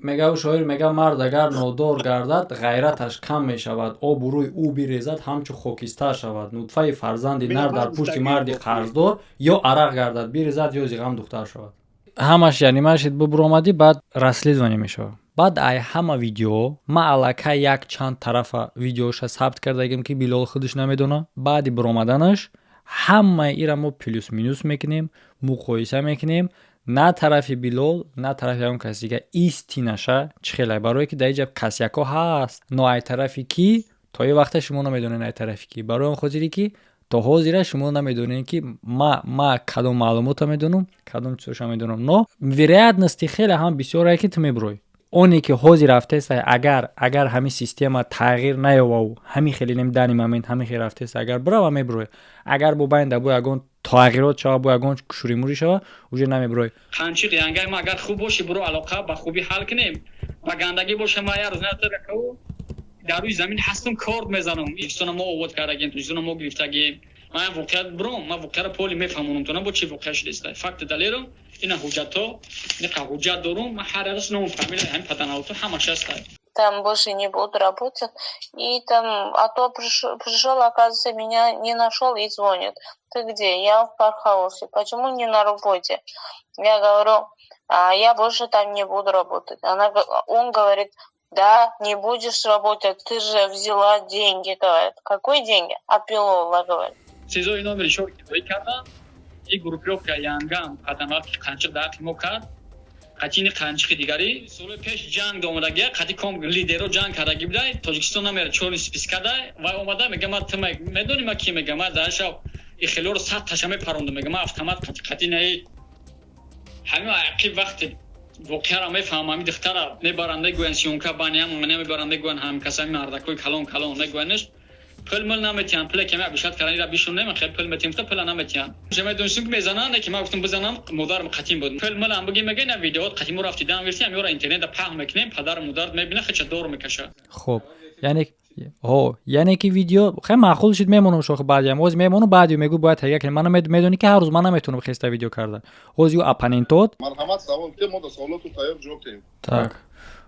Мега шоир, мега: мард агар нодор гардад, ғайраташ кам мешавад, обу рӯй ӯ бирезад, ҳамчу хокистар шавад. Нутфаи фарзанди нар дар пушти марди қарздор ё арақ гардад бирезад, ё зиғам духтар шавад. Ҳамаш яъне машид бубуромадӣ, баъд расследование мешавад. Баъд ай ҳама видео ма аллакай як чанд тарафа видеоша сабт кардагим, ки Билол худаш намедона. Баъди буромаданаш ҳамаи ира мо плюс минус мекунем, муқоиса мекунем, на тарафи Билол, на тарафи ягон каси дига, истинаша чӣ хелай, барое ки дар иҷа касяко ҳаст. Но ай тарафи кӣ, то ин вақта шумо намедонед ай тарафи кӣ, барои он хотире ки то ҳозира шумо намедонед, ки ма кадом маълумота медонам, кадом чизоша медонам. Но вероятности хеле ҳам бисёре, ки ту мебурой. Оне ки ҳозир рафтеста, агар ҳамин система тағйир наёваву ҳамин хеле нем данный момент ҳамин хел рафтеста, агар бирава, мебурой. Агар бо байнда бо ягон тағйирот шава, бо ягон шуримурӣ шава, уже намебурой. Қанчиқ янгай ма агар хуб боши, буро, алоқа ба хубӣ ҳал кунем, ба гандагӣ боша, ма як рӯз натаракау дар рӯи замин ҳастам, корд мезанам. Тоҷикистона мо обод кардагем, Тоҷикистона мо гирифтагем. Ман воқеат буром, ман воқеаро поли мефаҳмонам, то на бо чи воқеа шудеста, факти далело ина, ҳуҷҷатҳо, инақа ҳуҷҷат дорум ман, ҳар ярас ному фамилия ҳамин паданалото ҳамаш ҳаста. Там больше не буду работать. И там, а то пришел, оказывается, меня не нашел и звонит. Ты где? Я в Пархаусе. Почему не на работе? Я говорю, а я больше там не буду работать. Он говорит: да, не будешь работать, ты же взяла деньги, говорит. Какой деньги? От Билола, говорит. СИЗОи номери чор кироӣ кардам. И группировка янгам қадамвақти қанчиқ дар ҳаққи мо кард, қатини қанчиқи дигари соли пеш ҷанг омадагия, қати ком лидеро ҷанг кардагӣ будай, Тоҷикистон намера чёрный спискадай. Вай омада, мега: ма ту медонӣ ма ки? Мега: ма даша ихелёро сад таша мепарондам, мега, ма автомат қати наи ҳамин ақиб. Вақте воқеаро мефаҳмам, ҳамин духтара мебаранд, мегӯянд съёмка баниам мебаранд, мегӯянд ҳамкасами мардакои калон калон, мегӯяндш пул мул наметиҳанд, пуле каме обещать кардан, ира бишунем, хел пул метиҳем, гуфта, пула наметиҳанд. Медонистем, ки мезананд, ки ман гуфтам, бизанам, модарам қатим буд. Пул мул ам бигем, мега, ина видеоот қатимо рафти дам гирифти, ам ёра интернета паҳн мекунем, падару модарат мебина, хеча дор мекаша. Хуб, яъне ҳо, яъне ки видео хеле маъқул шуд, мемонам шохи баъдиам, ҳозир мемонам, баъди мегӯ бояд тайя кунем. Ман медонӣ, ки ҳар рӯз ман наметавонам хеста видео карда. Ҳозир ю оппонентот Марҳамат, савол ки мо да саволоту тайёр ҷавоб диҳем. Так,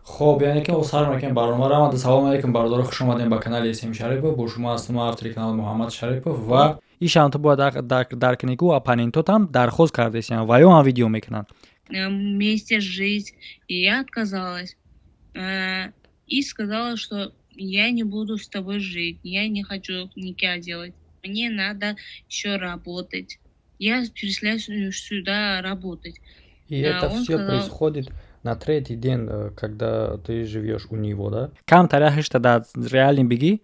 хоб, яъне ки сар мекунем барномаро. Амада салому алейкум, бародаро, хуш омадем ба канали См Шарипов. Бо шумо ҳастам автори канал Муҳаммад Шарипов. Ва ишам ту бояд дарк кунӣ, ки оппонентотам дархост кардесиям ва ё ҳам видео мекунанд. Вместе жить, и я отказалась и сказала, что я не буду с тобой жить, я не хочу никя делать, мне надо еще работать, я пришла сюда работать. И это все происходит на третий день, когда ты живешь у него, да? Камтар яхишта дар реальный бигӣ.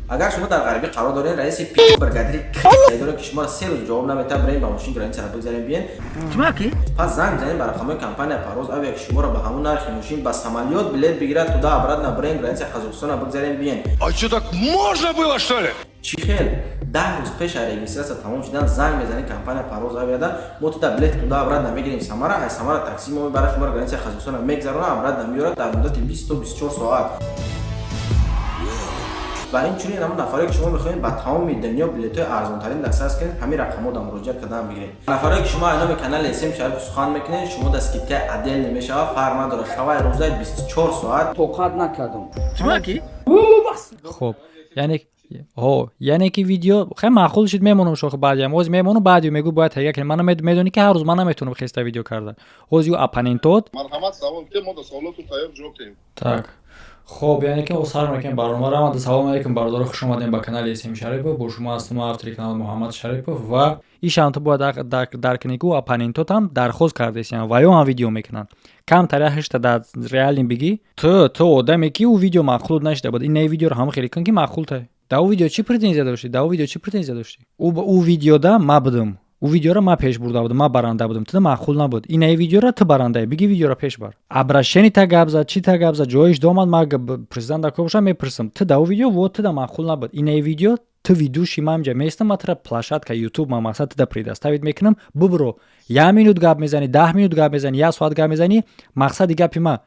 Агар шумо дар ғарибӣ қарор доред, раиси бригадири доред, ки шуморо 3 рӯз ҷавоб наметавад, бирем ба мошин, границара бигзарем, биен. Пас занг бизанед ба рақамҳои компания Парвоз Авиа, ки шуморо ба ҳамон нархи мошин ба самолёт билет бигирад, туда обратно бирем, граница Қазоқистона бигзарем, биен. А что, так можно было, что ли? Чӣ хел 10 рӯз пеш аз регистрация тамом шудан занг мезанед компания Парвоз Авиада: мо туда билет туда обратно мегирем Самара, ай Самара такси мо мебарад, шуморо граница Қазоқистона мегзарона, обратно меорад дар муддати 20 то 24 соат. Ва инчунин ҳамон нафаре, ки шумо мехоҳед ба тамоми дунё билетҳои арзонтарин дастрас кунед, ҳамин рақамҳо да муроҷиат кардан бигиред. Нафаре, ки шумо аз номи канали См Шариф сухан мекунед, шумо да скидкаи отдельный мешавад, фарқ надорад шавай рӯзаи 24 соат. Тоқат накардам. Хуб, яъне ҳо, яъне ки видео хеле маъқул шуд, мемонам шохи баъдиам, ҳозир мемонам, баъди мегӯ бояд тайя кунем. Ман медонӣ, ки ҳар рӯз ман наметавонам хеста видео карда. Ҳозир ю оппонентот Марҳамат, савол ки мо да саволоту тайёр ҷавоб диҳем. Так, хоб, яъне ки сар мекунем барномаро. Амада салому алейкум, бародаро, хуш омадем ба канали См Шарипов. Бо шумо ҳастам автори канал Муҳаммад Шарипов. Ва ишам ту бояд дарк кунӣ, ки оппонентотам дархост кардесиям ва ё ҳам видео мекунанд. Камтар яхишта дар реальный бигӣ. Ту одаме, ки ӯ видео маъқул нашида буд, ин видеоро ҳама хеле кун, ки маъқул тай. Дар ӯ видео чӣ претензия доштӣ? Дар ӯ видео чӣ претензия доштӣ? Ӯ видеода ма будам, ӯ видеоро ма пеш бурда будам, ма баранда будам, туда маъқул набуд. Инаи видеоро ту барандаи, биги, видеоро пеш бар. Обращение та гап зад, чӣ та гап зад, ҷоиш домад. Ма президент дако бошам, мепурсам: ту дар ӯ видео во туда маъқул набуд, инаи видео ту ведущий, ман инҷа местам, ма тура площадка Ютуб ма мақсад туда предоставить мекунам, бубро, як минут гап мезанӣ, 10 минут гап мезанӣ, як соат гап мезанӣ. Мақсади гапи ма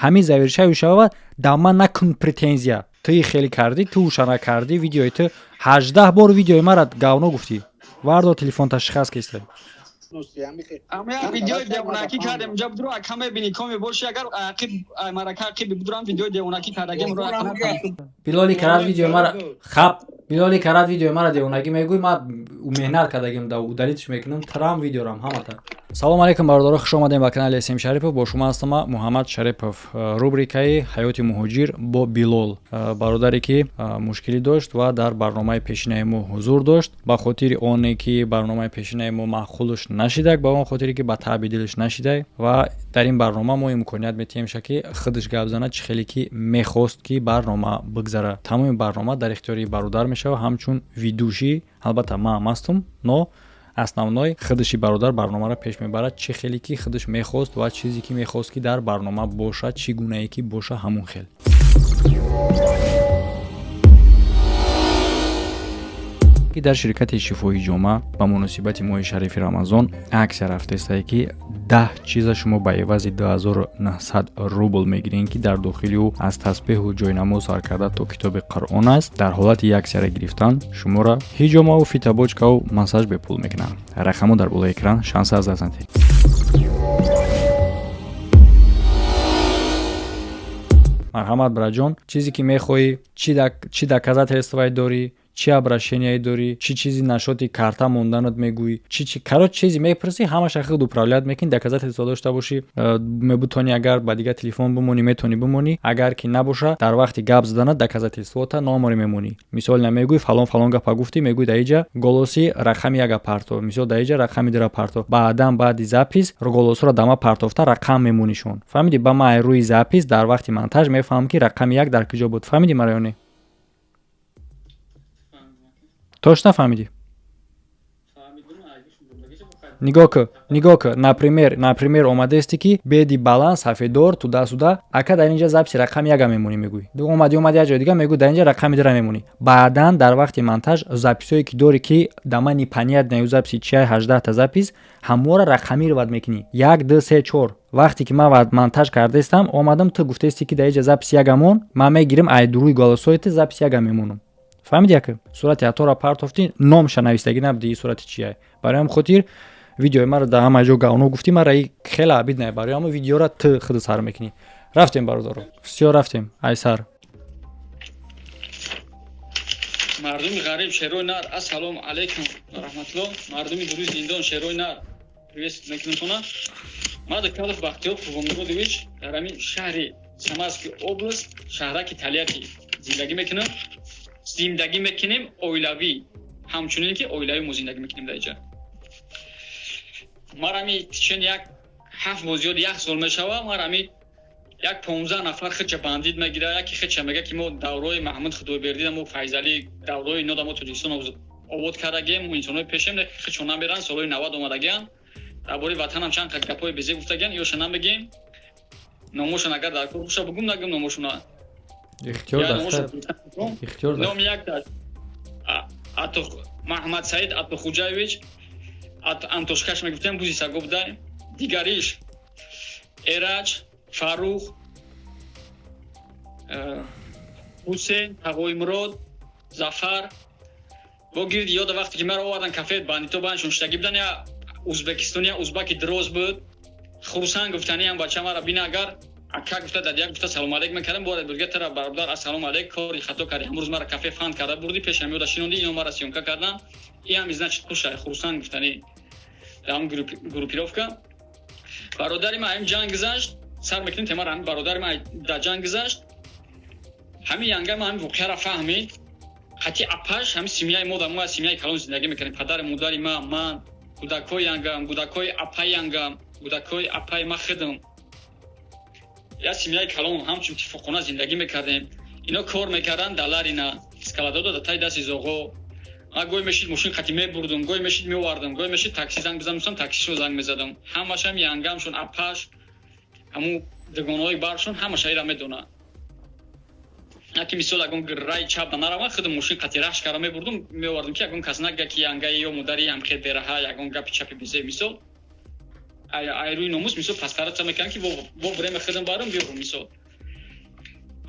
ҳамин завершаю шавад, да ман накун претензия: ту хеле кардӣ, ту уша накардӣ. Видеои ту 18 бор видеои мара говно гуфтӣ. Вардо телефон, ташхас киста. Ама як видеои девонакӣ кардем, инҷа будро ака мебинӣ, коме боши, агар ақиб марака ақиб будурам, видеои девонакӣ кардагем ро. Билоли карад видеои мара хап, Билоли карад видеои мара девонагӣ мегӯй, ма меҳнат кардагим, да удалить ш мекунам трам видеорам ҳамата. Салому алейкум, бародаро, хуш омадем ба канали СМ Шарипов. Бо шумо ҳастам Муҳаммад Шарипов. Рубрикаи «Ҳаёти муҳоҷир» бо Билол, бародаре ки мушкилӣ дошт ва дар барномаи пешинаи мо ҳузур дошт. Ба хотири оне ки барномаи пешинаи мо маъқулш нашидаг, ба он хотире ки ба таъби дилш нашидаг, ва дар ин барнома мо имконият метиҳем, ки худаш гап занад, чӣ хеле ки мехост ки барнома бигзара. Тамоми барнома дар ихтиёри бародар мешавад ҳамчун ведущий. Албатта, ман ҳам ҳастум, но основной худаши бародар барномаро пеш мебарад, чӣ хеле ки худаш мехост ва чизе ки мехост ки дар барнома бошад, чӣ гунае ки боша, ҳамон хел. Ки дар ширкати Шифои Ҷома ба муносибати моҳи шарифи Рамазон аксия рафтаистае, ки 10 чиза шумо ба эвази 2900 рубл мегирем, ки дар дохили ӯ аз тасбеҳу ҷойнамоз сар карда то китоби Қуръон аст. Дар ҳолати як аксияра гирифтан шуморо ҳиҷомаву фитобочкаву массаж бепул мекунанд. Рақамҳо дар болои экран, шанса аз даст надиҳед. Марҳамат, браҷон, чизе ки мехоҳӣ, чӣ доказательство е дорӣ, чӣ обращение е дорӣ, чӣ чизи нашоти карта монданат мегӯӣ, чӣ чи, короче, чизе мепурсӣ, ҳамаша худ управлять мекунӣ. Доказательство дошта бошӣ, мебутонӣ, агар ба дигар телефон бимонӣ, метавонӣ бимонӣ. Агар ки набоша, дар вақти гап задана доказательство та номере мемонӣ. Мисол, намегӯй фалон фалон гапа гуфтӣ, мегӯй дар иҷа голос и рақами яка парто, мисол, дар иҷа рақами дира парто. Баъдан, баъди запись, голос ро дама партофта рақам мемонишон. Фаҳмидӣ? Ба ман рӯи запись дар вақти монтаж мефаҳмам, ки рақами як дар куҷо буд. Фаҳмидӣ мара ё не? Точно фаҳмидӣ? Нигоҳ кӯ, нигоҳ кӯ. Например, омадаесте ки беди баланд, сафеддор, туда-сюда, ака, дар инҷа запись и рақами яка мемонӣ, мегӯӣ. Омадӣ, омадӣ, як ҷои дига мегӯй, дар инҷа рақами дира мемонӣ. Баъдан дар вақти монтаж запись ое ки дорӣ, ки да ман непонятно запись и чиай, 18-та запись, ҳаморо рақамӣ риват мекунӣ: як, ду, се, чор. Вақте ки ман монтаж кардаистам, омадам, ту гуфтаисти, ки дар инҷа запись ягамон, ман мегирам ай дуруи голос ои ту запись яга мемонам. Фаҳмиди? Яка сурати атора партофтӣ, номша навистагӣ набуди, сурати чия. Барои ҳам хотир видеои маро дар ҳама ҷо говно гуфтӣ, мара и хеле обидно. Барои ҳама видеора ту худу сар мекунӣ. Рафтем, бародаро, всё, рафтем айсар. Мардуми ғариб, шерои нар, ассалому алайкум ва раҳматуллоҳ. Мардуми дуруи зиндон, шерои нар, привет мекунам. Ман Докалов Бахтиёр Қурбонмуродович, дар ҳамин шаҳри Самарский область, шаҳраки Тольятти зиндагӣ мекунам. Зиндагӣ мекунем оилавӣ, ҳамчунин ки оилавӣ мо зиндагӣ мекунем дар иҷа. Марами чен як 7 моҳ, зиёд як сол мешава, марами як 15 нафар хича бандит мегира, яки хича мега, ки мо даврои Маҳмуд Худойбердида, мо Файзалӣ даврои ино да мо Тоҷикистон обод кардагем, мо инсонҳои пешем, хичо намеран, солҳои 90 омадагиан, дар бораи ватанам чанд қад гапҳои безеб гуфтагиан, ёша намегем номошон, агар дар кор боша бугум, нагум номошона. Ихтиёр ихтиёр. Номи якта Маҳмад Саид Атохуҷаевич, Антошкаш мегуфтем, бузи саго будай, дигариш Эраҷ, Фаррух, Ҳусен, Тағоимурод, Зафар. Бо гирди ёда вақте ки маро овардан кафе, бандито баншон шиштагӣ будан, я узбекистон, я узбаки дроз буд, хурсанд гуфтаниам бача мара бина, агар ака гуфта, дадия гуфта, салом алейк мекардам, бояд бурга тара бародар, ассалому алейк, кори хато кардӣ, ҳамрӯз мара кафе фанд карда бурдӣ, пеш ҳамёда шинондӣ, ино мара съёмка кардан, иам значит кушай, хурсанд гуфтани дар группировка. Бародари ма ҳамин ҷанг гузашт, сар мекунем темара. Ҳамин бародари ма дар ҷанг гузашт, ҳамин янга ма ҳамин воқеаро фаҳмид, қатъи апаш, ҳамин семья и мо, дар мо семья и калон зиндагӣ мекардем, падари модари ма, ман, кӯдакҳои янгам, кӯдакҳои апаи янгам, кӯдакҳои апаи ма, худам, як семья и калон, ҳамчун тифоқона зиндагӣ мекардем. Ино кор мекарданд дар Ларина, склад одо, дар таи дасти зоғо. Ман гой мешид мошин қати мебурдум, гой мешид меовардам, гой мешид такси занг бизанам, таксишо занг мезадам. Ҳамашам янгамшон, апаш, ҳамун дугонаҳои баршон, ҳамаша ира медонад. Яки мисол, ягон раи чап да наравам, худам мошин қати рахш карда мебурдум, меовардум, ки ягон кас нага, ки янгаи ё модари ҳамхел бераҳа, ягон гапи чапи безе, мисол, ай рӯи номус, мисол, пастараца мекардам, ки во время худам барам биёрум. Мисол,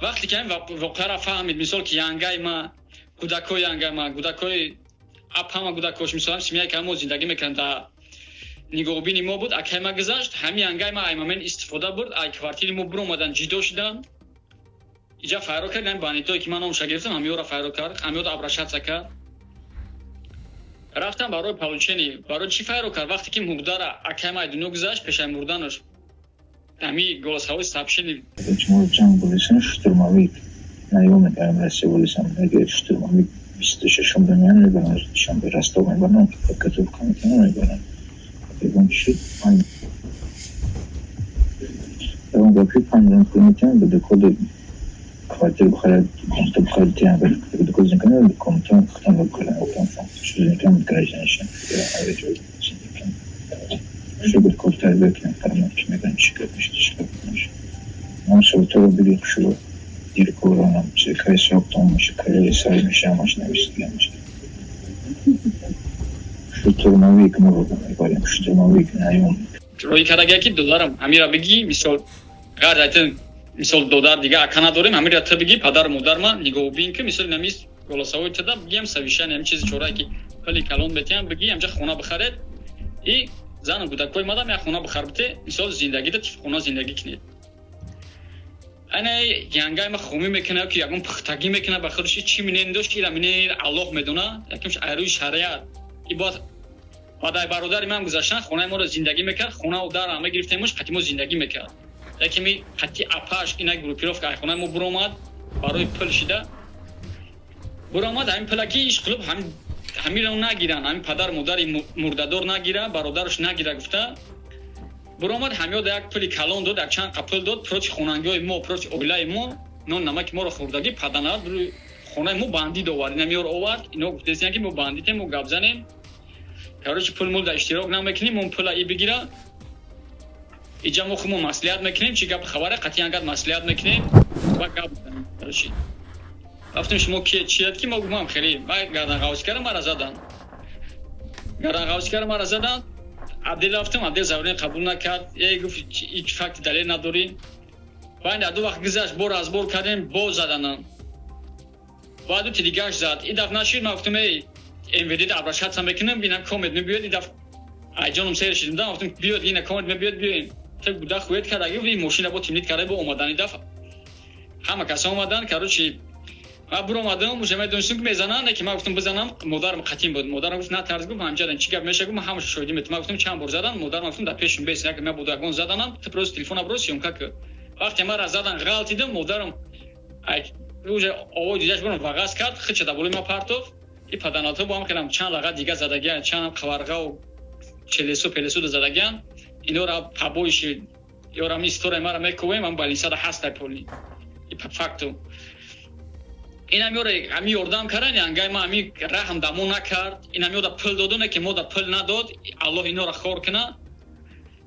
вақте ки ҳамин воқеаро фаҳмид, мисол, ки янгаи ма, кӯдакҳои янгаи ма, кӯдакҳои ап, ҳама кӯдакҳош, мисол, ҳам семья и ки мо зиндагӣ мекардем дар Нигоҳубини мо буд, акай ма гузашт. Ҳамин ангай ма аймамен истифода бурд, ай квартири мо биромадан, ҷидо шидан. Иҷа файро кард, ҳамин бандитое ки ман номша гирифтам, ҳамиёра файро кард, ҳамиёда обращаться кард. Рафтам барои получение. Барои чӣ файро кард? Вақте ки мурдара акай ма дунё гузашт, пешаи мурданаш ҳами голосовой сообщение. Почему ҷанг болисан, штурмовик наёмник аям Россия болисан, мегӯяд, штурмовик 26-ум дунё мебарам, Душанбе, Ростов мебарам, подготовка мекунам, мебарам. Ягон чӣ шуд, ягон гапи 5 миллион пул метиҳам, ба дукоди квартира бихарад, комната бихарад, тиҳам, дукод зиндагӣ, комната худам бихарам, зиндагӣ, гражданишам, зиндагӣ шугр, кор тарбия кунем, фармон ки мегӯям, чӣ гап мешад, чӣ гап намешад. Ман суртаро биги хушро диркоронам, кай срок тамом меша, кай сар меша, ҳамаш нависида меша. Штурмовик мо мебарем, штурмовик, наёмник. Роӣ кардагия ки додарам, ҳамира бигӣ, мисол, ғайр айтин, мисол, додар дига ака надорем, ҳамира ту бигӣ, падару модарма нигоҳубин ки, мисол, намис голосовой тада бигиям, совещание, ҳам чизи чорае ки пули калон бетиям, бигӣ, ҳамҷа хона бихаред и зану кӯдакҳои мадам як хона бихар бите, мисол, зиндагида хона зиндагӣ кунед. Ана янгай ма хомӣ мекунад ки ягон пухтагӣ мекунад ба худаш, чӣ минен дошт, ира минен Аллоҳ медона. Якимш айрӯи шариат и бояд баъд бародари ман гузаштан, хонаи моро зиндагӣ мекард, хонау дар ҳама гирифтемуш, қати мо зиндагӣ мекард. Якими қати апаш ина группировка ай хонаи мо буромад, барои пул шида буромад. Ҳамин пулаки ишқилуб ҳамиро нагиранд, ҳамин падару модари мурдадор нагира, бародараш нагира гуфта буромад. Ҳамёда як пули калон дод, як чанд қа пул дод. Против хонангиҳои мо, против оилаи мо, нон намаки моро хӯрдагӣ паданад, хонаи мо бандит овард, инамиёро овард. Ино гуфтесиян ки мо бандитем, мо гап занем, короче, пул мул да иштирок намекунем, мо пула и бигира, иҷа мо хумо маслиҳат мекунем, чӣ гап хабаре, қатъиян гап маслиҳат мекунем ва гап мезанем. Короче, рафтем, шумо ки чият ки мо гумам хеле ма гарданғавсӣ кардам, мара задан, гарданғавсӣ кардам, мара задан. Отдел рафтам, отдел заявление қабул накард, е гуфт, ҳеҷ факти далел надорӣ. Баъд ду вақт гузашт, бо разбор кардем, боз заданам, баъд ду тидигаш зад. И дафъ нашид, ман гуфтам, эй, МВД обращаться мекунам, бинам комет мебиёд. И дафъ айҷоном сер шидим, да гуфтам, биёд, ина комет мебиёд, биёем. Та гуда хует карда, гуфт, ин мошина бо тимлит карда, бо омадан. И дафъ ҳама кас омадан. Короче, ман буромадам, уже медонистам ки мезананд, ки ман гуфтам, бизанам, модарам қатин буд. Модарам гуфт, натарс, гуфт, ҳамҷадан чӣ гап меша, гуфт, ман ҳамаша шоҳидӣ метам. Ман гуфтам, чанд бор задан? Модарам гуфтам, дар пешум бес, як ман буду ягон заданам, ту просто телефона бро съёмка ки. Вақте мара задан, ғалтидам, модарам уже овои дидаш бурам вағаз кард, хича дар болои ман партов. И паданалто бо ҳам хелам чанд лағат дига задагиан, чанд қаварғау челесу пелесу задагиан. Инора побоиши ёрам история мара мекувем, ам балисада ҳастай поли и факту инам ёре ҳами ёрдам кардан. Янгай ма ҳами раҳм дамо накард, инам ёда пул додоне ки мо да пул надод. Аллоҳ инора хор куна.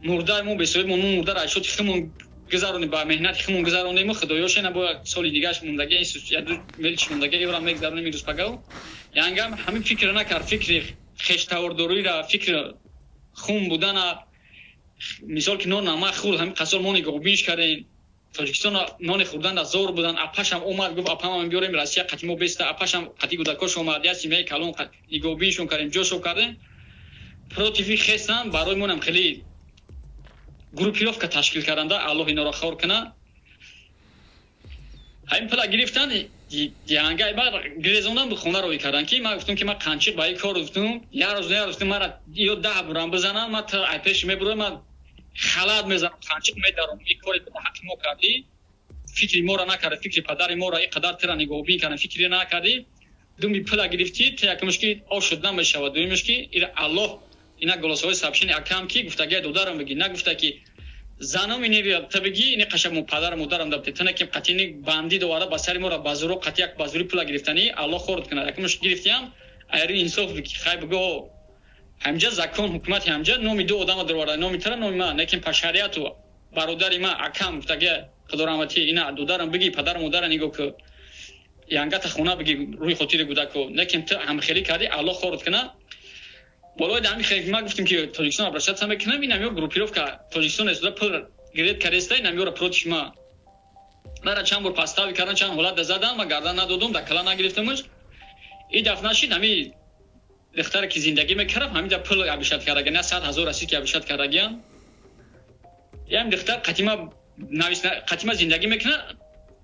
Мурдаи мо бесоҳиб мо мурдара айшоти химон гузаронем, ба меҳнати химон гузаронем. Худоёшена, бо соли дигаш мондаги, яду мелчи мондаги, ёра мегузаронем ирӯз пагав. Янгам ҳамин фикр накард, фикри хештавордориро, фикри хун будана, мисол ки нон намак хӯрд, ҳамин қасол мо нигоҳубинш кардем. Тоҷикистон нони хӯрдан да зор будан. Апашам омад, гуфт, апамам биёрем Россия, қати мо беста. Апашам қати кӯдакош омад, як семьяи калон нигоҳубиншон кардем, ҷошо кардем. Против хестан барои монам хеле группировка ташкил карданда. Аллоҳ инора хор куна. Ҳамин пула гирифтан, янгай баъд гирезондан буд, хона роӣ кардан ки ман гуфтам ки ман қанчиқ ба ин кор гуфтам, як рӯз, як рӯз мара ё 10 бурам бизанам, ман ай пеши мебурам, ман халат мезанам, қанчиқ медарам. Ин кори ҳаққи мо кардӣ, фикри моро накарди, фикри падари моро, ин қадар тира нигоҳубин кардам, фикри накардӣ, думи пула гирифтӣ. Ту якумш ки об шуд намешавад, дуюмш ки ира Аллоҳ ина голосовой сообщение акам ки гуфтагия додарам бигӣ, нагуфта ки занам ини та бигӣ, ини қаша падару модарам дабте тана ки қатини бандид оварда ба сари моро ба зуру қати як ба зури пула гирифтанӣ. Аллоҳ хорд кунад. Якумш гирифтиям, айри инсоф бигӣ, хай бигӯ, ҳамҷа закон ҳукумати ҳамҷа номи ду одама дароварда, номи тара, номи ман, лекин па шариату бародари ман акам гуфтагия, худо раҳматӣ, ина додарам бигӣ, падару модара нигоҳ ку, янгата хона бигӣ рӯи хотири кӯдаку, лекин ту ҳамхелӣ кардӣ, Аллоҳ хорд кунад. Болои ҳами хеле ман гуфтем ки Тоҷикистон обращаться мекунам, ин ҳамё группировка Тоҷикистон эсуда пул гирет кардеста, ин ҳамёра против ма мара чанд бор подстава кардан, чанд ҳолат да задан, ма гардан надодум, да кала нагирифтамаш. И дафъ нашид, ҳами Духтаре ки зиндагӣ мекард, ҳаминҷа пул обещать кардаги, на 100 000 расид ки обещать кардагиам. Ям духтар қатима қатима зиндагӣ мекунад,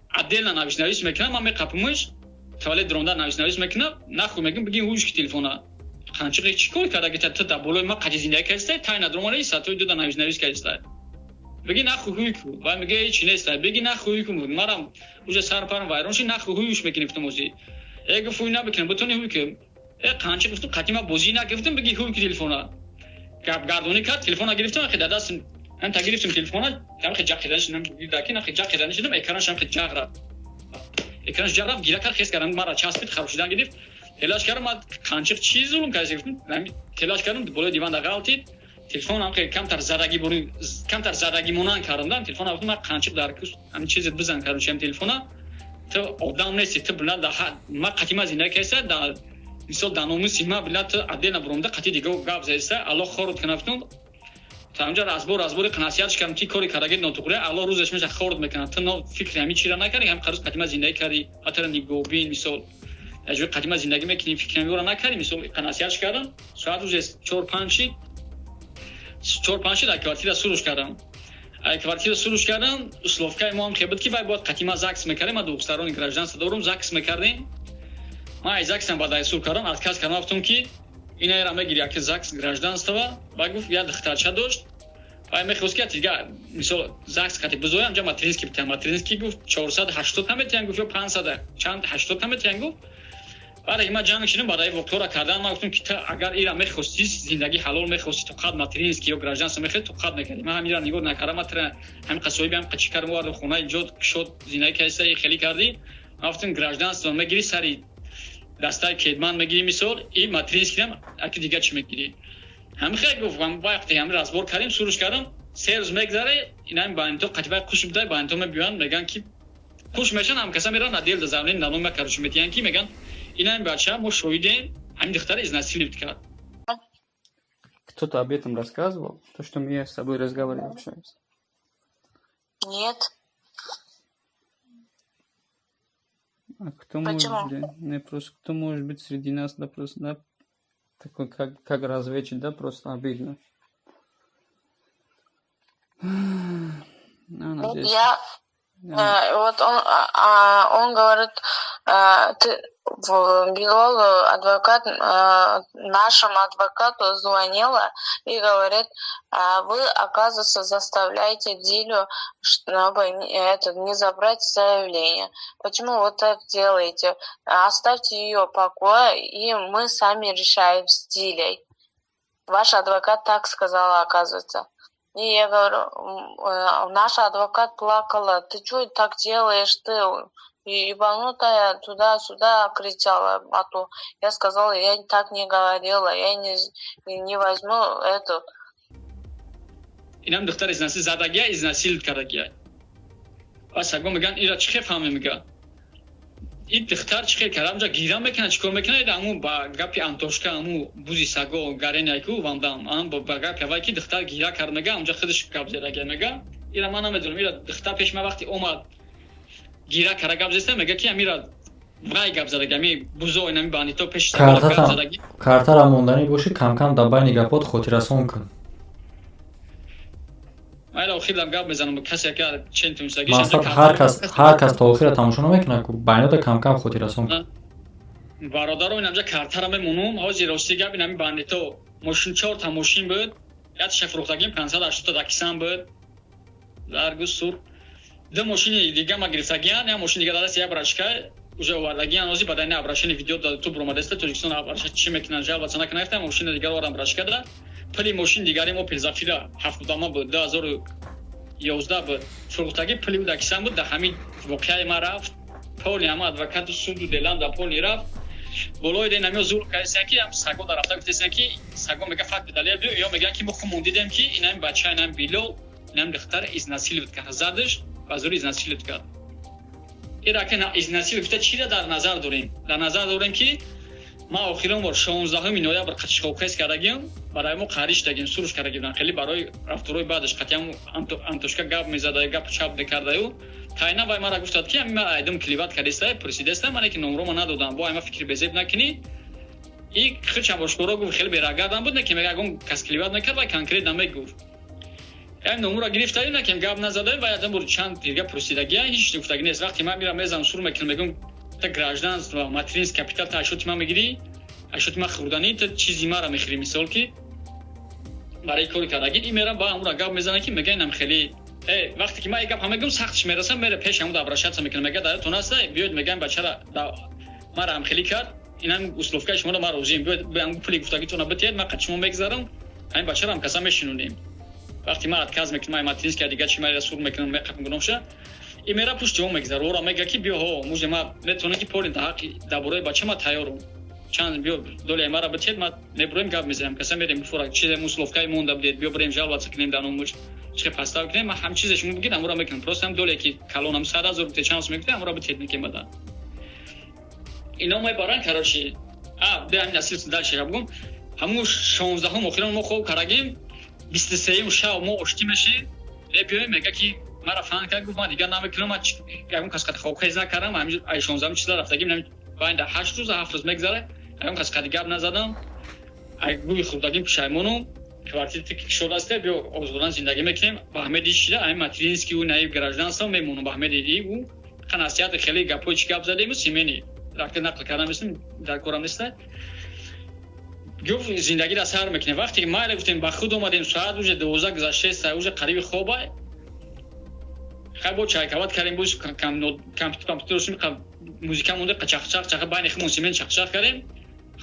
отдельно навис навис мекунад. Ман меқапумаш, туалет дуромда навис навис мекунад. Нахуй мегум, бигин ҳуш ки телефона қанчиқи чӣ кор кардаги? Ту дар болои ма қати зиндагӣ кардистай, тайна дуромадаи, сатои дуда навис навис кардистай. Биги нахуй, ҳуй ку. Вай мега, ҳечи нестай. Биги нахуй, ҳуй ку. Марам уже сар парам вайрон шид. Нахуй, ҳуйш мекунӣ, гуфтам. Ози э гуфт, ҳуй набикунам, бутони ҳуй ку. Э қанчи, гуфтам, қатима бозӣ нагирифтам, биги ҳуй ку телефона. Гапгардонӣ кард, телефона гирифтам, ахи дар даст ҳам та гирифтам телефона, ҳам хе ҷақ хеда шидам, даки нахе ҷақ хеда шидам, экранаш ҳам хе ҷақ рафт, экранаш ҷақ рафт, гира кард, хес кардам, мара часпид, харошидан гирифт. Телаш кардам, ман қанчиқ чӣ зулм кардӣ, гуфтам, телаш кардам, болои диван да ғалтид. Телефон ҳам камтар задаги, камтар задаги монанд кардам да телефон. Гуфтам, ман қанчиқ дар кус ҳамин чизе бизан кардам шам телефона. Ту одам нести, ту била да ма қатима зиндагӣ кардиста, да мисол да номуси ма била ту отдельно буромда қати дига гап задиста, Аллоҳ хорот кана, гуфтам. То ҳамҷа разбор разбори насиҳатш кардам, ки кори кардаги нотуғри, Аллоҳ рӯзаш меша хорд мекунад. Ту фикри ҳамин чира накардӣ, ҳам қарӯз қатима зиндагӣ кардӣ, ҳатара нигоҳбин, мисол ҷои қатима зиндагӣ мекунӣ, фикри ҳамиро накардӣ. Мисол насиҳатш кардам. Соат рӯзе 4-5 шид, 4-5 шид, ай квартира суруш кардам, ай квартира суруш кардам. Условка и мо ҳам хе буд, ки вай бояд қатима ЗАГС мекардем. Ман двухсторонний гражданство дорум, ЗАГС мекардем. Ман ай ЗАГСам баъд ай сур кардам, отказ кардам. Гуфтам, ки инаера мегири яки ЗАГС гражданство. Ба гуфт, як духтарча дошт, вай мехост, ки дига мисол ЗАГС қати бизоям, ҷа материнский битям. Материнский гуфт, 480 наметиҳан, гуфт, ё 500 чанд 80 наметиҳан, гуфт. Баъд ки ман ҷанг шидам, баъд ай воқеаро кардан, ман гуфтам, ки ту агар ира мехости, зиндагӣ ҳалол мехости, ту қад материнский ё гражданство мехости, ту қад мекардӣ. Ман ҳамира нигоҳ накардам, ман тура ҳамин қад соҳиби ҳамин қад чӣ кардам, овардам хона, ҷо шод зиндагӣ кардиста, хеле кардӣ. Ман гуфтам, гражданство мегирӣ, сари дастаи кедман мегирӣ, мисол и материнский ам аки дига чӣ мегирӣ? Ҳамин хел гуфт. Вақте ҳамин разбор кардем, суруш кардам, 3 рӯз мегзаре, инами баинто қатибаи қуш будай, баинто мебиёянд, мегӯянд, ки қуш мешан, ҳамкаса меран отдел да заявление на номи карошу метиҳанд, ки мегӯянд, инами бача, мо шоҳидем, ҳамин духтара изнасиловать кард. Кто-то об этом рассказывал? То, что мы с тобой разговаривали, общаемся? Нет. А кто может Почему? быть? Не, просто кто может быть среди нас, да, просто, да, такой, как разведчик, да, просто обидно. Ну, Вот надеюсь. я, вот он, он говорит, ты, Билол, адвокат, нашему адвокату звонила и говорит, вы, оказывается, заставляете Дилю, чтобы это, не забрать заявление. Почему вы так делаете? Оставьте ее в покое, и мы сами решаем с Дилей. Ваш адвокат так сказала, оказывается. И я говорю, наша адвокат плакала, ты что так делаешь, ты ебанутая, туда-сюда кричала, а то я сказала, я так не говорила, я не возьму эту. Инам духтар изнасил задагия, изнасил кардагия. Ва саго мегӯянд, ира чӣ хел фаҳме, мега, ин духтар чӣ хел кард, амҷа гира мекунад, чӣ кор мекунад? Аму ба гапи Антошка, аму бузи саго гаренайку вандам, ам ба гапи аввай, ки духтар гира кард, мега, амҷа худаш гап задагия, мега. Ира ман намедонам, ира духтар пеш ман вақти омад гира кара гап зеста, мега, ки амира вай гап задаги, ами бузо инами бандито пеш саго гап задаги. Картара монданӣ бошӣ, камкам дар байни гапот хотиррасон кун. Майла, охирам гап мезанам, касе агар чен тунистаги. Мақсад, ҳар кас то охира тамошо намекунад ку, байнода камкам хотиррасон кун. Бародаро, инамҷа картара мемонум. Ҳозир рости гап, инами бандито мошин, чорта мошин буд, якша фурӯхтагим, 580 дакисан буд, заргу сур. Ду мошини дига ма гирифтагиян, як мошин дига дадаст, як брачка уже овардагиян. Ҳозир баъд ина обращение видео да ютуб ромадаста, Тоҷикистон обращение чӣ мекунанд, жаловаться накунанд. Мошини дигар овардам, брачка да пули мошин дигари мо Зафира ҳафтодама буд, 2011 буд, фурӯхтагӣ, пули ӯ дакисан буд. Да ҳамин воқеаи ма рафт поли ҳама адвокату суду делам да поли рафт болои ден. Ҳамиё зур кардистан, ки ҳам саго дар рафта гуфтестан, ки саго мега, факт далел биё. Ё мегӯянд, ки мо хумон дидем, ки инами бача, инами Билол, инами духтар изнасиловать кард, задаш, ба зури изнасиловать кард. Ира ки изнасиловать гуфта, чиро дар назар дорем? Дар назар дорем, ки ман охирон бор 16 ноябр қатишхобхез кардагиам, барои мо қариш дагим, суруш кардагим, хеле барои рафторои баъдаш қатиам Антошка гап мезада, гапу чап мекардаю. Тайна вай мара гуфтад, ки ами ма айдум клевать кардиста, пурсидаста, мане ки номрома надодам, бо айма фикри безеб накунӣ. И хичам ошкоро гуфт, хеле берагардам буд, не ки мега ягон кас клевать накард ва конкретно мегуфт. Як номура гирифтаем, накем гап назадаем ва ядам бур чанд дига пурсидагия, ҳеч гуфтаги нест. Вақте ман мирам, мезанам, сур мекунам, мегӯм: та гражданство, материнский капитал та ашоти ман мегирӣ, ашоти ман хӯрданӣ, та чизи мара мехӯрӣ. Мисол ки барои кори кардагӣ и мерам ба ҳамура гап мезанам, ки мега инам хеле вақте ки ман гап ҳама мегӯм, сахтш мерасам, мере пеш ҳамуда обращаться мекунам, мега даратон аста, биёед, мегаем, бачара мара ҳам хеле кард, инам условкаи шуморо ман розием, биёед ҳамун пули гуфтагитона битиҳед, ман қад шумо мегзарам, ҳамин бачаро ҳам каса мешинонем. Вақте ман отказ мекунам, материнский дига чи мара сур мекунам, меқапм гуноҳша, и мера пушти о мегзара, ора мега ки биё, ҳо муже ма метавонам ки поли да ҳаққи дар бораи бача ма тайёрам, чанд биё доляи мара битиҳед, ма мебуроем, гап мезанем, каса мерем бифора, чизе условкаи монда бидед, биё бирем жаловаться кунем, дар номуш чихе постав кунем, ма ҳам чизе шумо бигид, ҳамура мекунам, просто ҳам доле ки калонам 100 000 бите, чанд мегуфте, ҳамура битиҳед, мекем. Бада ино мебаран, короче, а бе ҳамин асил дальше гап гум. Ҳамун 16-ҳум охирон мо хоб карагим, 23-юм шав мо оштӣ мешид, мебиёем, мега ки мара фан кард, гуфт: ман дигар намекунам, ман ягон кас қад хобхез накардам. Ҳамин ай 16-ум чиза рафтагим, байнда 8 рӯз, 7 рӯз мегзара, ягон кас қади гап назадам, ай гӯи хурдагим пушаймонум, квартира кишод аст, биё озодона зиндагӣ мекунем. Ба ҳамеди шида ай материнский ӯ наиб гражданство мемонам. Ба ҳамеди ӯ насиҳати хеле гапҳои чӣ гап задему семейный рафта нақл кардам нестем, дар корам неста. Гуфт: зиндагиро сар мекунем. Вақте ки майла гуфтем, ба худ омадем, соат уже 12 гузаштеста, уже қариби хоба. Хай, бо чайкават кардем, боз компютер музика монда, чахчах чаха байни химон семейный чахчах кардем,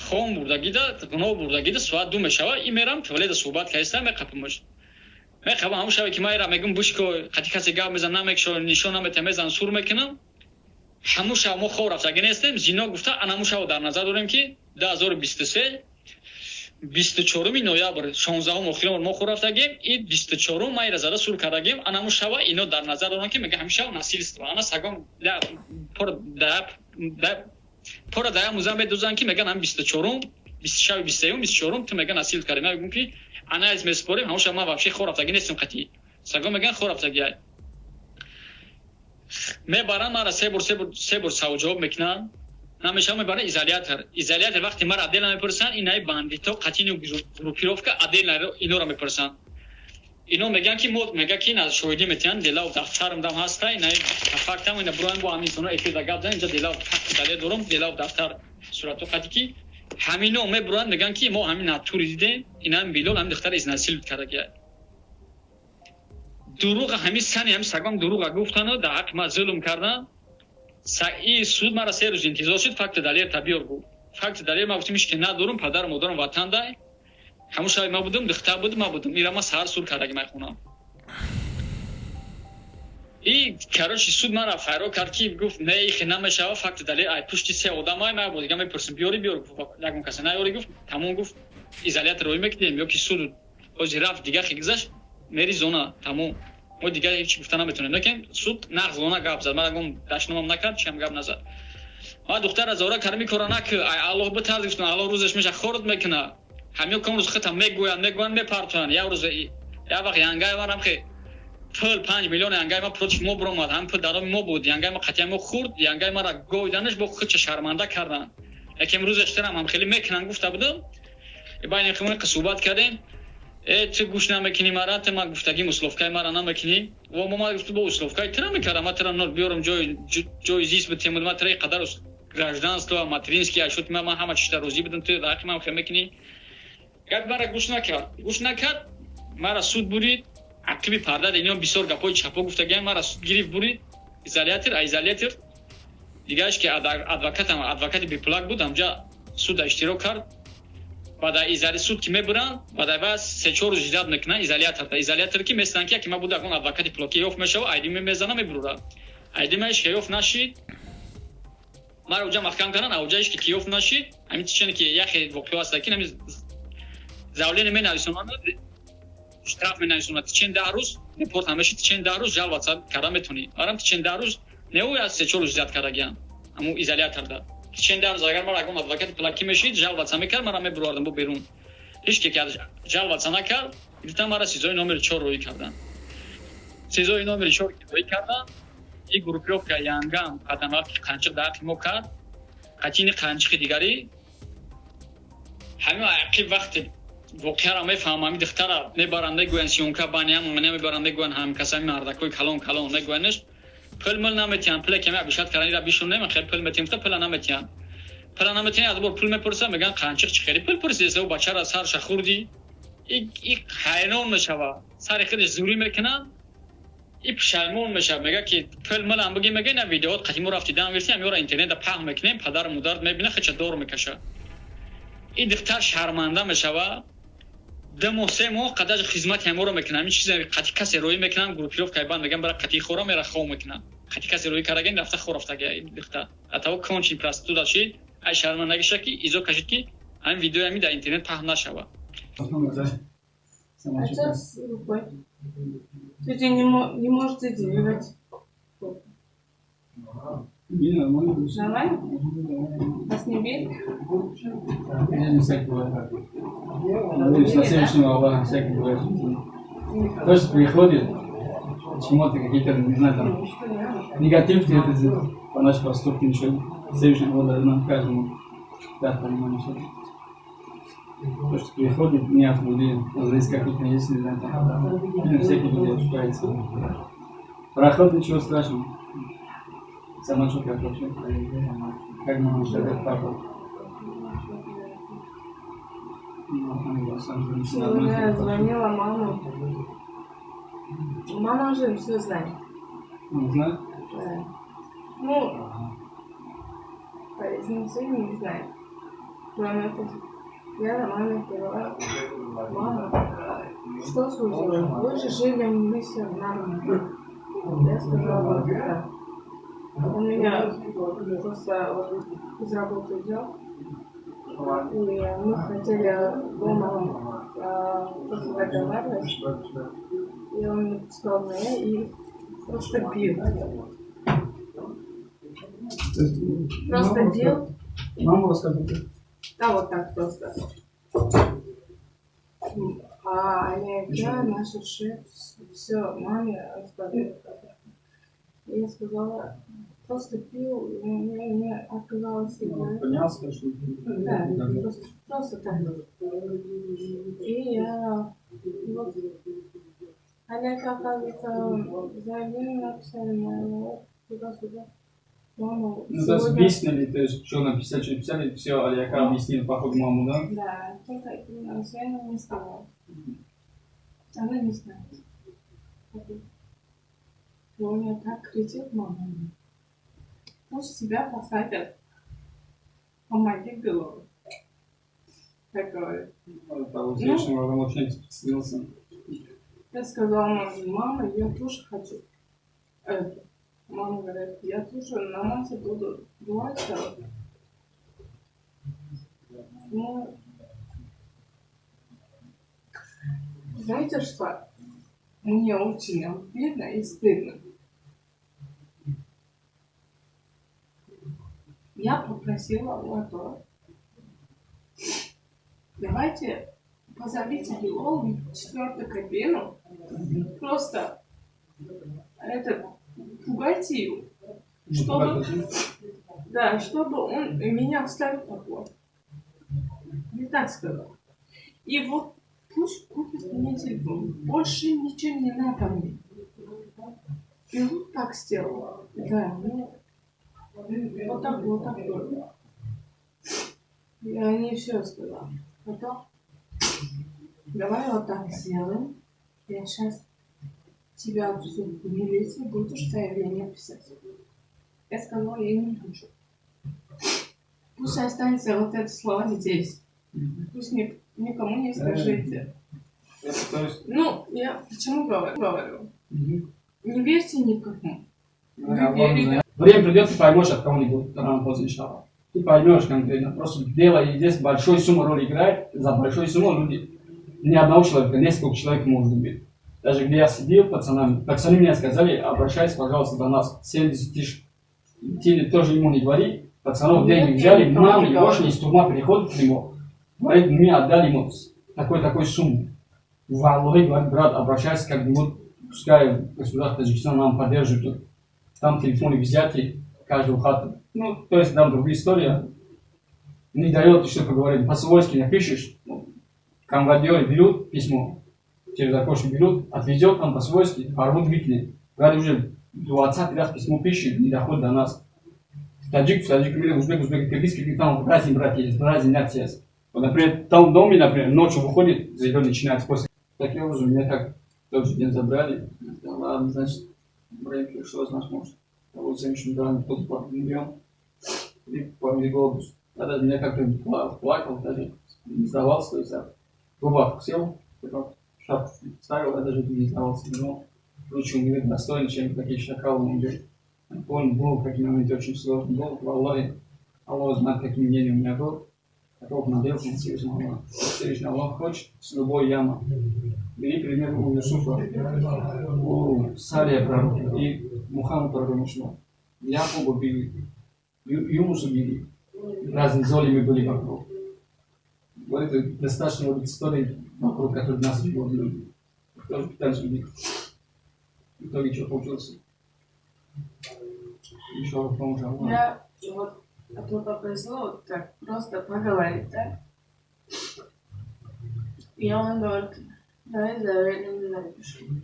хом бурдагида, гуноҳ бурдагида, соат 2 мешава, и мерам туалета, суҳбат кардистам, меқапимаш, меқапам. Ҳамун шаве ки майра мегум: бушко, қати касе гап мезан, намекшо, нишон намета, мезан, сур мекунам. Ҳамун шав мо хоб рафтагӣ нестем, зино гуфта. Ан ҳамун шаво дар назар дорем ки 2023, 24-уми ноябр, 16-ум охирон мо хоб рафтагем, и 24-ум майра зада сур кардагем. Ан ҳамун шава ино дар назар доранд, ки мега ҳамин шав насильство. Ана сагон пора дая муза медузанд, ки меган ҳам 24-ум, шаби 23-ум, 24-ум ту мега насил кардем. Ман мегӯм ки анализ месупорем, ҳамун шав ман вообще хоб рафтагӣ нестем. Қатъӣ сагон меган хоб рафтагӣ. Мебаранд мара, се бор, се бор саволҷавоб мекунанд, намешава, мебаранд изолятор. Изолятор вақте мара отдельно мепурсанд, инаи бандито қатъи группировка отдельно инора мепурсанд. Ино мегӯянд ки мо, мега ки ина шоҳидӣ метиҳанд, делав дафтарам дам ҳаста, ина фактам, ина буроем, бо ҳамин инсоно эфирда гап занем. Инҷа делав далел дорум, делав дафтар сурато қатӣ, ки ҳамино мебуранд, мегӯянд ки мо ҳамин натури дидем, ина Билол ҳамин духтара изнасил кардагия. Дурӯға, ҳамин сани ҳамин сагон дурӯға гуфтану дар ҳаққи ман зулм кардан. И суд мара 3 рӯз интизор шуд, факти далел табиёр гуфт. Факти далел ман гуфтим, ҳеч ки надорум, падару модарам ватан дай, ҳамун шаби ма будум, духтар будум, ма будум, ира ма саҳар сур кардаги майхонам. И короче, суд мара файро кард, ки гуфт: не, ихе намешава, факти далел ай пушти се одамай, ма бо дига мепурсим, биёри, биёр, ягон касе наёри, гуфт, тамом, гуфт, изолятор рӯй мекунем ё ки суд ҳозир рафт, дига хе гузашт, мери зона, тамом, мо дига ҳеч гуфта наметонем. Лекин суд нағзона гап зад, ман ягон дашномам накард, чиам гап назад. Ма духтара зора кардам, кора наки, ай Аллоҳ битарз, гуфтам, Аллоҳ рӯзаш меша, хорд мекуна. Ҳамё ком рӯз хита мегӯянд, мегӯянд, мепартоянд. Як рӯз, як вақт янгай марам хе пул 5 миллион янгай ма против мо биромад, ҳам пул дароми мо буд, янгай ма қатъиян мо хурд, янгай мара гойданаш бо худча шарманда карданд. Якем рӯзаш тарам ҳам хеле мекунанд, гуфта будам. Байни химон суҳбат кардем: э, ту гӯш намекунӣ мара, ту ма гуфтагим, условкаи мара намекунӣ. Во мо ма гуфту бо условкаи ту намекардам, ма тара биёрам, ҷои зист битем, ма тара қадар гражданство, материнский ашуд, ма ҳама чишта розӣ будам, ту ҳаққи ман хе мекунӣ. Гап мара гӯш накард, гӯш накард, мара суд бурид. Ақиби парда ино бисёр гапҳои чапо гуфтагиам, мара суд гирифт, бурид изолятор. А изолятор дигааш ки адвокатам, адвокати бепулак буд, ҳамҷа суда иштирок кард. Баъд изоли суд ки мебуранд, баъд ва 3-4 рӯз ждать мекунанд изоляторда. Изолятор ки местанд, ки яке ма буда, ягон адвокати пулаки ёфт мешава, айдиме мезана, мебурад. Айдимаиш ки ёфт нашид, мара уҷа маҳкам кардан. А уҷаиш ки ёфт нашид, ҳамин чине ки яхе воқеа аста, ки ҳамин заявление менависонанд, штраф менависонад, течение 10 рӯз депорт ҳамеши, течение 10 рӯз жаловаться карда метавонӣ. Арам течение 10 рӯз неу аз 3-4 рӯз ждать кардагиам ҳамун изоляторда. Течение 10 рӯз агар мара ягон адвокати пулакӣ мешид, жаловаться мекард, мара мебурардам бо берун. Ҳеч ки жаловаться накард, гирифтан, мара СИЗОи номери 4 роӣ кардан. СИЗОи номери 4 ки роӣ кардан, и группировка янгам қадан вақти қанчиқ дар ҳаққи мо кард, қатини қанчиқи дигарӣ. Ҳамин ақиб вақте воқеаро мефаҳмам, ҳамин духтара мебаранд, мегӯянд, съёмка баням мебаранд, мегӯянд, ҳамкасами мардакои калон калон мегӯяндш, пул мул наметиҳанд. Пуле каме обещать кардан, ира бишунем, хел пул метиҳем, гуфта, пула наметиҳанд, пула наметиҳанд. Аз бор пул мепурсанд, мегӯянд, қанчиқ чӣ хели пул пурсидаст, бачара сарша хурдӣ. И ҳайрон мешава, сари худаш зурӣ мекунад и пушаймон мешавад. Мега ки пул мулам биги, мега, на видеоот қати мо рафти дам гирифтем, ёра интернета паҳн мекунем, падару модарат мебина, хеча дор мекаша. И духтар шарманда мешава. 2 моҳ, 3 моҳ қадар хизмати ҳаморо мекунам, ҳамин чизе қати касе роӣ мекунам, группировка банд мегам, бара қати хора мера, хов мекунам, қати касе роӣ кардаген, рафта хор рафтага. Духтар атаво кончи простуда шид, ай шармандагиша ки изо кашид, ки ҳамин видеои ҳамин дар интернет паҳн нашава. А что с рукой? Тетя не можете двигать. Не, нормально. Нормально? Вас не били? Я не всякое бывает. Надеюсь, на следующем Аллаха всякое бывает. То, что приходит, чему-то какие-то, не знаю, там, негатив это по нашей поступке, ничего. Следующий год нам каждому дать понимание, что то, что приходит, не от людей, а здесь какие-то есть, не знаю, там, ну, всякие люди ошибаются. Проход, ничего страшного. Сама что, как вообще? Как можно считать папа? Ну, Сегодня я звонила маму. Мама уже все знает. Не знает? Да. Ну, по не знает. Кроме этого, я маме сказала: мама, что случилось? Вы же жили вместе нормально. Я сказала: да. Он меня просто вот из работы взял. И мы хотели дома просто договаривать. И он не пускал меня и просто бил. Просто бил. Маму рассказывай. Да, вот так просто. А я, наша шеф, все маме рассказывает. Я сказала, просто пил, и я не отказалась играть. Поднялся, что Да, просто, просто так. И я вот Олег, оказывается, заявление написали на него туда-сюда. Мама, Ну, то есть сегодня объяснили, то есть, что написали, что написали, все, Алияка объяснил, походу, маму, да? Да, только я не сказала. Она не знает. И он меня так кричит, мама. Пусть тебя посадят. Помоги голову. Так говорит. Ну, того встречного он вообще не впечатлился. Я сказала маме: мама, я тоже хочу. Это. Мама говорит, я тоже на мате буду дуа делать. Ну, знаете что? Мне очень обидно и стыдно. Я попросила у этого: давайте позовите его в четвертую кабину, просто это, пугайте его, чтобы, да, чтобы он меня оставил такой. Не так сказал. И вот пусть купит мне телефон. Больше ничего не надо мне. И он так сделал. Да, ну, вот так, вот так вот. Я не все сказала. Потом, давай вот так сделаем. Я сейчас тебя отвезу в милицию, будешь заявление писать. Я сказала, я не хочу. Пусть останется вот это слово здесь. Пусть никому не скажите. Ну, я почему говорю? Не верьте никому. Время придет, ты поймешь от кого-нибудь рано поздно, иншаллах. Ты поймешь конкретно. Просто дело и здесь большую сумму роль играет. За большую сумму люди, не одного человека, несколько человек может убить. Даже где я сидел пацанами, пацаны мне сказали, обращайся, пожалуйста, до нас, 70 тысяч. Ты тоже ему не говори, пацанов деньги взяли, мама его из тюрьмы приходит к нему, говорит, мы отдали ему такой-такой сумму. Валлахи, говорит, брат, обращайся как-нибудь, пускай государство Таджикистан нам поддержит. Там телефоны взяты, каждую хату. Ну, то есть там другая история. Не дает еще поговорить. По-свойски напишешь, ну, конвойеры берут письмо, через окошко берут, отвезет там по-свойски, порвут, выкинет. Говорит, уже 20 раз письмо пишет, не доходит до нас. Таджик, таджик, узбек, узбек, киргиз, киргиз, там разные братья есть, разные нации есть. Вот, например, там в доме, например, ночью выходит, зайдет, начинается после. Таким образом, меня так тот же день забрали. Я сказал: ладно, значит, время пришло, значит, может, вот женщину дали, кто-то миллион, и по глобус. Тогда меня как-то плакал, даже не сдавался, то есть я в сел, потом шапку ставил, я даже не сдавался. Но лучше умереть достойно, чем такие шакалы умереть. Он был в какие моменты очень сложный был, валлахи, Аллах знает, какие мнения у меня был. Такого надеялся на Всевышнего Аллаха. Всевышний Аллах хочет с любой ямы. Бери пример у Юсуфа, у Салия пророка и Мухаммад пророка. Якуба били, Юнуса били, разные золими были вокруг. Вот это достаточно вот истории вокруг, которые нас живут люди. Тоже пытались убить. В итоге что получилось? Еще поможет Аллах. Я вот, а то попросила вот так просто поговорить, да? И он говорит: давай заявление напишем.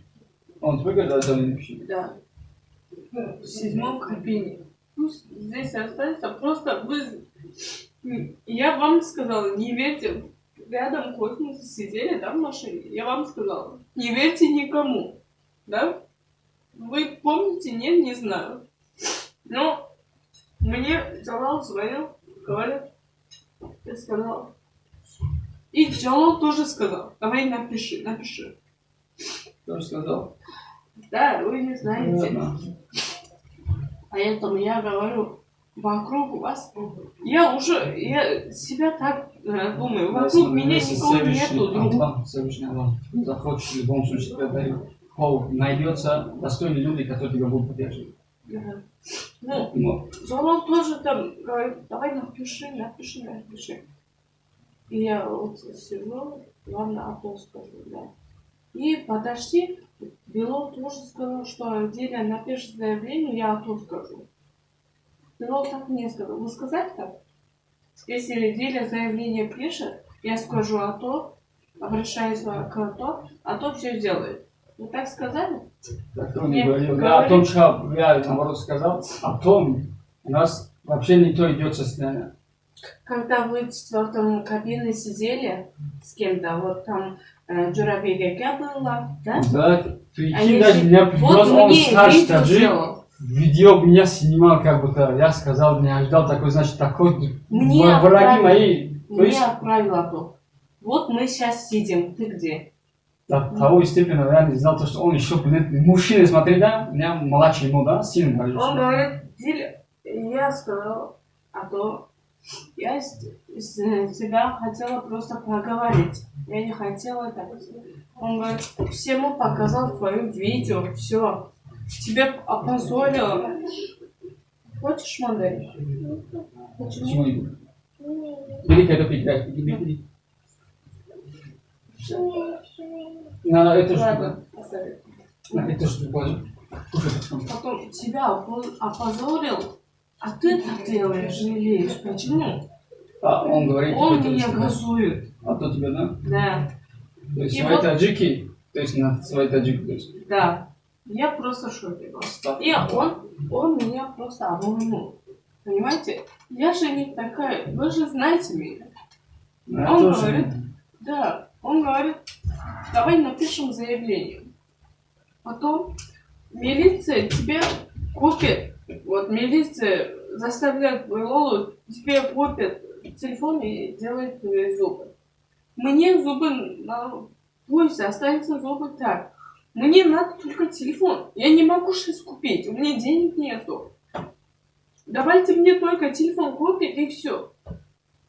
Он тебе говорит, давай заявление напиши? Да. В седьмом кабине. Пусть здесь останется, просто вы... Я вам сказала, не верьте. Рядом космосе сидели, да, в машине. Я вам сказала, не верьте никому. Да? Вы помните? Нет, не знаю. Но мне Джалал звонил, говорит, я сказала. И Джалал тоже сказал: давай напиши, напиши. Тоже сказал? Да, вы не знаете. Ладно. Поэтому я говорю, вокруг вас, я уже, я себя так думаю, вокруг меня никого нету, друг. Аллах, Всевышний Аллах. Захочешь, в любом случае тебе дает. Найдется достойные люди, которые тебя будут поддерживать. Да. Ну, Но Джалал тоже там говорит: давай напиши, напиши, напиши. И я вот сижу, ладно, а то скажу, да. И подожди, Белов тоже сказал, что Диля напишет заявление, я а то скажу. Белов так не сказал. Вы сказали так? Если Диля заявление пишет, я скажу а то, обращаюсь к а то все сделает. Вы так сказали? Так он не Нет, говорил. Я о том, что я наоборот сказал, о том у нас вообще не то идет состояние. Когда вы в четвертом кабине сидели с кем-то, вот там Джурабек было, да? Да, прикинь, Они даже меня Вот просто он мне старший видео таджик, сделал. Видео меня снимал, как будто я сказал, не ожидал такой, значит, такой Мне враги отправили. Мои. То Мне есть отправила то. Вот мы сейчас сидим, ты где? До того степени я не знал, то, что он еще, блин, мужчина, смотри, да, меня младше ему, да, сильно даже. Он говорит: Диля, я сказала, а то я с тебя хотела просто поговорить. Я не хотела так. Он говорит, всему показал твое видео, все. Тебя опозорила. Хочешь мандарин? Почему? Почему не буду? Бери, когда ты играешь, бери, бери. На, это же Ладно, оставь. На, это же положи. Кушай потом. Потом тебя опозорил, а ты так делаешь, жалеешь. Почему? А, он говорит, Он типа, меня тебя. газует. А то тебя, да? Да. То есть И свои вот- таджики, то есть на свои таджики, то есть. Да. Я просто в шоке была. И он меня просто обманул. Понимаете? Я же не такая. Вы же знаете меня. Ну, я Он тоже. говорит, да, он говорит, давай напишем заявление. Потом милиция тебе купит, вот милиция заставляет Лолу, тебе купит телефон и делает тебе зубы. Мне зубы, пусть останется зубы так. Мне надо только телефон. Я не могу сейчас купить, у меня денег нету. Давайте мне только телефон купить и все.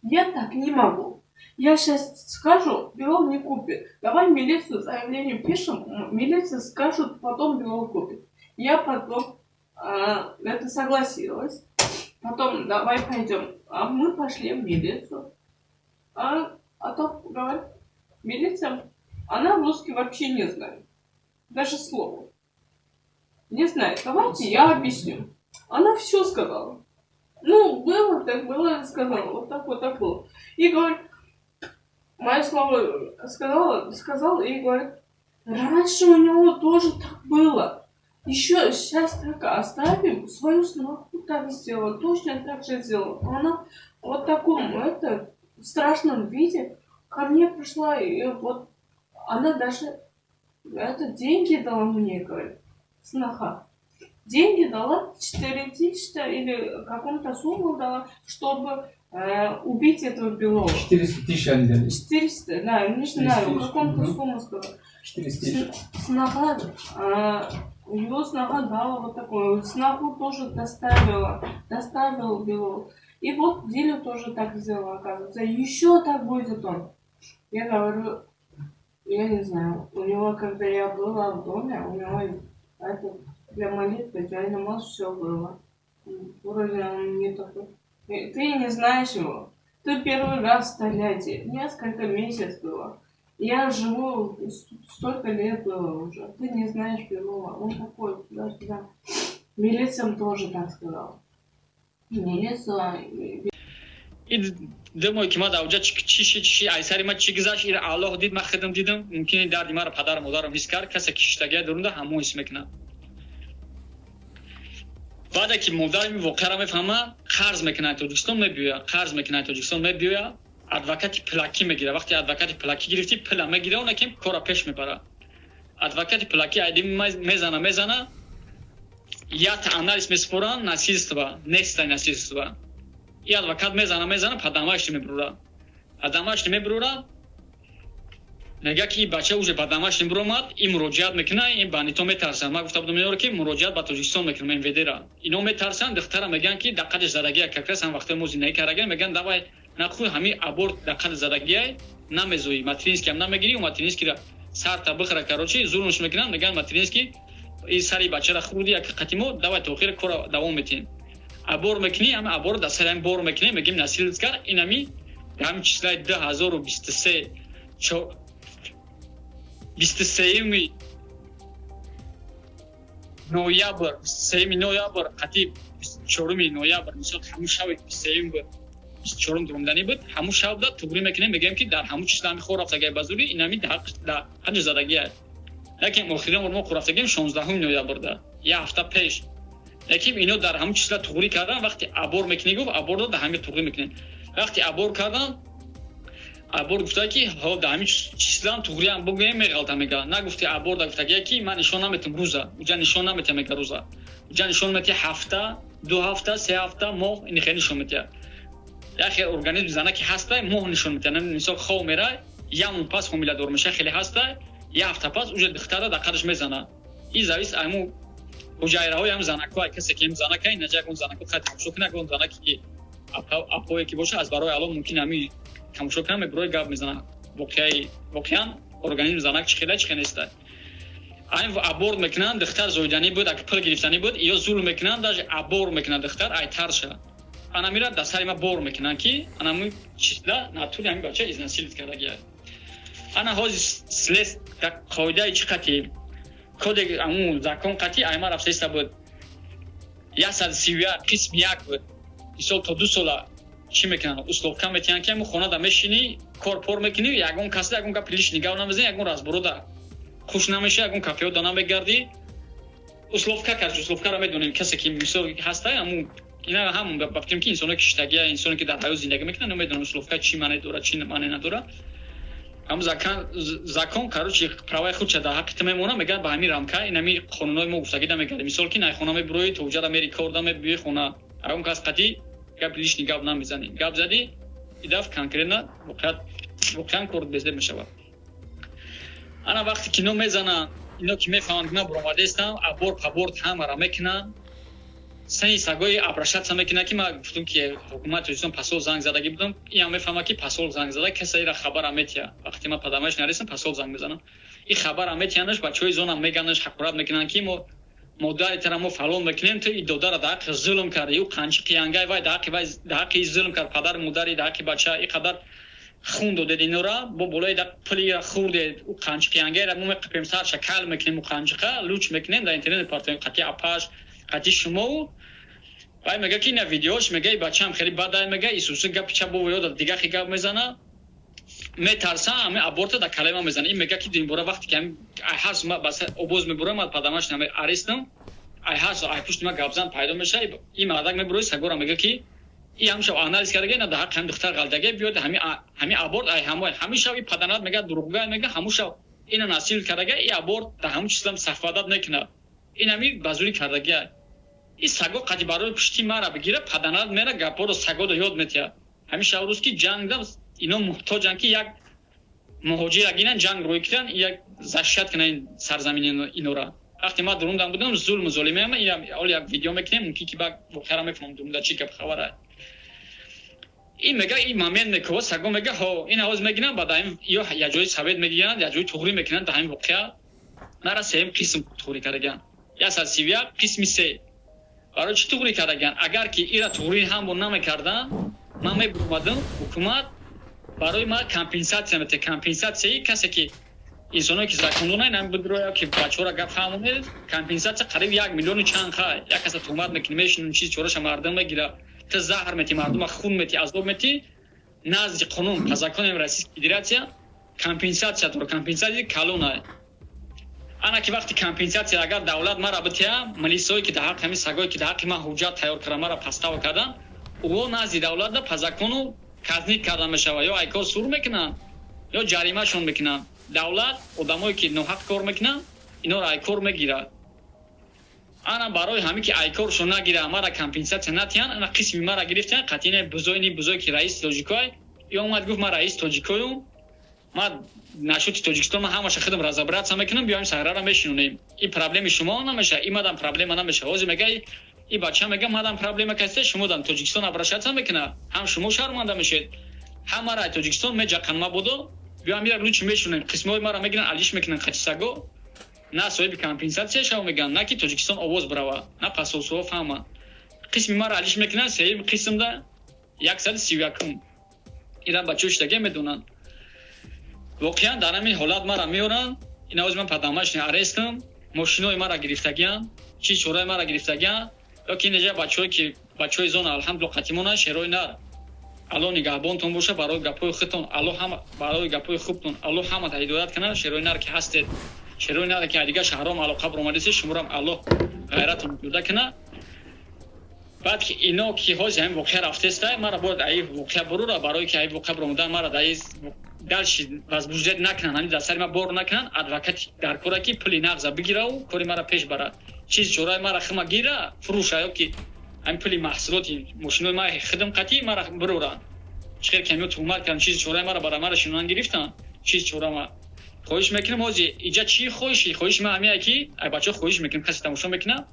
Я так не могу. Я сейчас скажу, Белов не купит. Давай милицию заявление пишем, милиция скажут, потом Белов купит. Я потом это согласилась. Потом давай пойдем. А мы пошли в милицию. А то говорит, милиция, она русский вообще не знает. Даже слова. Не знает. Давайте я объясню. Она все сказала. Ну, было так было, сказала, вот так было. И говорит, мое слово сказала, сказал и говорит, раньше у него тоже так было. Еще сейчас так оставим, свою сноху так сделала, точно так же сделала. Она вот в таком, это, страшном виде ко мне пришла, и вот она даже это деньги дала мне, говорит, сноха. Деньги дала 4000 или какую-то сумму дала, чтобы убить этого Белова. 400 тысяч они дали. 400, да, не знаю, 400 тысяч, каком-то мгм. Сумму сказала. 400 тысяч. Сноха, его сноха дала вот такую, сноху тоже доставила, доставил Белову. И вот Дилю тоже так сделала, оказывается. Еще так будет он. Я говорю, я не знаю, у него, когда я была в доме, у него это для молитвы, для намаз все было. Вроде он не такой. Ты не знаешь его. Ты первый раз в Тольятти. Несколько месяцев было. Я живу, столько лет было уже. Ты не знаешь Белова. Он такой, туда-сюда. Милициям тоже так сказал. Милиция. Ин 2 моҳе ки ман дар оҷа чӣ шид, чӣ айсари ман чӣ гузашт, ира Аллоҳ дид, ман худам дидам. Мумкин дарди маро падару модарам ҳис кард, касе ки шиштагия дурунда ҳамон ҳис мекунад. Баъде ки модарам ин воқеаро мефаҳмад, қарз мекунад, Тоҷикистон мебиёяд, қарз мекунад, Тоҷикистон мебиёяд, адвокати пулакӣ мегирад. Вақте адвокати пулакӣ гирифтӣ, пула мегира, оне ки кора пеш мебарад. Адвокати пулакӣ айди мезана, мезана, якта анализ месупоранд, насильство нестай, насильство. И адвокат мезана, мезана, по-домашнему мебурора, по-домашнему мебурора. Мега ки бача уже по-домашнему буромад. И муроҷиат мекуна, ин бандито метарсанд. Ман гуфта будам инро, ки муроҷиат ба Тоҷикистон мекунам, МВД-ра. Ино метарсанд, духтара мегӯянд, ки даққатиш задагия, как раз ҳам вақте мо зиндагӣ кардагия, мегӯянд, давай нахуй, ҳами аборт даққати задагиай, намезоӣ, материнский ам намегирӣ, материнский ра сарта бихӯра. Короче, зулмш мекунанд, мегӯянд, материнский и сари бачара хӯрди, як қатимо, давай то охира кора давом метиҳем. Аборт мекунӣ, ҳами аборт дар сари ҳами бор мекунем, мегӯем, насилие кард. Инами ҳами число и 2023, 23 ноябр, 23 ноябр қати 24 ноябр, мисол, ҳамун шаби 23-юм буд, 24-ум дуромданӣ буд, ҳамун шабда туғрӣ мекунем, мегӯем, ки дар ҳамун число ҳами хор рафтагиай ба зурӣ, инами дар ҳаҷ задагиай. Лекин охирин бор мо хӯрафтагием 16 ноябрда, як ҳафта пеш. Лекин ино дар ҳамун числа туғрӣ кардан. Вақте аборт мекунӣ, гуфт, аборт дар ҳами туғрӣ мекунем. Вақте аборт кардан, аборт гуфта, ки ҳо, дар ҳамин числам туғриам бугӯем, меғалта, мега. Нагуфти, аборт гуфтагия, ки ман нишон наметам рӯза, уҷа нишон наметам, мега, рӯза уҷа нишон метиҳ, ҳафта, 2 ҳафта, 3 ҳафта, моҳ, ини хеле нишон метиҳад. Яхе организми зана ки ҳаста, моҳ нишон метиҳад. Мисол, хов мерай, як моҳ пас ҳомиладор меша, хеле ҳаста, як ҳафта пас уже духтара дар қадаш мезана. И завис айму ҳуҷайраҳои ҳам занакҳо, касе ки занака, инаҷа ягон занако хай тамошо кунад, ягон занаки ки апое ки боша, аз барои Алло, мумкин ҳами тамошо кунам, меброи гап мезанад. Воқеаи воқеан организми занак чӣ хела, чӣ хел неста. Айн аборт мекунанд, духтар зоиданӣ буд, ак пул гирифтанӣ буд, ё зулм мекунанд, даже аборт мекунанд, духтар айтарша анамира дар сари ма бор мекунанд, ки анами числа натури ҳами бача изнасилить кардагия. Ана ҳози слес қоидаи чӣ қати кодек, аму закон қати айма рафтаиста буд, 131 қисми 1 буд. Мисол, то 2 сола чӣ мекунанд? Условка метиҳанд, ки ҳамун хонада мешинӣ, кор пор мекунӣ, ягон касе ягон гапи лишний гап намезанӣ, ягон разбор ода хуш намеша, ягон кафеода намегардӣ. Условка кард. Условка ро медонем, касе ки мисол ҳаста, ҳамун ина ҳам ба фикрам, ки инсоне ки шиштагия, инсоне ки дар ҳаёт зиндагӣ мекунад, намедонам условка чӣ маъне дорад, чӣ маъне надорад. Ҳам закон, короче, права и худша дар ҳаққи ту мемонад. Мегӯяд, ба ҳамин рамка, инами қонунҳои мо гуфтагида мегардӣ. Мисол, ки най хона мебуроӣ, то уҷара мери, кор да мебиёи хона, ягон кас қатӣ гап, лишний гап намезанӣ. Гап задӣ, идаф конкретно воқеан кор безеб мешавад. Ана вақте ки ино мезананд, ино ки мефаҳманд, ки ман буромадаистам, аборт паборт ҳамара мекунанд, сани сагои обращаться мекунад, ки ман гуфтум, ки ҳукумати Тоҷикистон посол занг задагӣ будам. Иам мефаҳмад, ки посол занг зада, касе ира хабара метиҳад. Вақте ман падамаш нарисам, посол занг мезанам, и хабара метиҳанаш, бачаҳои зонам меганаш, ҳақорат мекунанд, ки мо модари тара мо фалон мекунем, ту и додара дар ҳаққи зулм карди, ӯ қанчи қиянгай вай дар ҳаққи вай, дар ҳаққи зулм кард, падару модари, дар ҳаққи бача и қадар хун додед, инора бо болои пулира хӯрдед, ӯ қанчи қиянгайра мо меқипем, сарша кал мекунем, ӯ қанчиқа луч мекунем, дар интернет партоем, қати апаш, қати шумову. Вай мега, ки ина видеош, мега, и бачаам хеле бадай, мега, Исуси гапи ча бо ёда, дига хи гап мезана, метарса, ами аборта да калема мезана. Ин мега, ки динбора вақте ки ай ҳарс ма бас обоз мебурам, ма падамаш наме арестам, ай ҳарс ай пушти ма гапзан пайдо меша. Ин мардак мебурои сагора, мега, ки и ҳамша анализ кардаге, на да ҳаққи ҳами духтар ғалдаге биёд, ҳами аборт ай ҳамой ҳамин шав. И паданат мега, дурӯғгӯя, мега, ҳамун шав ина насил кардаге, и аборт да ҳамун числам совпадать мекунад, ин ҳами ба зӯрӣ кардагия. И саго қади барои пушти мара бигира, паданат мера, гапҳоро сагодо ёд метиҳад. Ҳамин шав рӯз ки ҷангда ино муҳтоҷанд, ки як муҳоҷир агинан ҷанг рӯй кунанд, як защищать кунанд ин сарзамини инора. Вақте ман дурундам будам, зулму золимиама, ҳол як видео мекунем, мумкин ки баъд воқеара мефаҳмам, дурунда чӣ гап хабара. Ин мега, ин момент мекова, саго мега, ҳо, ин ҳоз мегиранд, баъд ё як ҷои совет мегиранд, як ҷои туғрӣ мекунанд. Дар ҳамин воқеа мара сеюм қисм туғрӣ кардагианд, 131 қисми се. Барои чӣ туғрӣ кардагианд? Агар ки ира туғрӣ ҳамбо намекарданд, ман мебуромадам, ҳукумат барои ман компенсатсия мете. Компенсатсияи касе ки инсоное ки закондонай намбудроя, ки бачаҳоро гап фаҳмонед, компенсатсия қариб 1 миллиону чанд. Хай, як каса туҳмат мекунӣ, мешинӣ, чиз чораша мардум мегира, ту заҳр мети, мардума хун мети, азоб мети, назди қонун, по законам Российской Федерация компенсатсия дора, компенсатсия калона. Ана ки вақти компенсатсия агар давлат мара бития, милисое ки дар ҳаққи ҳамин сагое ки дар ҳаққи ман ҳуҷҷат тайёр карда, мара подстава кардан, ӯ назди давлатда по закону казнить карда мешавад, ё айкор сур мекунанд, ё ҷаримашон мекунанд. Давлат одамое ки ноҳақ кор мекунанд, инора айкор мегирад. Ана барои ҳамин ки айкоршон нагира, мара компенсатсия натиҳанд, ана қисми мара гирифтиан. Қатъи бузоини бузое ки раиси тоҷикой ё омад, гуфт: «Ман раиси тоҷикоюм, ман нашоти Тоҷикистон, ман ҳамаша худам разобраться мекунам, биёем саҳрара мешинонем, и проблеми шумо намеша, и мадам проблема намеша». Ҳозир мега, и бача мега, мадам проблема каста, шумо дам Тоҷикистон обращаться мекуна, ҳам шумо шарманда мешед, ҳам мара Тоҷикистон меҷақан. Мабодо биём ира лучи мешунем, қисмҳои мара мегиран, алиш мекунан қачисаго, на соҳиби компенсатсия шава мегӯянд, на ки Тоҷикистон овоз бирава, на посольство фаҳма. Қисми мара алиш мекунанд, сеюм қисмда, 131-ум. Ира бачаҳо шидаге медонанд. Воқеан дар ҳамин ҳолат мара меоранд. Ин ҳози ман падамашни арестам, мошинои мара гирифтагианд, чиз чораи мара гирифтагианд. Ё ки инҷа бачаҳое ки бачаҳои зона, алҳамдулилла, қатимона шерои нар, Алло нигаҳбонтон боша. Барои гапҳои худтон Алло ҳама, барои гапҳои хубтон Алло ҳамата ҳидоят кунад. Шерои нар ки ҳастед, шерои нар ки дигар шаҳром алоқа баромадисед, шуморам Аллоҳ ғайратон ҷуда кунад. Баъд ки ино ки ҳози ҳамин воқеа рафтеста, мара бояд аи воқеа бурура. Барои ки аи воқеа баромадан, мара даи дальше возбуждать накунанд, ҳамин дар сари ма бор накунанд, адвокати дар кора ки пули нағза бигираву кори мара пеш барад, чиз чораи мара хима гира, фурӯша, ё ки ҳамин пули маҳсулоти мошинои ма хидм қатӣ мара бироранд. Чӣ хел ки туҳмат кардам, чизи чораи мара бара мара шинонан гирифтанд, чиз чора ма хоҳиш мекунем. Ҳози иҷа чӣ хоҳиши? Хоҳиши ма ҳамия ки ай бачаҳо хоҳиш мекунем, касе тамошо мекунад,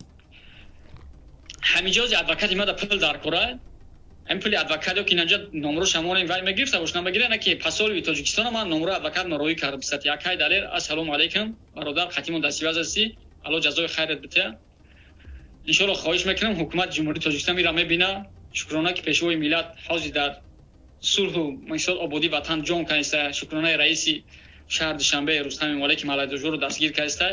ҳамиҷози адвокати мада пул дар кора, ҳамин пули адвокат, ё ки инанҷа номро шамонем, вай мегирифта бош, намегира, на ки посольстви Тоҷикистона ман номрои адвокат роӣ кардам. Писати акай Далер, ассалому алайкум, бародар, қатимон дастиваз ҳастӣ, Алло ҷазои хайрат бития. Иншоалло, хоҳиш мекунам, ҳукумати Ҷумҳурии Тоҷикистон мира мебина. Шукрона, ки пешвои миллат ҳозир дар сулҳу мисол ободии ватан ҷон каниста. Шукронаи раиси шаҳр Душанбе Рустам Эмомалӣ, ки малайдожоро дастгир каниста.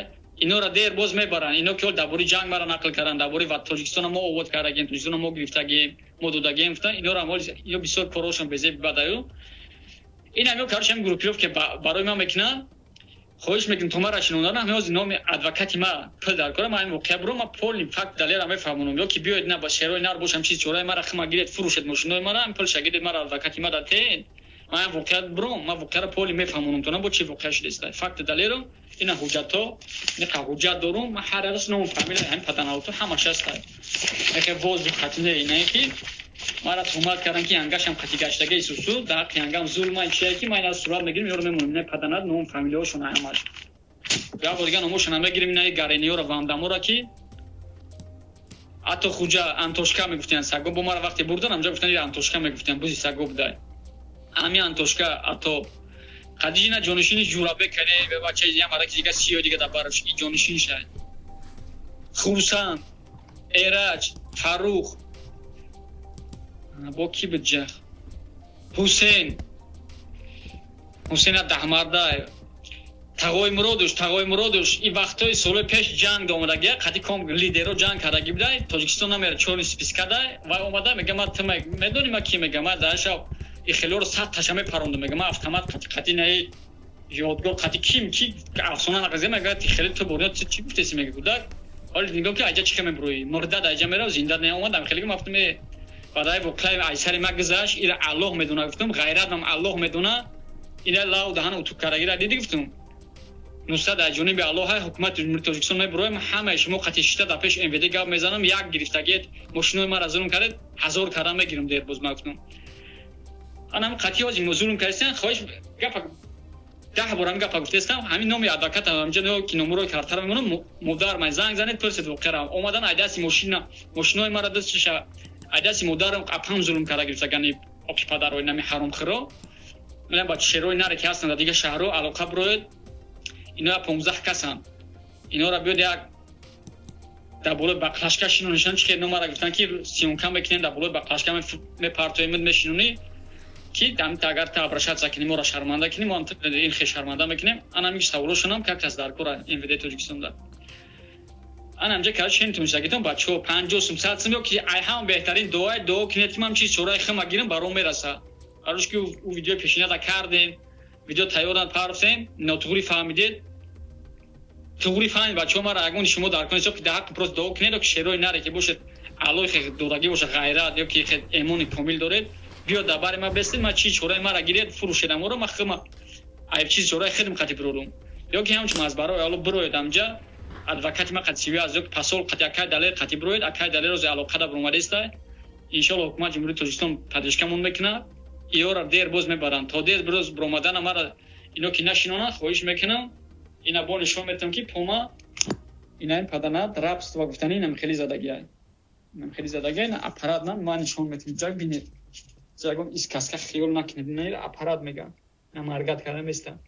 Инора дер боз мебаранд. Ино ки ҳол дар бораи ҷанг мара нақл карданд, дар бораи Тоҷикистона мо обод кардагем, Тоҷикистона мо гирифтагем, мо додагем гуфтанд. Инора ино бисёр корҳошон безеб бадаю. Ин ҳамиё, короче, ҳамин группировка барои ман мекунанд. Хоҳиш мекунам, то мара шинондан, ҳамин номи адвокати ма пул дар кора, ман ҳамин воқеа бурам, ман полный факт далера мефаҳмонам. Ё ки биёед, на ба шерои нар бошам, чиз чораи мара хима гиред, фурӯшед мошинои мара, ҳамин пулша гиред, мара адвокати ма датен, ман ҳамин воқеа бурам, ман воқеаро полный мефаҳмонам, то бо чӣ воқеа шудеста, факти далерам. Ина ҳуҷҷатҳо, инақа ҳуҷҷат дорум ман, ҳар ярас ному фамилия ҳамин паданалото ҳамаш ҳаста. Яке воздух хатине инае ки мара туҳмат кардам, ки янгашам қати гаштаги исусу дар ҳаққи янгам зулма чие, ки ман ина сурат мегирим, ёро мемонам, ина паданат ном фамилияҳошон ҳамаш. Як бор дига номошона мегирим, ина гарениёро, вандамора, ки ҳатто хуҷа Антошка мегуфтиян саго бо мара вақте бурдан амҷа, гуфтан Антошка мегуфтиян, бузи саго будай ҳами Антошка. Ато Хадиҷина ҷонишини Ҷурабек каде, бачаи я мараки дига сиё дига дар бараш ҷонишин шад. Хурсанд, Эраҷ, Фаррух, бо ки буд ҷах, Ҳусейн, Ҳусейна даҳмарда. Тағои Муродуш, Тағои Муродуш, и вақтҳои солҳои пеш ҷанг омадагия, қати ком лидеро ҷанг кардаги будай, Тоҷикистон намера, чёрный списка дай. Вай омада мега: «Ма ту медонӣ ма ки?» Мега: «Ма даша и хелёро 100 таша мепарондум». Мега: «Ма автомат қати наи ёдгор қати ким ки афсона нақазия». Мега: «Ти хеле ту бурё чӣ гуфтеси?» Мега: «Кудак ҳоли нигоҳ ки айҷа чихе мебуроӣ, мурда да айҷа мерав, зинда неомадам». Хеле мафтум, баъдаи воқеа айсари ма гузашт, ира Аллоҳ медона, гуфтум, ғайратам Аллоҳ медона, ина лав даҳан утук кардагира диди, гуфтум. Нусрат аз ҷониби Аллоҳ, ҳукумати Ҷумҳурии Тоҷикистон мебуроем, ҳамаи шумо қати шишта дар пеш МВД гап мезанам. Як гирифтагиет мошинои мара зулм кардед, ҳазор кардан мегирам дер боз, ма гуфтум. Анам қатъи ҳози мо зулм кардистан, хоҳиш гапа 10 бор ҳамин гапа гуфтестам. Ҳамин номи адвокат ҳамҷа ки номурои картара мемонам, модар ман занг занед, пурсед воқеара. Омадан айдасти мошина, мошинои мара дастиша, айдасти модарам, апам зулм карда гирифтагани оқи падарои нами ҳаромхӯро. Ба шерои наре ки ҳастанд дар дигар шаҳрҳо, алоқа бироед. Ино 15 касанд, инора биёд як дар болои баклажка шинонишан. Чи хел номара гуфтан ки съёмка мекунем, дар болои баклажка мепартоемд, мешинонӣ ки агар та обращаться кунӣ, моро шарманда кунӣ, мо ин хел шарманда мекунем. Анами саволошонам как кас дар кора МВД Тоҷикистонда ана ҳамҷа короче шентуншагитон. Бачаҳо, 50 сум, 100 сум ё ки ай ҳам беҳтарин дуои дуо кунед, ки ман чиз чораи хима гирам, баром мераса. Барош ки ӯ видеои пешинада кардем, видео тайёран парфтем, нотуғри фаҳмидед, туғри фаҳмид. Бачаҳо, мара ягони шумо дар кунед, ки дар ҳаққи просто дуо кунед, ё ки шерои наре ки бошед, аллои хе додагӣ боша, ғайрат ё ки эмони комил доред, биёд дар бари ма бестед, ма чи чораи мара гиред, фурӯшед аморо, ма хима айб чиз чораи хидм қати бирорум, ё ки ҳамчун аз барои алло бироед амҷа, адвокати ма қати сиви аз ё ки пасол қати акай Далер қати бироед. Акай Далер рози алоқада биромадеста. Иншоалло, ҳукумати Ҷумҳурии Тоҷикистон поддержка мон мекунад, иёра дер боз мебаранд. То дер боз биромадана мара ино ки нашинонанд, хоҳиш мекунам. Ина бо нишон метавам ки пома ина ин паданат рабство гуфтани, инам хеле задагиай, инам хеле задагиай. Ина аппарат на ман нишон метавам, ҷак бинед, ягон сказка хиёл накунед. Ина аппарат меган, ина маргат карда места,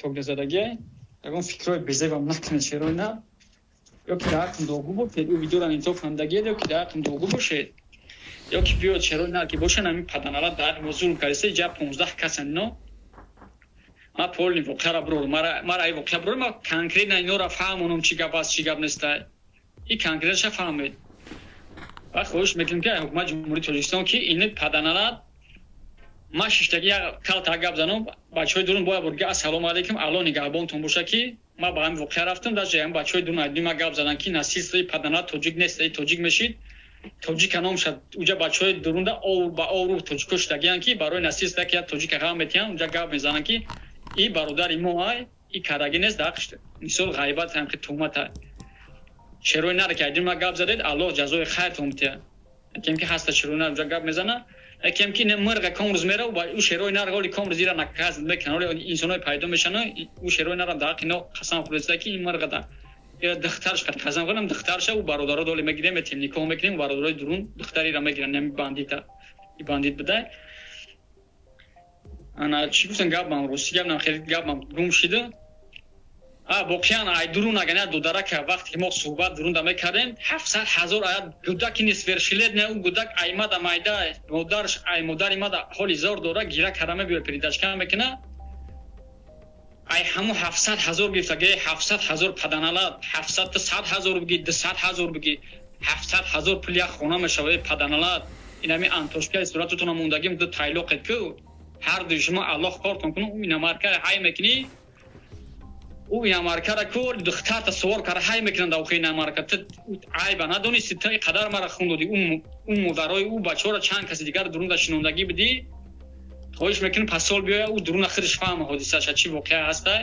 тогда задагиай. Ягон фикрҳои безебам накунед, шерои на, ё ки дар ҳаққм дуогӯ бошед, ӯ видеора инсоф фаҳмидагиед, ё ки дар ҳаққм дуогӯ бошед, ё ки биёд шерои на ки бошанд, ҳамин паданала дар мо зулм кардиста, ҷа 15 касан ино. Ма полный воқеара бирорум, мара ай воқеа бирорум, ма конкретно инора фаҳмонам, чӣ гап аст, чӣ гап неста, и конкретно ша фаҳмед. Ва хоҳиш мекунем ки ҳукумати Ҷумҳурии Тоҷикистон ки ини паданалат ма шиштаги як калта гап занам. Бачаҳои дурун бояд бурги. Ассалому алайкум, Алло нигаҳбонтон боша, ки ма ба ҳамин воқеа рафтам. Даже ҳамин бачаҳои дурун айдуни ма гап задан ки насильство и паданалат тоҷик нест, тоҷик мешид, тоҷика ном шад. Уҷа бачаҳои дурунда ба овру тоҷико шудагиянд, ки барои насильство ки як тоҷика ғам метиҳанд, уҷа гап мезананд, ки и бародари мо ай и кардаги нест. Дар мисол ғайбат ҳам ки туҳмат ай. Шерои наре ки айдуни ма гап задед, Аллоҳ ҷазои хайртон битиҳад. Якем ки ҳаста шерои нар уҷа гап мезана, якем ки мирға комрӯз мера, ӯ шерои нар ҳоли комрӯз ира наказ мекунад, ҳоли инсонҳое пайдо мешаванд, ӯ шерои нарам дар ҳаққи ино қасам хӯрдиста, ки ин мирға да духтарш қад қасам хӯрдам, духтарша ӯ бародаро доли мегирем, метем никоҳ мекунем, бародарои дурун духтарира мегиранд, нами бандита, и бандит будай. Ана чӣ гуфтам, гапам рости гапнам хеле гапам гум шида. А воқеан ай дурун агар на додарака, вақте ки мо суҳбат дурунда мекардем, 700 000 ая гудаки несовершеннолетний, ӯ гудак аймада майда, модарш ай модари мада ҳоли зор дора, гира кара мебиёр, передачка мекуна. Ай ҳаму 700 000 гирифта, 700 000 паданала, ҳафтсад 100 000 биги, 200 000 биги, 700 000 пул як хона мешава, паданалат. Инами антошкаи сурататона мондагим, ду тайлоқет ку ҳар дуи шумо, Аллоҳ кортон куну. Ӯ иномарка ҳай мекунӣ, ӯ иномаркара ку духтарта сувор кара ҳай мекунанд. Охи иномарка ту айба надонисти, ту қадар мара хун додӣ, ӯ модарои ӯ бачаҳоро, чанд каси дигар дурунда шинондагӣ бидӣ. Хоҳиш мекунем, пасол биёя, ӯ дуруна худаш фаҳма ҳодисаша, чӣ воқеа ҳаста.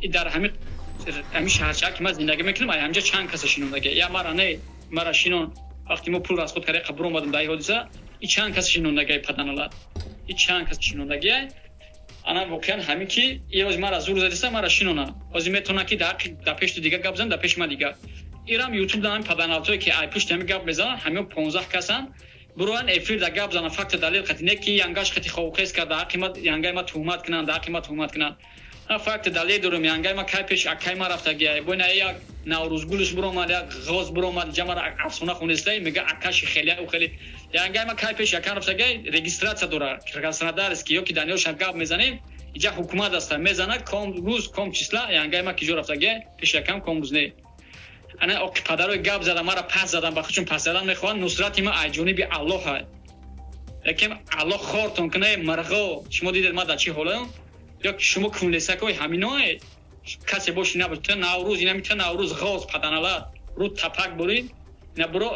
И дар ҳами шаҳрча ки ман зиндагӣ мекунам, ай ҳамҷа чанд каса шинондагӣ, я мара не, мара шинон. Вақте мо пул расход карда қабр омадам дар ин ҳодиса, и чанд каса шинондагиай, паданалат, и чанд каса шинондагиай. Ана воқеан ҳамин ки и ҳози мара зур задиста, мара шинона, ҳозир метавона ки дар пеши дига гап зан, дар пеши ман дига ирам ютуб да ҳамин паданалатое ки ай пушти ҳамин гап мезананд, ҳамин 15 касан буроян, эфир да гап зананд, факта далел қати, не ки янгаш қати ховхез кард, дар ҳаққи ма янгай ма туҳмат кунанд, дар ҳаққи ма туҳмат кунанд. Факти далел дорем, янгай ма кай пеш акай ма рафтагиай, бо ина як наврӯзгулш биромад, як ғоз биромад, ҷамара афсона хонистай, мега акаши хеле ӯ хеле. Янгай ма кай пеш акан рафтагиай, регистрация дора Краснодарский, ё ки Даниёшам гап мезанем. Иҷа ҳукумат аста, мезана ком рӯз, ком числа янгаи ма киҷо рафтагия, пешакам ком рӯз не. Ана оқи падарои гап зада, мара пас задан, ба худшон пас задан мехоҳанд. Нусрати ма ай ҷониби Аллоҳ ай, лекин Аллоҳ хортон куна, мирғо. Шумо дидед, ма дар чӣ ҳолаам? Ё ки шумо кунлесакои ҳаминое касе боши, набош. Та Наврӯз инами, та Наврӯз ғоз паданалат рӯ тапак бурид. Ина буро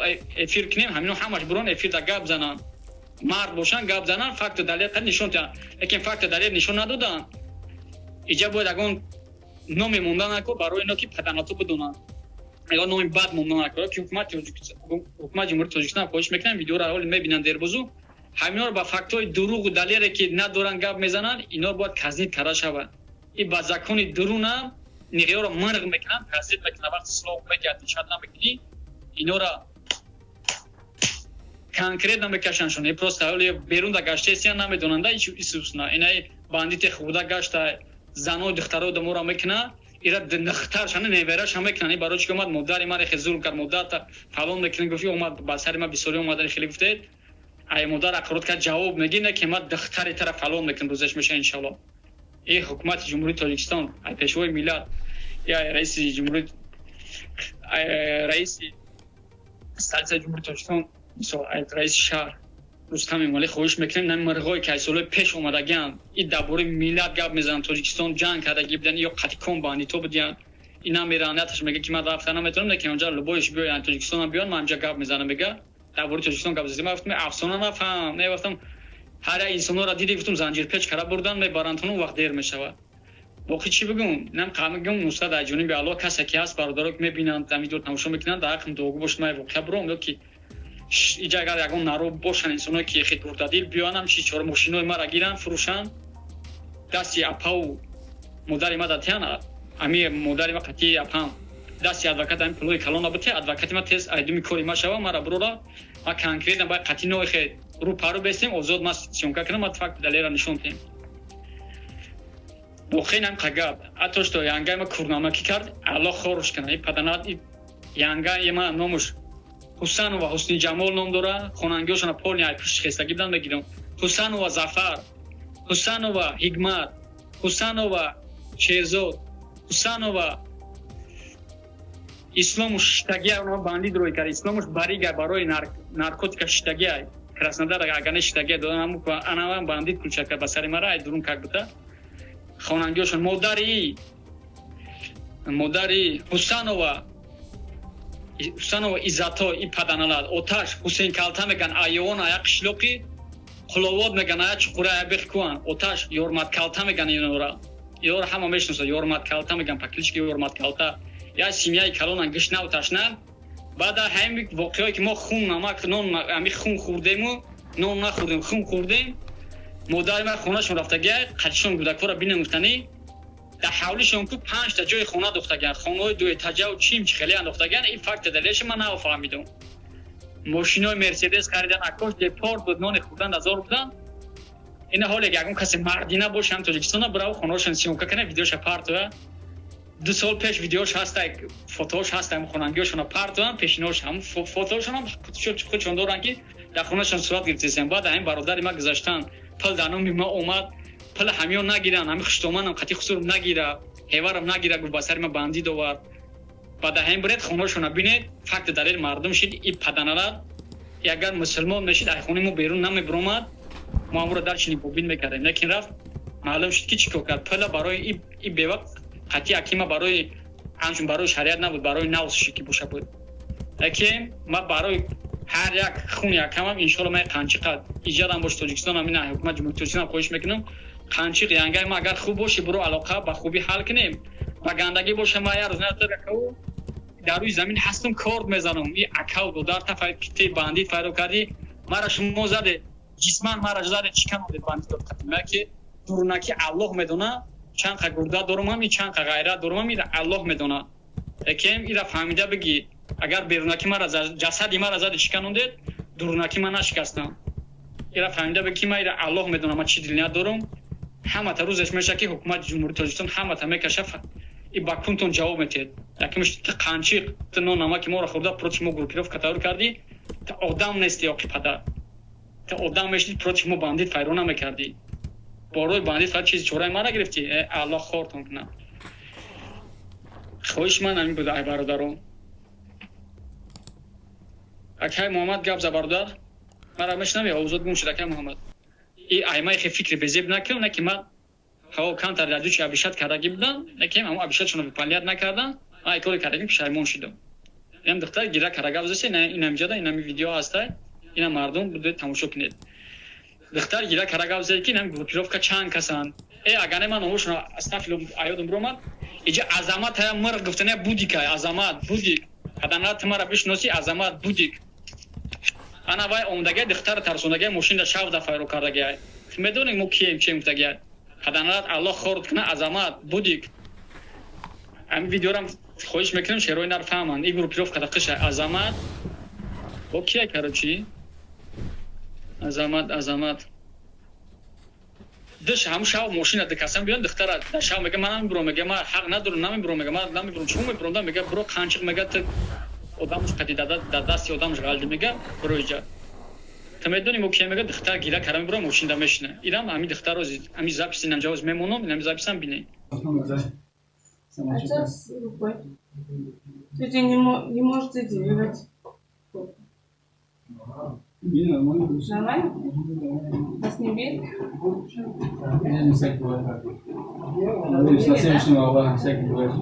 эфир кунем, ҳамино ҳамаш бурон эфир да гап зананд, мард бошанд, гап зананд, факту далел нишон диҳанд. Лекин факту далел нишон надоданд. Иҷа бояд ягон номе монда нако барои ино, ки паданато бидонанд, ягон номи бад монда нако, ки ҳукумати Ҷумҳурии Тоҷикистон хоҳиш мекунам, видеоро ҳоли мебинанд дербозу, ҳаминҳоро ба фактҳои дурӯғу далеле ки надоранд гап мезананд, инҳоро бояд казнить карда шавад. И ба закони дурунам ниғиёро мирғ мекунанд, казнить мекунанд. Вақти слов мекард, чат намекунӣ, инора конкретно мекашандшон. Просто ҳоли берун да гаштаесиян, намедонанда исусна. Инаи бандите хурда гашта, занои духтаро дамора мекуна, ира нахтаршана, невераша мекунанд. Барои чи омад, модари ман хеле зулм кард, модарта фалон мекунад, гуфти омад ба сари ма бисёри омадан, хеле гуфтед, ай модар ақрот кард, ҷавоб меги, не ки ма духтари тара фалон мекунам, рӯзаш меша, иншалло. И ҳукумати Ҷумҳурии Тоҷикистон, ай пешвои миллат, я раиси ҷумҳури, раиси столицаи Ҷумҳурии Тоҷикистон, мисол, раиси шаҳр Рустам Эмомалӣ, хоҳиш мекунем, нами мирғое ки аз солҳои пеш омадагианд, и дар бораи миллат гап мезананд, Тоҷикистон ҷанг кардагӣ буданд ё қатикон бандито будиянд, ина меранд, яташ мега ки ман рафта наметавонам, лекин онҷа любоиш биёянд, Тоҷикистонам биёянд, ман инҷа гап мезанам, мега дар бораи Тоҷикистон гап задем. Ман гуфтам, афсона нафаҳм, не, гуфтам, ҳар як инсонҳоро диди, гуфтам, занҷирпеч кара бурдан мебаранд, он вақт дер мешавад. Боқӣ чӣ бигӯм? Нам мегӯм, нусрат дар ҷониби Аллоҳ. Касе ки ҳаст, бародаро ки мебинанд, дар видео тамошо мекунанд, дар ҳаққим дуогӯ бошад, ман воқеа буром ё ки иҷа агар ягон наро бошанд, инсоное ки хел дурдадил биёянам, чи чора мошинои мара гиранд, фурӯшанд, дасти апау модари ма датиян, ами модари ма қатъи апам дасти адвокат, ами пулои калона бите, адвокати ма тез айдуми кори ма шава, мара бурора, ма конкретно бай қатъи ное хе рӯ пару бестем, озод ма съёмка кунам, ма факт далера нишон диҳем. Воқеан ам қагаб ато что янгай ма курнамакӣ кард, Аллоҳ хоруш кана и паданат. Янга ма номуш Ҳусанова Ҳусни Ҷамол ном дора, хонангиҳошона полни ай пушти хестагӣ будан мегирам. Ҳусанова Зафар, Ҳусанова Ҳикмат, Ҳусанова Шерзод, Ҳусанова Исломуш шиштагия, онҳо бандит рӯй кард, Исломуш барига барои наркотика шиштагия, Краснодар агане шиштагия додан, анава бандит кулча кард ба сари мара, ай дурун как бута хонангиҳошон. Модари Ҳусанова Иззато, и паданалад оташ Ҳусейн Калта меган, айёвон ая қишлоқи Қуловод меган, ая чуқура, ая бехкуан, оташ Ёрмат Калта меган. Инора ҳама мешиносад, Ёрмат Калта меган, по кличке Ёрмат Калта. Я семьяи калонан, гишнаву ташна. Баъда ҳамин воқеое ки мо хун намак нон, ами хун хӯрдему нон нахӯрдем, хун хӯрдем. Модари ман хонашон рафтагия, қатишон кӯдакҳоро бинем гуфтанӣ, дар ҳавлишон ку панҷта ҷои хона дохтагиан, хонаҳои дуэтажау чим чи хеле андохтагиан. Ин факта далелша ман нафаҳмидум. Мошинои Мерседес харидан, акош депорт буд, нони хӯрдан азор будан. Ина ҳоле ягон касе мардина боша, ҳам Тоҷикистона бирав, хонаҳошон съёмка кана, видеоша партоя. 2 сол пеш видеош ҳаста, фотош ҳаста, хонангиҳошона партоян, пешинош ҳам фотоошонам худшон доранд, ки дар хонашон сурат гирифтесем. Баъд ҳамин бародари ма гузаштан, пул дар номи ма омад, пул ҳамиён нагиранд, ҳами хуштоманам қатъи хусурм нагира, ҳеварам нагира, гуфт, ба сари ма бандид овард. Баъд ҳамин биред, хонаҳошона бинед, факти далел мардум шид. И паданалад агар мусулмон мешид, ай хонаи мо берун намебиромад, мо ҳамуро дар чини бобин мекардем. Лекин рафт, маълум шуд, ки чӣ кор кард. Пула барои и бева қатъи акима, барои ҳамчун барои шариат набуд, барои навсши ки боша буд. Лекин ма барои ҳар як хуни якамам, иншоалло, ман қанчиқа иҷадам бош, Тоҷикистонам, ина ҳукумат Ҷумҳурии Тоҷикистонам хоҳиш мекунам, қанчиқ янгаи ма агар хуб боши, буро алоқа ба хубӣ ҳал кунем, ба гандагӣ боша, ма як рӯз дар рӯи замин ҳастум, корд мезанам. И акав додар тафти бандит файро кардӣ, мара шумо заде, ҷисман мара заде, чӣ каноде бандит дод қатима, ки дурунаки Аллоҳ медона чанд қа гурда дорумам и чанд қа ғайрат дорумам, ира Аллоҳ медона. Лекин ира фаҳмида бигӣ, агар берунаки мара, ҷасади мара заде, чӣ канондед, дурунаки ман нашикастам. Ира фаҳмида бигӣ, ки ма ира Аллоҳ медона ма чӣ дилният дорум. Ҳамата рӯзеш меша, ки ҳукумати Ҷумҳурии Тоҷикистон ҳамата мекаша и ба кунтон ҷавоб метиҳед. Якимш ту қанчиқ, ту нон намаки моро хӯрда, против мо группировка тайёр кардӣ, ту одам нести, оқи падар. Ту одам мешди, против мо бандит файро намекардӣ. Борои бандит фақат чизи чораи мара гирифтӣ. Аллоҳ хортон кунад. Хоҳиши ман ҳамин буда, ай бародарон. Акай Муҳаммад, гап за, бародар. Мара мешунавӣ? Овозот гум шуд, акай Муҳаммад. И аймаи хе фикри безеб накунам, не ки ман ҳаво камтар дар дучи обещать кардагӣ будам, не ки ҳамо обещать шуно выполнять накардам. Ай коре кардагим, пушаймон шудам. Инам духтар гира кара гап засе, инам ҷада, инами видео ҳастай, ина мардум будед, тамошо кунед. Духтар гира кара гап зад, ки инам группировка чанд касанд. Агар не, ман номошуно астафило аёдам биромад. Иҷа Азамат ҳая мирғ гуфтане будикай, Азамат будик. Каданра ту мара бишноси, Азамат будик. Ана вай омдагай, духтара тарсондагай, мошинда шав дафайро кардагай. Медонем мо кием, чем гуфтагай. Каданрат Аллоҳ хорд куна, Азамат будик. Ҳамин видеорам хоҳиш мекунам, шерои нар фаҳманд. Ин группировка да қиша Азамат. Бо кия, короче? Азамат, Азамат. Диш ҳамун шав мошина дикасан биён, духтара дар шав мега, ман намебурам, мега, ман ҳақ надорам, намебурам, мега, ман намебурам, чун мебурам, мега, буро қанчиқ, мега, ту одамш қади дар дасти одамш ғалди, мега, буро иҷа. Ту медонӣ мо кия, мега, духтар гира кара мебурам, мошинда мешина. Ирам ҳамин духтаро ҳамин запись инам ҷавоз мемонам, инами запись ам бинед. А что с рукой? Тетя не можете двигать. Нормально. Нормально? Вас не били? Я не всякий бывает. Надеюсь, на следующем Аллаха всякий бывает.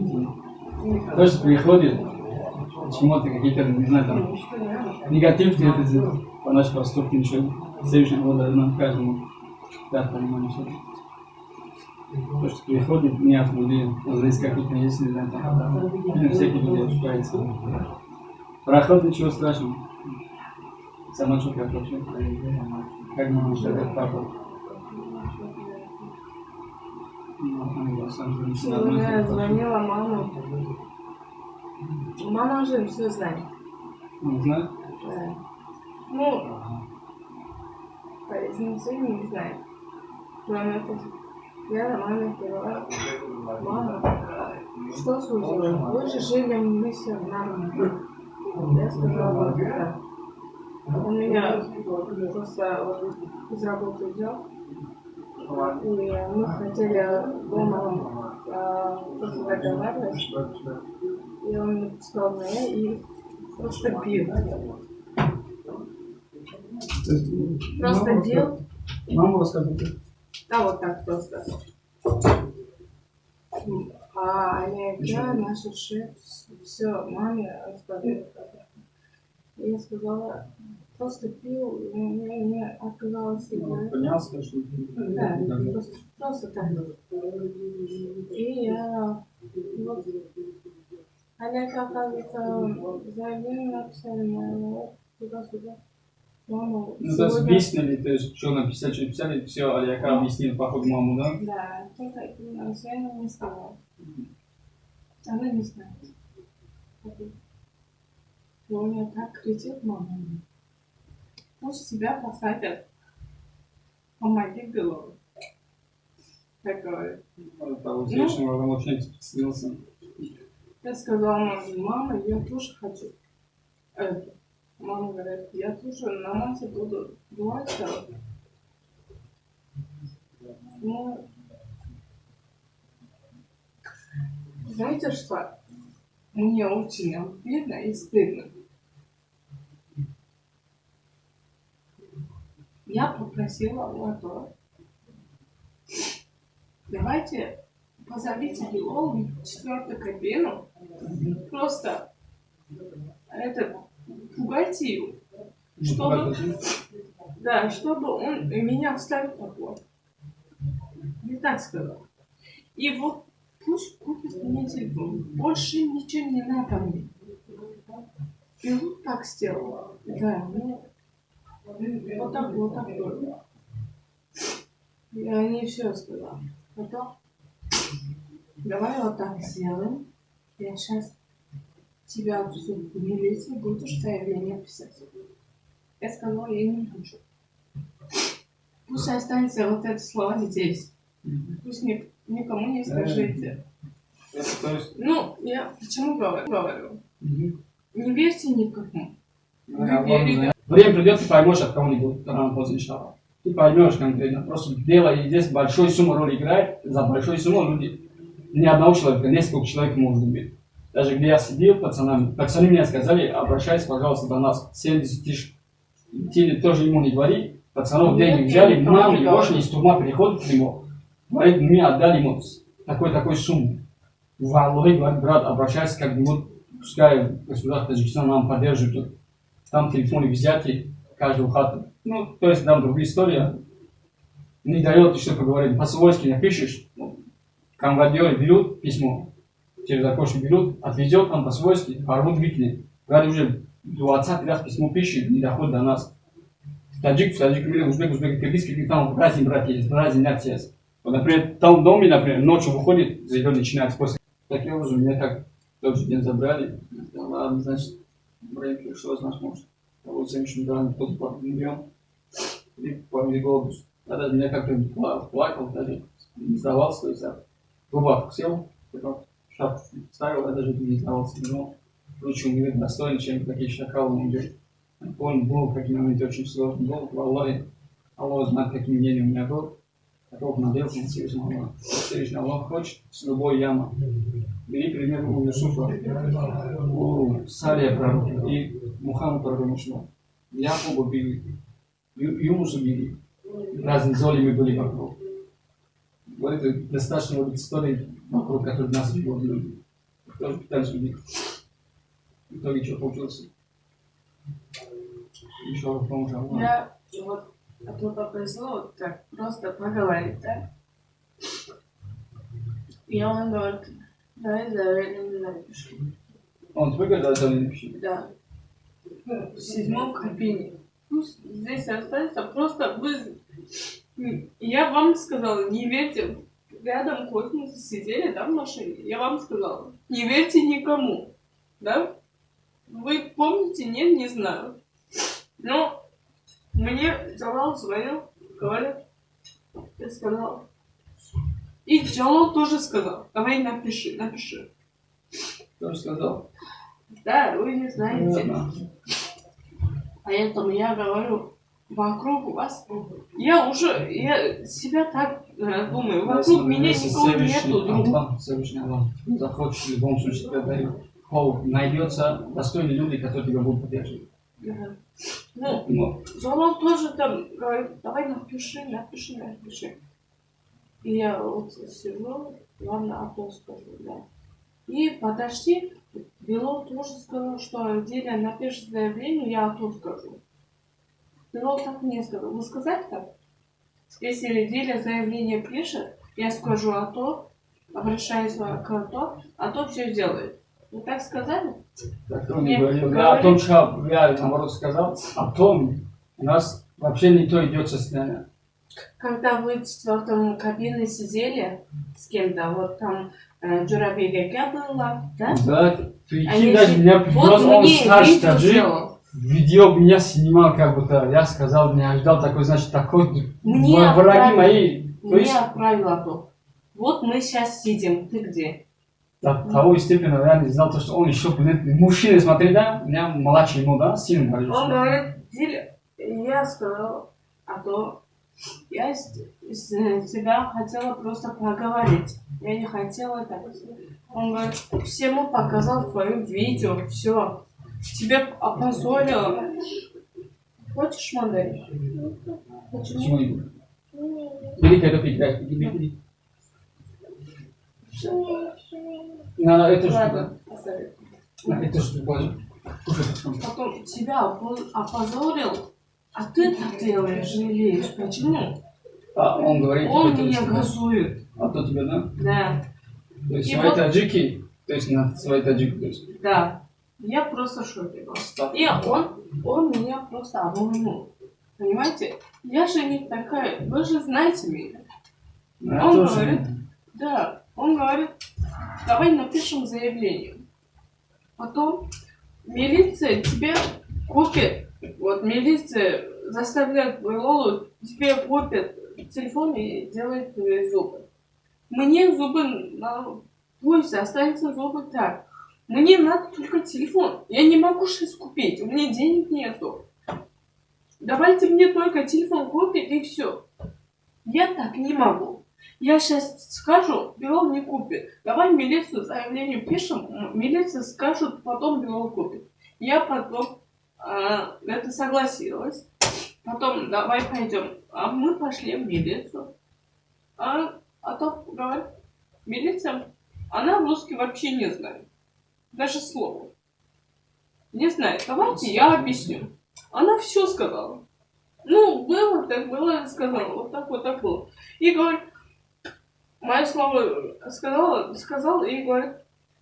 То, что приходит, чему-то какие-то, не знаю, там, негатив это по нашей поступке, ничего. Следующий год нам каждому дать понимание все. То, что приходит не от людей, а здесь какие-то есть, не знаю, там, ну, всякие люди ошибаются. Проход, ничего страшного. Сама что как вообще? Как мама считает, папа? Ну, сам же Сегодня я звонила маму. Мама уже все знает. Не знает? Да. Ну, по изначально не знает. Кроме этого, я маме говорила: мама, что случилось? Вы же жили вместе нормально. Я сказала, вот так. Он меня просто вот из работы взял. И мы хотели дома просто договаривать. И он написал меня и просто бил. Просто бил. Маму рассказывайте. Да, вот так просто. А Аляка, наша шеф, все маме рассказывает. Я сказала, просто пил, я не отказалась играть. Поднялся, что Да, просто, просто так. И я вот Аляка, оказывается, заявление написали на туда-сюда. Маму Ну, то есть сегодня объяснили, то есть, что написали, что написали, все, Аляка объяснил, походу, маму, да? Да, только Алексеевна не сказала. Она не знает. И у меня так кричит мама. Пусть тебя посадят. Помоги голову. Так говорит. Ну, того следующего он вообще не спустился. Я сказала маме: мама, я тоже хочу. Это. Мама говорит, я тоже на мате буду дуа делать. Ну, знаете что? Мне очень обидно и стыдно. Я попросила у этого: давайте позовите его в четвертую кабину, просто это, пугайте его, чтобы, да, чтобы он меня оставил такой. Не так сказал. И вот пусть купит мне телефон. Больше ничего не надо мне. И вот так сделал. Да, ну, вот так, вот так только. Я не все сказала. Потом, давай вот так сделаем. Я сейчас тебя отвезу в милицию, будешь заявление писать. Я сказала, я не хочу. Пусть останется вот это слово здесь. Пусть никому не скажите. Это, то есть. Ну, я почему говорю? Мгм. Не верьте никому. Ну, Вы верите. Время придет, ты поймешь от кого-нибудь рано поздно, иншаллах. Ты поймешь конкретно. Просто дело и здесь большой сумма роль играет. За большой сумму люди, не одного человека, несколько человек может убить. Даже где я сидел пацанами, пацаны мне сказали: «Обращайся, пожалуйста, до нас, 70 тысяч». Ты тоже ему не говори, пацанов Нет, деньги я взяли, никому мамы не его говорю. из тюрьмы приходит к нему, говорит, мы отдали ему такой-такой сумму. Валлоҳи, говорит, брат, обращайся как-нибудь, пускай государство Таджикистан нам поддержит. Там телефоны взяты, каждую хату. Ну, то есть там другая история. Не дает еще поговорить. По-свойски напишешь, ну, конвоиры берут письмо, через окошко берут, отвезет там по-свойски, порвут, выкинет. Говорит, уже 20 раз письмо пишет, не доходит до нас. Таджик, таджик, узбек, узбек, киргиз, там разные братья есть, разные нации есть. Вот, например, там в доме, например, ночью выходит, зайдет, начинает после. Таким образом, меня как тот же день забрали. Да ладно, значит, время пришло, значит, может, вот 70 грамм кто-то миллион. И помегло. Тогда меня как-то плакал, даже не сдавался, то есть я губа сел, потом шапку ставил, я даже не сдавался. Но лучше умереть достойно, чем такие шакалы умереть. Помню, был какие моменты очень сложный был, валлахи, Аллах знает, какие мнения у меня был. Такого надеялся на Всевышнего Аллаха. Всевышний Аллах хочет с любой ямы. Бери пример у Юсуфа, у Салия пророка и Мухаммад пророка. Якуба били, Юнуса били. Разные золимы были вокруг. Вот это достаточно вот истории вокруг, которые нас живут люди. Тоже пытались убить. В итоге что получилось? Еще поможет Аллах. Я вот, а то попросила вот так просто поговорить, да? И он говорит, давай заявление напишем. Он тебе говорит, давай заявление напиши? Да. В седьмом кабине. Пусть здесь останется, просто вы... Я вам сказала, не верьте. Рядом космосы сидели, да, в машине. Я вам сказала, не верьте никому. Да? Вы помните? Нет, не знаю. Но мне Джалал звонил, говорит, я сказала. И Джалал тоже сказал, давай напиши, напиши. Тоже сказал? Да, вы не знаете. Да. Поэтому я говорю, вокруг вас, я уже, я себя так думаю, вокруг меня никого нету, друг. Аллах, Всевышний Аллах, захочешь, в любом случае тебя дает. Найдется достойные люди, которые тебя будут поддерживать. Да. Ну, Джалал тоже там говорит, давай напиши, напиши, напиши. И я вот сижу, ладно, а то скажу, да. И подожди, Белов тоже сказал, что Диля напишет заявление, я а то скажу. Белов так мне сказал. Вы сказали так? Если Диля заявление пишет, я скажу а то, обращаюсь к а то все сделает. Вы так сказали? Так он не говорил. Я о том, что я наоборот сказал, о том у нас вообще не то идет состояние. Когда вы в четвертом кабине сидели с кем-то, вот там Джурабек была, да? Да, прикинь, даже меня привез, он старший таджик, видео меня снимал, как будто я сказал, не ожидал такой, значит, такой, мне враги мои. Мне есть... отправила то. Вот мы сейчас сидим, ты где? До того степени я не знал, то, что он еще, блин, мужчина, смотри, да, меня младше ему, да, сильно даже. Он говорит, я сказал, а то я с тебя хотела просто поговорить. Я не хотела так. Он говорит, всему показал твое видео, все. Тебя опозорила. Хочешь мандарин? Почему не буду? Бери, когда играть, бери, бери. На, это же. На, это же Потом тебя опозорил. А ты так делаешь, жалеешь. Почему? А, он говорит... Он меня газует. А то тебя, да? Да. То есть и свои вот... таджики, то есть на свои таджики, то есть. Да. Я просто в шоке была. И он меня просто обманул. Понимаете? Я же не такая, вы же знаете меня. Ну, он говорит, да, он говорит, давай напишем заявление. Потом милиция тебе купит. Вот милиция заставляет Лолу, тебе купят телефон и делает тебе зубы. Мне зубы, пусть останется зубы так. Мне надо только телефон. Я не могу сейчас купить, у меня денег нету. Давайте мне только телефон купит, и все. Я так не могу. Я сейчас скажу, Билол не купит. Давай в милицию заявление пишем, милиция скажут, потом Билол купит. Я потом это согласилась. Потом давай пойдем. А мы пошли в милицию. А то говорит, милиция, она русский вообще не знает. Даже слова. Не знает. Давайте я объясню. Она все сказала. Ну, было так было, сказала. Вот так было. И говорит, мое слово сказала, сказал и говорит,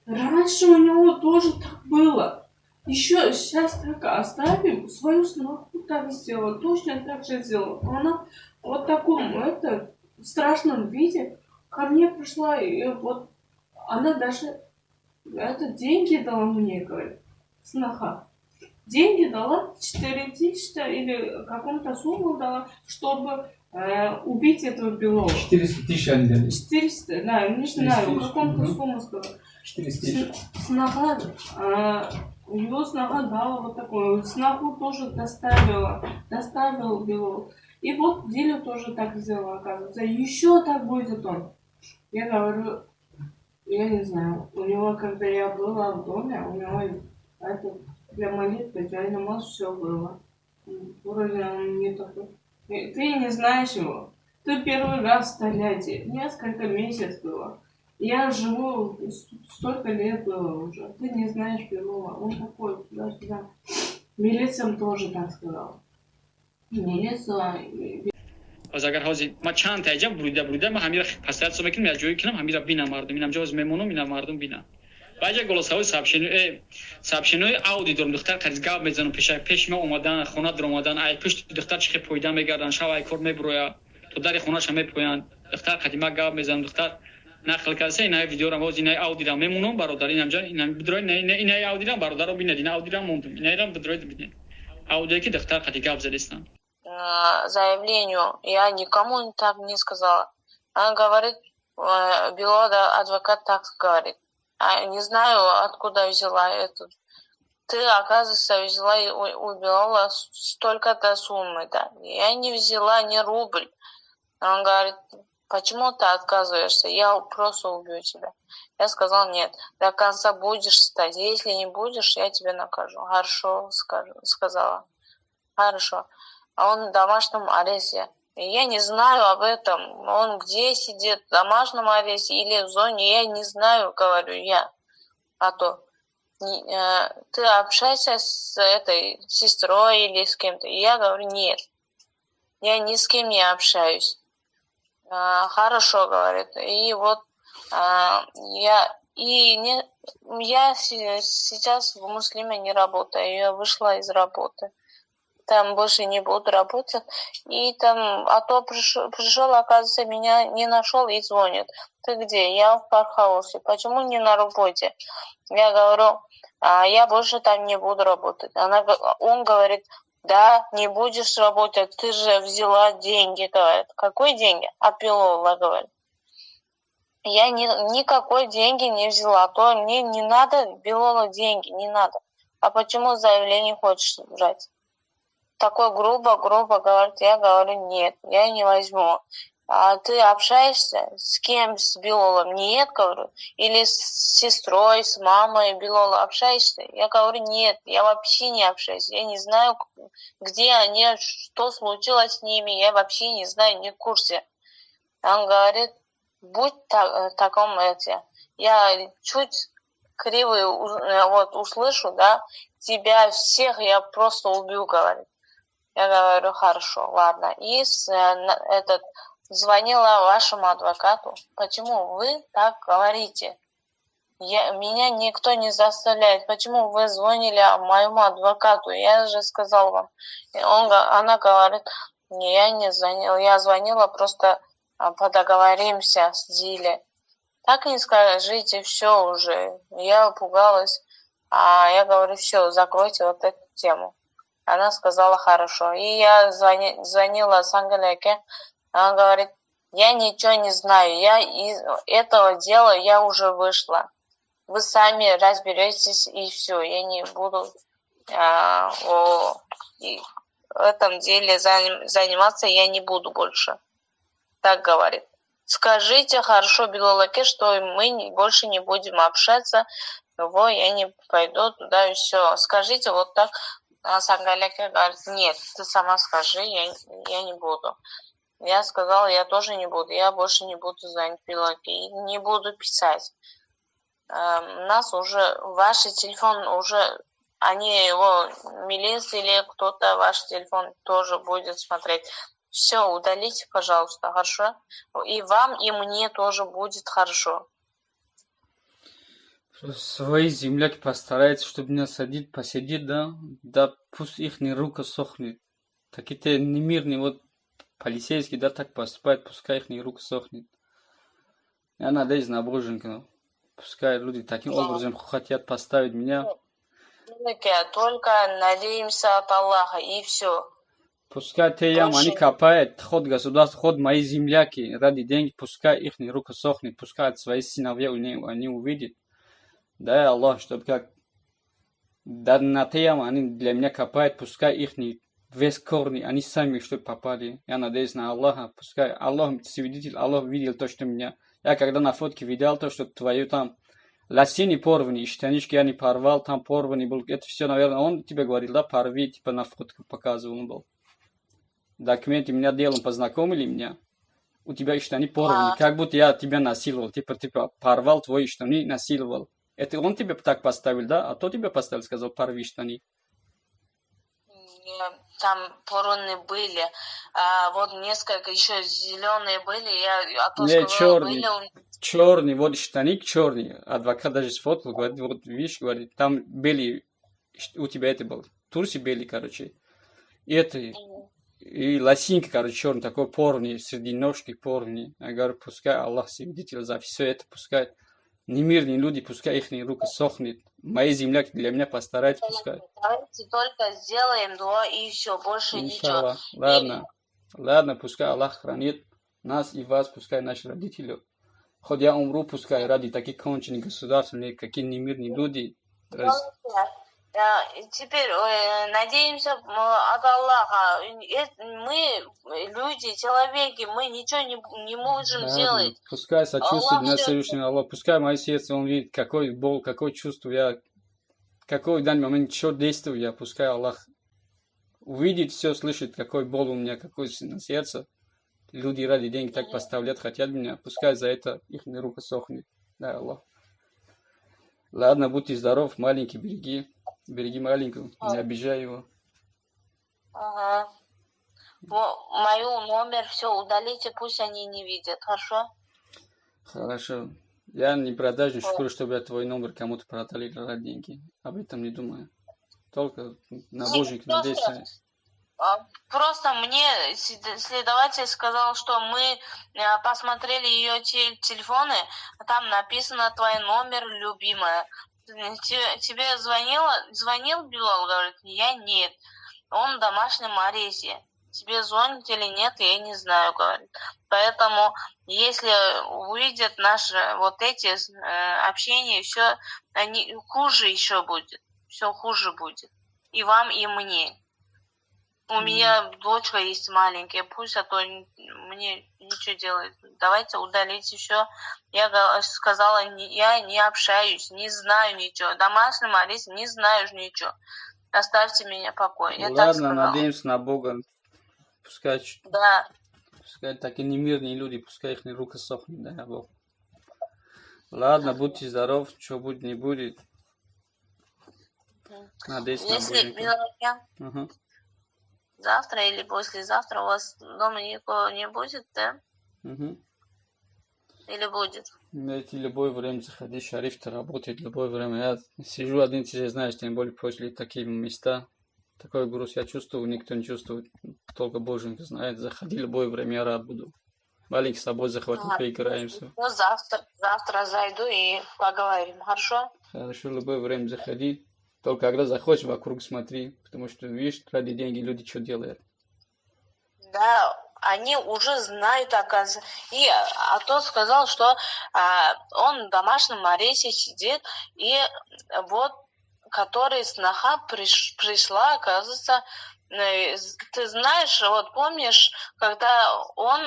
раньше у него тоже так было. Еще сейчас так оставим, свою сноху так сделала, точно так же сделала. Она вот в таком это, страшном виде ко мне пришла, и вот она даже это деньги дала мне, говорит, сноха. Деньги дала 4000 или каком-то сумму дала, чтобы убить этого Белова. 400 тысяч они дали. 400, да, не знаю, 400 каком-то тысяч. сумму сказала. 400 тысяч. Сноха, его сноха дала вот такую, сноху тоже доставила, доставил Белов. И вот Дилю тоже так сделала, оказывается. Еще так будет он. Я говорю, я не знаю, у него, когда я была в доме, у него это для молитвы, для намаз все было. Вроде он не такой. Ты не знаешь его. Ты первый раз в Тольятти. Несколько месяцев было. Я живу, столько лет было уже. Ты не знаешь Белова. Он такой, туда-сюда. Милициям тоже так сказал. Милиция. Боз агар ҳозир ма чанд таҷа бурида бурида ма ҳамира пастаятсо мекунам, як ҷое кунам, ҳамира бина мардум, инам ҷоз мемонам, ина мардум бина. Баъҷа голосовой сообщениҳои ауди дорам, духтар қариз гап мезанам, пеша пеши ма омадан, хона даромадан, ай пушти духтар чихе пойда мегарданд, шав ай кор мебуроя, то дари хонаша мепоянд, духтар қадима гап мезанам, духтар нақл карда, инаи видеорам ҳоз, инаи аудирам мемонам, бародар, инамҷа инам бидрои, инаи аудирам, бародаро бинед, ина аудирам мондум, инаирам бидрои бинед, аудие ки духтар қади гап задистам. Заявлению я никому так не сказала. Она говорит, Белода адвокат так говорит. А не знаю, откуда взяла эту. Ты, оказывается, взяла и у Белола столько-то суммы, да. Я не взяла ни рубль. Он говорит, почему ты отказываешься? Я просто убью тебя. Я сказал, нет, до конца будешь стать. Если не будешь, я тебя накажу. Хорошо, скажу, сказала. Хорошо. А он в домашнем аресте. Я не знаю об этом. Он где сидит, в домашнем аресте или в зоне, я не знаю, говорю я. А то ты общайся с этой сестрой или с кем-то. И я говорю, нет, я ни с кем не общаюсь. Хорошо, говорит. И вот я и не, я сейчас в Муслиме не работаю, я вышла из работы. Там больше не буду работать. И там, а то пришел, оказывается, меня не нашел и звонит. Ты где? Я в пархаусе. Почему не на работе? Я говорю, я больше там не буду работать. Он говорит, да, не будешь работать, ты же взяла деньги, говорит. Какие деньги? От Белола, говорит. Я никакой деньги не взяла, то мне не надо Белола деньги, не надо. А почему заявление хочешь брать? Такой грубо говорит, я говорю, нет, я не возьму. А ты общаешься с кем, с Белолом? Нет, говорю. Или с сестрой, с мамой Белола общаешься? Я говорю, нет, я вообще не общаюсь. Я не знаю, где они, что случилось с ними, я вообще не знаю, не в курсе. Он говорит, будь таком эти. Я чуть кривый вот услышу, да, тебя всех я просто убью, говорит. Я говорю, хорошо, ладно. И этот звонила вашему адвокату. Почему вы так говорите? Меня никто не заставляет. Почему вы звонили моему адвокату? Я же сказал вам. И она говорит, не, я не звонила. Я звонила, просто подоговоримся с Дилей. Так не скажите, все уже. Я пугалась. А я говорю, все, закройте вот эту тему. Она сказала, хорошо. И я звонила Сангалеке. Она говорит, я ничего не знаю. Я из этого дела я уже вышла. Вы сами разберетесь, и все. Я не буду В этом деле заниматься я не буду больше. Так говорит. Скажите хорошо Билолаке, что мы больше не будем общаться, его я не пойду туда и все. Скажите вот так. А Сангаляка говорит: нет, ты сама скажи, я не буду. Я сказала: я тоже не буду, я больше не буду звонить Билолаке и не буду писать. Нас уже, ваш телефон уже, они его, милиция или кто-то ваш телефон тоже будет смотреть. Все, удалите, пожалуйста, хорошо? И вам, и мне тоже будет хорошо. Свои земляки постараются, чтобы меня садить, посидеть, да? Да пусть их рука сохнет. Такие-то немирные, вот полицейские, да, так поступают, пускай их рука сохнет. Я надеюсь на боженька. Пускай люди таким образом хотят поставить меня. Только надеемся от Аллаха, и все. Пускай те ям, они копают, хоть государство, хоть мои земляки, ради денег, пускай их рука сохнет, пускай от своих сыновей они увидят. Дай Аллах, чтобы как да на те ямы они для меня копают, пускай их весь корни, они сами чтобы попали. Я надеюсь на Аллаха, пускай Аллах свидетель, Аллах видел то, что меня. Я когда на фотке видел то, что твою там лосини порваны, и штанишки я не порвал, там порванный был. Это все, наверное, он тебе говорил, да, порви, типа на фотку показывал он был. Документы меня делом познакомили меня. У тебя и штаны порваны, как будто я тебя насиловал, типа порвал твои штаны, насиловал. Это он тебе так поставил, да? А то тебе поставил, сказал, порви штаны. Там порваны были, а вот несколько еще зеленые были, я, а то Не, сказала, черный, были. Черный, вот штаник черный. Адвокат даже сфоткал, говорит, вот видишь, говорит, там белый, у тебя это был, трусы белый, короче. И это, и лосинка, короче, черный, такой порванный, среди ножки порванный. Я говорю, пускай Аллах свидетель за все это, пускай немирные люди, пускай их рука сохнет. Мои земляки для меня постараются, пускай. Давайте только сделаем дуа и все, больше ничего. Иншаллах. Ладно, ладно, пускай Аллах хранит нас и вас, пускай наши родители. Хоть я умру, пускай ради таких конченых государств, какие немирные люди. Теперь надеемся от Аллаха. Мы люди, человеки, мы ничего не можем Ладно, сделать. пускай сочувствует Аллах меня всё- Всевышний Аллах, пускай мое сердце, он видит, какой бол, какое чувство я, какой в данный момент, что действую я, пускай Аллах увидит все, слышит, какой бол у меня, какой на сердце. Люди ради денег так поставлять хотят меня, пускай за это их рука сохнет. Да, Аллах. Ладно, будьте здоров, маленький, береги. Береги маленького, не обижай его. Ага. Мою номер все удалите, пусть они не видят, хорошо? Хорошо. Я не продажный шкуру, чтобы я твой номер кому-то продали ради деньги. Об этом не думаю. Только на Нет, боженька надеюсь. Просто мне следователь сказал, что мы посмотрели ее телефоны, там написано твой номер, любимая. Тебе звонил Билал? Говорит, я нет. Он в домашнем аресте. Тебе звонит или нет, я не знаю, говорит. Поэтому, если увидят наши вот эти общения, все, они хуже еще будет. Все хуже будет. И вам, и мне. У меня дочка есть маленькая, пусть, а то мне ничего делает. Давайте удалите все. Я сказала, я не общаюсь, не знаю ничего. Домашнем аресте не знаю ничего. Оставьте меня в покое. Я так Ладно, сказала. надеемся на Бога. Пускай, Да. пускай такие немирные люди, пускай их рука сохнет, дай Бог. Ладно, будьте здоров, что будет, не будет. Надеюсь на Если Боженька. Билал, Ага. завтра или послезавтра у вас дома никого не будет, да? Угу. Или будет? Знаете, любое время заходи, Шариф-то работает любое время. Я сижу один, ты же знаешь, тем более после такие места. Такой груз я чувствую, никто не чувствует. Только Боженька знает. Заходи любое время, я рад буду. Маленький с собой захватим, поиграемся. Ну, завтра зайду и поговорим, хорошо? Хорошо, любое время заходи. Только когда захочешь, вокруг смотри. Потому что, видишь, ради деньги люди что делают. Да, они уже знают, оказывается. И а тот сказал, что он в домашнем аресте сидит, и вот Который сноха пришла, оказывается, ты знаешь, вот помнишь, когда он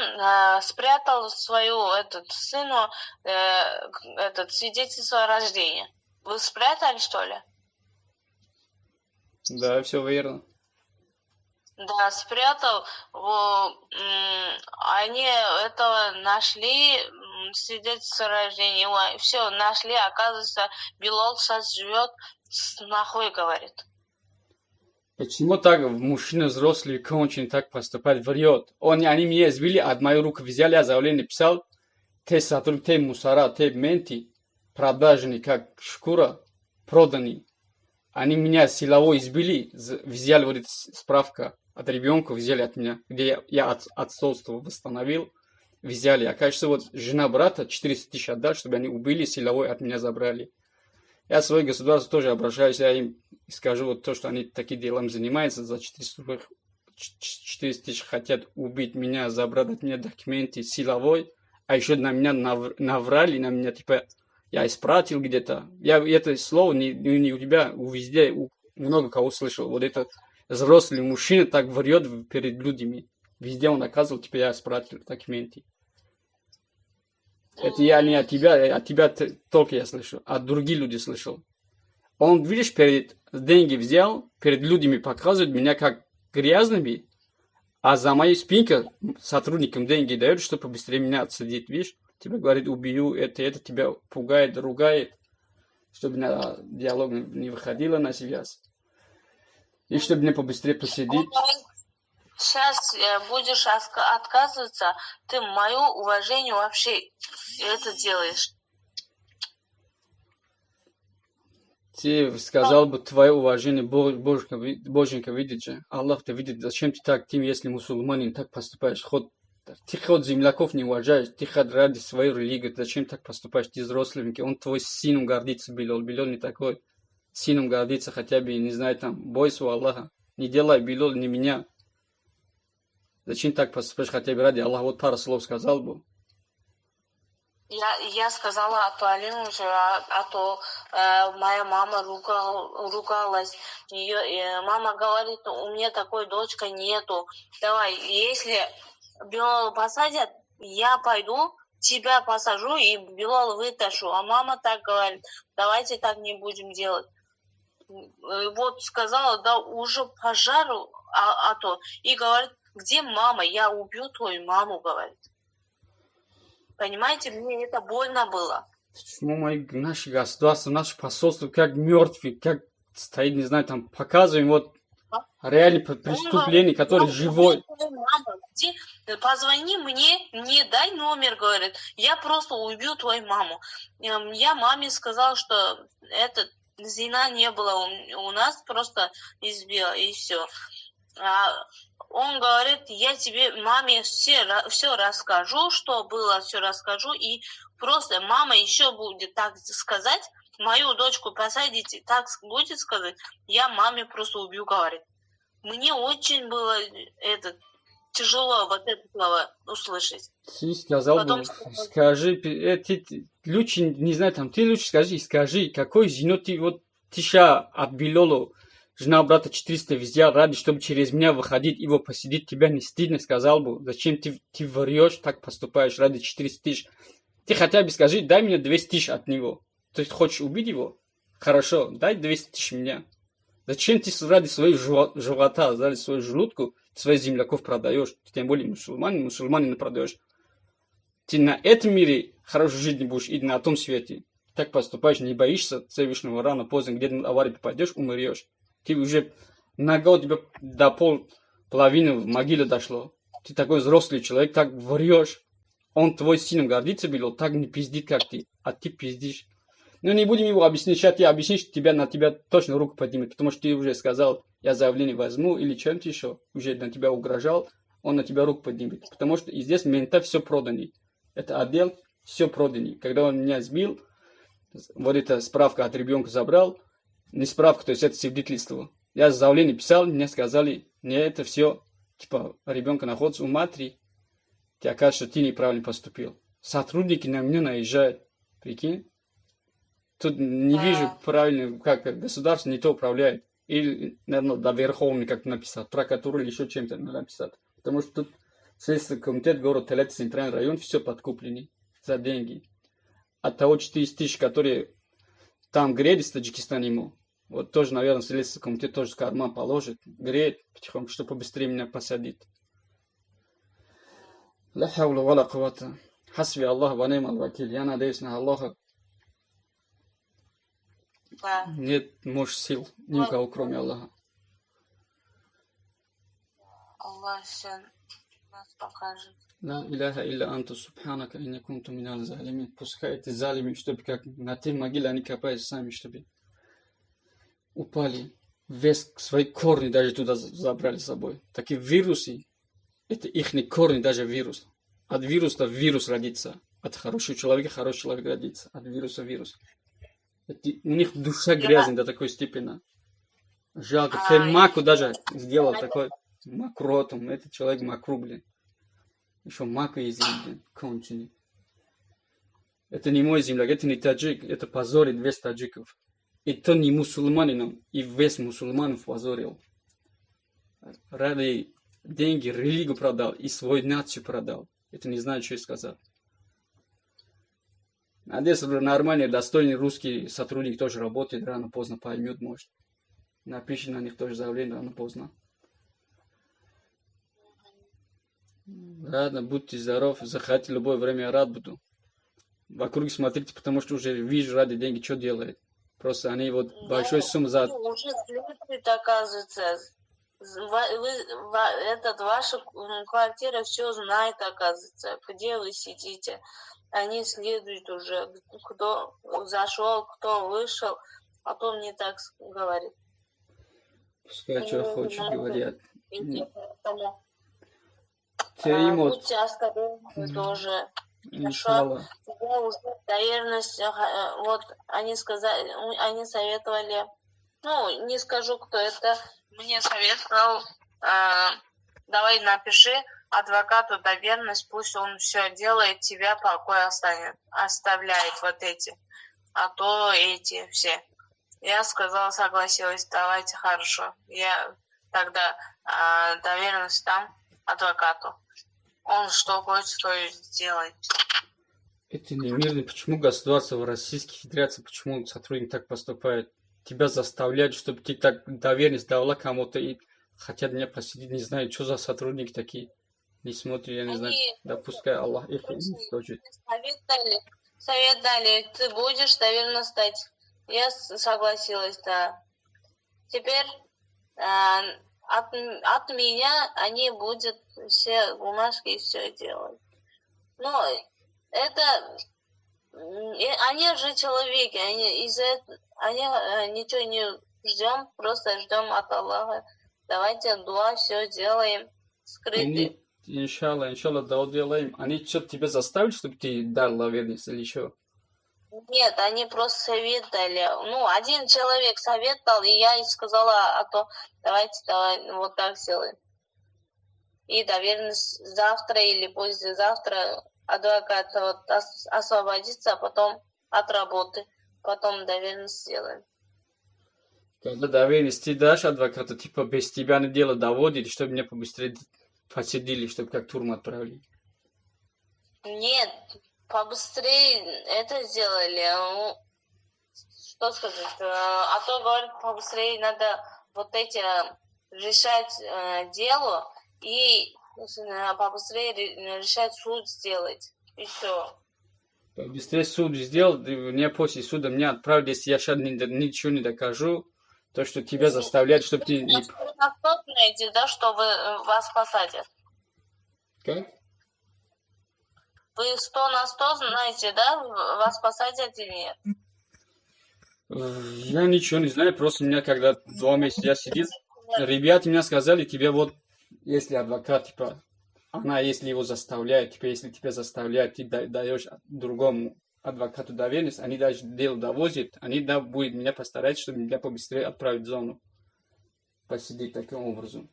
спрятал свою этот сыну этот свидетельство о рождении? Вы спрятали, что ли? Да, все верно. Да, спрятал. Они этого нашли, свидетельство о рождении. Все нашли, оказывается, Билол сейчас живет с нахуй, говорит. Почему так мужчина взрослый, конченый, так поступает, врет? Они меня избили, от мою руку взяли, я заявление писал. Те сотрудники, те мусора, те менты, продажные, как шкура, проданы. Они меня силово избили, взяли вот эта справка от ребенка, взяли от меня, где я отцовство восстановил, взяли. А кажется, вот жена брата 400 тысяч отдал, чтобы они убили, силовой от меня забрали. Я в свое государство тоже обращаюсь, я им скажу вот то, что они таким делом занимаются, за 400 тысяч хотят убить меня, забрать от меня документы силовой, а еще на меня наврали, на меня типа я исправил где-то. Я это слово не у тебя, везде, у много кого слышал. Вот этот взрослый мужчина так врет перед людьми. Везде он оказывал, типа я исправил документы. Это я не от тебя только я слышу, а другие люди слышал. Он, видишь, перед деньги взял, перед людьми показывает меня как грязными, а за моей спинкой сотрудникам деньги дает, чтобы побыстрее меня отсадить, видишь? Тебе говорит, убью, это тебя пугает, ругает, чтобы на диалог не выходило на связь. И чтобы мне побыстрее посидеть. Сейчас будешь отказываться, ты мое уважение вообще это делаешь. Ты сказал бы, твое уважение, Боженька видит же, Аллах ты видит, зачем ты так, ты, если мусульманин, так поступаешь, хоть ты хоть земляков не уважаешь, ты хоть ради своей религии, зачем так поступаешь, ты взрослый, он твой сыном гордится, Билол, Билол не такой, сыном гордится хотя бы, не знаю, там, бойся у Аллаха, не делай, Билол, не меня. Зачем так поступаешь, хотя бы ради Аллаха, вот пару слов сказал бы. Я сказала, а то Алину уже, а то моя мама ругалась. Ее, мама говорит, у меня такой дочки нету. Давай, если Билола посадят, я пойду, тебя посажу и Билола вытащу. А мама так говорит, давайте так не будем делать. Вот сказала, да уже пожару, а то. И говорит, где мама? Я убью твою маму, говорит. Понимаете, мне это больно было. Почему наше государство, наше посольство как мертвый, как стоит, не знаю, там показываем вот реальное преступление, которое живой. Мама, где? Позвони мне, не дай номер, говорит, я просто убью твою маму. Я маме сказала, что это зина не было у нас, просто избила, и все. Он говорит, я тебе, маме, все расскажу, что было, все расскажу, и просто мама еще будет так сказать, мою дочку посадите, так будет сказать, я маме просто убью, говорит. Мне очень было это тяжело вот это слово услышать. Ты сказал, потом, скажи, ты лучше, не знаю, там, ты лучше скажи, какой зино ты, вот, тиша от Билолу, жена брата 400 взял ради, чтобы через меня выходить, его посидеть, тебя не стыдно, сказал бы. Зачем ты врешь, так поступаешь ради 400 тысяч? Ты хотя бы скажи, дай мне 200 тысяч от него. Ты хочешь убить его? Хорошо, дай 200 тысяч меня. Зачем ты ради своего живота, ради своего желудку своих земляков продаешь? Ты тем более мусульманина продаешь. Ты на этом мире хорошую жизнь будешь и на том свете. Так поступаешь, не боишься Всевышнего, рано, поздно, где-то на аварию попадешь, умрешь. Ты уже нога у тебя до половины в могилу дошло. Ты такой взрослый человек, так врешь. Он твой сыном гордится, Билол, так не пиздит, как ты. А ты пиздишь. Ну, не будем его объяснить. Сейчас ты объяснишь, на тебя точно руку поднимет. Потому что ты уже сказал, я заявление возьму или чем-то еще. Уже на тебя угрожал, он на тебя руку поднимет. Потому что и здесь мента все проданы. Это отдел, все проданы. Когда он меня сбил, вот эта справка от ребенка забрал, не справка, то есть это свидетельство. Я заявление писал, мне сказали, мне это все, типа, ребенка находится у матери, тебе окажется, что ты неправильно поступил. Сотрудники на меня наезжают, прикинь. Тут не вижу правильно, как государство не то управляет. Или, наверное, до Верховный как написать, прокуратура или еще чем-то надо написать. Потому что тут Следственный комитет город Тольятти, Центральный район, все подкуплены за деньги. От того 400 тысяч, которые там грелись в Таджикистане ему, вот тоже, наверное, Следственный комитет тоже в карман положит, греет потихоньку, чтобы побыстрее меня посадить. Ла хаула ва ла куввата. Хасби Аллах ва ни'мал вакиль. Я надеюсь на Аллаха. Да. Нет, может, сил ни у кого, кроме Аллаха. Аллах все нас покажет. Ла иляха илля анту субханака инни кунту минал залимин. Пускай эти залимы, чтобы как на те могилы они копают сами, чтобы упали. Весь свои корни даже туда забрали с собой. Такие вирусы, это их корни даже вирус. От вируса вирус родится. От хорошего человека хороший человек родится. От вируса вирус. Это, у них душа грязная до такой степени. Жалко. Ты маку даже сделал такой макротом. Этот человек макру, блин. Еще маку из земли, конченый. Это не мой земляк, это не таджик. Это позорит весь таджиков. И то не мусульманином, и весь мусульманов позорил. Ради деньги религию продал и свою нацию продал. Это не знаю, что и сказать. Надеюсь, нормальный, достойный русский сотрудник тоже работает, рано поздно поймет, может. Напишет на них тоже заявление, рано поздно. Ладно, будьте здоровы, заходите любое время, я рад буду. Вокруг смотрите, потому что уже вижу ради деньги, что делает. Просто они вот Да, большой сумму за... уже следует, оказывается. Ваша квартира все знает, оказывается, где вы сидите. Они следуют уже, кто зашел, кто вышел, потом не так говорит. Пускай что хочет, говорят. Будьте осторожны тоже. Иншалла. Тебя уже доверенность, вот они сказали, они советовали, ну, не скажу, кто это, мне советовал, давай напиши адвокату доверенность, пусть он все делает, тебя покой оставляет вот эти, а то эти все. Я сказала, согласилась, давайте, хорошо. Я тогда доверенность дам адвокату. Он что хочет, то и сделает. Это не мирно. Почему государство в Российской Федерации, почему сотрудник так поступает? Тебя заставляют, чтобы ты так доверенность давала кому-то и хотят меня посадить. Не знаю, что за сотрудники такие. Не смотрят, я не знаю. Да пускай Аллах их уничтожит. Совет дали, ты будешь доверенно стать. Я согласилась, да. Теперь от меня они будут все бумажки и все делать. Но это... Они же человеки, они ничего не ждем, просто ждем от Аллаха. Давайте дуа, все делаем, скрытый. Иншалла, иншалла, дуа делаем. Они что-то тебя заставили, чтобы ты дал верность или что? Нет, они просто совет дали. Ну, один человек совет дал, и я и сказала, а то давайте, давай, вот так сделаем. И доверенность завтра или послезавтра адвокат вот освободится, а потом от работы, потом доверенность сделаем. Когда доверенность ты дашь адвокату, типа без тебя на дело доводит, чтобы меня побыстрее посадили, чтобы как турму отправили? Нет, побыстрее это сделали. Ну, что сказать? А то, говорит, побыстрее надо вот эти решать дело и побыстрее решать суд сделать. И все. Побыстрее суд сделал, мне после суда меня отправили, если я сейчас ничего не докажу, то, что тебя заставляют, чтобы ты... Не... знаете, да, что вас посадят? Как? Вы 100 на 100 знаете, да, вас посадят или нет? Я ничего не знаю, просто меня когда 2 месяца я сидел, ребята меня сказали, тебе вот, если адвокат, типа, она, если его заставляет, типа, если тебя заставляют, ты даешь другому адвокату доверенность, они даже дело довозят, они, да, будут меня постараться, чтобы меня побыстрее отправить в зону. Посидеть таким образом.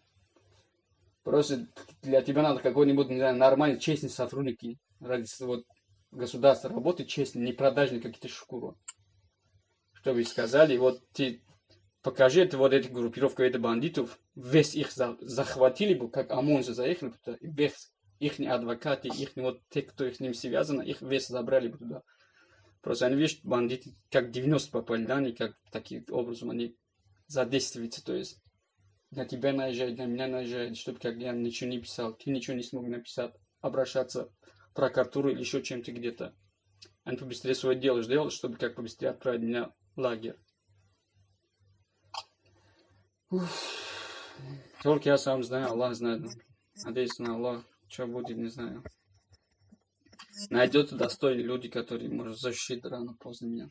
Просто для тебя надо какой-нибудь, не знаю, нормальный, честный сотрудник ради вот, государства работать честно, не продажный какие-то шкуру. Чтобы сказали, вот ты покажи это, вот эту группировку, это бандитов, весь их захватили бы, как ОМОН же заехали бы туда, и весь их адвокаты, их вот те, кто с ним связаны, их весь забрали бы туда. Просто они, видишь, бандиты как 90 попали, да, они как таким образом они задействуются, то есть на тебя наезжают, на меня наезжают, чтобы как я ничего не писал, ты ничего не смог написать, обращаться в прокуратуру или еще чем-то где-то. Они побыстрее свое дело сделали, чтобы как побыстрее отправить меня в лагерь. Уф. Только я сам знаю, Аллах знает. Надеюсь на Аллах. Что будет, не знаю. Найдется достойные люди, которые могут защитить рано поздно меня.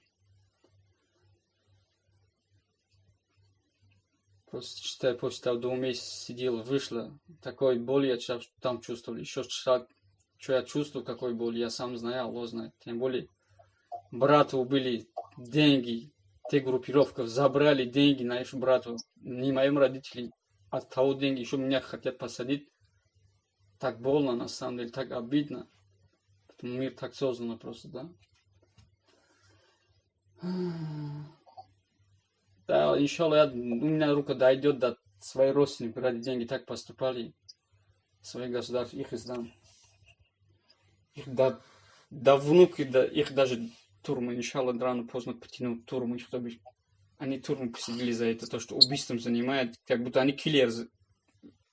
Просто считай, после того 2 месяца сидел, вышла. Такой боли я там чувствовал. Еще что я чувствую, какой боль, я сам знаю, Аллах знает. Тем более, брату убили деньги, те группировка забрали деньги на их брату, не моим родителям. От того деньги еще меня хотят посадить. Так больно, на самом деле, так обидно. Потому мир так создан просто, да? Да, иншаллах, у меня рука дойдет до своих родственников, ради деньги так поступали. Свои государства, их издам. Их до внуки, до, их даже турму, иншаллах, рано поздно потянут турму, чтобы они турму посидели за это, то, что убийством занимают, как будто они киллер,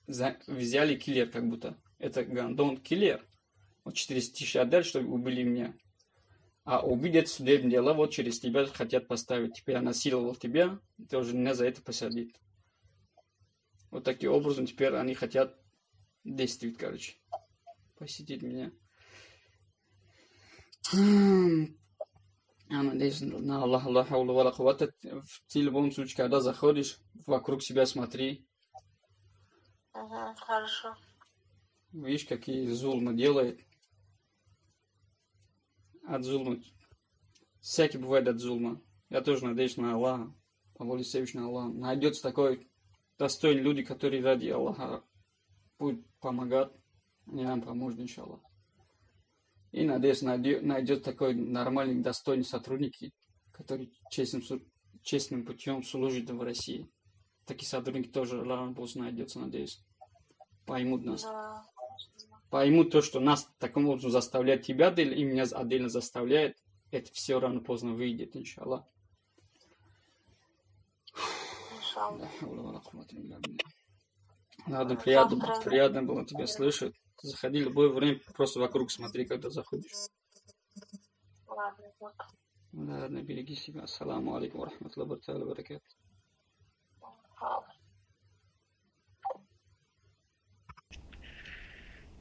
взяли киллер, как будто. Это гандон киллер. Вот 400 тысяч отдали, чтобы убили меня. А убить это судебное дело, вот через тебя хотят поставить. Теперь я насиловал тебя, ты уже меня за это посадить. Вот таким образом теперь они хотят действовать, короче. Посетить меня. Я надеюсь на Аллаха, ла хаула ва ла куввата. В любом случае, когда заходишь, вокруг себя смотри. Угу, хорошо. Видишь, какие зулмы делает. От зулма. Всякий бывает от зулма. Я тоже надеюсь на Аллаха. По воле Всевышнего Аллаха. Найдется такой достойный люди, которые ради Аллаха будут помогать. Они нам поможет, иншаллах. И, надеюсь, найдет такой нормальный, достойный сотрудники, который честным путем служит в России. Такие сотрудники тоже рано поздно найдется, надеюсь. Поймут нас. Да. Поймут то, что нас таким образом заставляет тебя и меня отдельно заставляет. Это все рано поздно выйдет, иншаллах. Ладно, приятно было тебя слышать. Заходи любое время, просто вокруг смотри, когда заходишь. Ладно, Ладно, береги себя. Ассаламу алейкум рахматуллахи ва баракатух.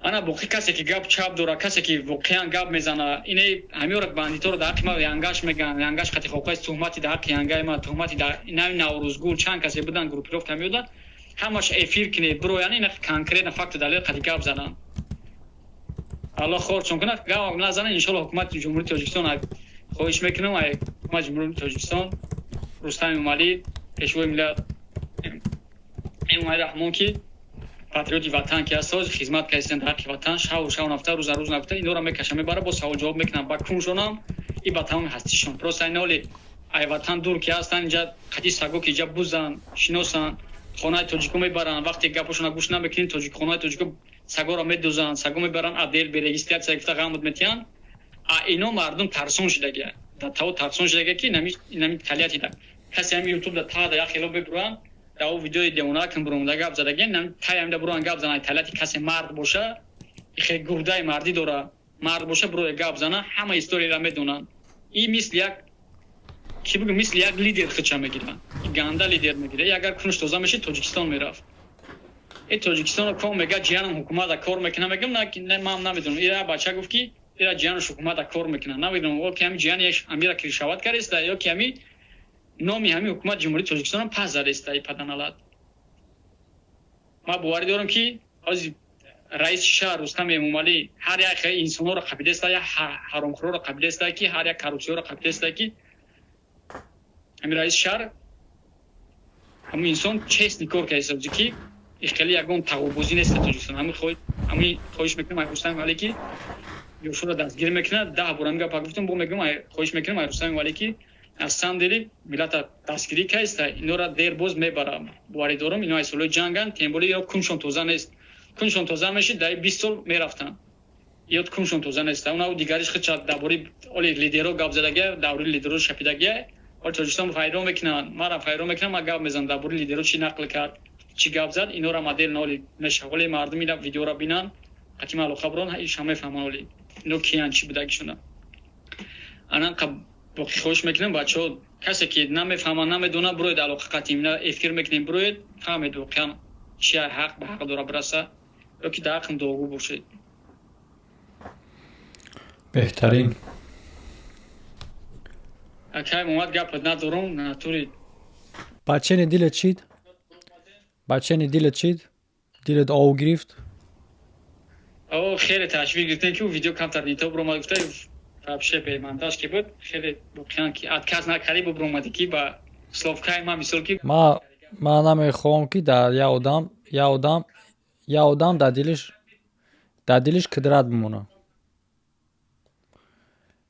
Ана боқӣ касе ки гап чап дора, касе ки воқеан гап мезана, ине ҳамиёра бандиторо дар ҳаққи ма янгаш меган, янгаш қати хоқаи туҳмати дар ҳаққи янгаи ма, туҳмати дар нави Наврӯзгул чанд касе будан группировка меода, ҳамаш эфир кине бироян, ина конкретно факту далил қати гап занан. Аллоҳ хорчон кунад, гап назанан, иншоаллоҳ ҳукумати Ҷумҳурии Тоҷикистон хоҳиш мекунам, ҳукумати Ҷумҳурии Тоҷикистон, Рустам Эмомалӣ, пешвои миллат Эмомалӣ Раҳмон, ки патриоти ватан ки аст, хизмат кардистан дар ҳаққи ватан, шаву шав нафта, рӯза рӯз нафта, инора мекаша мебара, бо савол ҷавоб мекунам ба куншонам и ба тамоми ҳастишон. Просто иноли ай ватан дур ки ҳастан, инҷа қати саго ки инҷа бузан, шиносан, хонаи тоҷико мебаранд, вақте гапошона гӯш намекунем, тоҷик хонаи тоҷико сагоро медузанд, саго мебаранд, отдел бе регистрация гуфта ғамуд метиҳанд. А ино мардум тарсон шудагия, дар таво тарсон шудагия, ки инами талияти да касе ҳами ютуб да та да як хело бебуранд, дар о видеои девонакам буромада гап задагия, тай ҳамида буран гап зана, талияти касе мард боша, хе гурдаи мардӣ дора, мард боша, буроя гап зана, ҳама историяро медонанд. И мисли як ки бигӯ, мисли як лидер хича мегиранд, ганда лидер мегирад. И агар кунуш тоза мешид, Тоҷикистон мерафт. Э Тоҷикистонро ком мега, ҷиянам ҳукумата кор мекунам, мегам, на, ман намедонам. Ира бача гуфт, ки ира ҷиянаш ҳукумата кор мекунад, намедонам, о ки ҳами ҷияни амира крышевать кардаиста ё ки ҳами номи ҳами ҳукумати Ҷумҳурии Тоҷикистонам пас задаиста и паданалат. Ман боварӣ дорам, ки ҳозир раиси шаҳр Рустам Эмомалӣ ҳар як инсонҳоро қабидаиста, як ҳаромхӯрро қабидаиста, ки ҳар як коррупсияро қабидаиста, ки ҳами раиси шаҳр ҳамин инсон честный кор кардааст, ки хеле ягон тағобозӣ нест дар Тоҷикистон. Ҳамин хоҳиш мекунам ай Рустам Эмомалӣ, ки ёшоро дастгир мекунад. 10 бор ҳамин гапа гуфтам, бо мегӯям, хоҳиш мекунам ай Рустам Эмомалӣ, ки На самом деле миллата дастгирӣ кайста, инора дер боз мебарам, боварӣ дорам. Ино ай солҳои ҷанганд, тем более ино куншон тоза нест. Куншон тоза мешид, дар 20 сол мерафтанд. Ёд куншон тоза нест. Унау дигариш хича дар бораи оли лидеро гап задагия, даври лидеро шапидагия. Оли Тоҷикистон файрон мекунанд, марам файрон мекунам. Ман гап мезанам дар бораи лидеро, чӣ нақл кард, чӣ гап зад. Инора модел оли мешава. Оли мардум ина видеора бинанд, қатима алоқа бурон, иша мефаҳманд, оли ино киян, чӣ будагишона. Анан боқӣ хоҳиш мекунам, бачаҳо, касе ки намефаҳмад, намедонад, бироед алоқа қатим, ина эфир мекунем, бироед, фаҳмед воқеан чи ҳақ ба ҳақ дора бираса ё ки дар ҳақм дуогӯ бошед. Беҳтарин. Акай Муҳаммад, гапат надорум натури. Бачени дилет чид, бачени дилет чид, дилет ов гирифт. О, хеле ташвиқ гирифтем, ки видео камтар нито биромад, гуфта, вообще бемонтаж ки буд, хеле воқеан ки отказ накардӣ, бубиромадӣ, ки ба словкаи ман мисол ки. Ма намехоҳам, ки дар як одам дар дилиш кудрат бимонад,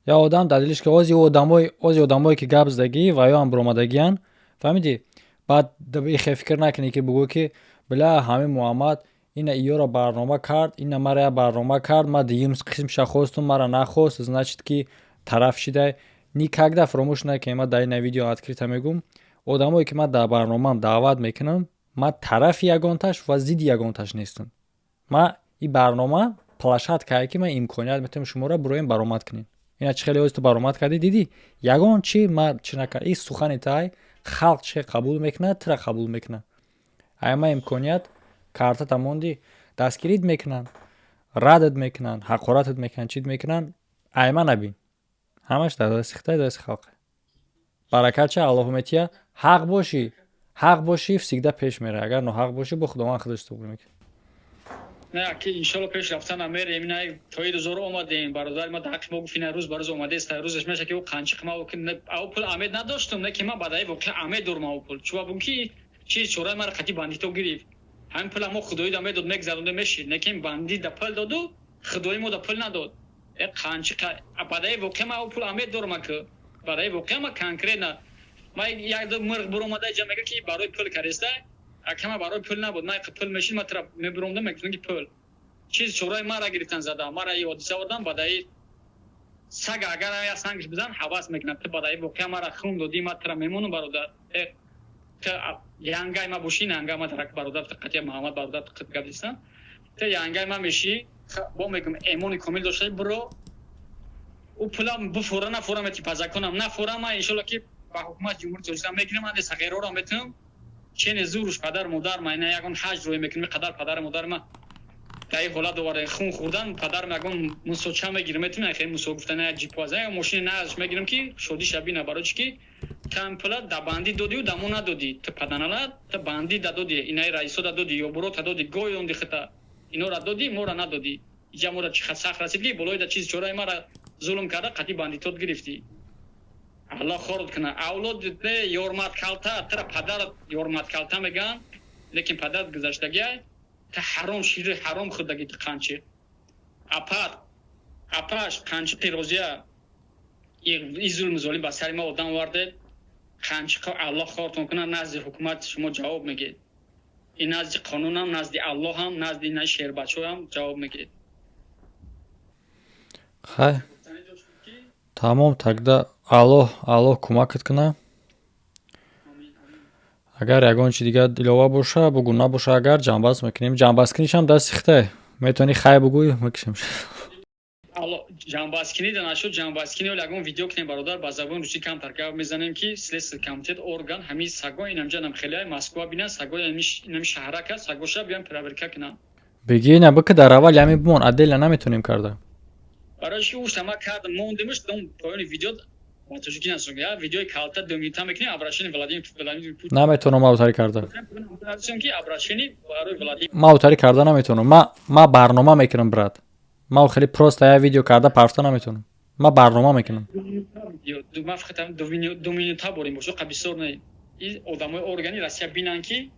як одам дар дилиш, ки ози одамое ки гап задагӣ ва ё ҳам биромадагиян, фаҳмидӣ? Баъд ихе фикр накунӣ, ки бугӯ, ки била, ҳамин Муҳаммад ина иёро барнома кард, ина мара як барнома кард, ма дуюм қисмша хостум, мара нахост, значит, ки тараф шидай. Никогда фаромӯш накунед, ман дар ина видео открыто мегӯм: одамое ки ман дар барномаам даъват мекунам, ман тарафи ягонташ ва зидди ягонташ нестам. Ман и барнома площадкае, ки ман имконият метавонам шуморо бироем, баромад кунем. Ина чӣ хеле ози ту баромад кардӣ, дидӣ, ягон чи ма чӣ накард. И сухани тай халқ чӣ қабул мекунад, тура қабул мекунад. Ай ма имконият картата монди, дастгирит мекунанд, радат мекунанд, ҳақоратат мекунанд, чит мекунанд, айма набин. Ҳамаш дар дасти хитай, дасти халқе. Баракатша Аллоҳу метия. Ҳақ бошӣ, ҳақ бошӣ, всегда пеш меравӣ. Агар ноҳақ бошӣ, бо Худованд худаш туғри мекунад. Не, ки иншолло пеш рафтан намерем. Ина тои дузор омадем, бародари ма дар ҳаққи мо гуфт, ина рӯз ба рӯз омадест, рӯзаш меша, ки ӯ қанчиқ ма ав пул амед надоштум, не ки ман бадаи воқеа амед дорум ав пул. Чуба бун ки чиз чораи мара қати бандито гирифт. Ҳамин пула мо худоӣ да медод, мегзаронда мешид, не ки бандит да пул доду, худои мо да пул надод. Э, қанчиқ бадаи воқеа ма ав пул амед дорум, ака. Бадаи воқеа ма конкретно ма як ду мирғ буромада иҷа мега, ки барои пул кардеста. Акама барои пул набуд. Ма пул мешид, ма тра мебуромдам, мегуфтам, ки пул чиз чораи мара гирифтан, зада мара и ҳодиса овардан. Бадаи сага агар як сангш бизан, ҳавас мекунад. Ту бадаи воқеа мара хун додӣ, ма тра мемонам, бародар. Э, ту янгай ма бошӣ, нанга ма дарак, бародар, ту қатия Муҳаммад, бародар, ту қит гап дистам, ту янгай ма мешӣ. Бо мегум, эмони комил дошта биро, ӯ пула буфора нафора мети, по законам нафора, ма иншолло ки ба ҳукумати Ҷумҳури Тоҷикистон мегирам, анде сағироро метунам, чене зуруш падар модар ма ина ягон ҳаҷ рӯй мекунем. Қадар падар модар ма дар ин ҳолат оварда, хун хӯрдан, падарам ягон мусоча мегирам, метунам хеле мусо гуфтан, як ҷипоаза, як мошини нағзш мегирам, ки шодиша бина. Барои чӣ ки ту пула да бандӣ додиу да мо надодӣ? Ту паданала, ту бандӣ да додӣ, инаи раисо да додӣ, ёбурота додӣ, гойонди хита инора додӣ, мора надодӣ. Иҷа мора чӣ сахт расид, ки болои да чиз чораи мара зулм карда, қатъи бандитот гирифтӣ. Аллоҳ хорот кунад. Авлод не ёрмат калта, тура падарат ёрмат калта мегӯянд, лекин падарат гузаштагиай, ту ҳаром шири ҳаром хӯрдагӣ, ту қанчиқ. Апат апаш қанчиқи Розия, и зулму золим ба сари ма одам овардед. Қанчиқо, Аллоҳ хортон кунад, назди ҳукумат шумо ҷавоб мегед. И назди қонунам, назди Аллоҳам, назди ина шербачоам ҷавоб мегед. Хай, тамом, тогда Аллоҳ, Аллоҳ кӯмакат кунад. Агар ягон чи дигар илова боша, бугӯ, набоша агар, ҷамъбаст мекунем. Ҷамъбасткунишам дасти хитай, метавонӣ хай бугӯй, мекушем. Ҷамъбасткунӣ да нашуд, ҷамъбасткунӣ оли ягон видео кунем, бародар, ба забони русӣ камтар гап мезанем, ки Следственный комитет, орган, ҳамин саго инамҷанам хеле Москва бинан, саго инами шаҳрака, сагоша биён проверка кунанд. Бигӣ, на бика, дар аввал ҳамин бимон, отдельно наметонем карда. Барои чи ушта ма кардам, мондемш дом поёни видео ба тоҷикӣ насонг, я видеои калта 2 минута мекунем, обращение Владимир Путин. Наметавонам автарӣ карда. Ки обращение барои Владимир. Ма автарӣ карда наметавонам. Ма барнома мекунам, брат. Ма хеле просто я видео карда парфта наметавонам, ма барнома мекунам. Ма фақат 2 минута борем бошо, қа бисёр не. И одамои органи Россия бинанд, ки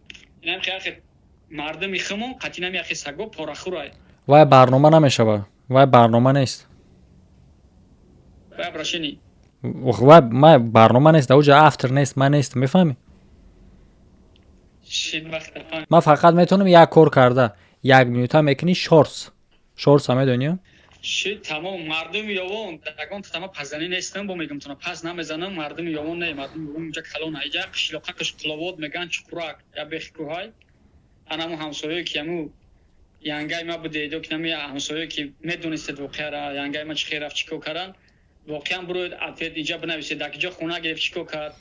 инам хеле мардуми хумон қатинами яхе саго порахӯрай. Вай барнома намешава, вай барнома нест. Вай обращение. Ва ма барнома нест, дар уҷа автор нест, ман нестам, мефаҳмӣ? Ман фақат метавонам як кор карда, як минута мекунӣ шортс. Шортса медонӣ? Ши, тамом, мардуми Ёвон, ягон тама пазанӣ нестам, бо мегум туна пас намезанам, мардуми Ёвон не, мардуми Ёвон инҷа калон айҷа қишлоқа қишловод меган Чуқурак, я бехи кӯҳай. Анаму ҳамсояе ки аму янгай ма буде, ё ки нами ҳамсояе ки медонистед воқеара, янгай ма чӣ хел рафт, чӣ кор кардан, воқеан бироед ответ инҷа бинависед, дар киҷо хона гирифт, чӣ кор кард,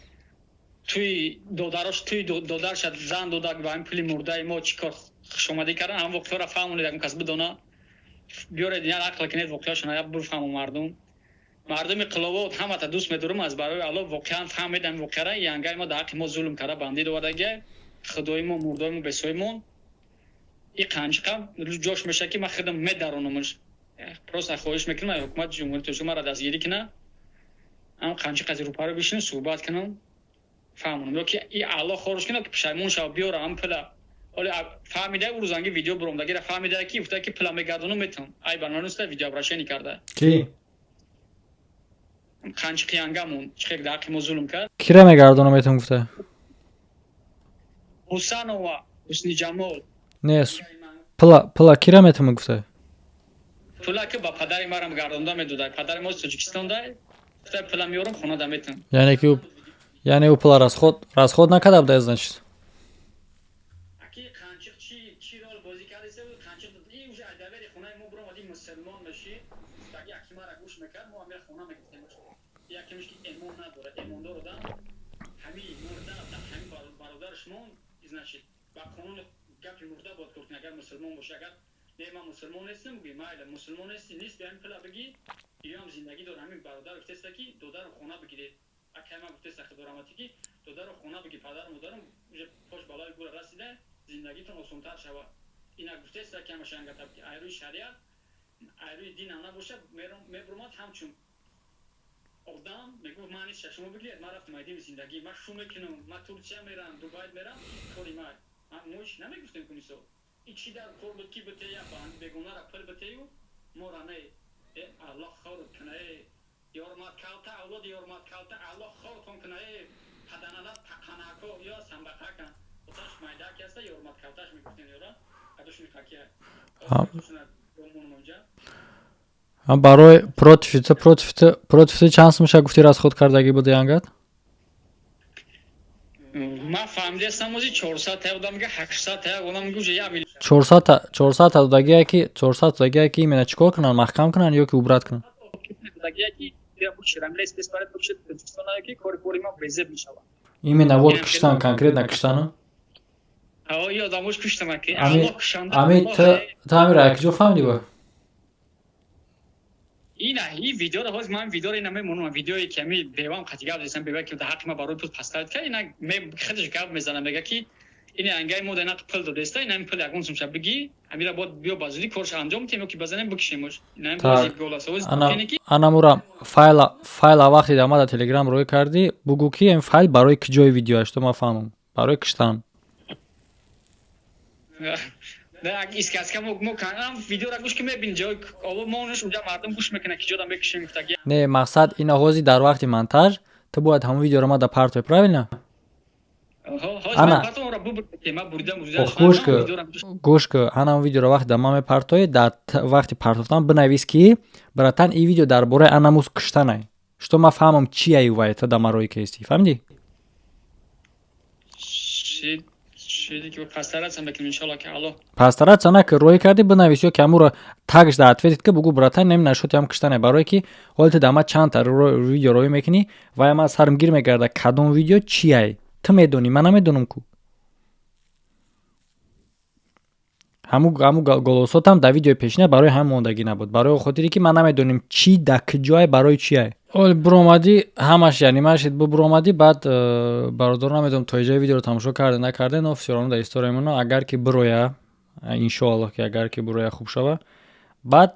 туи додарош, туи додарша зан дода ба ҳамин пули мурдаи мо чӣ кор хушомадӣ кардан, ҳам воқеаро фаҳмонед, ягон кас бидона, биёред я ақл кунед воқеашона, я бифаҳму мардум. Мардуми Қиловод ҳамата дӯст медорам аз барои Алло, воқеан фаҳмед ҳамин воқеара, янгаи мо дар ҳаққи мо зулм карда, бандид овардагия, худои мо, мурдои мо, бесоимон, и қанчиқа ҷош меша ки ман худам медаронамаш. Просто хоҳиш мекунам ай ҳукумати Ҷумҳурии Тоҷикистон маро дастгирӣ кунад, ҳам қанчиқа рӯпаро бишинам, суҳбат кунам, фаҳмонам, ё ки и Алло хоруш кунад ки пушаймон шава, биёра ҳам пула. Оле фаҳмида, рӯзанги видео буромдагира фаҳмида, ки гуфта ки пула мегардонам, метавон ай барноманиста видео обращение карда. Ки? Қанчиқи янгамон чӣ хел дар ҳаққи мо зулм кард. Кира мегардонам метавон гуфта? Ҳусанова Ҳусниҷамол. Не, пула кира метавон гуфта? Пула ки ба падари марам гардонда медода, падари мо Тоҷикистон дай, гуфта пула меёрам, хона да метавон. Яъне ки яъне ӯ пула расход накарда буда, значит? Аки қанчиқ чӣ рол бозӣ кардеса, қанчиқ и уже айдавери хонаи мо буромади, мусулмон меши, таги аки мара гӯш мекард, мо амир хона мегирифтем. Якемш ки эмон надорад, эмондор одам ҳамин мурда ҳамин бародари шумо, значит, ба қонуни гапи мурда бояд кор кунӣ, агар мусулмон бошӣ. Агар не, ман мусулмон нестам, буги, майла, мусулмон нести, нест, ҳамин пула бигӣ, иём зиндагӣ дор. Ҳамин бародар гуфтеста ки додарам хона бигиред, акай ман гуфтеста, худораматӣ, ки додарам хона бигир, падару модарам уже пош балои гура расида, зиндагитон осонтар шава. Ина гуфтеста ки ҳамашангатаб ки айрӯи шариат, айрӯи динам набошад, мебурмад ҳамчун одам, мегуфт, ман нест, шумо бигиред, ман рафтам айдими зиндагӣ, ман шу мекунам, ман Турсия мерам, Дубай мерам, кори ман. Мо ҳеч намегуфтем ку, мисол, и чӣ дар кор буд ки битея бегонара пул битею мора не? Э, Аллоҳ хорут куна, э ёрмат калта, авлоди ёрмат калта, Аллоҳ хортон куна, э паданала тақанако ё самбақакан оташ майдаки аста, ёрмат калташ мегуфтем, ёра адушни қакия. Барои против ту чанд сумша гуфти расход кардагӣ буд янгат? Ман фаҳмидастам, ози 400 та одам мега, 800 та одам мега, уже як миллион. 400 та додагия ки, 400 додагия ки именно чӣ кор кунанд, маҳкам кунанд ё ки убрать кунанд? Додагия ки Именно вот киштан, конкретно киштану? Ами ту амира якҷо фаҳмидӣ ба? Ина и видеоро ҳоз ман видеоро ина мемонам, видеое ки ами бевам қати гап зесам, бева ки дар ҳаққи ма барои пул пастард кард, ина худаш гап мезанам, мега ки ина ангаи мо ина пул додеста, ина пул ягон сумша бигӣ, амира бояд биё ба зудӣ корш анҷом тем ё ки базанем, бикшемош. Анамура файла вақте дар ма дар Телеграм рӯй кардӣ, бугӯ ки ин файл барои киҷои видеоаш, то ма фаҳмам, барои киштан. Искаска мо видеора гӯш ки мебини, ҷой монш унҷа мардум гӯш мекунад, ки ҷода мекушем гуфтаги. Не, мақсад ина, ҳозир дар вақти монтаж ту бояд ҳамон видеоро ма да партои, правильно? Ана гӯш ку, гӯш ку, ана он видеоро вақте дар ман мепартоӣ, дар вақти партофтан бинавис ки братан, ин видео дар бораи анамуз киштанай, что ман фаҳмам чияй вай та дар марои кести, фаҳмидӣ? Постараться на ки рӯй кардӣ, бинавис ё ки ҳамуро тагш дар ответит ки бугӯ, братан, нем нашуд ям киштане, барое ки ҳоли ту дар ма чандта видео рӯй мекунӣ, вай ман сарам гир мегарда, кадом видео чияй, ту медонӣ, ман намедонам ку. Ҳаму голосотам дар видеои пешина барои ҳам мондагӣ набуд, барои хотире ки ман намедонем чӣ дар куҷое, барои чияй. Оли буромадӣ, ҳамаш яъне машид бубуромадӣ, баъд бародаро, намедонам, то иҷои видеоро тамошо карде, накарде, но всё равно дар история мона, агар ки бироя, иншоаллоҳ ки агар ки бироя, хуб шава, баъд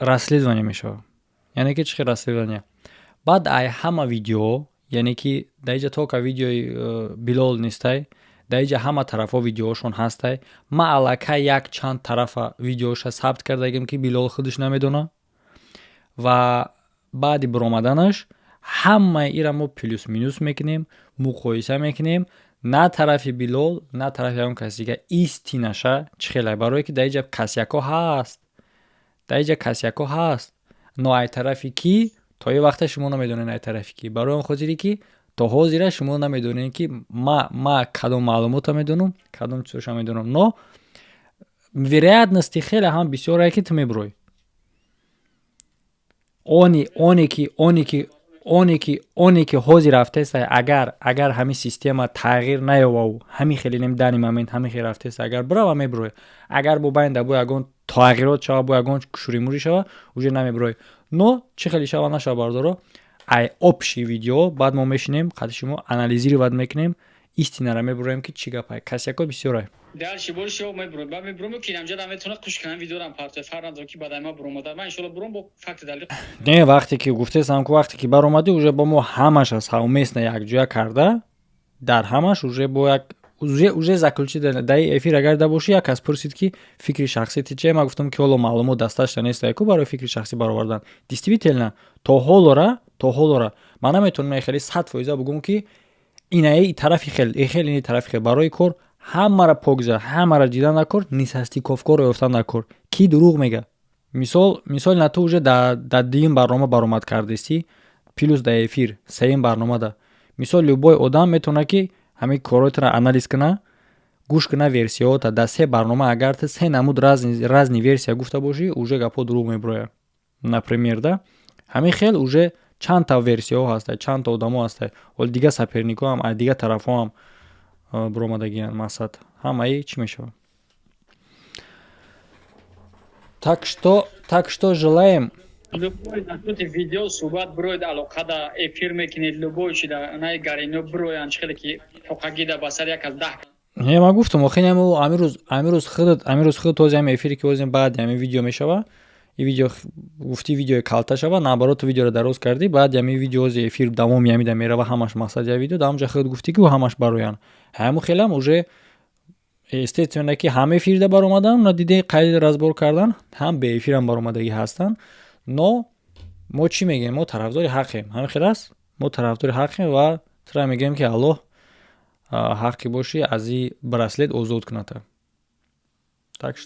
расследование мешава. Яъне ки чӣ хел расследование? Баъд ай ҳама видео, яъне ки дар иҷа тока видеои Билол нестай, дар иҷа ҳама тарафҳо видеоошон ҳастай. Ман аллакай як чанд тарафа видеоша сабт кардагим, ки Билол худаш намедона, ва баъди биромаданаш Ҳамаи ира мо плюс-минус мекунем, муқоиса мекунем, на тарафи Билол, на тарафи ягон каси дига истинаша чӣ хелай, барое ки дар иҷа косякҳо ҳаст, дар иҷа косякҳо ҳаст. Но ай тарафи кӣ, то ин вақта шумо намедонед ай тарафи кӣ, барои он хотире ки то ҳозира шумо намедонед, ки ма кадом маълумота медонам, кадом чизоша медонам. Но вероятности хеле ҳам бисёре, ки ту мебурой. Оне ки ҳозир рафтеста, агар ҳамин система тағйир наёваву ҳамин хеле нем данный момент ҳамин хел рафтеста, агар бирава, мебурой. Агар бо байнда бо ягон тағйирот шава, бо ягон шуримурӣ шава, уже намебурой. Но чӣ хеле шава, нашава, бардоро, ай общий видео баъд мо мешинем, қадри шумо анализировать мекунем, истинара мебуроем, ки чӣ гапай, косякҳо бисёрай. Дальше больше мебурам, ба мебурам, ки инамҷа наметавонад қуш кунам, видеорам партоя, фарқ надорам, ки баъдай ма буромада, ман иншоалло бурам бо факти далил. Не, вақте ки гуфтесам ку, вақте ки баромадӣ, уже бо мо ҳамаша совместно якҷоя карда, дар ҳамаш уже бо як уже заключить дар эфир. Агар да бошӣ, як кас пурсид, ки фикри шахсӣ ти че, ман гуфтам, ки ҳоло маълумот дасташта нест ку барои фикри шахсӣ баровардан. Действительно, то ҳолора ман наметавонам хеле 100% бугӯм, ки инаи тарафи хел, хел, ини тарафи хел. Барои кор ҳамаро покза, ҳамаро дидан накор, несостыковкаро ёфтан накор, ки дурӯғ мега. Мисол, на, ту уже дар дуюм барнома баромад кардистӣ, плюс дар эфир сеюм барномада. Мисол, любой одам метавонад, ки ҳамин коротро анализ куна, гӯш куна версияҳота. Дар се барнома агар ту се намуд разный версия гуфта бошӣ, уже гапҳо дурӯғ мебурояд, например. Да, ҳамин хел уже чандта версияҳо ҳаста, чандта одамо ҳаста, ҳоли дига соперникҳо ҳам аз дига тарафҳо ҳам буромадагиянд. Мақсад, ҳамаи чӣ мешавад. Так что желаем. Любой насчёти видео суҳбат бироед, алоқада эфир мекунед, любой чи да най гарино бироянд, чӣ хеле ки ҳоқагида ба сар як аз 10. Не, ман гуфтам, охи амирӯз худат този ҳами эфире, ки озем, баъди ҳамин видео мешава. И видео гуфти, видеои калта шава, наоборот, ту видеоро дароз кардӣ. Баъди ҳамин видео ози эфир давоми ҳамида мерава, ҳамаш мақсад я видео дар ҳамҷа худ гуфтӣ, ки ҳамаш бароянд. Ҳамун хелам уже естественно, ки ҳам эфирда баромадан, на диде қайд разбор кардан, ҳам беэфирам баромадагӣ ҳастанд. Но мо чӣ мегӯем? Мо тарафдори ҳақем, ҳамин хел аст, мо тарафдори ҳақем ва тура мегӯем, ки Аллоҳ ҳаққи бошӣ, аз и браслет озод куната. Так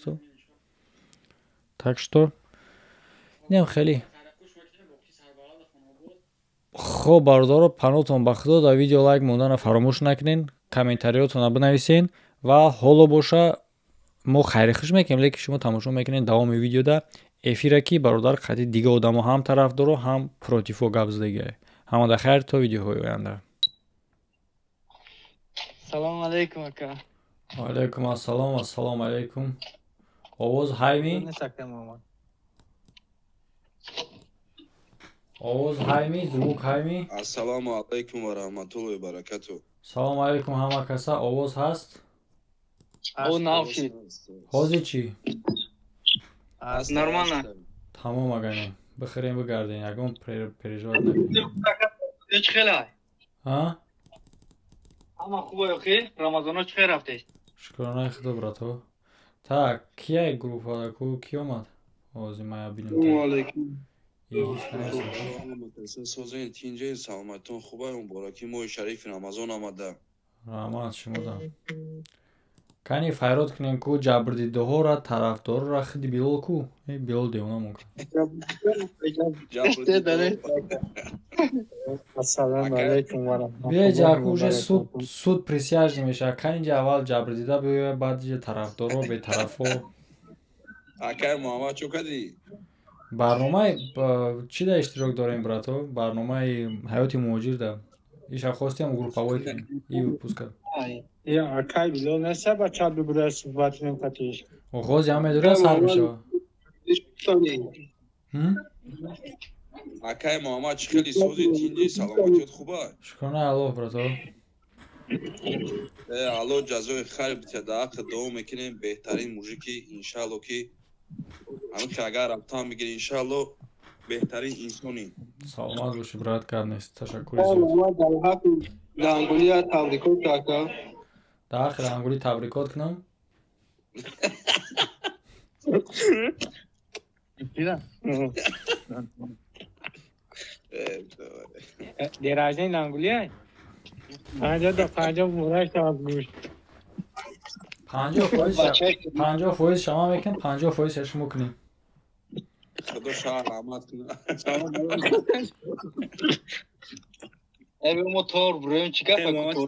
что инам хеле хоб, бародаро, панотон ба Худо. Дар видео лайк мондана фаромӯш накунен, комментариётона бинависен. Ва ҳоло боша, мо хайрихуш мекунем, лекин шумо тамошо мекунед давоми видеода эфира, ки бародар қати дига одамо, ҳам тарафдоро, ҳам противҳо гап задагиа. Ҳамада хайр, то видеоҳои оянда. Салому алейкум, ака. Ваалайкум ассалом, ассалому алейкум. Овоз ҳайми? Овоз ҳайми, звук ҳайми? Ассалому алайкум ва раҳматуллоҳи ва баракатуҳ. Салому алейкум, ҳама каса. Овоз ҳаст? О, навшид. Ҳозир чӣ? Нормально. Тамом, агане бихӯрем, бигардем, ягон переживать накунем. Чӣ хелай? А? Ҳама хубо ёхи? Рамазоно чӣ хел рафтест? Шукронаи Худо, брато. Так, кияй группада ку, ки омад? Ҳозир ман бинам. Алейкум. Созен, тинҷаи, саломатон хубай, мубораки моҳи шарифи Рамазон омада. Раҳмат шумода. Кани, файрод кунем ку ҷабрдидаҳоро, тарафдорора, худи Билол ку. Э, Билол девона мон. Биё ку, уже суд присяжный мешавад. Кани ҷа аввал ҷабрдида биёя, баъд ҷа тарафдоро, бетарафо. Акай Муҳаммад, чо кардӣ? Барномаи чӣ да иштирок дорем, брато? Барномаи ҳаёти муҳоҷир да. Иша хостем групповой кунем и выпуска. Акай Билол неста, бача бибура, суҳбат кунем қатиш. Оғози ҳам медора, сар мешава. Акай Муҳаммад, чӣ хели сози, тинҷи, саломатиёт хуба? Шукронаи Аллоҳ, брато. Э, Аллоҳ ҷазои хайр битиҳад, дар ҳаққи дуо мекунем, беҳтарин мужики, иншаалло, ки ҳамин ки агар рафтан бигирӣ, иншаалло, беҳтарин инсонӣ. Саломат бошӣ, брат, гап нест, ташаккури зиёд. Дар ҳаққи рангулия табрикот, ака. Дар ҳаққи рангулӣ табрикот кунам? День рождения Лангулия? 50 да 50 муборак шавад, гӯш. 50%, 50% шама мекун, 50% шумо кунем. Худо шаҳр раҳмат кунад. Эби мо тор буроем, чӣ гапа ку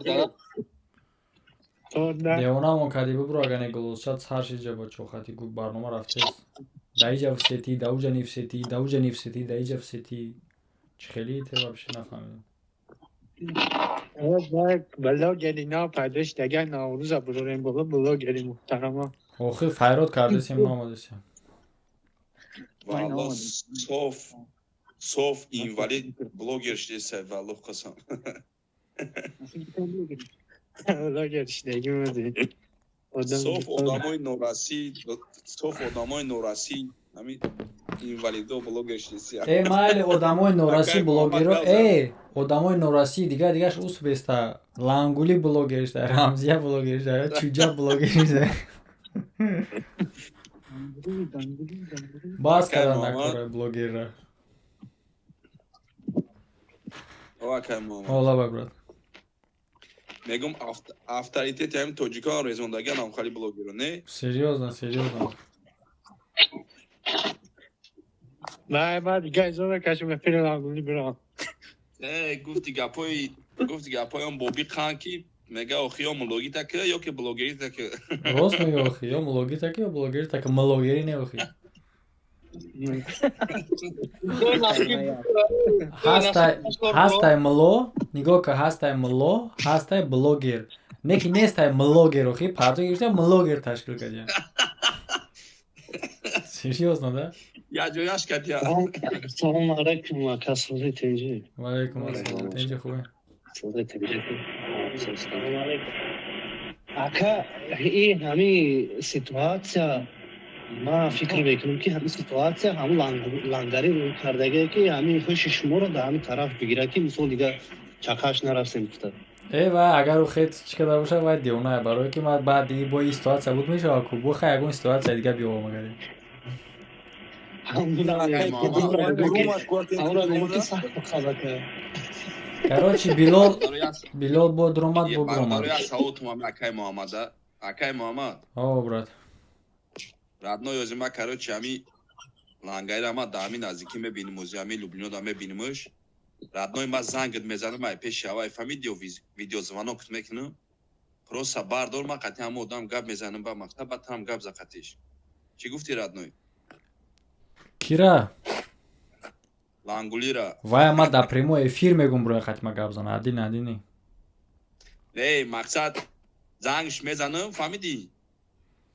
тор да? Девонамон кади, бибро, агар не голосчат сар шиҷа ба чохати гу барнома рафтест. Да иҷа в сети, да уҷа не в сети, да уҷа не в сети, да иҷа в сети. Чӣ хели те вообще нафаҳмидам. Блогери нав пайдо шуд, агар Наврӯза бурорем боло, блогери муҳтарама. Охир файрод кардесем, наомадесем. Валло, соф соф инвалид блогер шудеса, валло қасам. Блогер шудагӣ муди. Соф одамои норасӣ, соф одамои норасӣ, ҳамин инвалидо блогер шудеси. Э, майли, одамои норасӣ блогеро, э, одамои норасӣ дигар дигаш усбеста. Лангули блогер шуда, Рамзия блогер шуда, Чуҷа блогер шуда. Бас кардан накора блогерра. Акай Муҳаммад. Ола, брат. Мегум, авторитети ҳамин тоҷикон резондагиан ҳамхали блогеро, не? Серьёзно, серьёзно. Май ма дига изо мекашем, эфири Лангули бирам. Э, гуфти гапҳои он боби қан, ки мега, охи, ё мулогита ки, ё ки блогерита ки. Рост мега, охи, ё мулогита ки, ё блогерита ки, мулогери не, охи. Ҳастай муло, нигоҳ ка, ҳастай муло, ҳастай блогер. Не ки нестай млогер, охи, парто гирифта млогер ташкил кардия. Серьёзно, да? Я ҷояш кардия. Салом алайкум, ака, сози тинҷӣ. Ва алайкум ассалом. Тинҷи, хубе? Сози тинҷӣ. Салом алайкум. Ака, и ҳами ситуация, ман фикр мекунам, ки ҳамин ситуация ҳамун лангари рӯй кардагие, ки ҳамин хуши шуморо дар ҳамин тараф бигирад, ки мисол дига чақаш нарафтем гуфта. Э, вай агар ӯ хет чӣ карда бошад, вай девонае, барое ки ман баъди бо ин ситуация буд мешавад ку, бо хай ягон ситуация дига биёвам агаре. Ҳамуна ки сахт қазака. Короче, Билол, Билол бо дуромад, бо биромад. Барои савол тумам, акай Муҳаммада, акай Муҳаммад. О, брат. Родной, ози ма, короче, ҳами лангаира ма дар ҳами наздикӣ мебиним, ози ҳами Люблинода мебинимш. Родной, ма зангат мезанам, ай пеши ҳавай фамидио видеозвонокт мекунам, просто бардор, ма қатъи ҳама одам гап мезанам ба мактаб, баъд там гап за қатиш. Чӣ гуфти, родной? Кира? Лангулира. Вая ма дар прямой эфир мегум, броя қатима гап зана, адин адини. Не, мақсад, зангш мезанам, фаҳмидӣ?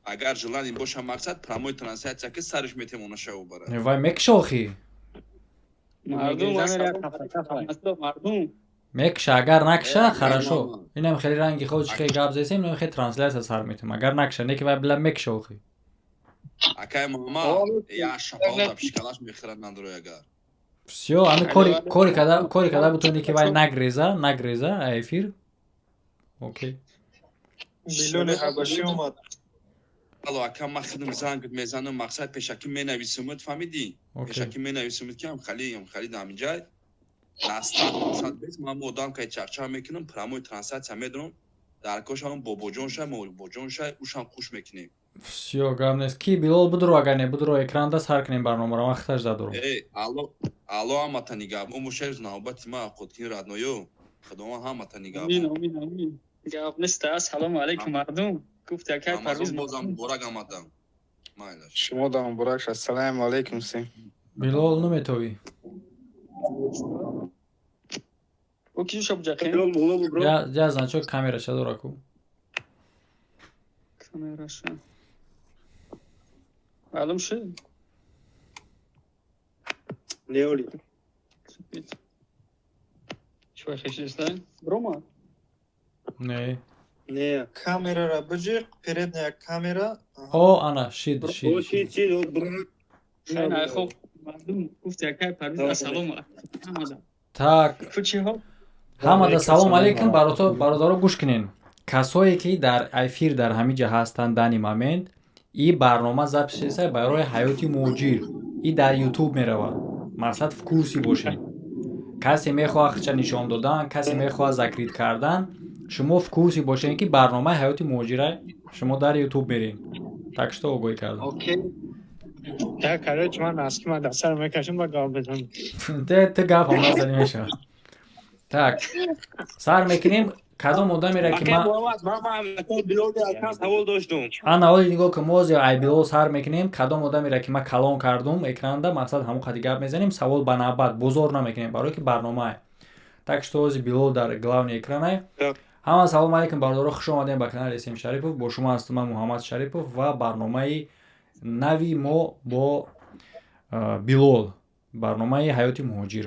Агар желание боша, мақсад, прямой трансляция ки сариш метемона шаву бара. Вай мекша, охи. Мардум, мардум. Мекша, агар накша, хорошо, инам хеле ранги худ чи хеле гап зесем, инам хеле трансляция сар метем, агар накша, не ки вай била мекша, охи. Акай Муҳаммад, я шапалда пишкалаш мехӯрад надорой агар. Всё, ами кори када бутони, ки вай нагреза, нагреза а эфир, окей. Билоли ҳабашӣ омад. Алло, ака, ман худам зангат мезанам, мақсад, пешакӣ менависумад, фаҳмидӣ? Пешакӣ менависумад, ки ҳам хали дар ҳаминҷай настан, мақсад, бес ман одам кай чақчақ мекунам, прямой трансляция медорам, дар кошам бобоҷон шай, бобоҷон шай, ушам хуш мекунем. Всё, гап нест. Ки Билол будро, агар не будро, экранда сар кунем барномаро, ман хиташ задорам. Э, алло, алло, ҳамата нигаҳбон бошед, навбати ма қуткин, родной ё, худованд ҳамата нигаҳбон. Амин, амин, амин. Гап нест. Ассалому алайкум, мардум. Гуфт акай Парвиз. Бозам муборак омадам, майлаш. Шумо да муборак. Ассалому алайкум всем. Билол, наметовӣ? О, ки шаб ҷақем? Я значок камераша дора ку. Камераша маълум шуд. Леоли. Чӣ хешиста брома? Не. Не. Камерара биҷиқ, передняя камера. О, ана, шид, шид. Шид. Хоб, мардум, гуфт якай Парвиз, ассалому ҳамада. Так. Кучиҳо. Ҳамада салом алейкум, бародаро, гӯш кунен. Касое ки дар эфир дар ҳамин ҷа ҳастанд, данный момент и барнома запись шеса барои ҳаёти муҳоҷир и дар Ютуб меравад. Мақсад, в курсе бошед. Касе мехоҳад хича нишон додан, касе мехоҳад закрыт кардан. Шумо в курсе бошед, ки барномаи ҳаёти муҳоҷира шумо дар Ютуб мерем. Так что огоҳӣ кардам. Я, короче, ман носки ма дар сар мекашам, ба гап бизанам. Ту гап ҳам назанӣ, мешавад. Так, сар мекунем. Кадом одамере ки ман Савол доштум. Ана, оли нигоҳ кун, мо ай Билол сар мекунем. Кадом одамере ки ман калон кардум экранда, мақсад, ҳамон қади гап мезанем. Савол ба навбат, бозор намекунем, барое ки барномае. Так что ози Билол дар главный экранае. Ҳама салом алейкум, бародаро, хуш омадем ба канали См Шарипов. Бо шумо ҳастам ман, Муҳаммад Шарипов, ва барномаи нави мо бо Билол, барномаи ҳаёти муҳоҷир.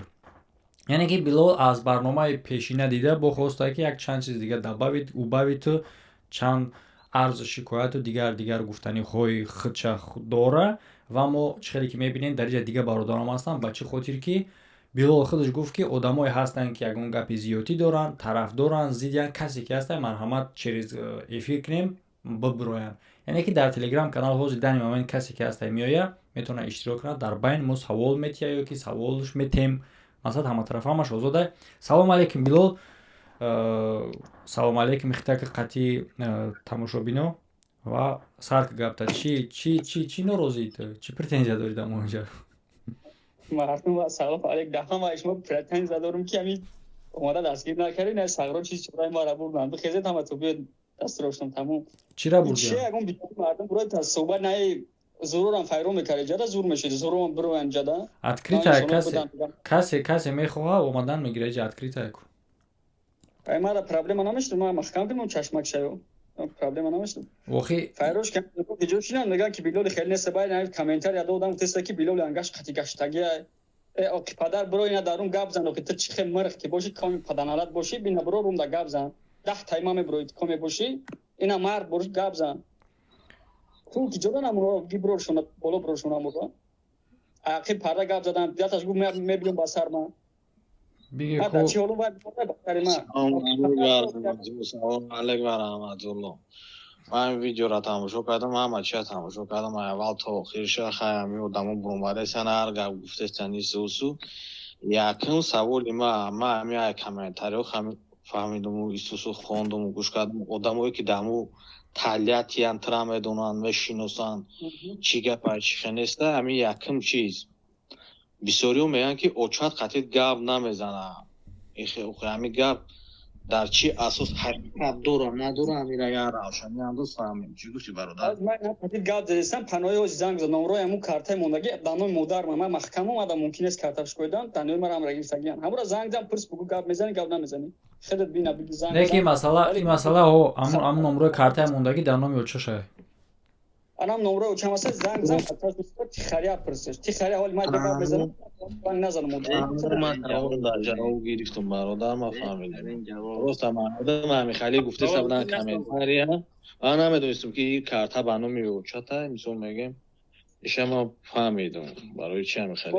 Яъне ки Билол аз барномаи пешина дида бо хоста, ки як чанд чиз дига добавить, убавить, чанд арзу шикояту дигар дигар гуфтаниҳои худша дора. Ва мо чӣ хеле ки мебинем, дар иҷа дига бародарам ҳастанд. Ба чӣ хотир ки Билол худаш гуфт, ки одамое ҳастанд, ки ягон гапи зиёдтӣ доранд, тарафдоранд, зиддиянд. Касе ки ҳастанд, марҳамат, через эфир кунем, бибироянд. Яъне ки дар Телеграм канал ҳозир данный момент касе ки ҳаста, меояд, метавонад иштирок кунад. Дар байн мо савол метия ё ки саволш метем. Масалан, ҳаматарафа ҳамаш озода. Салом алейкум, Билол. Салом алейкум, ихтаки қатъи тамошобино ва сар гапта. Чӣ, чӣ, чӣ, чӣ норозӣ ту? Чӣ претензия дорӣ дар муҳоҷир? Мардум, салом алейк. Дар ҳама шумо претензия дорум, ки ҳамин омада дастгир накардед, на сағро чиз чораи мара бурданд. Бихезед ҳама, ту биёд, дастурошон тамом. Чира бурданд? Чи ягон битори мардум бурои та суҳбат наи, зурурам файрон мекард, ҷада зур мешид, зурурам бироян ҷада. Открыто касе мехоҳа, омадан мегира, ҷа открыто ку. Ай, мара проблема намешуд, ма маҳкам кунам чашмак шаё. Проблема намешуд. Охи. Файрош кам видео шинам, меган ки Билоли хеле нест, баъд на комментария додам, теста ки Билоли ангаш қати гаштагия. Э, оки падар, биро ина дарун гап зан, оки ту чи хе мирх ки бошӣ, коми паданалат бошӣ, бина биро румда гап зан. 10 тайма мебироид, коме бошӣ, ина мард бош, гап зан. Ку ки ҷода намуро гиброшона боло брошона муро. Ақиб парда гап задан, яташ гу мебинам ба сар ман. Биге. Ку чи ҳоло вай ба сари ман. Салом алейкум ва раҳматуллоҳ. Ман видеоро тамошо кардам, ҳама чиа тамошо кардам, аввал то охирша. Хай, ҳами одамо буромадастан, ҳар гап гуфтестан, исусу. Якум саволи ма, ма ҳами ай комментариҳо фаҳмидуму исусу хондуму гӯш кардам. Одамое ки даму Тольяттиян, тра медонанд, мешиносанд, чӣ гапа, чӣ хе неста. Ҳами якум чиз, бисёриҳо мегӯянд, ки очат қатъи гап намезанад. Ҳами гап дар чӣ асос ҳақиқат дора, надора, ҳамира як равшанӣ андоз, фаҳмем. Чӣ гуфтӣ, бародар? Ман қатъи гап задестам, панои ози занг зад, номрои ҳамун картаи мондагӣ дар номи модарма. Ман маҳкам омадам, мумкин нест карта шикоидан, дар номи мара ҳамра гирифтагиян. Ҳамура занг зан, пурс, бугӯ, гап мезанӣ, гап намезанӣ, хеле бина, биги, занг. Не, ки масъала, ин масъала ҳо, ҳамун номрои картаи мондагӣ дар номи очашай. Анам номрои очам аст, занг зан, тихаря пурсеш, тихаря. Ҳоли ман гап мезанам, занг назанам. Ман дар ҷавоб гирифтум, бародар, ман фаҳмидам. Роста, мардум ҳами хали гуфтеста будан комментария, ман намедонистам, ки ин карта ба номи очата. Мисол мегем, иша ман фаҳмидум, барои чи ҳами хали.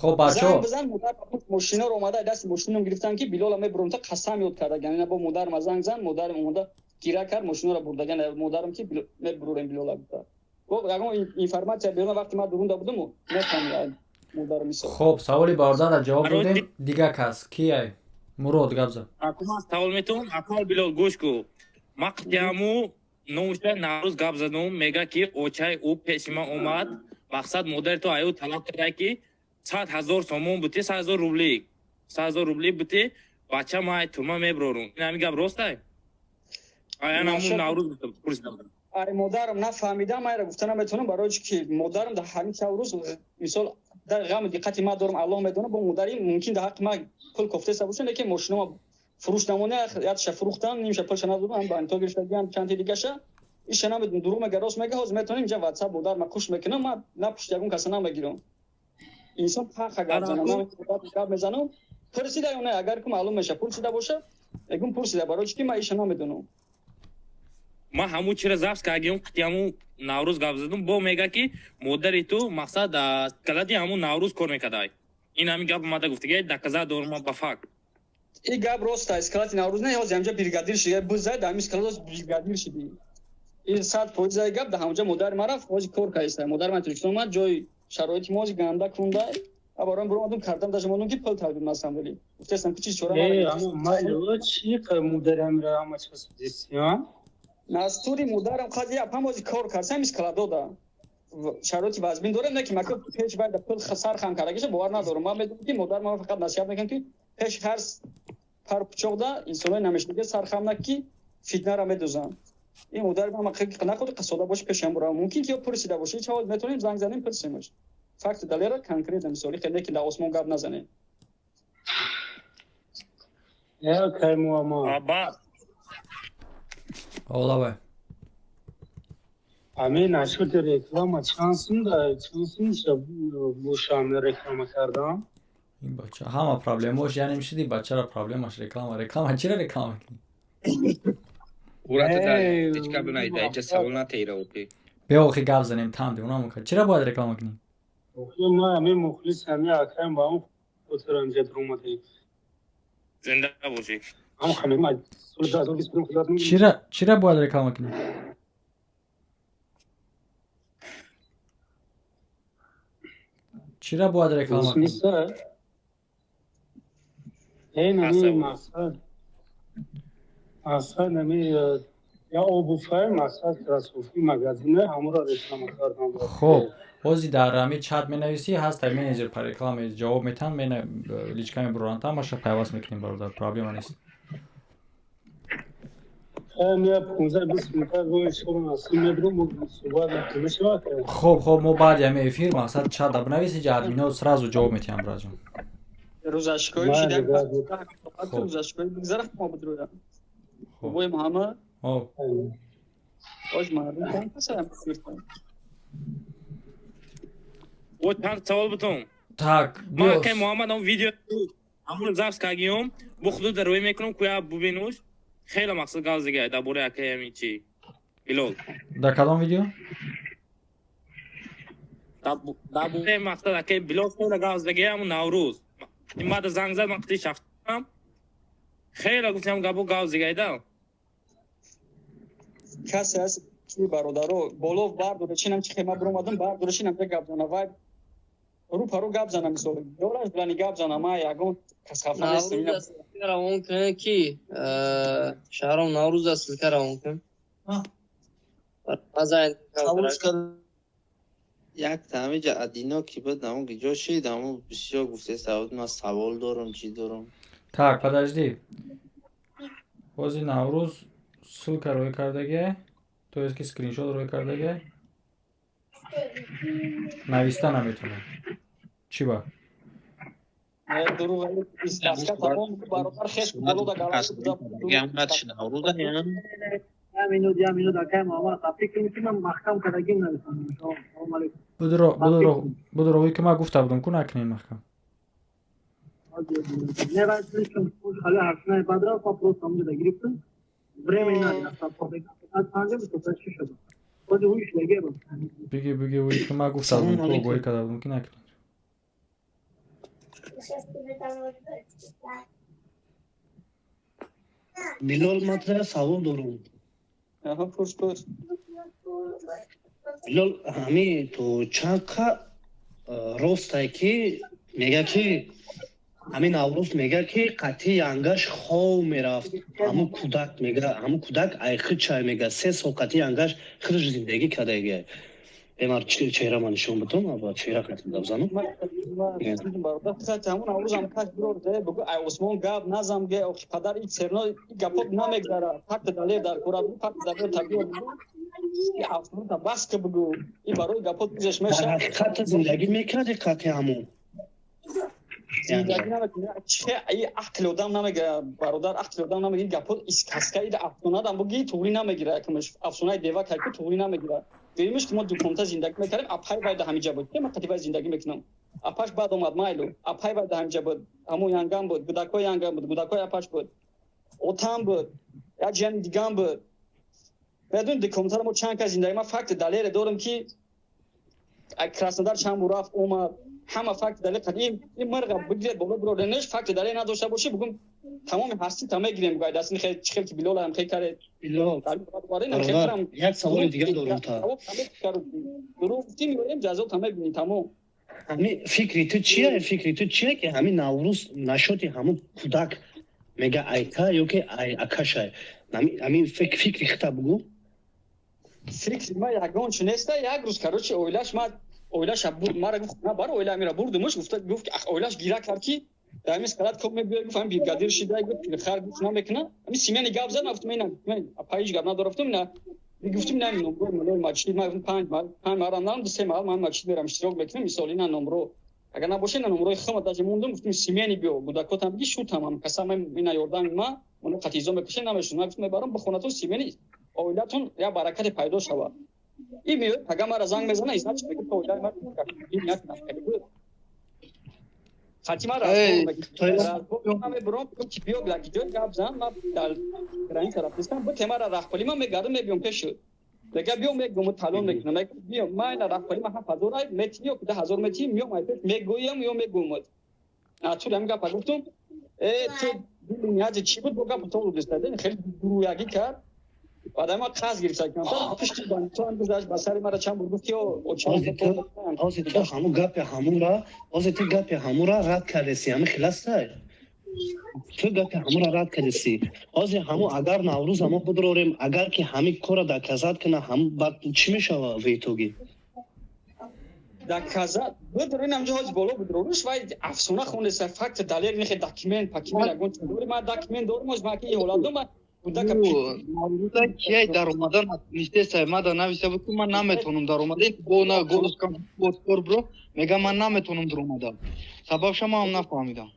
Хоб, бачо. Бизан, модар мошинаро омада, дасти мошином гирифтан, ки Билола мебурам, та қасам ёд кардаган. Ина бо модарма занг зан, модарам омада гира кард, мошинаро бурдаган. Модарам ки мебурем Билола гуфта. Ягон информация берун, вақти ман дурунда будам, мефаҳмидам модарам мисол. Хоб, саволи бародарра ҷавоб додем. Дига кас кияй? Мурод, гап зан. Акуман савол метавон, акал Билол, гӯш ку. Ма қитиаму номуша Наврӯз гап задум, мега ки очаи ӯ пеши ман омад, мақсад, модари ту аю талаб карда, ки 100 000 сомон бути, 100 000 рубли, 100 000 рубли бути, бача май тума меброрум. Ин ҳамин гап ростай? Аянаму Наврӯз пурсидам. Ай, модарам нафаҳмидам, айра гуфта наметавонам, барои чи ки модарам дар ҳамин шаб рӯз, мисол, дар ғаму диққати ма дорам, Аллоҳ медонад, бо модари мумкин дар ҳаққи ма пул кофтеста боша, лекин мошинома фурӯш намоне, ятша фурӯхтам, нимша пулша надодам, ба инто гирифтагиам, чанти дигаша иша намедонам, дурӯғ мега, рост мега. Ҳозир метавонем инҷа ватсап модар ма куш мекунам, ма на пушти ягон каса намегирам. Инсон ҳақа гап занам, гап мезанам, пурсида ё не, агар ку маълум меша, пурсида боша, ягон пурсида, барои чи ки ма иша намедонам. Ман ҳамун чира запись кардагиам, қитиаму Наврӯз гап задум, бо мега ки модари ту, мақсад, галати ҳамун Наврӯз кор мекардай. Ин ҳамин гап омада гуфтага, доказать дорум ба факт. Ин гап рост аст, склади Наврӯз не, ҳозир ҳамҷа бригадир шида, бизай, дар ҳамин склад бригадир шиди. Ин 100% гап, дар ҳамҷа модари ман рафт, ҳозир кор кардиста. Модари ман Тоҷикистон омад, ҷои Шароити мо ганда кундай. Барои биромадум кардам даже мондум ки пул талбид масам вали. Гуфтастам ки чиз чора мара. Чи модарам ра ҳама чиз дистиён? Настури модарам қазия апам ози кор кард, ҳамис каладода. Шароити вазмин дорем, не ки мака пеш байда пул сар хам кардагиша бовар надорам. Ман медонам ки модар ман фақат насиҳат мекунам ки пеш ҳар пар пучоқда инсонои намешнига сар хам нак ки фитнара медузанд. Ин модар ман нахуд қасода боши пешам бурам. Мумкин ки ё пурсида боши, ҳеч ҳол метавонем занг занем пурсимаш. Факт далера конкретно мисоли хеле ки дар осмон гап назанем. Я кайму ама. Аба. Олавай. Ами нашуд реклама чанд сум да чанд сум бошам реклама кардам? Ин бача ҳама проблемаош, яъне мешиди бачара проблемаш реклама. Реклама чира реклама мекунӣ? Урата да ҳеч гап наида, ҳеҷа савол натеира охи. Биё охи гап занем там дивонам кард. Чира бояд реклама кунӣ? Охи ма ами мухлис ами акаем ба он хотир инҷа дуромадем. Зинда бошӣ. Ам хаме ма соли 2025 худат. Чира бояд реклама кунӣ? Чира бояд реклама кунӣ? Эй, нами мақсад. Мақсад нами я обуфай мақсад красофи магазина ҳамуро реклама кардам. Хоб, ҳозир дар ҳами чат менависӣ, ҳаст менеҷер по рекламе ҷавоб метаҳанд, личка мебуранд, ҳамаша пайваст мекунем бародар, проблема нест. Хоб, хоб, мо баъди ҳами эфир мақсад чат бинависӣ, ҷа админо сразу ҷавоб метиҳанд браҷон. Рӯзашкои шида, рӯзашкои бигзарах мо бидроям. Бобои Муҳаммад. Хоб. Ош мардум кам пасам гирифтам. О, чанд савол бутум. Так, ман акай Муҳаммад он видео ҳамон запис кардагиём, бо худу дар рӯй мекунам, куя бубинуш. Хеле мақсад гап зига дар бораи акай ҳамин чи. Билол. Дар кадом видео? Дар бораи мақсад акай Билол хеле гап зига ҳамон Наврӯз. Мада занг зад, ман қити шахсам. Хеле гуфтам гапо гап зигайда. Касе аст ки бародаро боло бардора чинам чи хема биромадам бардора чинам гап зана вай рӯ паро гап зана мисол дораш билани гап зана ма ягон кас хафа нестам. Наврӯз ссылка равон кун ки Шаҳром Наврӯз ссылка равон кун. Як ҳамиҷа адино ки буд ҳамон ҷо шид, ҳамон бисёр гуфтест, ман савол дорам, чӣ дорам. Так, подожди. Ҳозир Наврӯз ссылка рӯй кардагиай, то есть ки скриншот рӯй кардагиай. Нависта наметавонам. Чӣ ба? Будро ки ман гуфта будам ку накунем маҳкам. Биги биги ки ман гуфта будам ку огоҳӣ карда будам ки накунем. Билол, ман туро савол дорам. Аҳа, пурс, пурс. Билол, ҳами ту чанд қа ростае ки мега ки ҳамин Наврӯз мега ки қатъи янгаш хов мерафт. Ҳамун кӯдак мега, ҳамун кӯдак айхичай мега, 3 сол қатъи янгаш худаш зиндагӣ кардагия. Бемар чеҳрама нишон битон, аба чеҳра қатъи гап занам. Ҳамун Наврӯзам каш бирор де, бугу ай Осмон гап назам ге, охи падар и серно и гапот намегзара. Факт далер дар кора бугу, факт далер табиор бугу. И афсона бас ки бугу, и барои гапот гузаш меша. Дар ҳақиқат зиндагӣ мекарди қатъи ҳамун. Зиндагӣ намекунад. Че и ақли одам намегирад, бародар, ақли одам намегирад. Гапот искаска и афсонадам буги туғри намегирад. Якумаш афсонаи дева кайку туғри намегирад. Дуюмаш ки мо дуконта зиндагӣ мекардем, апай вай да ҳамиҷа буд. Ман қатъи вай зиндагӣ мекунам. Апаш баъд омад майлу. Апай вай да ҳамиҷа буд. Ҳамон янгам буд, гудакои янгам буд, гудакои апаш буд. Отам буд, як ҷияни дигам буд. Медонед дуконтаро мо чанд кас зиндагӣ, ман факти далере дорам ки Краснодар чанд бор рафт омад. Ҳама факти далел қадим ин мирға бигиред боло бироренеш факти далел надошта бошӣ бугум Тамоми ҳастита мегирем, гай дастини хел чӣ хел ки Билол ҳам хел кард. Билол, бародар, як саволи дигар дорам та. Дурӯғ гуфтӣ, меоем, ҷазота мебинӣ, тамом. Ҳами фикри ту чия? Фикри ту чия, ки ҳами Наврӯз нашоти ҳамун кӯдак мега айта ё ки ай акашай? Ҳамин фикри хита бугӯ. Фикри ма ягон чи неста. Як рӯз, короче, оилаш ма, оилаша мара гуфт, на бар оила мера бурдумуш, гуфта, гуфт, оилаш гира кард, ки дар ҳамин сарат коб мебиёй, гуфт, ҳамин бригадир шида, гуфт, пирхар гуфт намекуна. Ҳамин семейный гап зад, ман гуфтам, ина апа ҳеҷ гап надорам, гуфтам, ина гуфтим, на номро мулои мачид, ман гуфтам, панҷ маҳал надорам, ду се маҳал ман мачид мерам, иштирок мекунам, мисол, ина номро агар набоша, ина номрои хама даже мондум, гуфтим, семейный биё, гудакотам биги, шутам ҳам касам, ина ёрдами ма, оно қатизо мекушем, намешун, ман гуфтам, мебарам ба хонатон, семейный оилатон як баракате пайдо шавад. И меояд, пага мара занг мезана, и значит, мегӯяд, оилаи ма хати ма разбор мебурам, ки биё, ҷой гап зан, ма дар граница рафтистам, бу мара раҳпулӣ, ман мегардам, мебиём пешу, мега, биё, мегӯм, талон мекунам, мега, биё, ма ина раҳпулӣ, ма 7000 ай метӣ ё 10,000 метӣ, миём, ай пеш мегӯям ё мегӯмад. Натур ҳамин гапа гуфтум, э, ту дили чӣ буд, бо гапа то хеле дуруягӣ кард. Баъд ма қарз гирифта, пишти бандитоам гузашт ба сари мара, чанд бор гуфт, ки ҳозир ту ҳамун гапи ҳамунра, ҳозир ту гапи ҳамунра рад кардеси, ҳамин хиластай, ту гапи ҳамунра рад кардеси. Ҳозир ҳамун агар Наврӯза мо бидорем, агар ки ҳамин корра доказать куна, ҳам баъд чӣ мешава в итоге? Доказать бидорин, ҳамҷо ҳозир боло бидориш, вай афсона хонеса, факт, далел нехе, документ пакимент ягон чиз дори, ман документ дорам, ҳозир ман ки ин ҳолат дорам. Наврӯза кияй даромадан нистесай, мада нависа буд, ки ман наметонам даромада, бо на голос кор бро, мега, ман наметонам даромада, сабабша ман ҳам нафаҳмидам.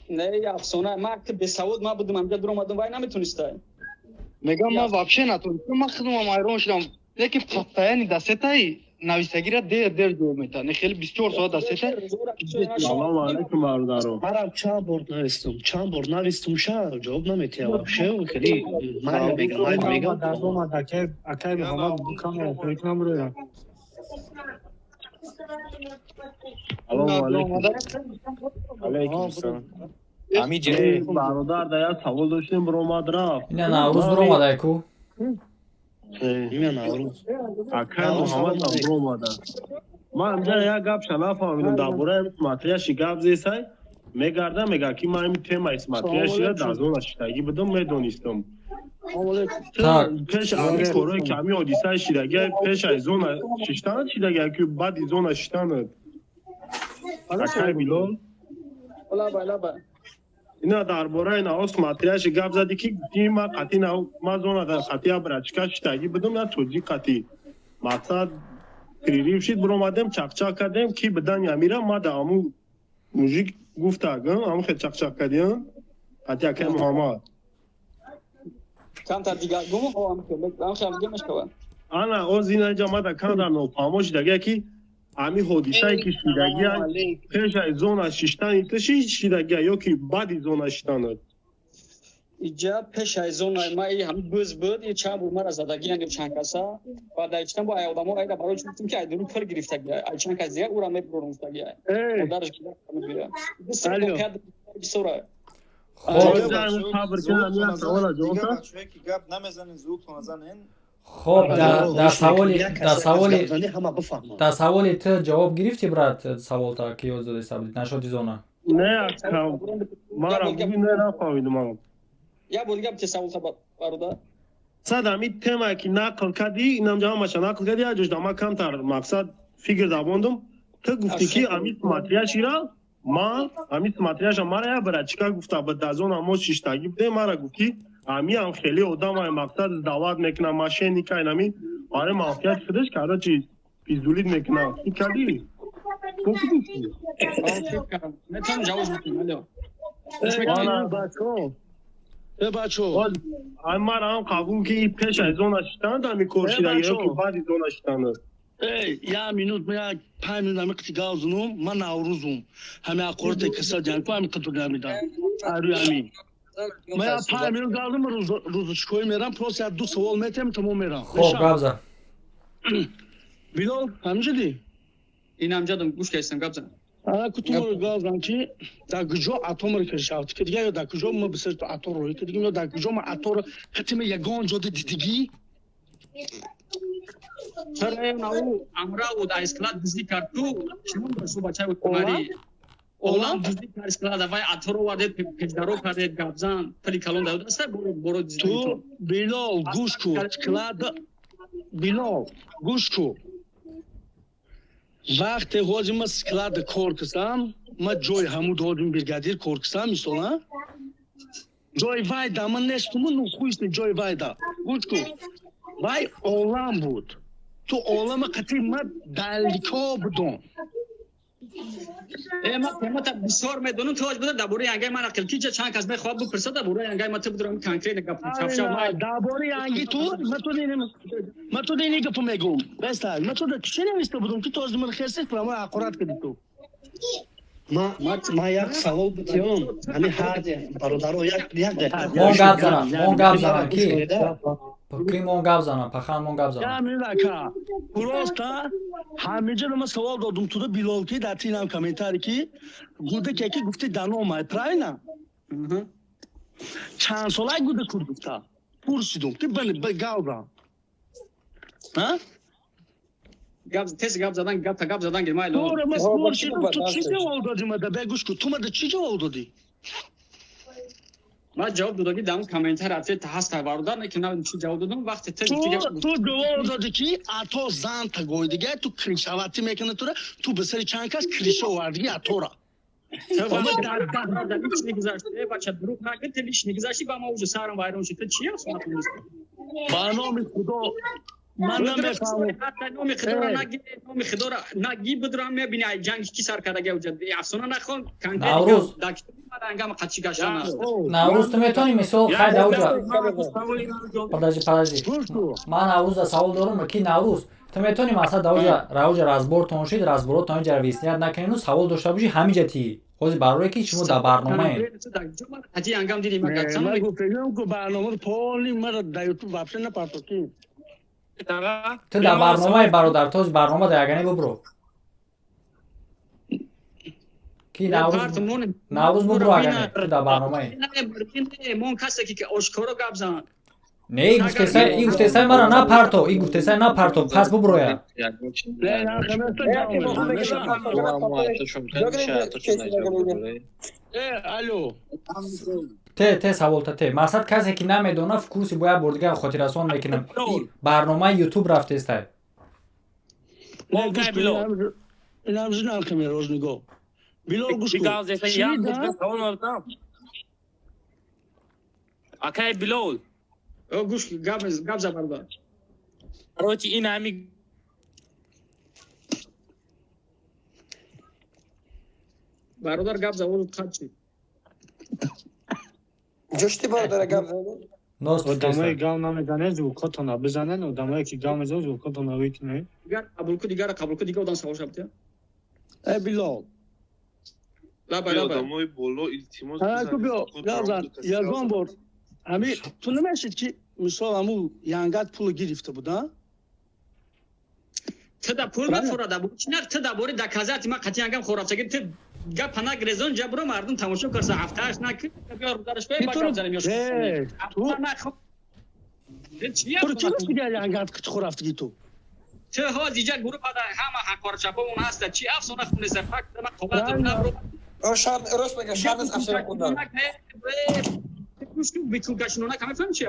Не, афсона, ман ки бесавод ма будам, ҳамҷа дуромадам, вай наметонистай. Мега, ман вообще натонистам, ман худумам ҳайрон шудам, лекин постоянно дасетаи нависагира дер дер ҷавоб метаҳад, не, хеле 24 соат дасета. Салому алайкум, бародаро. Марам чанд бор навистум, чанд бор навистум, ша ҷавоб наметиҳад вообще, хеле майли мега, майли мега. Омад, акай Муҳаммад, камера фикр намуроя. Салому алайкум. Алайкум салом. Бародар, да як савол доштем, биромад, рафт. Ина Наврӯз биромадай ку. Ина Наврӯз. Акай Муҳаммад ҳам биромада. Ман инҷа як гапша нафаҳмидам, дар бораи смотрящий гап зесай, мегарда, мега, ки ман ҳамин темаи смотрящий ра дар зона шидагӣ будам, медонистам. Пеш ҳамин корое ки ҳамин ҳодисаи шидагӣ, пеш аз зона шиштанат шидагӣ ки баъди зона шиштанат, акай Билол? Лаба, лаба. Ина дар бораи нао смотрящий гап задӣ, ки гуфтӣ, ма қатъи ма зона дар қатъи братишка шидагӣ будам, на тоҷик қатъи, мақсад, перерыв шид, биромадем, чақчақ кардем, ки бидани амира ма да ҳамун мужик гуфта, ҳамун хел чақчақ кардем қатъи акай Муҳаммад. Камтар дигар гум, ҳам хел мешавад. Ана оз ина ҷа ма да камтар нофаҳмо шидагия, ки ҳамин ҳодисае ки шидагия, пеш аз зона шиштани ту шидагия ё ки баъди зона шиштанат? Иҷа пеш аз зона ма и ҳамин бӯз буд, и чанд бор мара задагиян ё чанд каса, ва дар читан бо ай одамо айда барои чӣ гуфтем, ки ай дуру пир гирифтагия, ай чанд кас дигар ура мебурорум гуфтагия, модараш мебиёя бисёра. Гап намезанен, звуктона занен. Хоб, дар саволи ту ҷавоб гирифтӣ, брат, саволта ки ёд додаиста будӣ нашоди зона? Не, мара не, нафаҳмидам. Як бор дига бите саволта, бародар. Сад ҳамин темае ки нақл кардӣ, инам ҳамаша нақл кардӣ, як ҷош ма камтар, мақсад, фикр давондум. Ту гуфтӣ, ки ҳамин смотрящий ра ман, ҳамин смотряща мара як братишка гуфта буд, дар зона мо шиштагӣ будем, мара гуфт, ки ҳамиам хеле одамай, мақсад, даъват мекунам, мошенника, инами барои манфиати худаш, короче, пиздулит мекунам. Фикр кардӣ? Метавонам ҷавоб бикунам, алё. Бачо, ай мара ҳам қабул, ки пеш аз зона шиштанад ҳами кор шидаги ё ки баъди зона шиштанад? Эй, як минут, ман як 5 минут ҳами қити гап зунум, ман Наврӯзум. Ҳами ақорате киса ҷанку ҳами қиту гамидам. Арӯи ҳамин. Ман як 5 минут гап зунум, рӯзучкоӣ мерам, просто як ду савол метем, тамом, мерам. Хоб, гап зан. Билол, ҳамҷадӣ? Ин ҳамҷадам, гӯш кардистам, гап зан. Ана кутумро гавзам ки дар куҷо атомро киршавт ки дига ё дар куҷо ма бисер ту ато роҳӣ ки дига ё дар куҷо ма аторо қатима ягон ҷода дидигӣ? Чаро амра буд айсклад дуздӣ кард ту чимон дошту бачаи утмари олам дуздӣ кард склада вай аторо вардед пешдаро кардед гапзан пули калон дад аста боро ту Билол гӯш ку склад Билол гӯш ку вақте ҳозир ма склада кор кисам ма ҷои ҳамуд ҳозир бригадир кор кисам мисол а ҷои вайда ма нестуму ну хуйсни ҷои вайда гӯш ку вай олам буд ту олама қатъи ма далико будум. Ма темата бисёр медонам ту ҳоҷ буда дар бораи янгаи ман ақил киҷа чанд кас мехоҳад бипурсад дар бораи янгаи ма ту будурам конкретно гап чапша дар бораи янги ту ма ту дини гапу мегӯм беста ма ту чӣ нависта будум ки ту аз ман хесис прямо ҳақорат кардӣ ту. Ма як савол бутиём ҳамин ҳар бародаро як дақиқа мон гап занам мон гап занам ки ки мон гап занам пахан мон гап занам. Ака просто ҳаминҷо ма савол додум туда Билол ки дар тинам комментари ки гудаке ки гуфти даномай правильно? Чанд солай гуда кур гуфта пурсидум ки гап зан. Гап тез гап задан гап та гап задан гирмай ло. Тора ма пурсидум ту чӣ ҷавоб додӣ мада бегӯш ку ту мада чӣ ҷавоб додӣ? Ман ҷавоб додагӣ дар он комментари ответ ҳаст бародар не ки на чӣ ҷавоб додам вақте тез ту ҷавоб додӣ ки ато зан тагой дига ту кришаватӣ мекунад тура ту ба сари чанд кас криша овардигӣ атора. Бача дурӯғ нагӯ ту лишний гузашти ба ма уже сарам вайрон шуд ту чӣ афсона хонистӣ? Ба номи Худо ман намефаҳмам. Номи Худоро нагӣ номи Худоро нагӣ будурам мебинӣ ай ҷанги ки сар кардаги уҷа афсона нахон Наврӯз Наврӯз ту метавонӣ мисол хай дауҷа подожди подожди ман Наврӯза савол дорум ки Наврӯз ту метавонӣ масалан дауҷа рауҷа разбортон шид разборотон ҷа виснят накунену савол дошта бошӣ ҳамиҷа тӣ ҳозир барое ки шумо дар барномаем. Ту дар барномаи бародар то барнома дар ягане бубро. Ки Наврӯз бубро агане ту дар барномаи. Мон касе ки ошкоро гап зан. Не и гуфтесай мара напарто и гуфтесай напарто пас буброя. Те те саволта те мақсад касе ки намедона в курси бояд бор дигар хотиррасон мекунам барномаи ютуб рафтестай. Акай Билол гӯш гап за бародар. Короче ин ҳами бародар гап за овоз қат шид. Ҷушти бародара гап задӣ? Одамое гав намезанед звукотона бизанед, одамое ки гав мезанед звукотона викунед. Дигар қабул ку дигара қабул ку дигар одам савол шаб тия. Э Билол. Лаба лаба. Одамои боло илтимос гап зан ягон бор ҳами ту намешид ки мисол ҳаму янгат пул гирифта буд а? Ту да пул мефурад чи на ту да бори доказати ма қатъи янгам хорафтагӣ ту гапа нагрезон ҷабро мардум тамошо карса ҳафтааш накӣ биё рудараш бе ба гап занем ё ту чӣ гуфти янгат хорафтагӣ ту? Ту ҳоз иҷа гурӯҳ ада ҳама ҳақорчапомон ҳаста чи афсона хунеса факт ма қоғаз набро рост мега шарназ афсона хундан. Битулкашинона кам мефаҳми чи?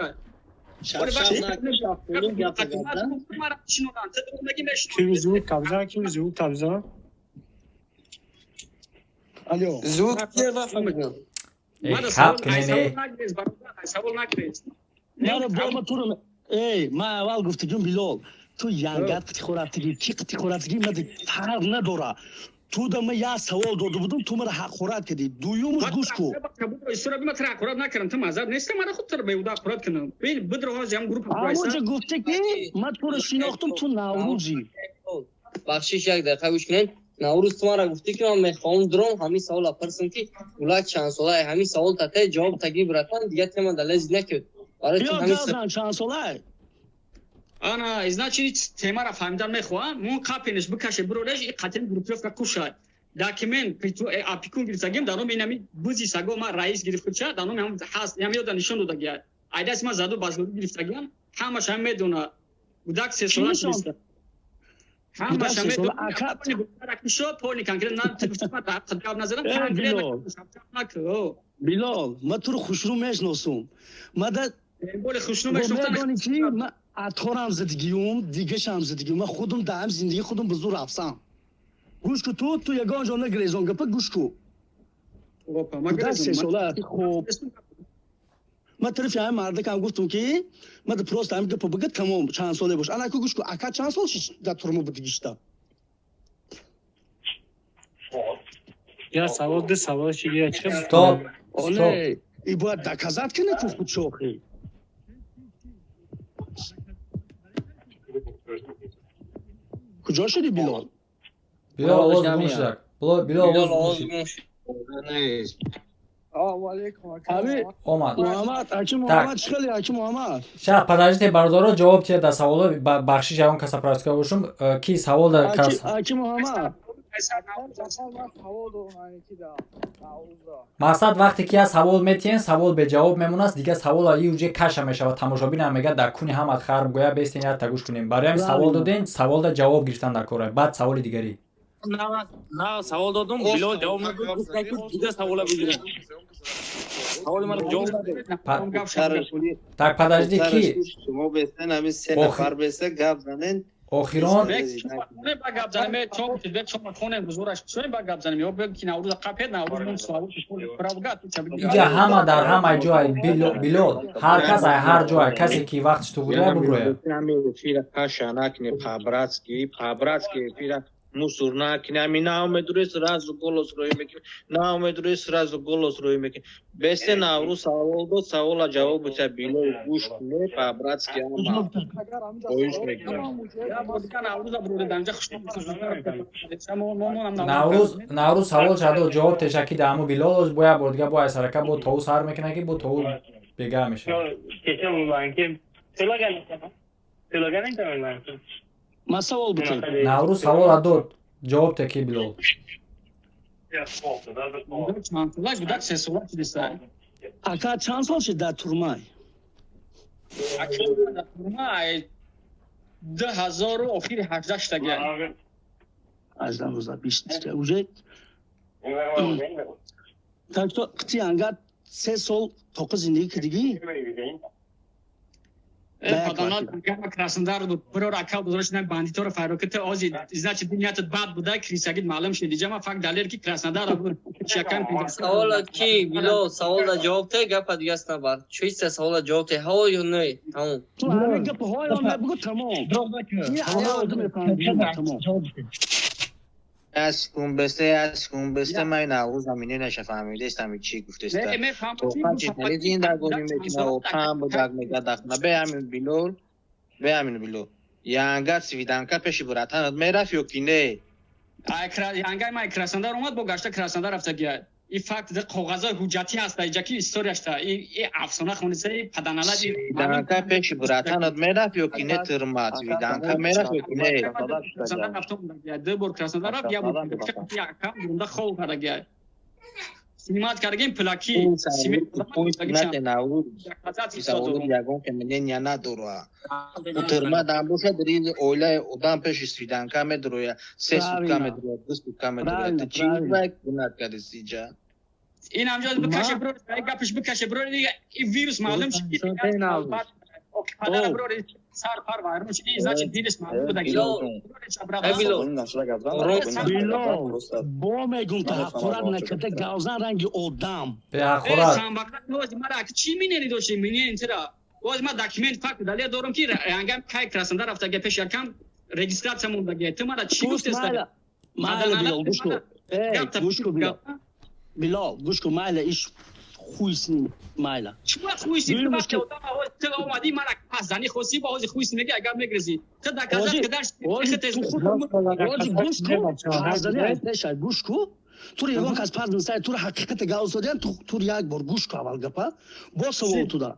Кими звук табзан, кими звук табзан? Алло. Звук кия нафаҳмидам. Хаб кне не. Савол накрез. Мара бома туро эй, ма аввал гуфтагим Билол, ту янгат қити хорафтагӣ, ки қити хорафтагӣ ма фарқ надора. Ту да ма як савол дода будум, ту мара ҳақорат кардӣ. Дуюмаш гӯш ку. Истора бима тра ҳақорат накардам, ту маъзарат неста, мара худ тра беҳуда ҳақорат кунам. Бин бидро ҳози ҳам группа Ҳамонҷа гуфте ки ма туро шинохтум, ту Наврӯзӣ. Бахшиш як дақиқа гӯш кунед. Наврӯз ту мара гуфтӣ ки ман мехоҳам дуром ҳамин савола пурсам ки гулак чанд солае, ҳамин савол татаи ҷавоб тагӣ братан, дигар тема далез накард. Барои ту ҳамин чанд солае? Ана, значит, темара фаҳмидан мехоҳам, мон қапенеш бикаше бирореш и қатъи группировка кушад. Документ опекун гирифтагим дар номи инами бузи саго ма раис гирифт, дар номи ҳам ҳаст, ям ёда нишон додагия. Айдаси ма заду базурӣ гирифтагиам, ҳамаша ҳам медона. Гудак 3 сола шудиста. Ҳамаша медона. Поли конкретно гап назадам, конкретно наку. Билол, ма туро хушрӯ мешиносум. Ма да боли хушрӯ мешинохтан. Медонӣ ки ма аторам зидгиюм, дигашам зидгиюм. Ма худум дар ҳам зиндагии худум ба зур рафтам. Гӯш ку, ту ягон ҷо нагирезон гапа, гӯш ку. Гудак 3 сола, хуб. Ма тарафи ҳамин мардакам гуфтум ки ма да просто ҳамин гапа бигӯ, тамом, чанд соле бош. Ана ку, гӯш ку, ака, чанд сол шид дар турма будигишта? Я савол, ду савол ши, я чӣ? Стоп. Оле, и бояд доказать кунӣ ку худшохӣ. Куҷо шуди, Билол? Билол, овоз гум шудак. Билол, овоз гум шуд. Омад. Муҳаммад, аки Муҳаммад, чӣ хеле, аки Муҳаммад? Ща, подождите, бародаро, ҷавоб тиҳед дар саволо. Бахшиш, ягон каса пропуска бошум, ки савол дар кас. Аки Муҳаммад. Мақсад, вақте ки як савол метиҳен, савол беҷавоб мемонад, дигар савола и уже каша мешавад, тамошобинам мегӯяд, дар куни ҳамат хар гӯя, бестен як та гӯш кунем. Барои ҳамин савол доден, саволда ҷавоб гирифтан дар кора, баъд саволи дигарӣ. На, савол додум, Билол ҷавоб надод, гуфта ки дига савола бигирем. Саволи маро ҷавоб надод. Так, подожди, ки шумо бестен, ҳамин се нафар беста гап занен. Охирон. Ба гап занем, чом хонем, гузораш чоем, ба гап занем, ё бе ки Наврӯз қапед, Наврӯз мон савол правга. Иҷа ҳама дар ҳамаи ҷой, Билол, ҳар кас ай ҳар ҷой, касе ки вақтиш туғрия буброя. Эфира каша накне, по-братски, по-братски эфира мусор накне. Ами наомедуре, сразу голос рӯй мекунӣ, наомедуре, сразу голос рӯй мекунӣ. Бесте, Наврӯз савол дод, савола ҷавоб битя, Билол, гӯш куне, по-братски ҳама хоҳиш мекунам. Наврӯз, Наврӯз савол шадод, ҷавоб тешакӣ да ҳаму Билол бо як бор дига бо айсарака бо тоу сар мекунад, ки бо тоу бега мешавад. Ма савол бутем. Наврӯз савола дод, ҷавоб теки, Билол. Гудак 3 сола шудиста. Ака, чанд сол шид дар турмай? Ака, дар турма 2018 шудагия. 18, 19, 20 уже. Так что қити ангар 3 сол тоқи зиндагӣ кардигӣ? Краснодар буд, бирор ака бузург шудан, бандиторо файро ки ту ози, значит, ниятат бад буда, крисагит маълум шуд. Иҷа ма факт далер ки Краснодар буд. Чакан. Савола ки, Билол, савола ҷавоб те, гапа дигаст набар. Чиста, савола ҷавоб те, ҳо ё не, тамом. Ту ҳамин гапа ҳо ё не бугу, тамом. Тамом. Аз кун бесте, аз кун бесте, ман Наврӯз амине нашафаҳмидестам, чӣ гуфтеста. Зиндагонӣ мекуна, отам будак мега дахна. Бе ҳамин, Билол, бе ҳамин, Билол. Янга свиданка пеши братанат мерафт ё ки не? Янгай ман Краснодар омад, бо гашта Краснодар рафтагия. И факт коғазҳои ҳуҷҷатӣ ҳаста, иҷа ки историяшта и афсона хониса, и паданалад. Свиданка пеши братанат мерафт ё ки не, тирма? Свиданка мерафт ё ки не? Краснодар рафта омадагия, ду бор Краснодар рафт, як бор якам бурунда хов кардагия, снимать кардагим пулакӣ. Ягон ки мнения надора. Тирма дан бошад, ризи оилаи одам пеши свиданка медроя, 3 сутка медроя, 2 сутка медроя. Ту чӣ гунат кардиси иҷа? Ин ҳамҷо бикаше, бро, гапиш бикаше, бро, и вирус маълум шуд, падара, бро, сар пар вайрон шуд, значит, вирус маълум буда. Билол, бо мегум, та ҳақорат накарда гавзан ранги одам. Беҳақорат. Мара чӣ минери дошти, минери тира? Боз ма документ, факт далел дорам ки ангам кай Краснодар рафтага, пеш якам регистрация мондага. Ту мара чӣ гуфтеста? Майла, Билол, гӯш ку, гӯш ку, Билол, Билол, гӯш ку, майла, иш хуй с ним, майла. Чума хуй с ним? Вақте одам ту омадӣ, мара пас зани хосӣ, ба ҳози хуй с меги, агар мегрезӣ. Ту доказать кадар. Ози, гӯш ку, пасзани айпеша, гӯш ку. Туро ягон кас пас нисай, туро ҳақиқата гап зодиан, туро як бор гӯш ку, аввал гапа. Бо савол туда.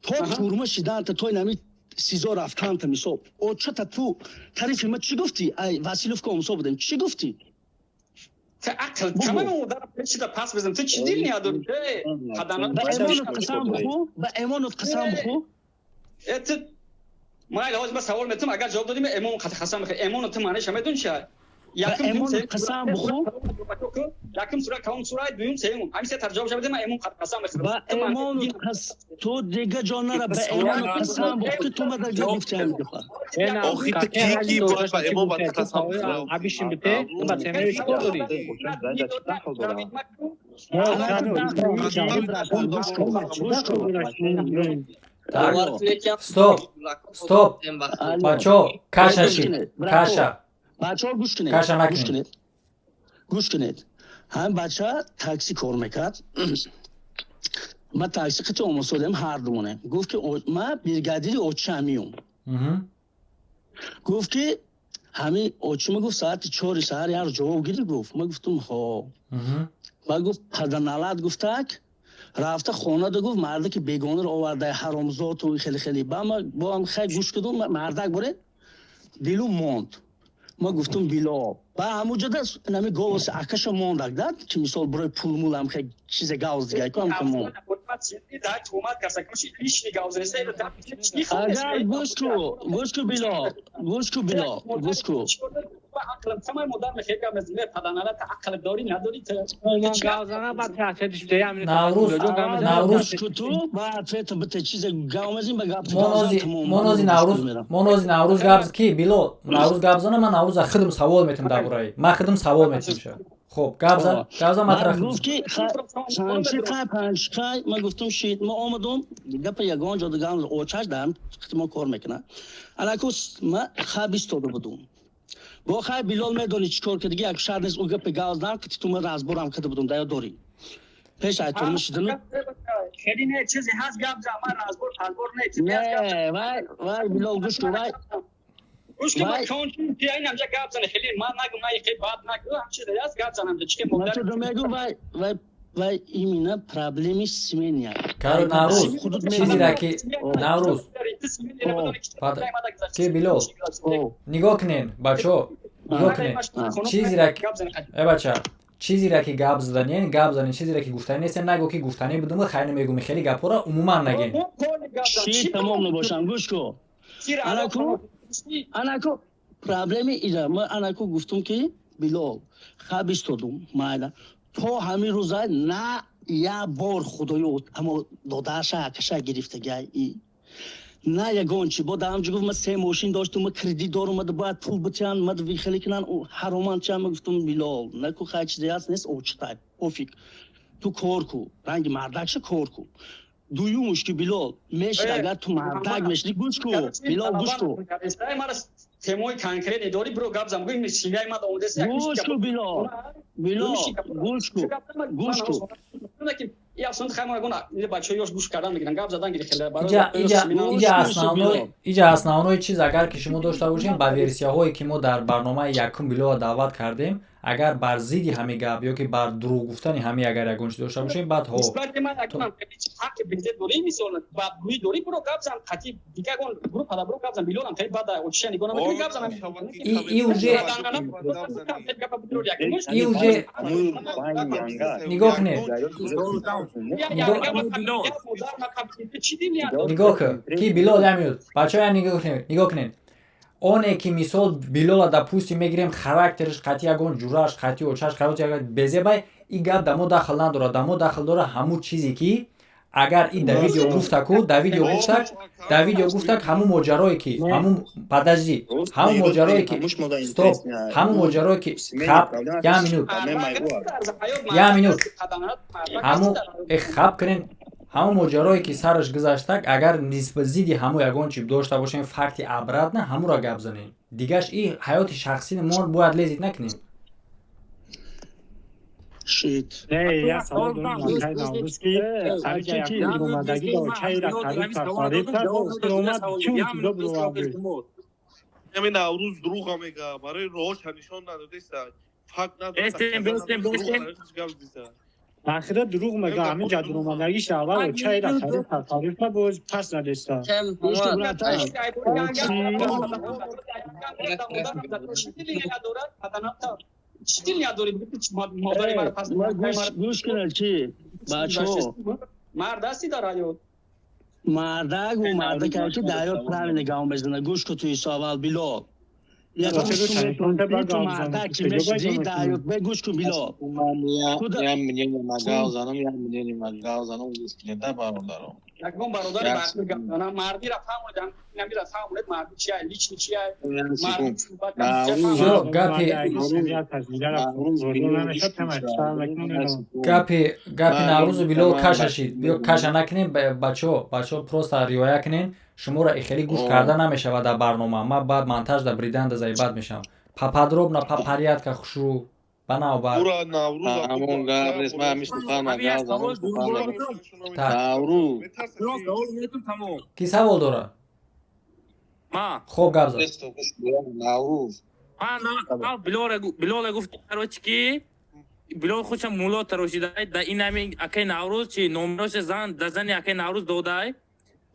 То турма шиданта, то инами СИЗО рафтанта, мисол. Очата ту тарифи ма чӣ гуфтӣ? Ай Василовка омсо будем. Чӣ гуфтӣ? Ту ақл тамоми модарро пешида пас бизан. Ту чӣ дил надорӣ? Ба эмонат қасам бихӯ, ба эмонат қасам бихӯ. Э, ту майли, ҳозир ман савол метам, агар ҷавоб додӣ, эмон қасам бихӯ. Эмону ту маъниша медонӣ чи? Ба эмонат қасам бихӯ. Якум сура кадом сура, дуюм, сеюм, ҳамин се тар ҷавоб шавад, ман эмон қасам мехӯрам. Ба эмонат қас, ту дига ҷо нара, ба эмонат қасам бихӯ, ки ту мада ҷо гуфти ҳамин гапа. Охи, ту ки ки бояд ба эмон ба қасам бихӯрам? Абишин бите, ту ба темаи чӣ кор дорӣ? Так, стоп, стоп, бачо, каша шид, каша. Бачаҳо, гӯш кунед. Каша гӯш накунед. Кунед, гӯш кунед. Ҳамин бача такси кор мекард. Ма такси қити омосодем ҳар думоне. Гуфт ки ма бригадири оча миём. Гуфт ки ҳамин очима, гуфт, соати 4-и саҳар як ҷавоб гирифт, гуфт. Ма гуфтум ҳо. Ва гуфт, паданалат, гуфтак, рафта хонада, гуфт, мардаки бегонаро оварда, ҳаромзоту хеле хеле. Ба ма бо ҳам хай гӯш кардум, мардак боре дилу монд. Ма гуфтум било. Ба ҳамуҷода нами голоси акаша мондак да, ки мисол барои пулмул ҳам хай чизе гавз дигай ку ҳам ка монд. Агар гӯш ку, гӯш ку, било, гӯш ку, било, гӯш ку. Наврӯз, Наврӯз. Гӯш ку, ту ба ответа бите, чизе гавмезин ба гап. Монози Наврӯз, монози Наврӯз гап ки било, Наврӯз гап зана, ман Наврӯза худам савол метам дар бораи. Ман худам савол метам ша. Хоб, гап зан, гап зан, матраҳ. Гуфт ки панҷи қай, панҷ қай, ман гуфтум шид, ма омадум, гапа ягон ҷо дигам очаш даам, қити мо кор мекунад. Анаку ма хаб истода будум. Бо хай Билол медони чӣ кор кардиги, як шар нест, ӯ гапи гавз дан, қити ту ма разборам карда будум, даё дорӣ. Пеш ай турма шидану. Хеле не, чизе ҳаст, гап зан, ман разбор разбор не. Не, вай, вай, Билол, гӯш кун, вай. Гӯш кун, ман кончун ти айн ҳамҷа гап зане, хеле ман нагу, на хеле бад нагу, ҳам чизе ҳаст, гап занам, чӣ ки Ман ту мегу, вай, вай, вай, именно проблеми семейная. Каро Наврӯз, чизеро ки Наврӯз ки Билол, нигоҳ кунед, бачо, нигоҳ кунед, чизеро ки, э бача, чизеро ки гап заданien, гап занен, чизеро ки гуфтанӣ нестен, нагӯ ки гуфтанӣ будум, хайр намегӯм, хеле гапҳоро умуман нагем. Ши тамом набошам, гӯш ку. Анаку, анаку проблеми ира, ман анаку гуфтум ки Билол, хаб истодум, майла. То ҳамин рӯза на як бор худоё амо додаша акаша гирифтагай и на ягон чи. Бо даҳамҷо гуфт, ман се мошин доштум, ман кредит дорум, ман бояд пул битиҳам, ман хеле кунан ҳароман чиам. Ман гуфтум Билол, наку хай чизе ҳаст нест, очитай пофиг, ту кор ку, ранги мардакша кор ку. Дуюмуш ки Билол мешид, агар ту мардак мешиди, гӯш ку, Билол, гӯш ку. Темои конкретни дори, биро гап зан, гӯй семьяи ман омодаст. Гӯш ку, Билол, Билол, гӯш ку, гӯш ку. Иҷа основной чиз, агар ки шумо дошта бошем, ба версияҳое ки мо дар барномаи якум Билола даъват кардем, агар бар зидди ҳамин гап ё ки бар дурӯғ гуфтани ҳамин агар ягон чиз дошта бошем, баъд ҳо. Нисбати ман ягонам ҳаққи безеб дорӣ, мисол бадгӯӣ дорӣ, биро гап зан, қатъи дигагон группада биро гап зан, Билолам хеле бада очиша нигоҳ намекунӣ, гап зан. И уже, и уже нигоҳ кунед, нигоҳ кун ки Билол ямиёд, бачаҳо, я нигоҳ кунед, нигоҳ кунед, оне ки мисол Билола да пусти мегирем, характерш қатъи ягон ҷураш, қатъи очаш, қатъи безебай, и гап да мо дахл надорад. Да мо дахл дорад ҳамун чизе ки агар ин да видео гуфтаку, да видео гуфтак, да видео гуфтак, ҳамун моҷарое ки ҳамун, подожди, ҳамун моҷарое ки, стоп, ҳамун моҷарое ки, хаб, як минут, як минут, ҳамун, э, хаб кунед, ҳамон моҷарое ки сараш гузаштак, агар нисбат зидди ҳамо ягон чи дошта бошем, факти обратно ҳамуро гап занем, дигаш и ҳаёти шахсии мо бояд лезить накунем. Шит. Не, я савол дорам, Акай Наврӯз, ки ҳамиҷа якум омадагӣ ба очаира тариф кард, омад чун чизо бировард. Ҳамин Наврӯз дурӯға мега, барои роҳоша нишон надодеста, факт надод. Бестем, бестем, бестем. Ахира дурӯғ мега, ҳамин ҷа дуромадагиш аввал очаира тариф кард, тариф кард, боз пас надеста. Гӯш ку, братан. Чӣ дилният дорӣ? Модари маро пас гӯш кунед, чи бачаҳо. Мард ҳастӣ дар ҳаёт. Мардак мардак ки дар ҳаёт правильно гап мезанад. Гӯш кун, ту Исо, аввал Билол. Ту мардак ки мешидӣ дар ҳаёт, гӯш кун, Билол. Я мнение ма гап занам, я мнение ма гап занам, гӯш кунед да, бародаро. Ягон бародари бартир гап занам, мардира фаҳмонед, намира фаҳмонед, марди чия, личный чия. Гапи гапи Наврӯзу Билол каша шид. Биё, каша накунем, бачаҳо, бачаҳо, просто риоя кунем. Шуморо хеле гӯш карда намешавад дар барнома. Ма баъд монтаж да бриданда заибат мешавам. Поподробно, по порядка, хушрӯ, ба навбат. Ҳамон гап нест, ман ҳамин сухана гап занам, сухана Наврӯз. Ки савол дорад? Хоб, гап зад. Наврӯз. Билоле гуфт, короче, ки Билол худша мулло тарошидай да. Ин ҳамин акаи Наврӯз чи номероша зан да зани акаи Наврӯз додай.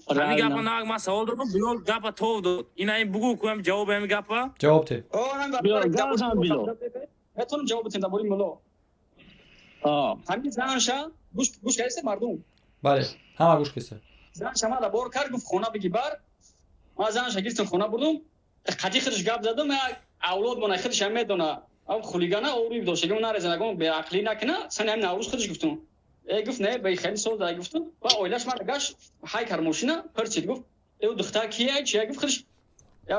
Ҳамин гапа нак ман савол додам, Билол гапа тов дод. Ин ҳамин бугӯ кӯям ҷавоби ҳамин гапа. Ҷавоб те. Метавонам ҷавоб битем дар бораи мулло. Ҳамин занша гӯш кардиста, мардум? Бале, ҳама гӯш киста. Занша мада бор кард, гуфт, хона биги бар. Ман занша гирифтам, хона бурдум, қатъи худаш гап задам, як авлод мона худаш ҳам медона, хулигана орӯи доштагим нарезан, ягон беақлӣ накуна. Сани ҳамин Наврӯз худаш гуфтум, э, гуфт, не, ба хеле сол дай гуфтум. Ва оилаш мара гашт, ҳай кар мошина пирчид, гуфт, э, духтар кия, чия, гуфт, худаш я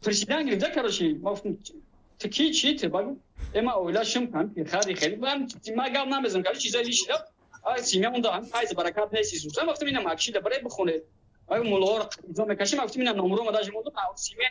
пирчидан гирифта. Короче, ма гуфтум, ту ки, чи ту? Ба гуфт, э, ма оилашим хари хеле ма гап намезанам, короче, чизаи лишида семья унда ҳам файз баракат нест. Исусан гуфтам, ина макшида барай бихонед, ай муллоҳоро изо мекашим. Гуфтам, ина номро ма даже мондум, семья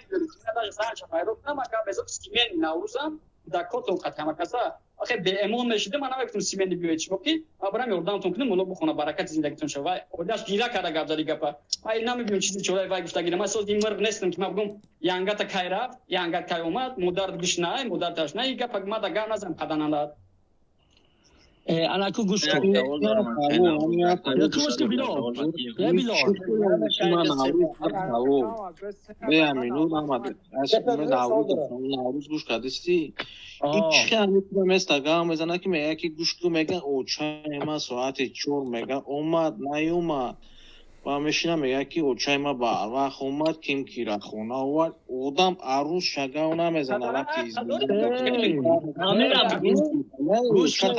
даже занша хайро кунам, ма гап мезанам, семья Наврӯзам да котон қатъ каса. Ахе, беэмон мешидам, ман намегуфтам семья биёед, чӣ ки ма барам ёрдамтон кунам, мулло бихона, баракати зиндагитон шава. Вай оилаш гира карда гап зади гапа. Ман намебинам чизи чораи вай гуфтагира. Ман сози мирғ нестам, ки ман бигӯм, янгата кай рафт, янгат кай омад, модарат гӯш най, модар ташна, и гапа ма да гап назанам падананда. Анаку, гӯш кун, гӯш кун, Билол, э, Билол. Наврӯз, гӯш кардисти? Ин чи места гап мезана, ки мега, ки гӯш ку, мега, очаи ма соати 4, мега, омад, наёмад. Ва мешина, мега, ки очаи ма барвақт омад, ким кира хона овард. Одам арӯз шагав намезана вақти. Гӯш кун,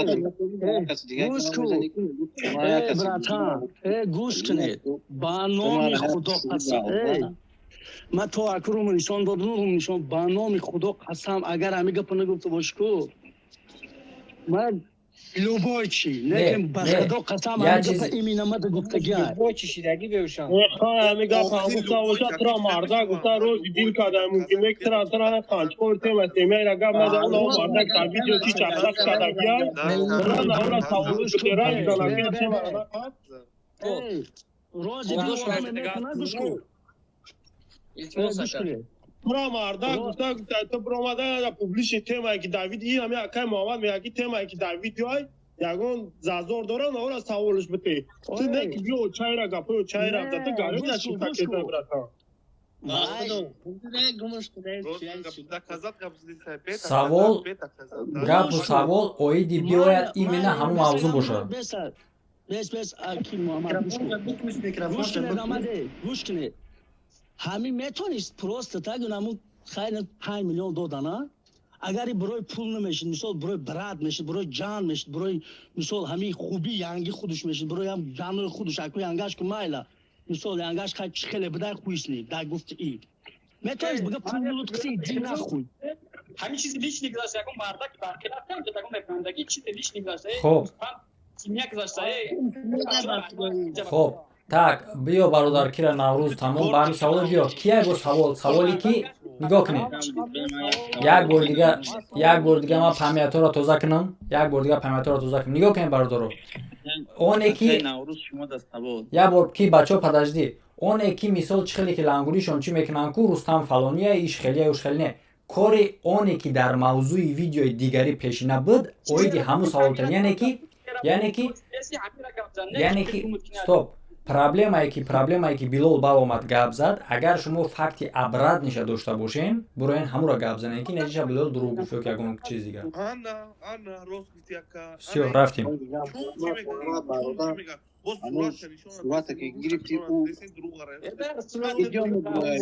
братан, э, гӯш кунед, ба номи Худо қасам, ман то акруму нишон додум, нишон, ба номи Худо қасам, агар ҳамин гапо нагуфта бошӣ ку, ман любой чи лекин ба Худо қасам, ҳамин гапа именно мада гуфтагиа. Любой чи шидаги беушам. Ҳамин гапа гуфта боша, тура марда гуфта рӯзи дил када, мумкин мектра тура қанчқор тема семяйра гап назан. Мардак дар видео чи чақчақ кадагиа, тура савол шудера занакия тема. Рози дил мекунад, гӯш кун. Илтимос, ака. Тура марда гуфта, ту биромада публичный темае ки дар видео ин ҳами акай Муҳаммад мега, ки темае ки дар видеоай ягон зазор дора, наора саволш бите. Ту не ки биё чайра гапоё чайра зата ту гарё нашита кета, братан. Савол, гапу савол оиди биёяд, именно ҳамон мавзӯъ бошад. Бес, бес, аки Муҳаммад, гӯш кунед, омаде, гӯш кунед. Ҳамин метонист просто так намун хайр 5 миллион додана, агар барои пул намешид, мисол, барои брат мешид, барои ҷан мешид, барои, мисол, ҳамин хуби янги худаш мешид, барои ҳам ҷанои худаш, аку янгаш ку майла, мисол, янгаш хай чӣ хеле бидай, хуйсни дай гуфти и метавонист бига пул лутқси ди нахуй. Ҳамин чизи личный гузашта, ягон мардак барқи рафтам, ягон мефаҳмидаги чизи личный гузашта. Хоб. Семья гузашта. Хоб, так, биё, бародар, кира Наврӯз тамом ба ҳамин савол биё. Кия бо савол, саволе ки нигоҳ кунед, як бор дига, як бор дига ман памятҳоро тоза кунам, як бор дига памятҳоро тоза кунам. Нигоҳ кунед, бародаро, оне ки як бор ки, бачаҳо, подожди, оне ки, мисол, чӣ хеле ки лангуришон чӣ мекунанд ку, Рустам фалония, иш хелия, уш хеле, не, кори оне ки дар мавзӯи видеои дигари пешина буд, оиди ҳамун саволтар, яъне ки, стоп. Проблемае, ки Билол баромад, гап зад, агар шумо факти обратный ша дошта бошен, буроен ҳамуро гап занен, ки натиҷа Билол дурӯғ гуфт ё ки ягон чиз дигар. Ана, ана, рост гуфти, ака. Всё, рафтем. Чун чӣ мега, чун чӣ мега, боз суратша нишон Сурата ки гирифти, ӯ видео мебурояд.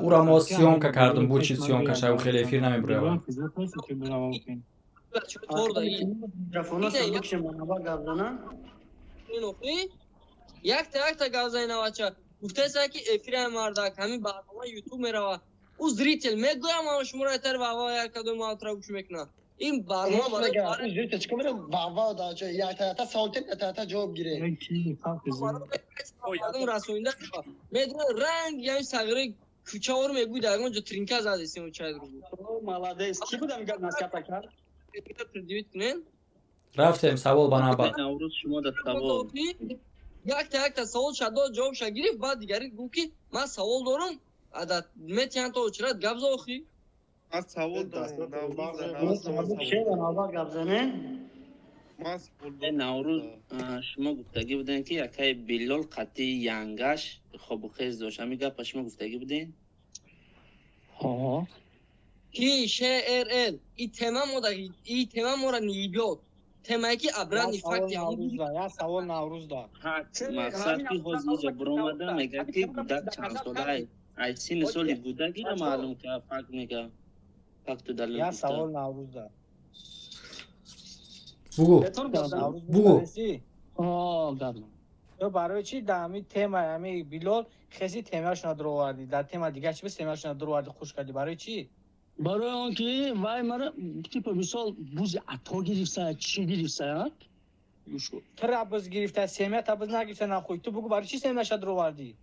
Ура мо съёмка кардум, бу чи съёмка шав, хеле эфир намебурояд. Микрофона сабук манаба гап занам. Якта якта гап занина, бача. Гуфтеса, ки эфираи мардак ҳамин барнома Ютуб мерава, ӯ зритель мегӯям, ама шуморо этар вава як кадоми маотра гӯш мекунад ин барнома барои Зритель чӣ мерам вава да ча якта якта савол тем, якта якта ҷавоб гире. Мардум расонида медонад, ранг ями сағири кӯчаворо мегӯй, дар ягон ҷо тринка задесем чай. Молодец. Ки будам гап насиҳата кард? Предъявить кунен. Рафтем, савол ба навбат. Наврӯз, шумо да савол. Якта якта савол шадод, ҷавобша гирифт, баъд дигари гуфт, ки ман савол дорум, ада метиҳан то очират гап за охи. Ман савол дорам, Наврӯз. Навбат гап занем. Ман савол дорам. Наврӯз, шумо гуфтагӣ будем, ки якай Билол қатъи янгаш хобу хез дошт. Ҳамин гапа шумо гуфтагӣ будем? Ки шрл и тема мода, и тема мора ниёбёд, темае ки обратный факти. Як савол, Наврӯз да. Мақсад ки ҳозир иҷо биромада мегӯяд, ки гудак чанд солай, ай синни соли гудак ира маълум ка факт мега, факту далил. Як савол, Наврӯз да. Бугу, бугу. Ё барои чи дар ҳамин тема ҳамин Билол хеси темаашона дуровардӣ, дар тема дигар чи темаашона дуровардӣ, хуш кардӣ, барои чӣ? Барои он ки вай мара типа мисол бузи ато гирифта, чӣ гирифта. Тра буз гирифта, семья буз нагирифта, нахуй. Ту бугу, барои чӣ семьяша дуровардӣ?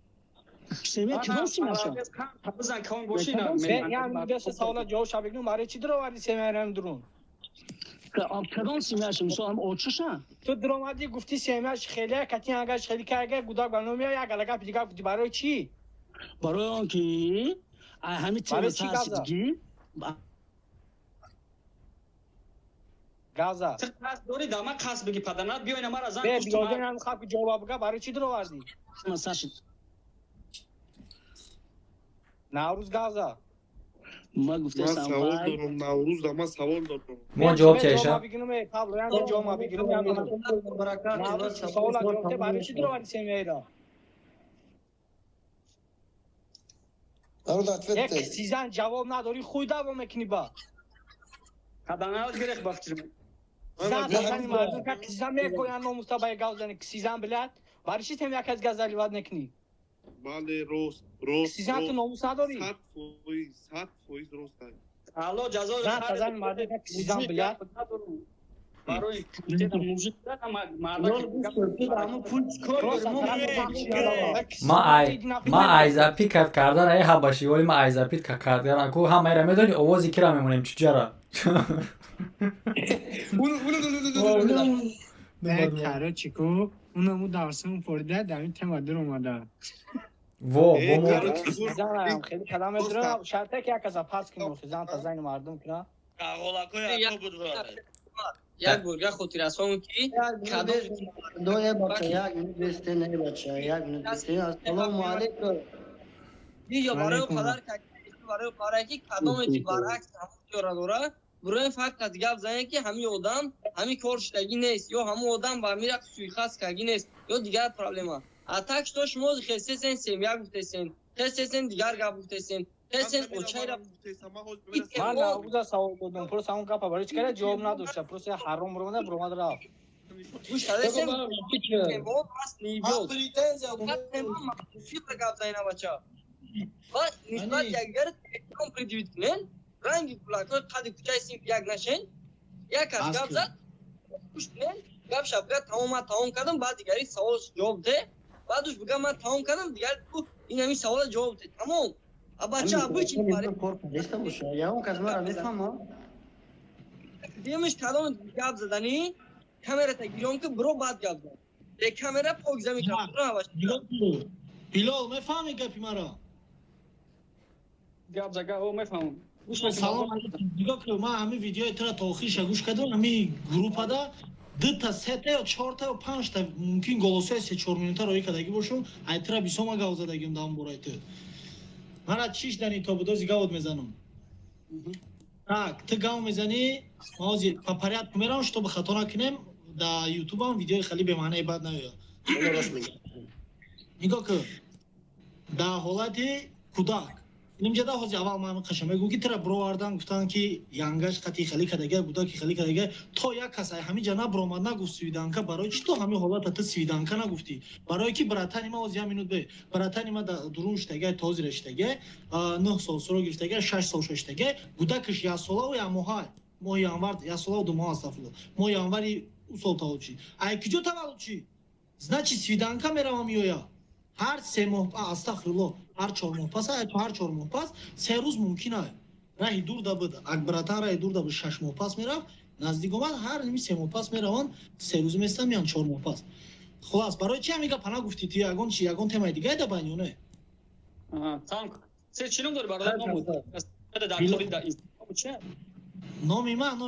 Семья кидон семьяша? Бизан кон боши. На савола ҷавоб ша бигнум, барои чӣ дуровардӣ семьяра дурун? Кадом семьяша, мисол ҳам очуша? Ту дуромадӣ, гуфтӣ семьяш хеле кати ангаш хеле кага гудак ба номия, як ала гапи дигар гуфтӣ, барои чӣ? Барои он ки ҳамин тема тарсидгӣ. Газа. Ту қасд дорӣ да ман қасд бигӣ, падарнат биё ина мара зан. Бе, билодин ҳам хаб ҷавоб бага, барои чӣ дуровардӣ? Наврӯз, газа. Ма гуфтам, савол дорам, Наврӯз да, ман савол дорам. Мо ҷавоб чайша. Бигинум, Пабло, ян ҷавоб бигирум, ян Наврӯз савола ҷавоб те, барои чӣ дуровардӣ семьяиро? Наврӯз, ответ. Як сизан ҷавоб надорӣ, хуй даъво мекунӣ ба. Қаданал гирех ба фикр. Зан зани мардум ка кисизан мекоян номуста ба гав зани кисизан билад. Барои чӣ тем як аз газали вад мекунӣ? Бале, рост, рост. Кисизан ту номус надорӣ? 100%, 100% рост. Алло, ҷазо. Зан зани мардум ка кисизан билад. Барои мужик Ма айзапи кат кардан ай ҳабаши, вале ма айзапи кардан ку ҳамаира медони, овози кира мемонем чуҷара. Короче, ку унаму дарсиму порида дар ин тема дур омада. Во во. Хеле калам медурам, шарте ки як каса пас кунем, зан та зани мардум куна. Қағолакои ато буд. Як бурга хотиррасон ки Доя бача, як минут бесте, не бача, як минут бесте. Ассалому алайкум. Ё барои қадар, барои қадар ки кадоме ки баръакс ҳамон ёра дора, бурои фақат гап занем, ки ҳамин одам ҳамин кор шудагӣ нест, ё ҳамон одам ба ҳамин рақс суиқасд кардагӣ нест, ё дигар проблема. А так что шумо хестесен, семья гуфтесен, хестесен, дигар гап гуфтесен, хестесен, очайра. Ман Наврӯза савол додам, просто ҳамон гапа барои чӣ кара ҷавоб надошта, просто ҳаром ромада буромад рафт. Гӯш кардесем, аст нибёд. Гап занина, бача. Ва нисбат якдигар эҳтиром предъявить кунен, ранги кулакҳои қади кӯчаи синф як нашен, як кас гап зад, гӯш кунен, гап шаб бигӯяд тамом, ман тамом кардам, баъд дигари савол ҷавоб де, баъдуш бигӯяд ман тамом кардам, дигар ин ҳамин савола ҷавоб де, тамом. А бача обычный Ягон кас мара мефаҳмад? Демиш кадом гап заданӣ, камерата гирём ки биро, баъд гап зан. Бе камера покиза микрофон. Билол, мефаҳмӣ гапи маро? Гап за гап, мефаҳмам. Салом алейкум. Нигоҳ кун, ман ҳамин видеои туро то охириша гӯш кардам, ҳамин группада Дута, сета ё чорта ё панҷта мумкин голосои 3-4 минута роӣ кардагӣ бошум, айтра бисома гав задагим дар он бораи ту. Мара чиш дани то будози гавот мезанам. Так, ту гав мезанӣ, ма ҳозир по порядку меравам, чтобы хато накунем, да ютубам видеои хеле бемаънаи бад наояд. Нигоҳ кун, дар ҳолати кӯдак нимҷада ҳозир аввал ман қаша мегӯм, ки тира бировардан, гуфтанд, ки янгаш қати хеле кардага, гудаки хеле кардага, то як кас ай ҳамин ҷа набиромад, нагуфт свиданка. Барои чӣ то ҳамин ҳолата ту свиданка нагуфтӣ? Барое ки братани ма ҳозир, як минут бе, братани ма дурун шитага, то ҳозира шитага, 9 сол суро гирифтага, 6 сол шоштага, гудакаш яксолаву як моҳа, моҳи январ, яксолаву 2 моҳ, астафурулло, моҳи январи ӯ сол таваллуд шид. Ай киҷо таваллуд шид? Значит, свиданка меравам, меоя ҳар 3 моҳ, астағфирулло, ҳар 4 моҳ пас, ҳар 4 моҳ пас 3 рӯз мумкин ай. Раҳи дур да буд, акбаратан раҳи дур да буд, 6 моҳ пас мерафт, наздик омад, ҳар ними 3 моҳ пас мераванд, 3 рӯз местан, меянд 4 моҳ пас. Хулас, барои чи ҳамин гапа нагуфтӣ? Ту ягон чи, ягон темаи дигае да байни ё не? Се чӣ ном дори, бародар? Ном буд дар Номи ман,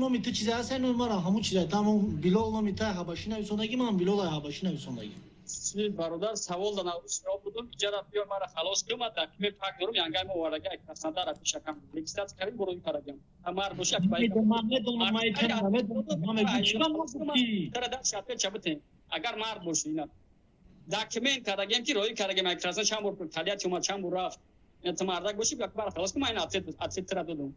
номи ту чизе ҳаст, номи мара ҳамун чизе, тамом. Билол номи та ҳабашӣ нависондагӣ, ман Билол ҳабашӣ нависондагӣ. Бародар, савол да Наврӯз ҷавоб додум. Иҷара биё, мара халос кун, ман документ пак дорум, янгай мо овардаги, ай Краснодара пешакам регистрация кардем, борои карагам. Мард боши, як ман медонам, ман медонам, ман мегӯм, чиба нагуфтӣ? Тара дар шапел ча битем, агар мард боши, ина документ кардагем, ки роӣ кардагем ай Краснодар, чанд бор Тольятти омад, чанд бор рафт. Ина ту мардак боши, як мара халос кун, ман ин ответ тара додум.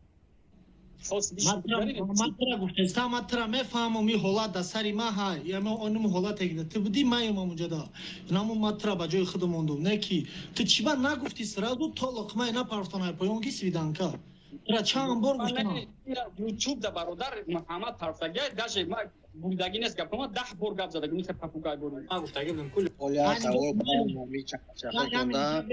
Ман тра гуфтестам, ман тра мефаҳмам, ин ҳолат дар сари ма ҳай, яма онум ҳолате ки ту будӣ, маем амунҷада, наму ман тра ба ҷои худам мондум, не ки ту чиба нагуфтӣ сразу, то луқмаи напарфтонай поён, ки свиданка тра чанд бор гуфтам. Ютуб да, бародар, Муҳаммад парфтагия, даже ма бурдагӣ нест гапама, 10 бор гап задаги, мисли попугай бурем. Ман гуфтагӣ будам кул. Оля савол ми чақчақатонда.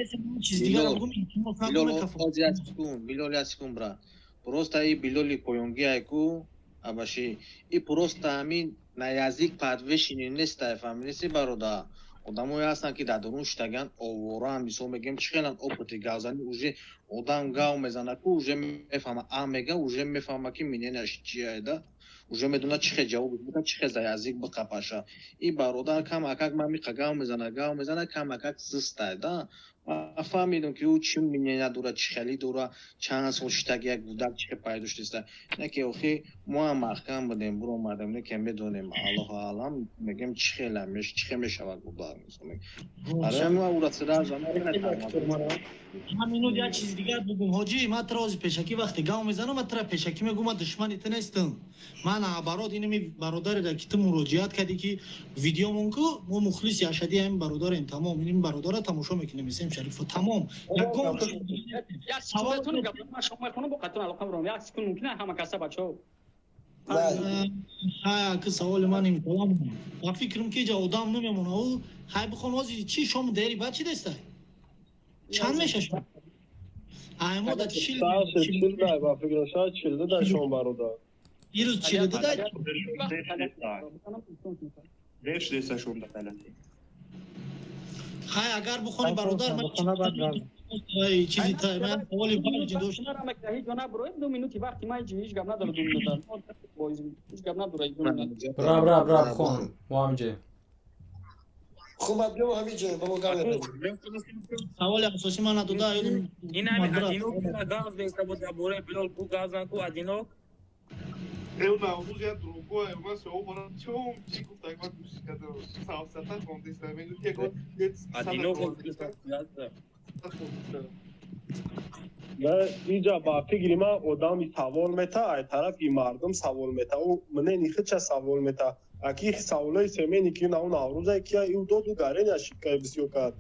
Билол, як секунд, брат. Просто и Билоли поёнгӣ айку абаши, и просто ҳамин на язык подвешенный нестай, фаҳмидеси, бародар? Одамое ҳастанд, ки дар дурун шитаган, овораан. Мисол мегӯем, чӣ хелан опыти гавзанӣ, уже одам гав мезана ку, уже мефаҳма, а мега, уже мефаҳма, ки мненияш чия да, уже медона чӣ хел ҷавоб бида, чӣ хел за язык биқапаша. И бародар камакак ман миқа гав мезана, гав мезана, камакак зистай да. Ман фаҳмидам, ки ӯ чӣ мнения дора, чӣ хелӣ дора, чанд сол шитаги, як гудак чӣ хел пайдо шудиста. Не ки охи мо ҳам маҳкам будем, буромадем, не ки медонем, аллоҳу аълам, мегӯем, чӣ хела чӣ хел мешавад гудак. Барои ҳамин ман ӯра сразу Ҳаминуд як чизи дигар бугум, ҳоҷӣ. Ман тра ҳозир пешакӣ вақте гав мезанам, ман тра пешакӣ мегӯм, ман душмани ту нестам. Ман наоборот, инами бародареда, ки ту муроҷиат кардӣ, ки видеомон ку, мо мухлиси ашадии ҳамин бародарем, тамом. Ин бародара тамошо мекунем, исем Шарифо, тамом. Ягон Як секунд гап ман шумо мехонам, бо қатон алоқа бурам. Як секунд мумкин ҳама каса, бачаҳо. Ҳа, ки саволи ман имтиҳон. Ба фикрам, ки иҷа одам намемона. Ӯ ҳай бихон, ҳозир чӣ шом дери баъд чӣ дестай? Чанд меша шом? Ай мо да 40 40 дай, ба фикрам, шояд 42 дай шом, бародар. Ирӯз 42 дай. Дер шудеста шом да Тольятти. Хай, агар бухони, бародар, ман чизи ман саволи баъди доштам. Ҳеҷ ҷо набуроед, 2 минути вақти ман ҳеҷ гап надорад, 2 минута ҳеҷ гап надорад, 2 минут. Бра, бра, бра, бихон, мо ҳамиҷе. Хуб, биё, ҳамиҷе ба мо гап. Саволи асосӣ ман надода. Ин ҳами Адинок гав зеста буд дар бораи Билол ку гав зан ку, Адинок. Eu Наврӯз як дурӯғгӯ, ман савол барам, чом чӣ гуфт, ман гӯш кардам, савсата хондиста, мегӯ ки ягон Адинок. Иҷа ба фикри ман одами савол мета, ай тарафи мардум савол мета, ӯ мнени хича савол мета. Аки саволои семени ки нау Наврӯза ки ӯ доду гарени ошибкаи бисёр кард.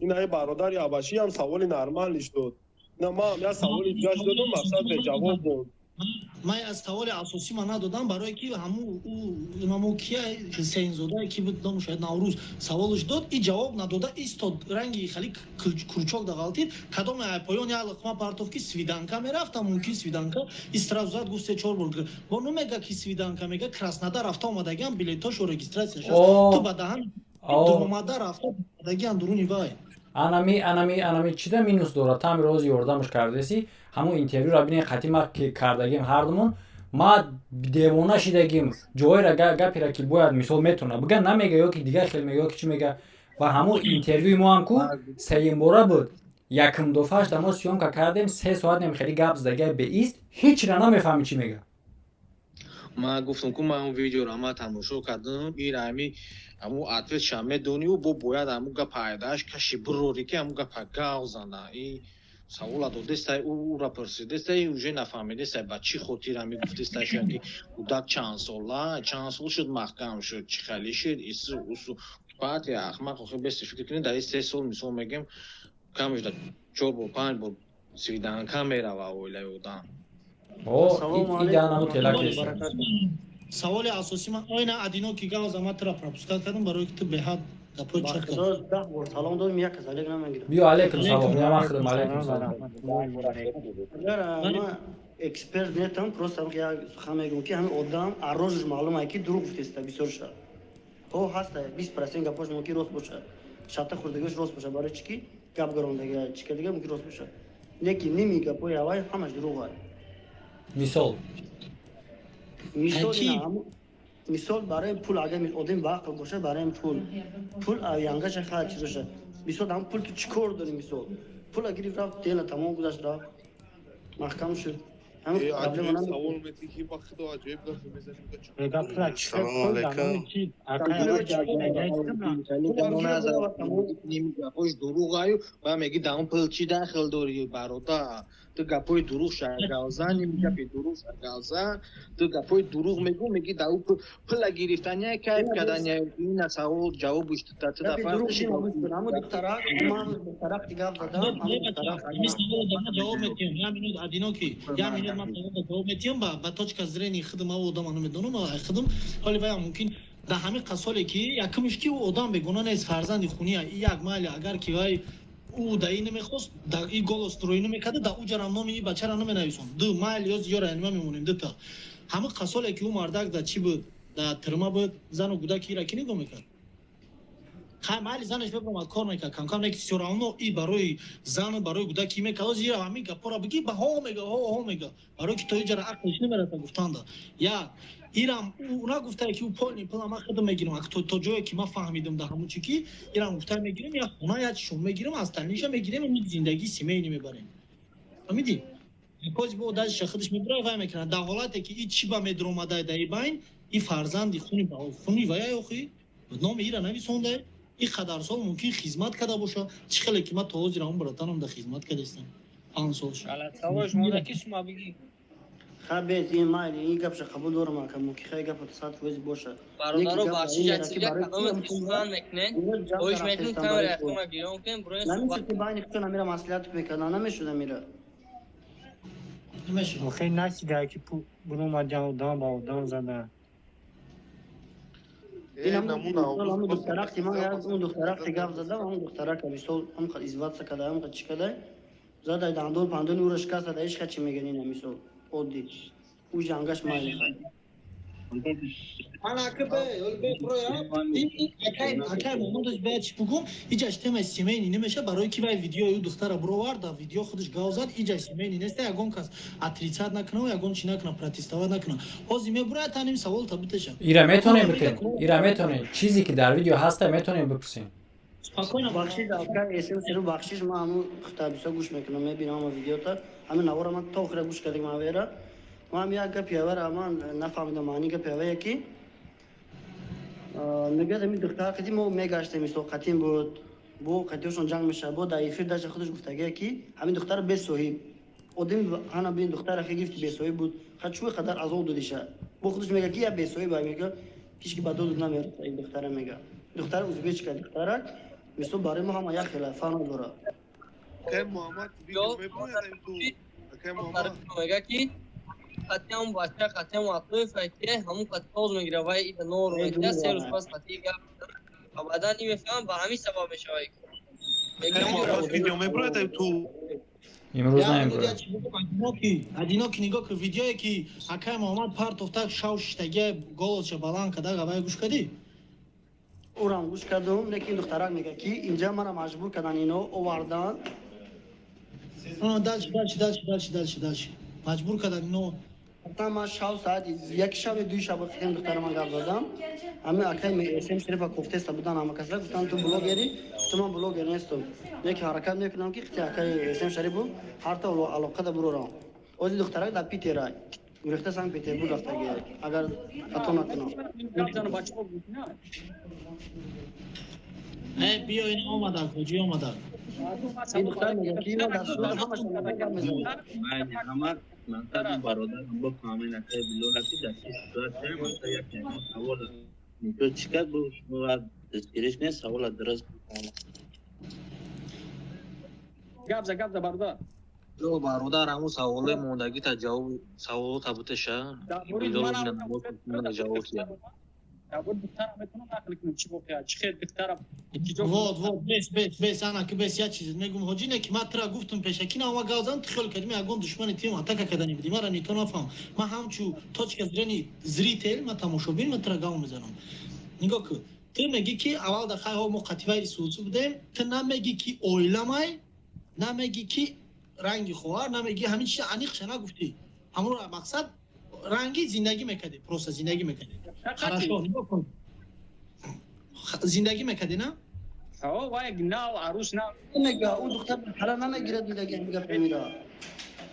Ин ай бародари абашӣ ҳам саволи нормалиш дод. На, ман ҳам як саволи дигаш додум, мақсад беҷавоб буд. Ман аз саволи асосӣ ман надодам, барое ки ҳаму ҳаму кия, Ҳусейнзода ки буд номаш, шояд Наврӯз, саволаш дод, и ҷавоб надода истод, ранги хали крючок дағалтид. Кадоме поён як луқма партов, ки свиданка мерафтам, мумкин свиданка, и сразу зад, гуфт, се чор бор бо намега, ки свиданка мега, Краснодар рафта омадагиам, билетошо регистрацияш аст, ту ба даҳан омада рафта омадагиам дуруни вай. Анами чида минус дорад, тами рози ёрдамаш кардеси, ҳамун интервюро бинед, қатима ки кардагим ҳардумон. Ма девона шидагим, ҷоеро гапера ки бояд, мисол, метавона бига, намега, ё ки дигар хел мега, ё ки чӣ мега. Ва ҳамун интервюи мо ҳам ку сеюмбора буд. Якум дафъаш да мо съёмка кардем, 3 соат нем хеле гап задагия беист, ҳечра намефаҳми чӣ мега. Ман гуфтам ку, ман он видеоро ма тамошо кардам. Ин ҳами ҳамун ответша медонию бо бояд ҳамун гап ҳайдааш каши бирорӣ, ки ҳамун гапа гав зана. И савола додестай, ура пурсидестай, уже нафаҳмидестай, ба чӣ хотир ҳами гуфтестай, шояд ки кӯдак чанд сола, чанд сол шуд, маҳкам шуд, чӣ хеле шуд, ису усу. Баъд ахмақ, охи бести фикр кунед, дар ин 3 сол, мисол мегем, камаш да чор бор, панҷ бор свиданка мерава оилаи одам. Саволи асосӣ ман оина адино ки гав зама тура пропускать кардам, барои ки ту беҳад гапои чак. 10 бор салом додем, як кас алек намегирад. Биё, алейкум салом, я ман худам алейкум салом. Ман эксперт нетам, просто як сухан мегӯм, ки ҳамин одам аррожаш маълум ае, ки дурӯғ гуфтеста. Бисёр ша ҳо ҳаста, 20% гапош мумкин рост бошад, шарта хӯрдагиаш рост бошад, барои чӣ ки гап гарондага чӣ кардага мумкин рост бошад, лекин ними гапои аввай ҳамаш дурӯғ ай. Мисол? Мисол, барои пул, агар одам ба ақл бошад, барои пул янгаша хеле чизоша. Мисол, ҳам пул ту чӣ кор дорӣ? Мисол, пула гирифт, рафт, дела тамом гузашт, рафт, маҳкам шуд. Савол метӣ, ки ба худо аҷоиб гап мезанӣ. Салому алайкум. Гапош дурӯғ аю ва меги, даун пул чӣ дахл дорӣ, бародар? Ту гапои дурӯғ шагалзан, ними гапи дурӯғ шагалзан, ту гапои дурӯғ мегӯ, меги дау пула гирифтания, кайф кардания. Ина савол ҷавобуш ту дафъа. Ҳамун духтарак, ман духтарак гап задам. Ҷавоб метиҳам, як минут, адиноки, як минут, ман ҷавоб метиҳам. Ба точка зрения худам, ав одама намедонам, худам ҳоли ваям мумкин дар ҳамин қасоле ки якумш ки ӯ одам бегуна нест, фарзанди хуния як майли, агар ки вай ӯ да ин намехост, да и голос строӣ намекарда, да уҷарам номи и бачара наменависон. Ду майл ё зиёра анима мемонем дута. Ҳамин қасоле ки ӯ мардак да чӣ буд, да тирма буд, зану гудаки ира ки нигоҳ мекард? Хай, майли, занаш бебромад, кор мекард камкам, не ки всё равно и барои зану барои гудаки мекард. Зира ҳамин гапора бигӣ, ба ҳо мега, ҳо ҳо мега, барои ки то иҷара ақлиш намераса гуфтанда. Як ирам ӯ нагуфтае, ки ӯ полный пула ман худам мегирам. То ҷое ки ман фаҳмидам, дар ҳамун чи ки ирам гуфтае, мегирем як хона, як шум мегирем, остальныйша мегирем, зиндагии семейный мебарем. Фаҳмидӣ? Кози бо дастша худаш мебурад, вай мекунад. Дар ҳолате ки и чӣ ба медромадай дар и байн, и фарзанди хуни ваяй, охи номи ира нависондай, и қадар сол мумкин хизмат карда боша. Чӣ хеле ки ман то ҳозир ҳамун братанам дар хизмат кардастам, 5 сол. Хабет, ин майли, ин гапша қабул дорам, ака, мумкин хеле гапа 100% боша. Бародаро, бахшиш, як кадоме сухан мекунед, хоҳиш мекунем, камера яхтона гирён кунем, бурои. Намешуд ки байни худтон амира маслиҳат мекардан, намешуд амира. Охе, насида ки буромадан, одам ба одам зада. Ҳамун духтарак, ман он духтарак гап задам, ҳамун духтарак мисол ҳамқа издеваться када, ҳамқа чӣ када, задай, дандон пандони ӯро шикаста, ҳеч ка чӣ меган? Ина мисол оддӣ, ӯ ҷангаш майли, хай. Ман ака бе броя, акай Муҳаммадош, бояд чӣ бугум? Иҷаш темаи семейный намеша, барои ки вай видеои ӯ духтара буровард, дар видео худаш гав зад. Иҷаш семейный неста, ягон кас отрицать накуна, ягон чӣ накуна, протестовать накуна. Ҳозир мебурад, таним савол та битеша. Ира метонем битем, ира метонем, чизе ки дар видео ҳаста, метонем бипурсем. Спокойно. Бахшиш, ака эсм, бахшиш, ман ҳамун хита бисёр гӯш мекунам, мебинам ҳама видеота, ҳамин навора ман то охира гӯш кардем. Авера ман як гапи авера ман нафаҳмидам, маъни гапи авая ки мегӯяд, ҳамин духтар қадим мо мегаштем, мисол, қатим буд, бо қатиҳошон ҷанг мешавад, бо дар эфир даже худаш гуфтагия, ки ҳамин духтар бесоҳиб одами ҳана бин, духтара хе гирифти, бесоҳиб буд, ха чӯ қадар азоб додиша. Бо худаш мега, ки я бесоҳиб, мега, ҳеч ки ба доду намераса ин духтара. Мега, духтара узбечка, духтарак, мисол, барои мо ҳама як хела, фарқ надорад. Мега, ки қатъиам бача, қатъиам атлоев, ки ҳамун қат поз мегира, вай ида нор мегира, 3 рӯз пас қатъи гап ва баъдан намефаҳмам, ба ҳамин сабаб мешавад. Видео мебурояд ту? Имрӯз намебурояд. Адиноки, нигоҳ ки видеое ки акай Муҳаммад партофтак, шав шиштагия, голосша баланд када, гавай гӯш кардӣ? Урам гӯш кардум, лекин духтарак мега, ки инҷа мара маҷбур кардан, ино овардан. Дальше, дальше, дальше, дальше, дальше, дальше. Маҷбур кардан ино. Ман шав соати як шаб ё дуи шаб хем духтара ман гап задам. Ҳамин акай СМ Шарифа кофтеста будан ҳама касра гуфтан ту блогери, ту ман блогер нестам. Яке ҳаракат мекунам ки қити акай СМ Шарифу ҳарта алоқада бурорам. Ози духтарак дар Питерай. Гурехта Санкт Петербург рафтаги, агар хато накунам. Не, биё ин омадак, ҳоҷӣ омадак. Ин духтар мегӯяд ки ман дар сурат ҳамашон гап мезанам. Мақсади бародарам бифаҳмед акай Билола ки дар чӣ ситуатсия мақсад як ягон савол нито чӣ кард бо шумо дастгириш нест, савола дуруст бифаҳмад. Гап за, гап за, бародар. Ё бародар, ҳамун саволои мондагита ҷавоб саволота бутеша. Билол ҷавоб диҳад. Духтара метавонам нақл кунам, чӣ воқеа, чӣ хел духтара. Вот, вот, бес, бес, бес, ана ки бес, як чиз мегум, ҳоҷӣ, не ки ман тура гуфтум пешакӣ, на ама гап задам, ту хел кардӣ, ман ягон душмани тием атака кардани будӣ, мара нито нафаҳм. Ман ҳамчу точка зрения зритель, ман тамошобин, ман тура гап мезанам. Нигоҳ кун, ту мегӣ ки аввал дар хайҳо мо қативаи исусу будем, ту намегӣ ки оиламай, намегӣ ки ранги хоҳар, намегӣ ҳамин чиз аниқша нагуфтӣ. Ҳамонро мақсад ранги зиндагӣ мекардӣ, просто зиндагӣ мекардӣ. Хорошо, нигоҳ кун. Зиндагӣ мекардӣ, на? Вай нав арӯс нав. Мега, ӯ духтар ҳала намегирад, мега мега мира.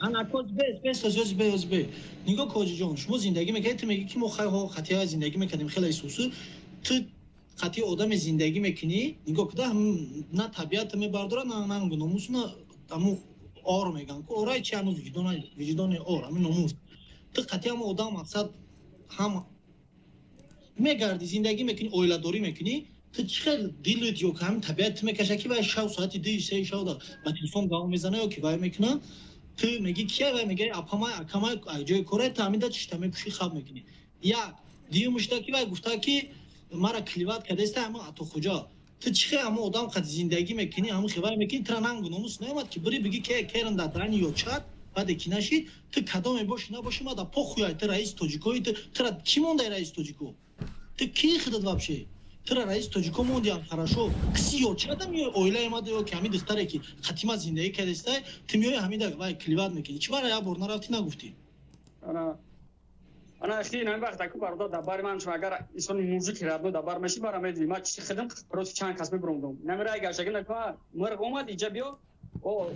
Ана коз бес, бес, оз бе, оз бе. Нигоҳ кун, ҳоҷиҷон, шумо зиндагӣ мекардед, ту мегӣ ки мо хайҳо қатиа зиндагӣ мекардем, хеле исусу. Ту қатъи одаме зиндагӣ мекунӣ, нигоҳ куда, на табиат мебардорад, на нангу номус, на ҳамун ор мегӯянд ку, орай чи, ҳамун виҷдони ор, ҳамин номус. Ту қатъи ҳамун одам мақсад ҳам мегардӣ, зиндагӣ мекунӣ, оиладорӣ мекунӣ, ту чӣ хел дилут ё ҳамин табиат ту мекаша ки вай шав соати дуи сеи шав ба телефон гап мезана ё ки вай мекуна, ту мегӣ кия, вай мега апамай, акамай, ҷои корай, ту ҳамин да чишта мепӯшӣ, хаб мекунӣ. Як дуюмушда ки вай гуфта ки мара клевать кардаиста ҳамон Атохуҷа. Ту чӣ хел ҳамон одам қад зиндагӣ мекунӣ, ҳамон хел вай мекунӣ, тура нангу номус наомад ки бири бигӣ ки керн дар дани ё чат баъде ки нашид, ту кадоме бошӣ набошӣ, ма да похуй, ту раиси тоҷикои, тура чӣ мондай раиси тоҷико? Ту ки худат вообще? Тура раиси тоҷико мондиам, хорошо. Киси ё чада миёи оилаи мада ё ки ҳамин духтаре ки қатима зиндагӣ кардастай, ту миёи ҳамин да вай клевать мекунӣ. Чӣ бара як бор нарафтӣ, нагуфтӣ? Ана хи ин вақт аку бародар дар бари ман, агар инсони мужики родной дар бар меши, бара медиди ман чӣ хидм, просто чанд кас мебурондум. Намирай гаштаги нака мирғ омад иҷа биё о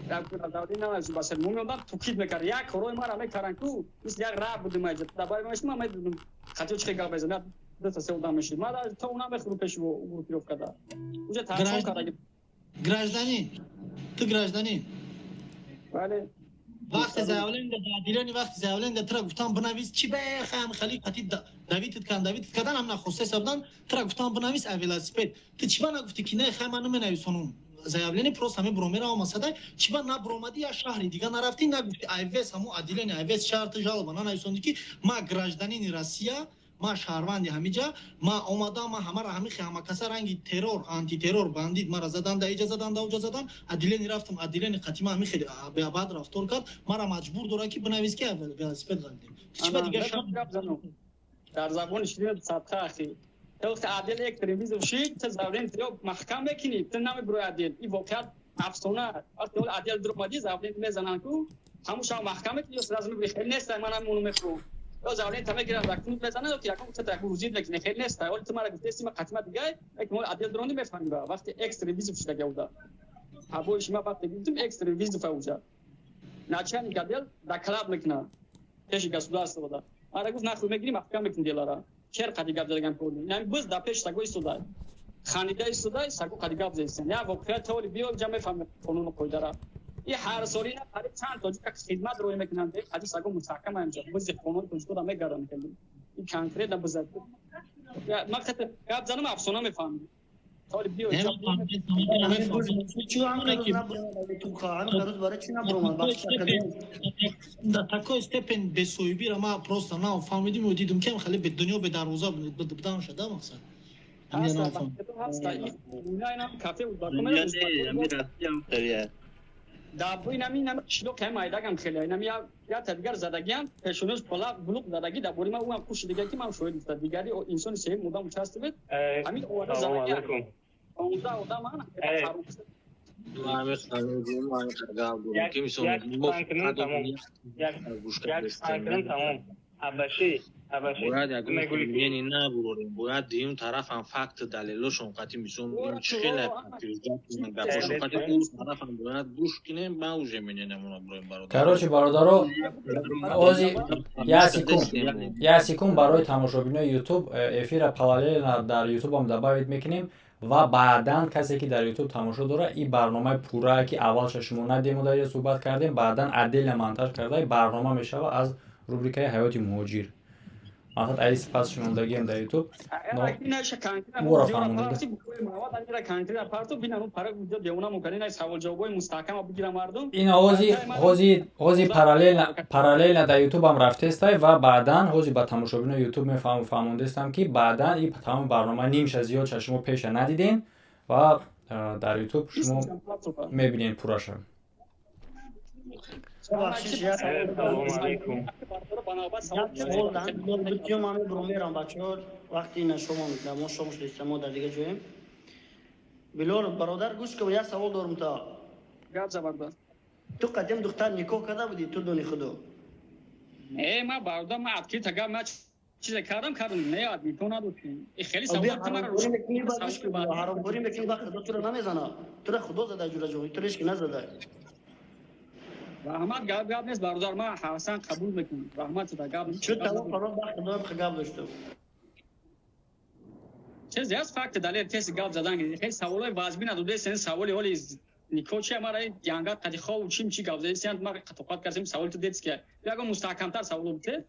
давди намаши басар мумёдам тукид мекард, як корои мара мекаранд ку мисли як раб будум иҷа дар бари ман меши, ман медидум хатиё чӣ гап мезанад, дута се одам мешид, ман то уна мехӯрум пеши группировка да уҷа тарсон кардаги. Гражданин, ту гражданин. Бале. Вақте заявление дар отделение, вақте заявление тура гуфтан бинавис, чӣ бехам хали қати давитит кан, давитит кардан ҳам нахоста ҳисобдан, тура гуфтан бинавис а велосипед. Ту чӣ ба нагуфтӣ ки не, хай, ман наменависонум заявление, просто ҳамин буромеравам масада? Чӣ ба набуромадӣ, я шаҳри дига нарафтӣ, нагуфтӣ айвес ҳамун отделение, айвес шаҳр ту жалоба нанависондӣ ки ман гражданини Россия, ман шаҳрванди ҳамиҷа, ман омадам, ман ҳамара ҳамихи ҳамакаса ранги террор, антитеррор, бандит мара задан, да иҷа задан, да уҷа задан, отделение рафтам, отделение қатима ҳамин хеле беабад рафтор кард, мара маҷбур дорад ки бинавис ки велосипед ғалидем. Чӣ ба дигар шаҳр? Дар забони ширин садқа, ахи, ту вақте отдел экстренный вызов шид, ту заявление ё маҳкам мекунӣ, ту намебурои отдел. Ин воқеат афсона. Вақте отдел дуромадӣ, заявление мезананд ку, ҳамун шав маҳкам мекунӣ ё сразу мебури? Хеле нест, ман ҳамону мехӯрам ё заявление та мегиранд, документ мезананд ё ки якон та як вузид мекунӣ, хеле нест. Оли ту мара гуфтеси, ма қатима дигай, як мо отдел дуронӣ, мефаҳмӣ. Вақте экстренный вызов шудага уда ҳабои шума, вақте гуфтим экстренный вызов, уҷа начальник отдел доклад мекунад пеши государство да. Мара гуфт нахуй мегирӣ, маҳкам мекунӣ делара. Чер қади гап задаган пурни. Яъне биз дар пеш саго истодай. Хандида истодай, саго қади гап задистан. Я воқеа толи биё ҷа мефаҳми қонуну қоидара. И ҳар солина қариб чанд тоҷика хидмат рӯй мекунанд, қади саго мустаҳкам инҷа. Бизи қонуни тоҷикода мегарданд. Ин конкретно бизад. Ман хати гап занам, афсона мефаҳмӣ. Толи биё. Барои чӣ набуромад? До такой степень бесоҳибира ман просто нафаҳмидим ё дидум ки хеле дунё бедарвоза будан шуда мақсад. Ҳаста, кафе. Дар инами инами қишлоқ ҳам майдагам хеле инами я та дигар задагиам пешонаш пола булуқ задаги дар бори ман, ӯам куши дига ки ман шоҳид гуфта, дигари инсони сеюм одам участвует, ҳамин овада задаги 15 одам ан. Як тамом. Абаши, абаши. Бояд ягон мнение набурорем, бояд дуюм тарафам факту далелошон қати, мисол, чӣ хеле подтверждать кунанд гапошон қати, ӯ тарафам бояд гӯш кунем, ба уже мнениямонро буроем, бародар. Короче, бародаро, ози як секунд, як секунд. Барои тамошобинои Ютуб, эфира параллельно дар Ютубам добавить мекунем ва баъдан касе ки дар Ютуб тамошо дорад, ин барномаи пуррае ки аввалша шумо надему дар суҳбат кардем, баъдан отдельно монтаж карда барнома мешавад аз рубрикаи «Ҳаёти муҳоҷир». Мақсад, аи сипас шунондагиам дар Ютуб ӯро фаҳмонида. Ин ҳози параллельно дар Ютубам рафтестай ва баъдан ҳози ба тамошобинои Ютуб мефаҳмондестам, ки баъдан ин тамоми барнома нимша зиёдша шумо пеша надидем ва дар Ютуб шумо мебинед пурраша. Бахшиш, як савол бутиём, ҳами бро мерам, бачаҳо. Вақти ина шомо мо шом шудеста, мо дар дига ҷоем. Билол бародар, гӯш кун, як савол дорум та. Гап за, бародар. Ту қадим духтар никоҳ карда будӣ, ту дони худо? Не, ма, бародар, ма открыто гап, ма чизе кардам, не, никоҳ надоштем. Хеле савол. Ҳаромкорӣ мекунӣ, ба худо туро намезана. Тура худо зада, ҷураҷон, туро ҳеч ки назада. Раҳмат, гап нест, бародар, ман ҳасан қабул мекунам, раҳмат шуда, гап. Чу талоқ фалон, ба худо гап доштам. Чизе аст, факт, далел, теси гап задан. Хеле саволои вазбин надодесен, саволи ҳоли никоҳ чи, мара янга қади хов чим чи гап задесен, ма тоқат кардем, саволи ту детский, ягон мустаҳкамтар саволо бите.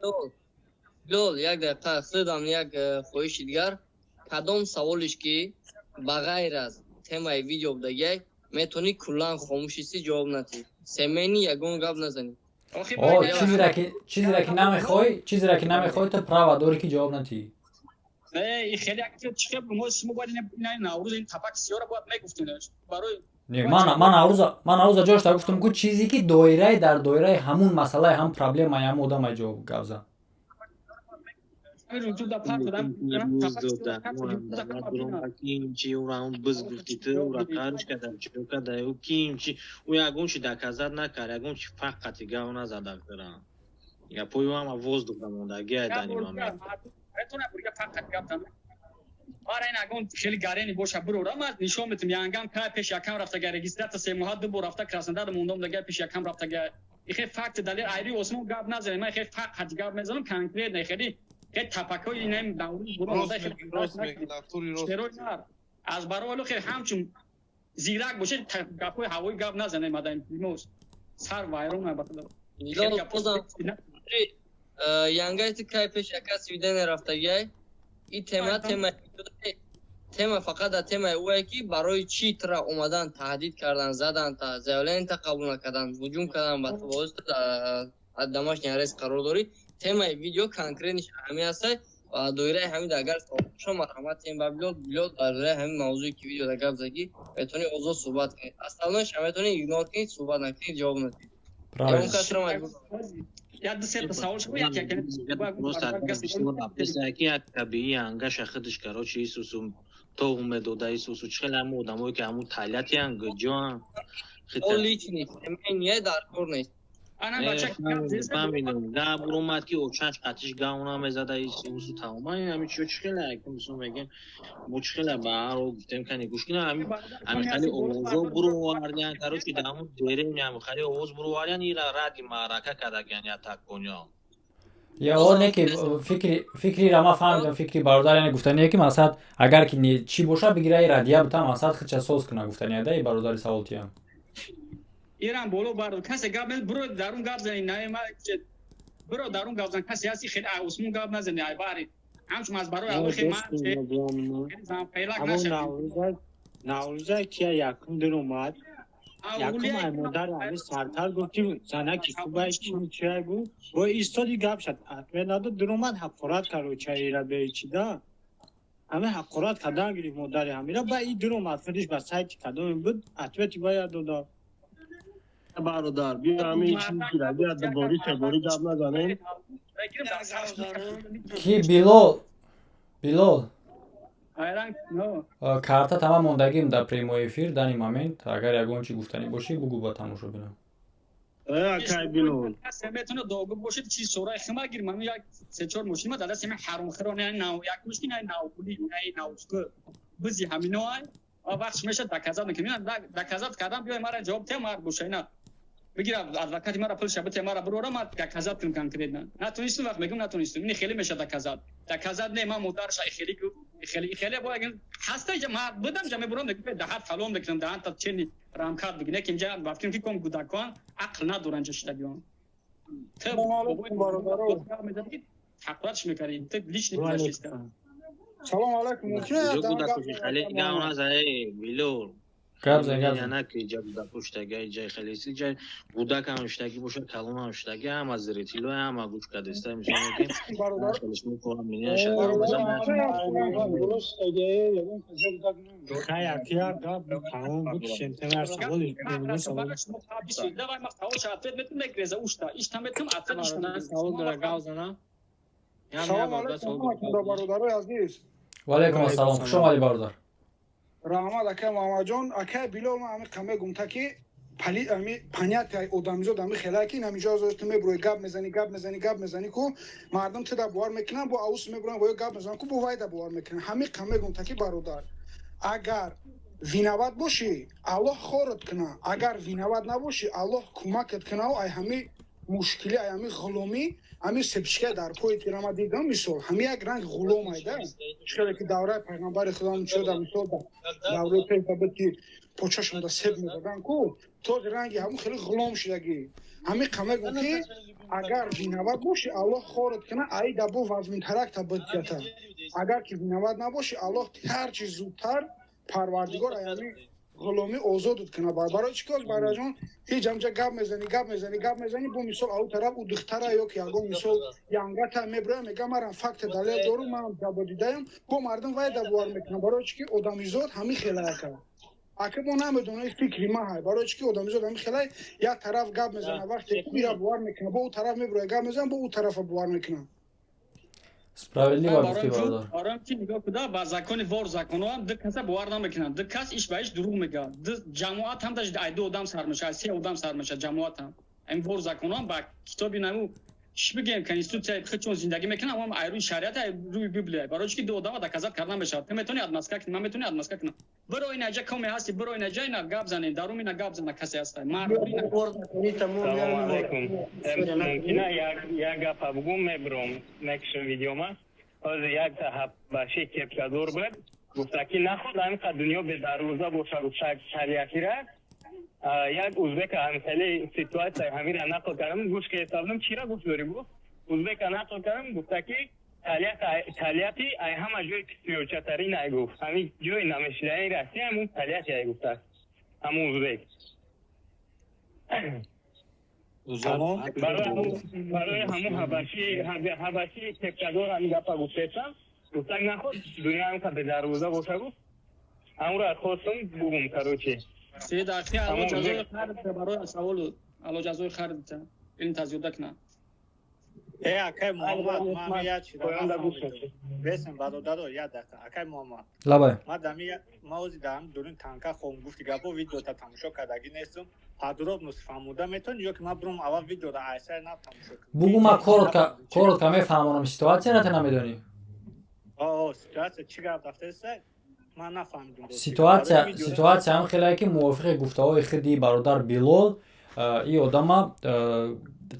Билол, як дақиқа, худам як хоҳиши дигар: кадом саволиш ки ба ғайр аз темаи видео будагиай, метавонӣ куллан хомӯшисӣ, ҷавоб надиҳӣ, семейный ягон гап назанӣ. Чизеро ки намехоҳӣ, чизеро ки намехоҳӣ, ту право дорӣ ки ҷавоб надиҳӣ. Не, хеле чихе мо шумо бояд Наврӯз ин тапак сиёра бояд мегуфтем барои. Не, ман Наврӯза ҷош та гуфтам, ку чизе ки доираи дар доираи ҳамун масъалаи, ҳам проблемаи ҳам одамай ҷавоб гап зан. Кимчи ӯра биз гуфти, ту ӯра қарш кардам, чико карда, ӯ кимчи, ӯ ягон чи доказать накард, ягон чи фақати гав назада кара, гапои ӯ ҳама воздух да мондагиай дани момент. Ара, ин агон хеле гарени боша, бирора, ман нишон метам. Янгам кай пеш якам рафтага, регистрация 3 моҳа ду бор рафта, Краснодар мондам, дага пеш якам рафтага. Ихе факт, далел, айри осмон гап назанем. Ман хеле фақат гап мезанам конкретно, хеле хеле тапакҳои инам аз барои хеле ҳамчун зирак бошед, гапҳои ҳавои гап назанем, адаим илтимос, сар вайрон. Янгай ту кай пеш яка свидание рафтагиай? И тема фақат дар темаи ӯе ки барои чӣ тура омадан, таҳдид кардан, задан, та заявление та қабул накардан, ҳуҷум кардан ба ту, боз домашний арест қарор дорӣ. Темаи видео конкретный ҳамин ҳастай ва доираи ҳамин агар савол, марҳамат, тем ба Билол. Билол, дар доираи ҳамин мавзӯе ки видеода гап задӣ, метавонӣ озод суҳбат кунед, остальное ша метавонӣ игнор кунед, суҳбат накунед, ҷавоб надиҳед. Як ду сета савол шумо, як як. Як табиӣ ангаша худаш, короче, исусу то умедода, исусу чӣ хеле ҳамун одамое ки ҳамун талятиян гуҷоан. Личный семейный дар кор нест. Фаҳмидам, гап омад ки очаш қатиш гав намезада, исусу тамоман ҳами чиё чӣ хеле, мисол мегем, мо чӣ хеле ба ҳар гуфтем, кани гӯш кина, ҳами хали овозо буровардян, короче, дар ҳамун деревня ҳами хали овоз буровардян, ира ради маърака кардагиян, я таккониё. Я о не ки фикрира ман фаҳмидам, фикри бародар, яъне гуфтание ки мақсад, агар ки чӣ боша, бигира и радия бита, мақсад худша соз куна, гуфтания да и бародари саволтиям. Ирам боло бар касе гап биро, дарун гап зани, на ма биро, дарун гап зан, касе ҳасти, хеле осмон гап назани, ай бари ҳамчун аз барои Аллоҳ, хеле ман фейлак нашавам. Наврӯза кия якум дир омад, якум ай модар ҳами сартар гуфт, ки занаки хубай, чи чия гуфт, бо истоди гап шад, ответ надод, дир омад, ҳақорат кард чаира бечида, ҳами ҳақорат кардан гирифт модари ҳамира. Ба и дир омад, худиш ба сайти кадоме буд, ответи бояд дода. Бародар, биё, ҳамин чизи биё, дубори себори гап назанем. Ки Билол, Билол, карта тамам мондагим дар прямой эфир. Данный момент агар ягон чи гуфтанӣ бошӣ, бугӯ ба тамошобинам. Акай Билол. Касе метавонад догу бошед, чиз сораи хима гир, ман як се чор мошин ма дар дасти ман ҳаромхӯрон, яъне нав як мошин, яъне навгули, яъне навску. Бизи ҳамино ай. Ва вақт мешад доказать мекунем. Доказать кардам, биёй мара ҷавоб те, мард боша ина. Бигира адвокати мара пул шабате мара бурора, ма доказать кунам конкретно. Натунистум, вақт мегум натунистум. Ини хеле мешад доказать. Доказать не, ма модарша хеле хеле хеле бо агар ҳаста ҷа ма будам ҷа мебурам, мегум даҳат фалон мекунам, даҳат та чени рамкат бигир. Не ки инҷа вақте ки ком гудакон ақл надоранд ҷа шидагиён. Ту ҳақоратш мекардӣ, ту личный гузаштиста. Салом алайкум. Билол. Гап зан, гап зан. На ки ҷа гудакуштага, ҷай хелеси, ҷай гудакам уштаги бошад, калонам уштаги, ҳама зритело, ҳама гӯш кардеста, мисол мегем. Хай, акия гап тамом бикшем, темар саволи. Давай ма савол ша ответ метум мегреза ушта. Ишта метум ответ ишта. Савол дора гап зана. Салом алайкум, бародарои азиз. Ва алайкум ассалом. Хуш омадӣ, бародар. Раҳмат, акай Муҳаммадҷон. Акай Билол, ман ҳамин қаме гумта ки пали ами понятие одамизод ами хелае ки ҳаминҷо аз ту мебурои гап мезанӣ, гап мезанӣ, гап мезанӣ ку мардум ту да бовар мекунанд, бо аус мебуранд, бо гап мезананд ку бо вай да бовар мекунанд. Ҳамин қаме гумта ки бародар, агар виноват бошӣ, Аллоҳ хорат куна, агар виноват набошӣ, Аллоҳ кӯмакат кунаву ай ҳами мушкилӣ, ай ҳами ғуломӣ, ҳами сепчика дар пои тирама дидам, мисол ҳами як ранг ғулом айда, чӣ ки давраи пайғамбари худо чода, мисол давраи пеша буд ки почашонда себ медодан ку то ранги ҳамун хеле ғулом шудагӣ. Ҳами қамегум ки агар виноват бошӣ, Аллоҳ хорат куна, аида бо вазминтаракта бидията, агар ки виноват набошӣ, Аллоҳ ҳарчи зудтар парвардигор ай ҳами ғуломӣ озодат куна. Барои чӣ кор, бародарҷон, ҳеҷ ҳамҷа гап мезанӣ, гап мезанӣ, гап мезанӣ, бо мисол ау тараф ӯ духтара ё ки ягон мисол янгата меброя, мега марам факта далел дорум, манам ҷабодидаям, бо мардум вай да бовар мекунам. Барои чӣ ки одамизод ҳамин хелаяка. Ака мо намедонем, фикри ма ҳай. Барои чӣ ки одамизод ҳамин хелай, як тараф гап мезана, вақте ира бовар мекуна, бо ӯ тараф меброя гап мезана, бо ӯ тарафа бовар мекунам. Справедливо гуфтӣ, бародар. Барои ки нигоҳ куда ба закони вор законоам ду каса бовар намекунанд. Ду кас иш ба иш дурӯғ мегӯяд. Ду ҷамоат ҳам даже ай ду одам сар мешавад, се одам сар мешавад ҷамоат ҳам. Ин вор законоам ба китоби наму чӣ бигем, конститутсияи худшон зиндагӣ мекунанд, ам ай рӯи шариат, ай рӯи библия. Барои чӣ ки ду одама доказать карда намешавад. Ту метавонӣ отмазка кунӣ, ман метавонӣ отмазка кунам. Биро ина ҷа коме ҳастӣ, биро ина ҷа ина гап занем, дарум ина гап зана касе ҳаста. Салом алайкум. Мумкина як гапа бугум, мебуром, мекушам видеома. Ҳозир як баши кепкадор буд, гуфта ки наход ҳамин қад дунё бедарвоза бошад шариатира. Як узбека ҳам хеле ситуатсия ҳамира нақл кардам, гӯш кардам, чира гӯш дорӣ гуфт. Узбека нақл кардам, гуфта ки Тольятти ай ҳама ҷои писиёчатарин ай гуфт. Ҳамин ҷои намешидаи Россия ҳамун Тольятти ай гуфтааст. Ҳамун узбек. Барои ҳамун ҳабаши кепкадор ҳамин гапа гуфтесам, гуфтак наход дунё ҳамин қад бедарвоза боша гуфт. Ҳамуро хостум бугум, короче. Сед ахи алло ҷазои хайр бита барои саволу алло ҷазои хайр бита илм тазёда куна. Э, акай Муҳаммад, ман як чиз бесем, бародаро, як дақиқа, акай Муҳаммад. Лабай. Ман дами ма ози дар дурин танка хом гуфти гапо видеота тамошо кардагӣ нестум. Подробно фаҳмода метавонӣ ё ки ман бурам аввал видеоро айсай нав тамошо кунам? Бугу, ма коротко мефаҳмонам ситуатсияро, ту намедонӣ. О, ситуатсия чӣ гап рафтаеста? Ман нафаҳмидум. Ситуатсия ҳам хеле ки мувофиқи гуфтаҳои худи бародар Билол, и одама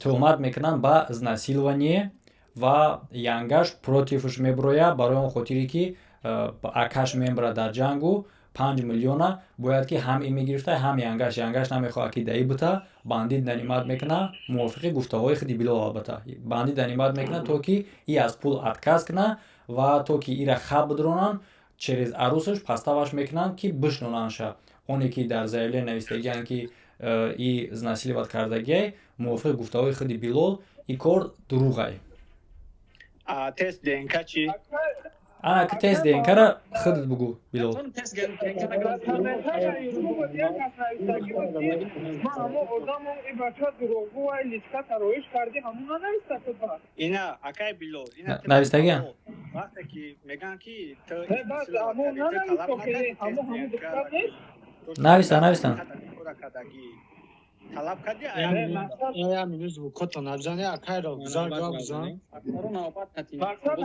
тӯҳмат мекунанд ба изнасилование ва янгаш противш мебурояд, барои он хотире ки акаш мебарад дар ҷангу 5 миллиона бояд ки ҳам ин мегирифта, ҳам янгаш. Янгаш намехоҳад ки даи бута, бандит нанимать мекуна, мувофиқи гуфтаҳои худи Билол албатта, бандит нанимать мекуна, то ки и аз пул отказ куна ва то ки ира хаб бидронанд, через арӯсаш подставаш мекунанд ки бишнонандша. Оне ки дар заявление навистагианд ки и изнасиловать кардагиай, мувофиқи гуфтаҳои худи Билол, и кор дурӯғай. Тест ДНК чӣ? Ана ки тест ДНКра худат бугӯ, Билол. Тест ДНК. Ман ҳамо одамон и бача дурӯғгӯ вай личка тароиш карди, ҳамон нанависта шуд ба. Ина, акай Билол, ина. Навистагиан. Вақте ки мегӯянд ки ту Баъд ҳамон нанависта, ки ҳамо ҳамон духтар нест. Нависта, навистан. Талаб кардӣ. Я минут звукото набзани, акайро гузар, гап бизан. Мақсад,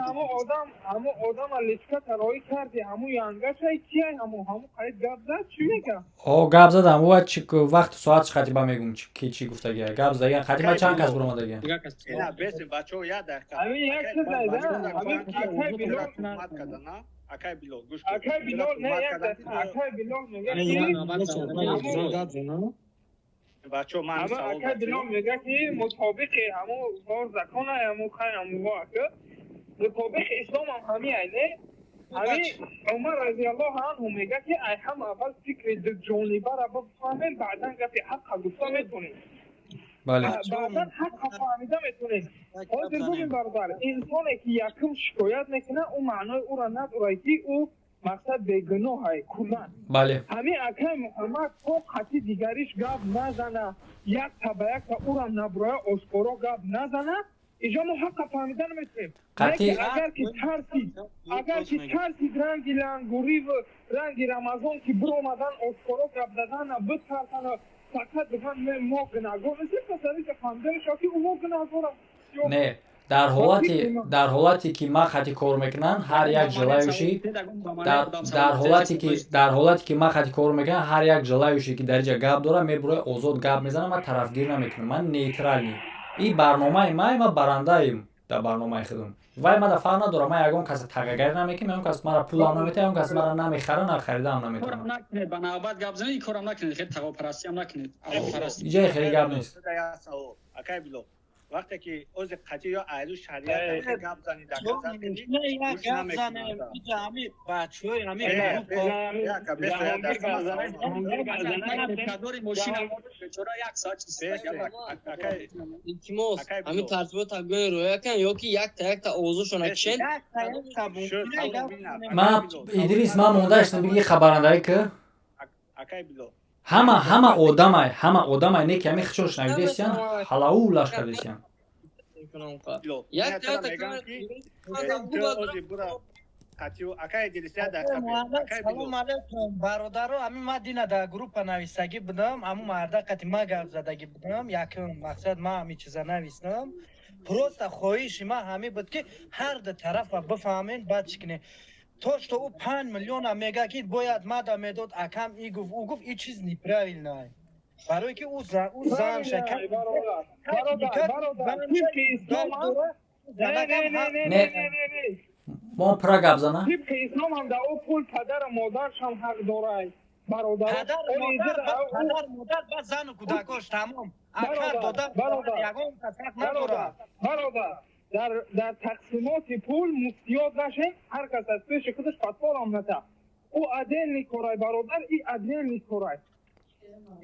ҳамо одама личка тароӣ карди, ҳамо янгашай, кияй, ҳамо қариб гап зад, чӣ мега? О, гап задам. Ва чи вақту соат чи хатиба мегум, ки чӣ гуфтагия. Гап задагия хатиба чанд кас буромадагия. Ина бесем, бачаҳо, як дақиқа. Ҳамин як чиз айда, ҳамин акай Билол. Акай Билол, гӯш кун. Акай Билол, не, як дақиқа, акай Билол мега ки Бачаҳо, ман ҳама савол. Акай Билол мега ки мутобиқи ҳамо кор закона, ҳамо хай, ҳамо ака мутобиқи ислом ҳам ҳами ай, не, ҳами Умар разиаллоҳу анҳу мега ки ай ҳам аввал фикри дуҷонибара бифаҳмем, баъдан гапи ҳаққа гуфта метонем. Бале. Баъдан ҳаққа фаҳмида метонем. Ҳозир бубин, бародар, инсоне ки якум шикоят мекунад, ӯ маънои ӯра надорад, ки ӯ мақсад бегуноҳай куллан. Ҳамин акай Муҳаммад то қати дигариш гап назана, якта ба якта ӯра наброя, ошкоро гап назана, иҷо мо ҳаққа фаҳмида наметонем. Агар ки тарсид, ранги лангуриву ранги Рамазон ки биромадан, ошкоро гап задана битарсана, фақат биган мо гунаҳгор нестем, пас дар фаҳмида мешавад, ки ӯ мо гунаҳгорам. Не, дар ҳолате ки ман хати кор мекунам, ҳар як желающий, дар ҳолате ки ман хати кор мекунам, ҳар як желающий ки дар иҷа гап дорад, мебурояд, озод гап мезанам. Ман тарафгирӣ намекунам, ман нейтральный. И барномаи ман, ман барандаем дар барномаи худам. Вай мада фарқ надорам, ман ягон каса тағагарӣ намекунам, ягон кас мара пулам наметиҳад, ягон кас мара намехара, нахаридаам наметавонам. Накунед, ба навбат гап занед, ин корам накунед, хеле тағопарастиам накунед. Иҷаи хеле гап нест. Акай Билол, вақте ки ози қатъи ё айру шариат гап зани, доказать кунӣ. Гап занем, ҳами бачаҳои ҳами. Кадори мошина бечора як соат. Илтимос, ҳамин тартибот гӯи рӯя кан ё ки якта якта овозошона кишен. Ман, Идрис, ман мондаштам, биги хабарандаи ки ҳама одамай, ҳама одамай, не ки ҳами хичош навидесиян, ҳалау лаш кардесиян. Якта якта. Салом алейкум, бародаро. Ҳамин ман дина дар группа нависагӣ будам, ҳамун марда қати ма гап задагӣ будам. Якум мақсад, ман ҳамин чиза нависам. Просто хоҳиши ман ҳамин буд, ки ҳар ду тарафа бифаҳмем, баъд чӣ кунем. То что ӯ 5 миллиона мега, ки бояд мада медод, акам и гуфт, ӯ гуфт, и чиз неправильно, барое ки ӯ зан шака. Не, мо пура гап зана. Тибқи ислом ҳам дар ӯ пул падару модаршам ҳақ дорад, бародар. Падар, модар, ба зану кӯдакош, тамом. Акар дода, ягон кас ҳақ надорад. Бародар, дар тақсимоти пул муфтиёт нашем, ҳар кас аз пеши худаш фатворам ната. Ӯ отдельный корай, бародар, и отдельный корай,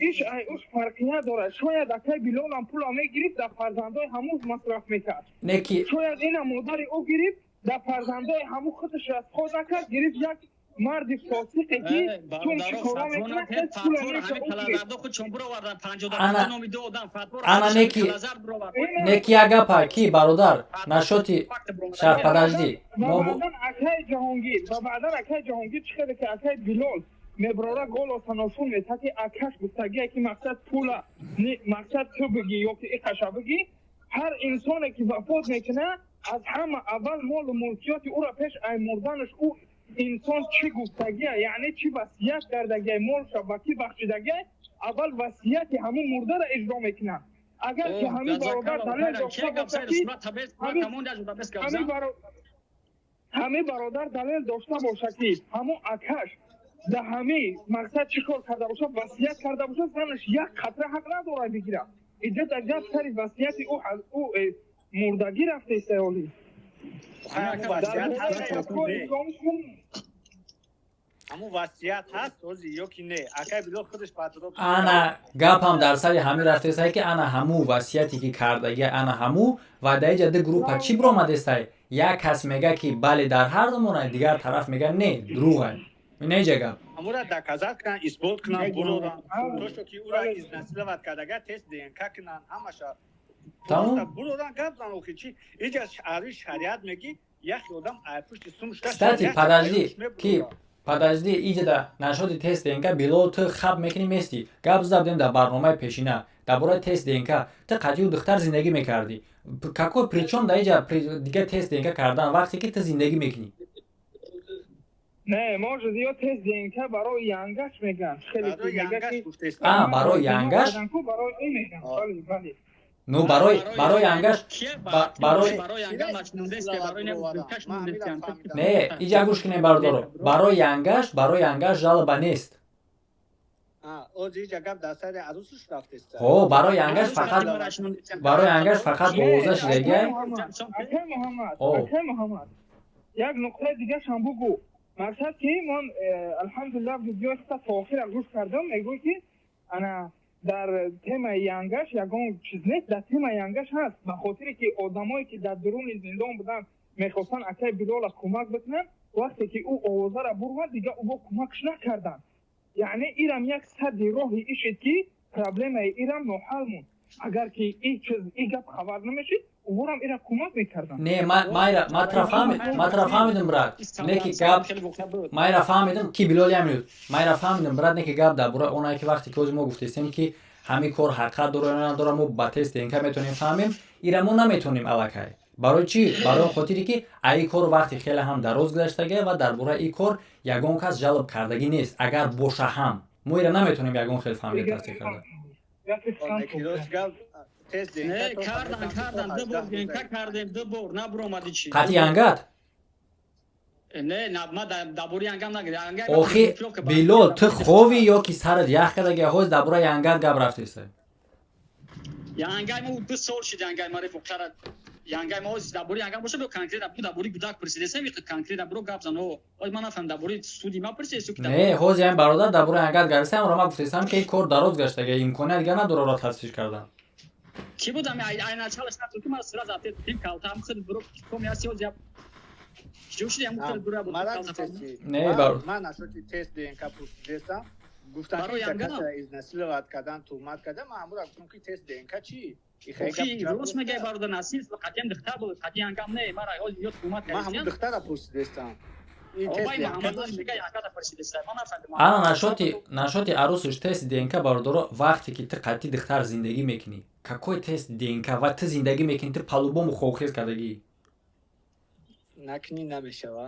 иш ай уш фарқият дорад. Шояд акай Билолам пула мегирифт, дар фарзандои ҳамуз масраф мекард. Не ки. Шояд ина модари ӯ гирифт, дар фарзандои ҳаму худаш расход накард, гирифт як марди фосиқе ки чун чикора мекунад. Ана неки як гапа ки, бародар, нашоти шар, подожди. Акай Ҷаҳонгир, ва баъдан акай Ҷаҳонгир, чӣ хеле ки акай Билол меброра, голоса ношун мета, ки акаш гуфтагие, ки мақсад пула, мақсад ту бигӣ ё ки иқаша бигӣ. Ҳар инсоне ки вафот мекунад, аз ҳама аввал молу мулкиёти ӯро пеш ай мурданаш ӯ инсон чӣ гуфтагия, яъне чӣ васият кардагия, молша ба кӣ бахшидагия, аввал васияти ҳамун мурдара иҷро мекунад. Агар ки ҳамин бародар далел дошта бошад ки ҳамин бародар далел дошта бошад, ки ҳамун акаш да ҳамин мақсад чӣ кор карда бошад, васият карда бошад, занаш як қатра ҳақ надорад бигирад. Иҷа дар гап сари васияти ӯ мурдагӣ рафта истаёлӣ. Ҳамун васият ҳаст ҳози ё ки не, акай Билол худаш патро. Ана гапам дар сари ҳамин рафтесай, ки ана ҳаму васияте ки кардагия, ана ҳаму. Ва дар иҷа ду группа чӣ биромадестай: як кас мега, ки бале, дар ҳар замона, дигар тараф мега, не, дурӯғай. Ина иҷа гап. Ҳамура доказать кунан, исбот кунан, буроран, то что ки ура изнасиловать кардага, тест ДНК кунан, ҳамаша. Тамом. Буроран, гап зан. Охи чи иҷа ари шариат меги, яхе одам ай пушти сум. Кстати, подожди, ки Подожди, иҷада нашоди тест ДНК, Билол, ту хаб мекунӣ, мести. Гап зада будем дар барномаи пешина дар бораи тест ДНК. Ту қатъию духтар зиндагӣ мекардӣ. Какой причём дар иҷа дига тест ДНК кардан, вақте ки ту зиндагӣ мекунӣ? Не, может, ё тест ДНК барои янгаш меган. Хеле ки А, барои янгаш? Барои ӯ меган. Бале, бале. Ну, барои янгаш, барои не, иҷа гӯш кунем, бародаро, барои янгаш жалоба нест. Ҳо, барои янгаш фақат овоза шидагиай. Акай Муҳаммад, як нуқтаи дигашам бугӯ. Мақсад ки ман, алҳамдулиллаҳ, видеои то охира гӯш кардам, мегӯй ки ана дар темаи янгаш ягон чиз нест, дар темаи янгаш ҳаст, ба хотире ки одамое ки дар дуруни зиндон буданд, мехостанд акай Билола кӯмак бикунанд. Вақте ки ӯ овозаро бурвад, дига ӯ кӯмакш накарданд. Яъне ирам як садди роҳи ишед, ки проблемаи ирам ноҳал монд. Агар ки и чиз, и гап хабар намешид, ӯворам ира кӯмак мекарданд. Не, ма тра фаҳмидам, брат, не ки гап ма ира фаҳмидам, ки Билол ямиюд, ма ира фаҳмидам, брат, не ки гап дар бораи онае ки вақте ки ҳозир мо гуфтестем, ки ҳамин кор ҳақиқат дора ё надора, мо ба тест ДНК метавонем фаҳмем, ира мо наметавонем аллакай. Барои чӣ? Барои он хотире ки аи кор вақти хеле ҳам дароз гузаштагия ва дар бораи ин кор ягон кас жалоб кардагӣ нест. Агар боша ҳам, мо ира наметавонем ягон хел фаҳмида тасдиқ карда. Не, кардан, кардан, ду бор ДНК кардем, ду бор набуромади чи. Қатъи янгат? Не, ма дар бораи янгам нагирам. Охи, Билол, ту хови ё ки сарат ях кардагия? Ҳоз дар бораи янгат гап рафтеста. Янгай мо 2 сол шид, янгай ма рефоқара, янгай мо дар бораи янгам боша, конкретно дар бораи гудак пурсидесем, конкретно биро гап зан. Оз ман нафаҳмидам, дар бораи суди ма пурсидесу? Не, ҳозир ҳамин бародар дар бораи янгат гап, ро ма гуфтестам, ки кор дароз гаштага, имконият дига надора ро тасдиқ кардан. Ки буд ами айначалаш нату ки ман сразу ответ дим, калтам худ биро ком яси оз я чӣ шуд, ям худ биро. Не, бар ман нашоти тест ДНК пурсидесам, гуфтан ки каса изнасиловать кардан, туҳмат кардан. Ман ҳамура гуфтам, ки тест ДНК чӣ? Рост мегӯяй, бародар, насил қатъиян духтар буд, қатъиян янгам не, мара ё туҳмат. Ман ҳамун духтара пурсидестам. Ана, нашоти арӯсаш тест ДНК, бародаро, вақте ки ту қатъи духтар зиндагӣ мекунӣ, какой тест ДНК? Ва ту зиндагӣ мекунӣ, ту по-любому хобхез кардагӣ. Накунӣ намешава.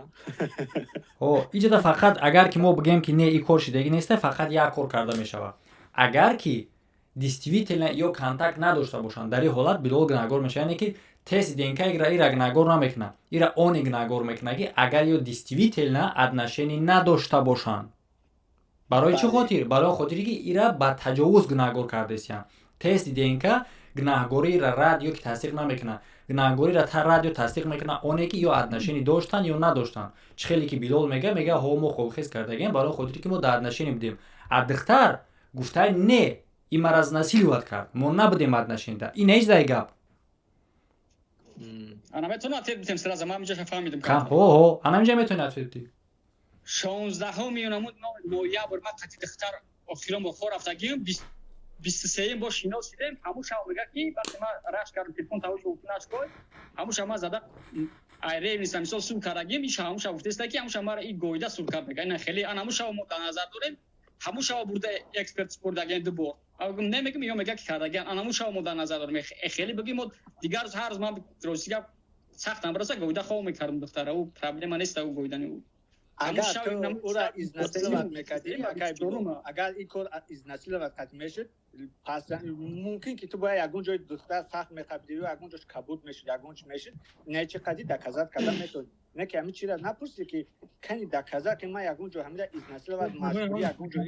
Ҳо, иҷода фақат агар ки мо бигӯем, ки не, ин кор шидагӣ неста, фақат як кор карда мешавад: агар ки действительно ё контакт надошта бошанд, дар ин ҳолат Билол гунаҳгор мешавад. Яъне ки тест ДНК ира гунаҳгор намекунад, ира оне гунаҳгор мекунад, ки агар ё действительно отношение надошта бошанд. Барои чӣ хотир? Барои он хотире ки ира ба таҷовуз гунаҳгор кардесиянд. Тести ДНК гунаҳгориро рад ё ки тасдиқ намекунад. Гунаҳгориро рад ё тасдиқ мекунад оне ки ё отношение доштанд ё надоштанд. Чӣ хеле ки Билол мега, ҳо, мо хобхез кардагем, барои он хотире ки мо дар отношение будем, а духтар гуфтай, не, и мара изнасиловать кард, мо набудем отношение. Ин ҳеҷ дай гап. Ана метавонам ответ битем сразу? Ман инҷа фаҳмидам. Ҳо, ана инҷа метавонӣ ответ битӣ. 16-уми намуд ноябр ман қати духтар охирон бо хор рафтагим, 23-юм бо шинос шидем. Ҳамун шаб мега, ки вақте ман рашк кардам, телефон тавош нашкой, ҳамун шаб ман зада айревниса мисол сур кардагим. Иш ҳамун шаб гуфтеста, ки ҳамун шаб мара и гоида сур кард. Мега, ина хеле ан ҳамун шаб мо дар назар дорем, ҳамун шаб бурда эксперт спурдагем ду бор. Немегим, ё мега, ки кардагиан, ан ҳамун шаб мо дар назар дорем. Хеле бигим, мо дигар рӯз ҳар рӯз ман, рости гап, сахтам бираса, гоида хоб мекардам духтара, ӯ проблема нест, ӯ гоидани ӯ. Агар ту ӯра изнасиловать мекардӣ, агар ин кор изнасиловать қат мешуд, пас мумкин ки ту бояд ягон ҷои духтар сахт меқабидӣ ё ягон ҷош кабуд мешуд, ягон чи мешуд. Не, чи қади доказать карда метавонӣ? Не ки ҳамин чира напурсӣ, ки кани доказать, ки ман ягон ҷо ҳамира изнасиловать маҷбурӣ ягон ҷо.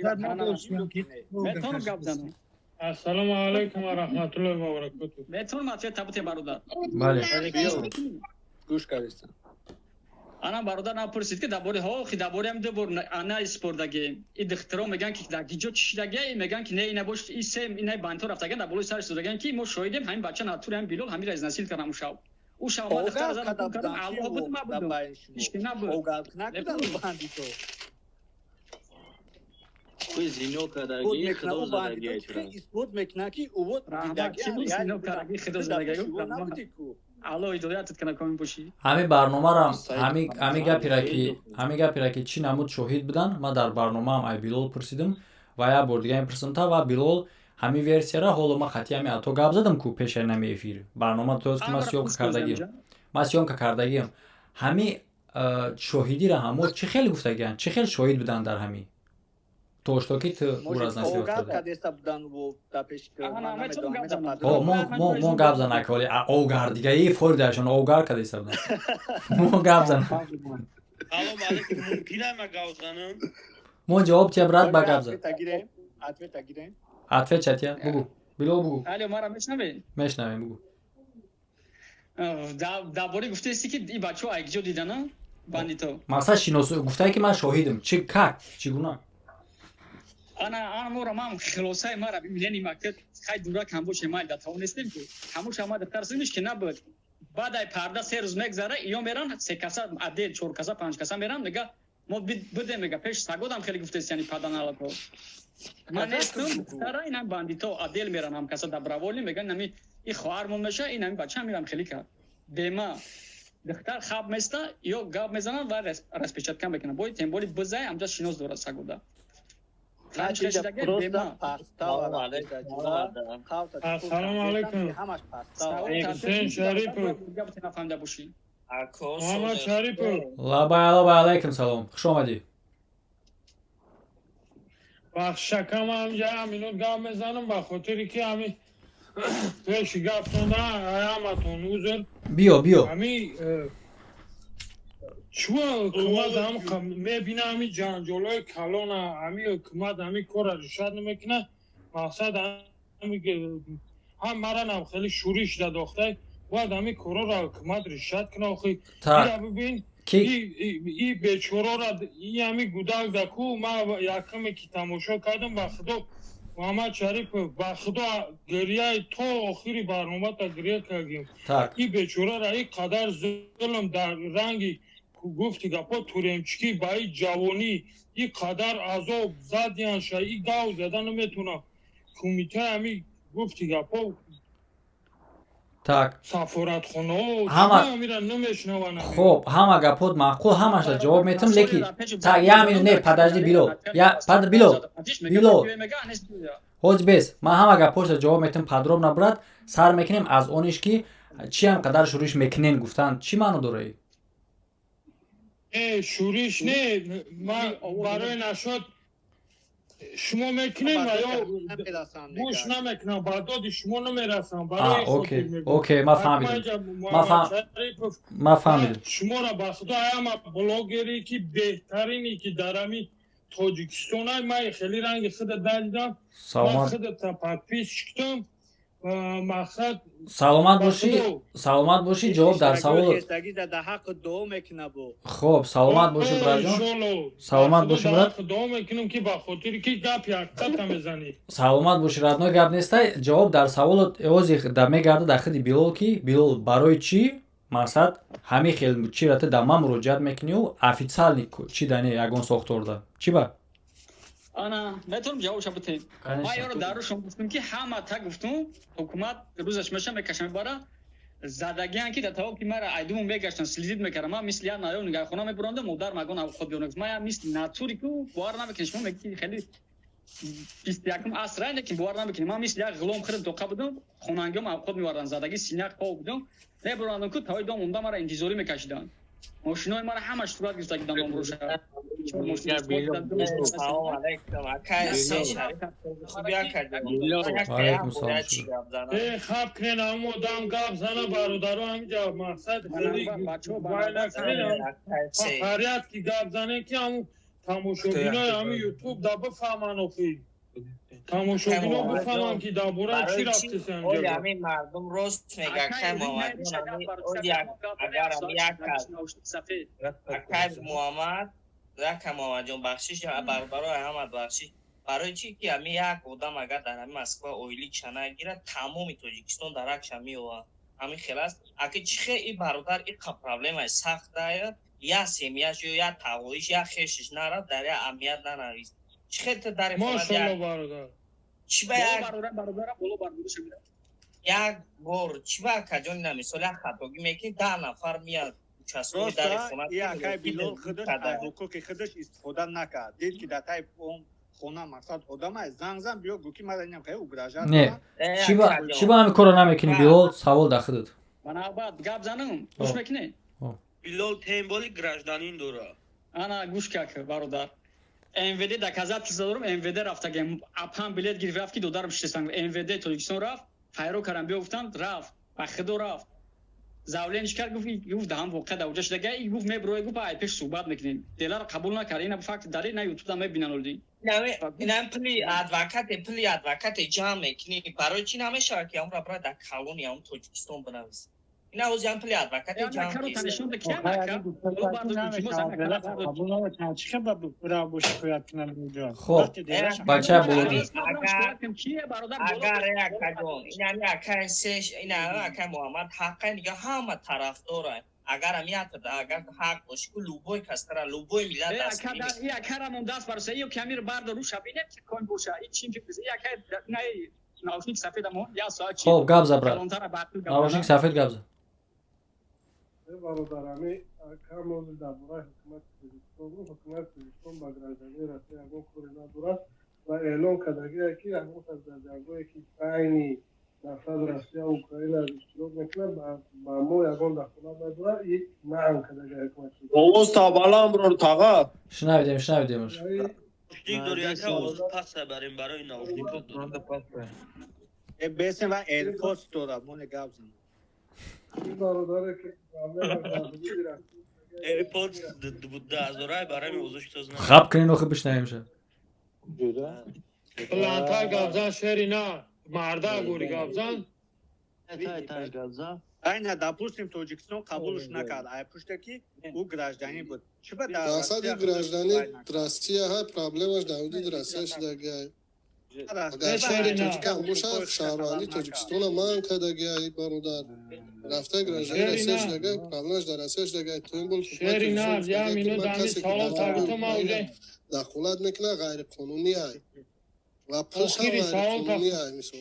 Метавонам гап занам? Ассалому алайкум ва раҳматуллоҳи ва баракотуҳ. Метавонам ответ табуте, бародар? Бале. Гӯш кардистам. Ана, бародар, напурсид, ки дар бораи ҳохи дар бораи ҳам ду бор анализ спордагем. И духтаро мегӯянд, ки дар гиҷо чишидагия, мегӯянд, ки не, ина бош, и се ина бандито рафтагиан, дар болои сараш истодагиан, ки мо шоҳидем, ҳамин бача натури ҳамин Билол ҳамира изнасил кардам. Ҳамун шаб, ӯ шаб ма духтара задам, кардам, аллоҳ буд, ма будум, ҳички набуд. Бандито зино кардаги, худо задаги. Исбот мекунад, ки ӯ зино кардаги, худо задаги. Набуди ку. Алло ҳидоятат кана, комил бошӣ. Ҳами барномарам, ҳами гапира ки чӣ намуд шоҳид будан, ман дар барномаам ай Билол пурсидим ва як бор дига мепурсам та. Ва Билол ҳами версияра ҳоло ман хати ҳами ато гап задам ку пешаи нами эфир барнома тост ки ман съёмка кардагиам, ман съёмка кардагиам. Ҳами шоҳидира ҳамо чӣ хел гуфтагианд, чӣ хел шоҳид буданд дар ҳами то что ки ту ӯ разнасиловать кардӣ? Мо гап занак ҳоли огар дига и фоидашон огар кардеста буданд, мо гап зана. Салом алейкум, мумкин ма гап занам? Мо ҷавоб тия, брат, ба гап зад. Ответ чатия, бугу, Билол, бугу. Алё, мара мешнавед? Мешнавем, бугу. Дар бораи гуфтаисти ки и бачаҳо айкҷо дидана бандито. Мақсад шинос гуфтае ки ман шоҳидам, чӣ как, чӣ гуна? Ана, ана мора ман хилосаи мара бибинени мактаб хай дурак ҳам боше, май да тавонистем ки ҳамуша ма духтар синиш ки набуд. Баъд ай парда 3 рӯз мегзара, иё меран се каса адел, чор каса, панҷ каса меран, мега мо будем, мега пеш сагодам хеле гуфтест, яъни паданалато ман нестум, духтара инам бандито адел меран, ҳам каса добровольно меган, нами и хоҳармон меша, ин ҳами бача мирам хеле кард бема. Духтар хаб места, ё гап мезананд ва распечатка мекунанд, бои тем более бизай амҷа шинос дорад сагода. Ассалому алайкум. Ҳусейн Шарипов. Муҳаммад Шарипов. Лабай, лабай, алайкум салом, хуш омадӣ. Бахшакам, ҳамҷа минут гап мезанам, ба хотире ки ҳами пеши гаптонда ҳаматон узр. Биё, биё. Ҳами чӯ ҳукумат мебина, ҳами ҷанҷолҳои калона, ҳами ҳукумат ҳами корра решать намекунад. Мақсад ҳам маранам хеле шӯриш дадохтай, бояд ҳами корора ҳукумат решать кунад. Охи ира бибин, и бечорора, и ҳами гудак да ку. Ма якаме ки тамошо кардам, ба худо, Муҳаммад Шарипов, ба худо, гирияи то охири барномата гирия кардем. И бечорара и қадар зулм дар ранги гуфти гапо тюремщик и ба и ҷавонӣ и қадар азоб задиянша, и гав зада наметавонам. Кумитаи ҳами гуфти гапо Так. Сафоратхонаҳо Ҳама амира намешнаванд. Хоб, ҳама гапот маъқул, ҳамаша ҷавоб метам, леки так, як минут, не, подожди, Билол, я пад, Билол, Билол, ҳоҷ бес, ман ҳама гапҳоша ҷавоб метам подробно, брат. Сар мекунем аз ониш ки чи ҳам қадар шӯриш мекунен гуфтан чӣ маъно дора? Не, шӯриш не, ман барои нашод шумо мекунем ва ё гӯш намекунам, ба доди шумо намерасам. Окей, ман фаҳмидам, ман фаҳмидам. Шуморо ба худо ҳама блогере ки беҳтарине ки дар ҳами Тоҷикистон, ман хеле ранги худа надидам, ман худата подписчик там, мақсад. Саломат бошӣ, саломат бошӣ. Ҷавоб дар савол. Хоб, саломат бошӣ, братҷон, саломат бошӣ, брат. Дуо мекунам ки ба хотири ки гап ҳақиқата мезанӣ. Саломат бошӣ, родной, гап нестай. Ҷавоб дар саволот ози да мегарда дар худи Билол, ки Билол барои чӣ, мақсад, ҳамин хел чира ту да ман муроҷиат мекунию официально чӣ дани ягон сохторда чӣ ба? Ана, метавонам ҷавобша битем? Ман ёро дар рӯшон гуфтум ки ҳама та гуфтум ҳукумат рӯзаш меша, мекаша, мебара задагиан ки дар тавоб ки мара айдуму мегаштан, следить мекардам. Ман мисли як наён нигаҳхона мебурондам, модар магон худ биён. Ман мисли натури ку бовар намекунед, шумо мегӯед ки хеле 21-ум аср, лекин бовар намекунед, ман мисли як ғулом хирм тоқа будам, хонангиём авқот меварданд, задаги синяк пов будам, мебурандам ку тавои дом онда мара интизорӣ мекашиданд, мошинои мара ҳамаш сурат гирифта гидам домроша. Салом алейкум, акай Шарипов, як Алейкум салом. Э, хаб кунен, ҳам одам гап зана, бародаро, ҳамҷа мақсад хеле вай накунен, порядке гап занен, ки ҳамун тамошобинои ҳами Ютуб да бифаҳманд, охи тамошобино бифаҳманд, ки дар бораи чӣ рафтеса. Оли ҳамин мардум рост мега, акай Муҳаммадҷон, агар ҳами як кас, акай Муҳаммад, ака Муҳаммадҷон, бахшиш, бародарои ҳама бахшиш, барои чӣ ки ҳами як одам агар дар ҳами Москва ойликша нагирад, тамоми Тоҷикистон дар акша меояд. Ҳамин хел аст. Аки чӣ хел и бародар иқа проблемаи сахтая, як семья ш ё як тағоиш, як хешиш нарав, дар як аҳамият нанавис, чӣ хел ту дар Мошалло, бародар. Чӣ ба як бародарам боло бардориша мера. Як бор чӣ ба акаҷон, ина мисол, як хатогӣ мекунӣ, 10 нафар мияд участковый дари Просто хона. И акай Билол худаш аз ҳуқуқи худаш истифода накард. Дид, ки дар таи он хона мақсад одамай, занг зан, биё, гӯ ки мара инам хеле угрожать. Не, чӣ ба ҳамин корро намекунӣ, Билол? Савол дар худат. Ба навбат гап занам, гӯш мекунӣ? Билол темболи гражданин дора. Ана, гӯш как, бародар, МВД доказательство дорам. МВД рафтагем, апам билет гирифт, рафт, ки додарам шиштан. МВД Тоҷикистон рафт, хайро кардам, биё гуфтанд, рафт, ба худо рафт, заявление кард, гуфт даҳам воқеа дар уҷа шудага. Гуфт, меброe, гуфт, ай пеш суҳбат мекунем. Деларо қабул накард. Ина факт, далел на, ютубда мебинан олди. Инам пули адвокате ҷамъ мекунӣ, барои чӣ намешавад, ки амра бира дар колония ам Тоҷикистон бинавис? Ина ози ам пули адвокате ҷамъ. Хоб, бача блогер. Агар акаҷон, инами акай сеш, ина акай Муҳаммад ҳаққай, нига ҳама тарафдора. Агар ам агар ҳақ боши ку, любой кастара, любой миллат. Акарамон даст бароса, ё камир бардор, руша бинем, ки кон боша, и чим ака на наушник сафедамон як соат. Хоб, гап за, брат, наушник сафед, гап за. Бародарами, камози дар бораи ҳукумати Тоҷикистон, ҳукумати Тоҷикистон ба граждании Россия ягон коре надорад ва эълон кардагие, ки ягон кас дар ҷангое, ки байни мақсад Россия Украина иштирок мекунад, ба мо ягон дахолат надорад и манъ кардага ҳукумати. Овоз та баланд брор, таға. Шунавидем, шунавидемш. Наушник дори, ака, овоз паста барем, барои наушникот дорам. Бесен ва AirPods дора, моне гап зан. Бародаре ки проблема дар ҳудуди Россия. AirPods 2000 барои овозаш тоз. Хаб кунин, охи бишнавемша. Баландтар гап зан, шери на марда гури гап зан. Айна, допустим, Тоҷикистон қабулш накард, ай пуште ки ӯ гражданин буд, чӣ ба дар Мақсади гражданин Россия ҳай, проблемаш дар ҳудуди Россия шудагиай. Агар шаҳри тоҷикам бошад, шаҳрвандии Тоҷикистона манъ кардагиай. Бародар, рафта гражданин Россия шудагай, проблемаш дар Россия шудагай. То ин бол Шери на, як минут, ами савол тагито ма уже. Дахолат мекунад, ғайриқонунӣ ай ва пулшам Охири савол. ғайриқонунӣ ай. Мисол,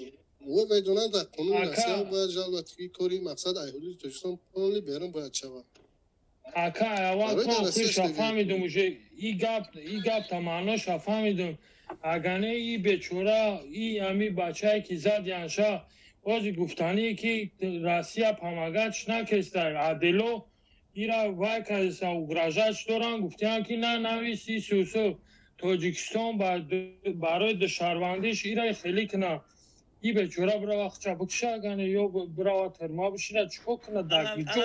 ӯ медонад, дар қонуни Ака. Россия бояд жалбати кори мақсад ай ҳудуди Тоҷикистон полный берун бояд шавад. Ака, аввал Барои то дар Россия охирша шудагӣ. фаҳмидум, уже и гап, и гапта маъноша фаҳмидум. Агане и бечора, и ами бачае ки зад янша, ози гуфтание ки Россия помогать накестай, адело ира вай кардеса, угрожать доран, гуфтиян ки на нависи сусу Тоҷикистон барои душарвандиш ира хеле кина. И бечора бирава хча бикша, агане ё бирава терма бишина, чико кина дар ҷо?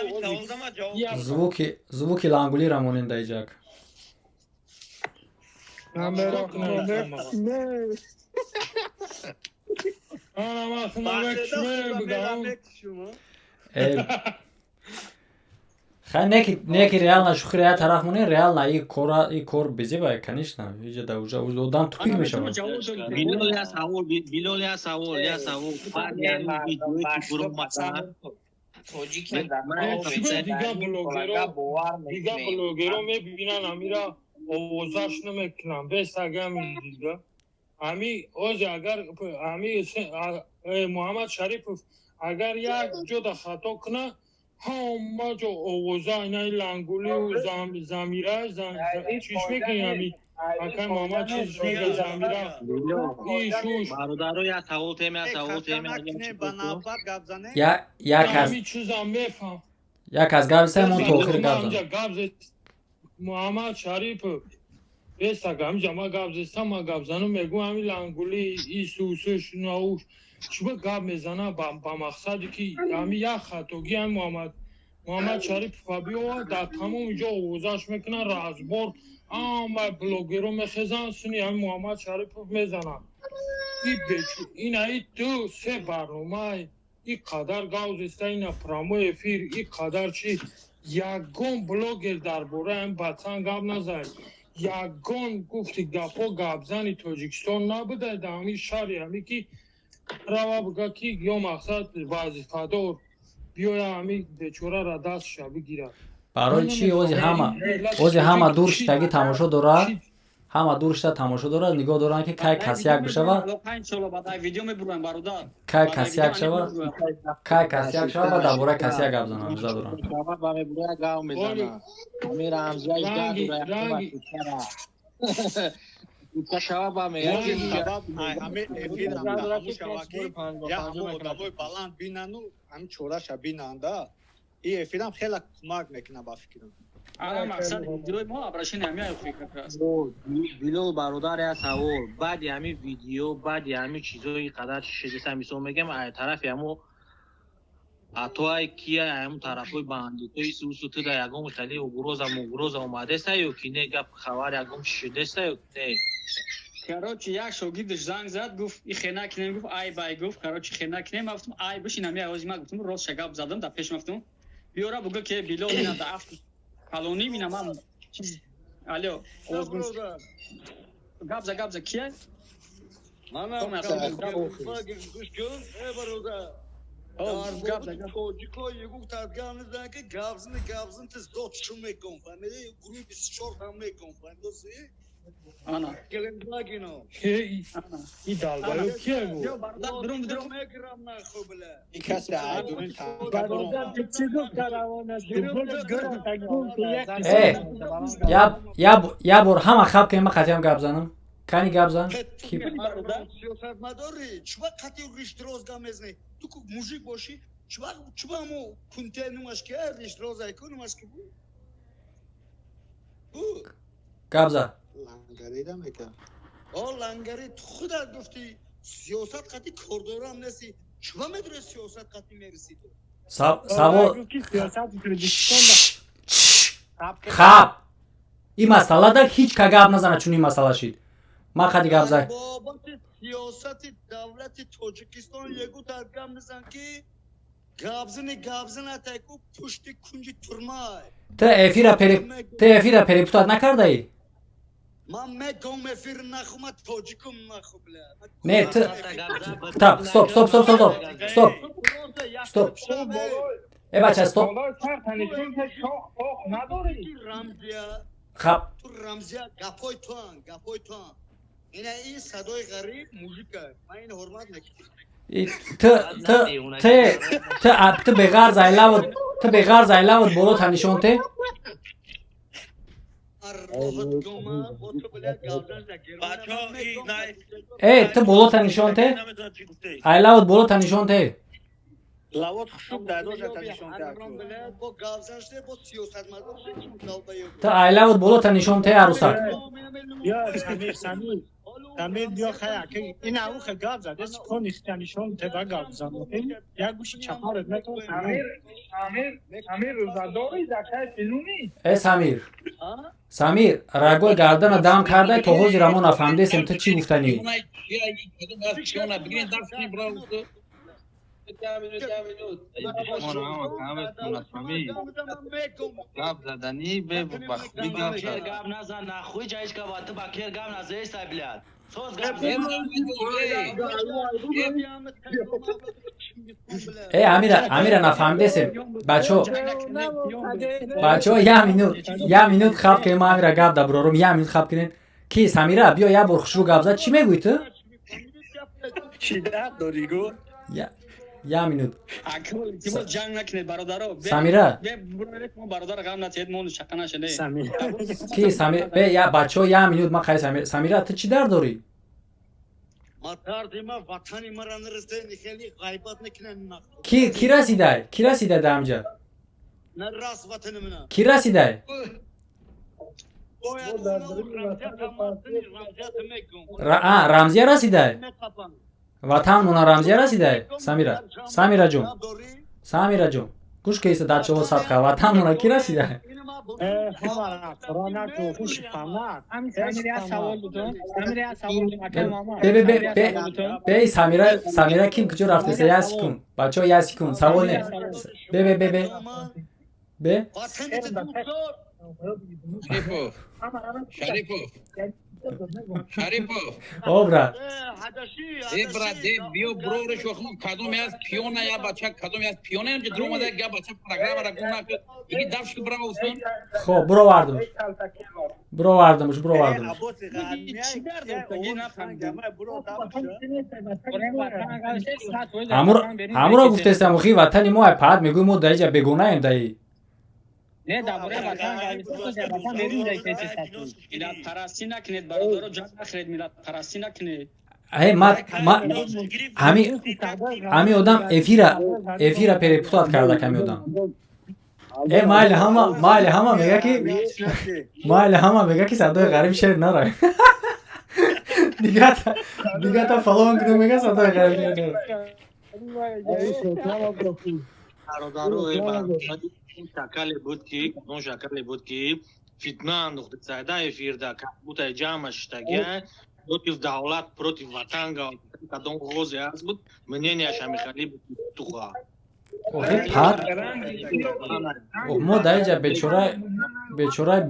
Звуки лангулира монем дар иҷак. Чико кина? Ана ман хунамек бигам. Хай, неки реально шухи я тараф монем, реально и кора, и кор безеба, конечно, иҷа да уже одам тупик мешавад. Билол, я савол, Билол, я савол, я савол. Баъди ҳамин видеое ки буромадан, Дига блогеро мебинан, амира овозаш намекунам, бес агами дига ами ози, агар ами Муҳаммад Шарипов агар як ҷода хато куна, ҳама ҷо овоза инаи лангулиу замира чиш мекунӣ, ами акай Муҳаммад чиз мега, замира ишуш. Бародаро, я савол тем, я савол тем. Я як аз ами чизам мефаҳм. Як аз гап зесем, он то охир гап зан. Гап зес Муҳаммад Шарипов, бестак, ҳамиҷа ма гап зестам, ма гап занам, мегӯм, ҳами лангули исусуш науш чиба гап мезана, ба мақсаде ки ҳами як хатогӣ ҳами Муҳаммад Шарипов биёвад, дар тамоми ҷо овозаш мекунанд, разбор, ҳама блогеро мехезанд, суни ҳами Муҳаммад Шарипов мезананд. Инаи ду се барномаи и қадар гав зеста, ина прямой эфир, и қадар чи, ягон блогер дар бораи ҳами бацан гап назад, ягон гуфти гапҳо гапзани Тоҷикистон набуда дар ҳамин шаҳри ҳами, ки рава бига, ки ё мақсад вазифадор биёя, ҳами бечорара дастша бигирад. Барои чӣ ози ҳама, ози ҳама дур шидаги тамошо дорад. Ҳама дур шуда тамошо дорад, нигоҳ доранд, ки кай касяк бишава. Кай касяк шава, кай касяк шава, ба дар бораи касяк гап зананд, рӯза доранд. Ҳамин эфирам шава ки я ҳамон одамои баланд бинану ҳамин чораша бинанда, ин эфирам хеле кӯмак мекунад ба фикрам. Ара, мақсад видеои мо обращение ҳамин ай как раз. Билол бародар, я савол: баъди ҳамин видео, баъди ҳамин чизои қадар чи шудеса, мисол мегем, ай тарафи ҳамо атоай кия, ҳамун тарафҳои бандитои сусу туда ягон хеле угроза мугроза омадеса ё ки не, гап хабар ягон чи шудеса ё не? Короче, як шогирдаш занг зад, гуфт: и хена кинем, гуфт, ай бай, гуфт, короче, хена кинем. Ман гуфтам, ай бишин, ҳами овози ман гуфтам, ростша гап задам дар пеш, гуфтам, биёра бугӯ ки Билол ина да афт фалонӣ ина ман чиз. Алло, овоз гум шуд. Гап за, гап за, кия? Гӯш кун, э бародар. Гап за, гап. Тоҷико егук тадгам незан ки гапзини гапзин тез дод шу мекун, фаҳмиди? Гурӯҳи 24 ҳам мекун, фаҳмидоси? Ана. Гелендвагено. И долбоёб кия гу? Дурум, дурум. Мегирам наху бля. Ин касе айдурин. Э, я бор ҳама хаб кунем, ман қатъиам гап занам. Кани, гап зан. Ки? Сиёсатмадори чуба қатъи риштроз гап мезанӣ? Ту ку мужик бошӣ, чуба чуба ҳамо кунте нумаш ки риштроз айку нумаш ки бу? Гап зан. Лангарида мека. О лангари, ту худат гуфтӣ, сиёсат қатъи кордорам нести, чуба медури сиёсат қатъи мерисӣ ту? Савол. Хаб, ин масъалада ҳеҷ ка гап назанад, чун ин масъала шид, ман қади гап зад. Бобати сиёсати давлати Тоҷикистон ягу дар гап мезан ки гапзини гапзина тайку пушти кунҷи турмай. Ту эфира перепутать накардаӣ? Ман мегом эфир наху, ман тоҷикум наху бля. Не, ту так, стоп, стоп, стоп, стоп, стоп, стоп, стоп, э бача, стоп. Рамзия. Хаб. Ту Рамзия, гапҳои туан, гапҳои туан. Ина ин садои ғариб мужика, ман ин ҳурмат мекунам. Ту ту ту ту ту беғарз айлавот, ту беғарз айлавот боло та нишон те. Роҳат гома бо ту бля гавзан. Э, ту боло та нишон те, айлавот боло та нишон те. Лавот хушук дадожата нишон те. Бо гавзан шуде, бо сиёсатмадор шуде. Ту айлавот боло та нишон те, арӯсак. Я Самир, Самир, Самир, биё, хая ин ауха гап зад, эс кони хита нишон те ба гап зан. Як гӯши чапарет метон. Амир, Амир, Амир, рӯзадори закаи филуни. Э Самир, Самир, рагои гардана дам кардай, то ҳозир мо нафаҳмидесем, ту чӣ гуфтанӣ? Бигирин, дарс кунем, бро. Гап заданӣ бе ба хуби гап зад. Гап назан нахуй, ҷаишка ба ту ба кер гап назаеста, блядь. Соз гап. Э Амира, Амира, нафаҳмидесем, бачо, бачо, як минут, як минут хаб кунем, ма Амира гап да бурорум, як минут хаб кунем. Ки Самира, биё, як бор хушрӯ гап зад, чӣ мегӯӣ ту? Чӣ дард дорӣ, гу? Як минут. Илтимос, ҷанг накунед, бародаро. Самира. Мо бародар ғам натиҳед, мо шақа нашене. Ки Самир? Бе, я бачо, як минут, ма қай Самир. Самира, ту чӣ дард дорӣ? Ма дарди ма ватани мара нарасе, хеле ғайбат мекунан. Ки расидай, ки расидай дар ҳамҷа? На рас ватани мана. Ки расидай? Бояд Рамзия расидай, ватан мона Рамзия расидай. Самира, Самира ҷон, Самира ҷон, гӯш кеиса, дар чоло садқа ватан мона ки расидай? Бе, Самира, Самира ким, куҷо рафтеса? Як секунд, бачаҳо, як секунд, савол не, бе, бе, бе, бе, бе. Шарипов, Шарипов. Шарипов. О, брат. Э, брат, э, биё броре шохмон кадоме аз пиёна я бача, кадоме аз пиёна ям ҷи дромада я бача программара гум накард. Иги дафш ки браво усон. Хоб, бировардамш. Бировардамш, бировардамш. Ҳамуро гуфтестам, охи ватани мо ай паҳат мегӯй мо дар иҷа бегонаем даи. Не, дар бораи ватан ватан берун дай песи сату. Миллатпарастӣ накунед, бародаро, ҷанг нахӯред, миллатпарастӣ накунед. Э, ма ма ҳами одам эфира перепутат карда ками одам. Э, майли ҳама, майли ҳама мега ки майли ҳама мега ки садои ғариб шер нарай. Дигата фалон кунем мега садои ғариб шер нарай. Бародаро, шакале буд ки он шакале буд ки фитна андохта сайда эфирда бутай ҷамъа шиштагия против давлат, против ватан кадом ғозе аст буд, мненияш ҳамихали буд туха. Охи пар мо дар иҷа бечораи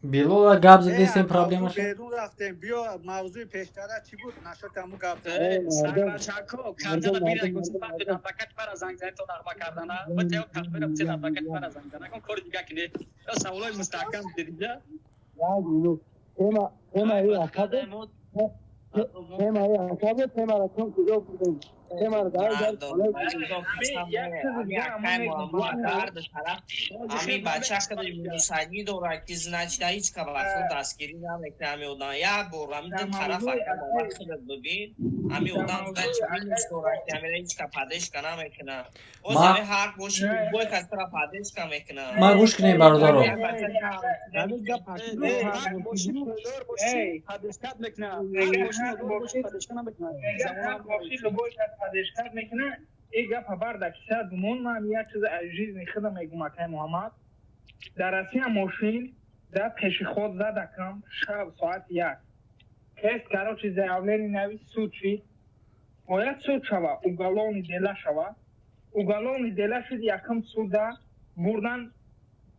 Билола гап задестем проблемаш. Берун рафтем, биё мавзӯи пештара чӣ буд? Нашод ҳамун гап. Сарбачако, кардана бира гуфт вақти адвокат мара занг зад то нағма кардана. Бата кардана бата адвокат мара занг зад. Накун кори дига кине. Ё саволои мустаҳкам дидиҷа. Тема тема и акабе тема и акабе тема ра кун куҷо будем? Тема ра дар ами бача қадри мусагӣ дорад ки значит ҳеҷ ка ба худ дастгирӣ намекунад ами одам. Як бор ами ду тараф ака бовар худат бибин, ами одам минус дорад ки амира ҳеҷ ка поддержка намекунад. Оз ами ҳақ боши любой кас тура поддержка мекунад. Ма гӯш кунем, бародаро. Поддержка мекунад. И гапа барда киса думон ман як чиз аз жизни худам мегум, акай Муҳаммад. Дар Россия мошин дар пешиход задакам шаб соати 1. Кес, короче, заявление навис, суд шид. Бояд суд шава, уголовный дела шава. Уголовный дела шид, якум суда бурдан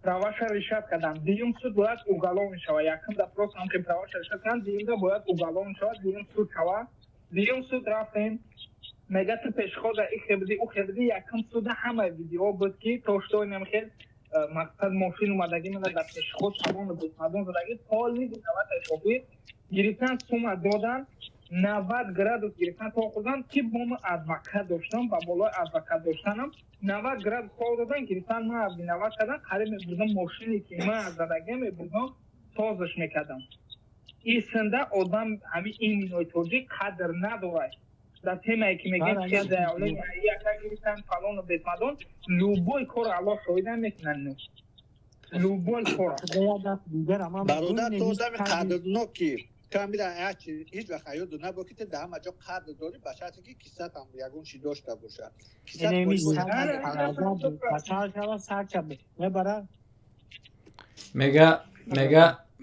праваша решат кардан. Дуюм суд бояд уголовный шава. Якум да просто ҳамхи праваша решат кардан, дуюмда бояд уголовный шава, дуюм суд шава. Дуюм суд рафтем, мега ту пешхода и хебди, у хебди. Якум суда ҳама видео буд ки то что инам хел мақсад мошин омадаги мена дар пешход шабону бесмадон задаги полни виновата шофир гирифтан, сума додан, 90 градус гирифтан то хӯрдан ки бо ма адвокат доштам, ба болои адвокат доштанам 90 градус то додан гирифтан, ма виноват кардан. Қариб мебурдам мошине ки ма задаги мебурдам созиш мекардам. Исында одам ҳами иминои тоҷик қадр надорад. Дар темае ки мегӯем ки заявление яка гирифтан фалону бесмадон, любой кор Аллоҳ шоҳида мекунанд, любой кор. Бародар, ту одами қадрноки, ту ҳамира ҳеҷ вақт ҳаёту набо ки ту дар ҳама ҷо қадр дорӣ, ба шарте ки киссатам ягон чи дошта бошад.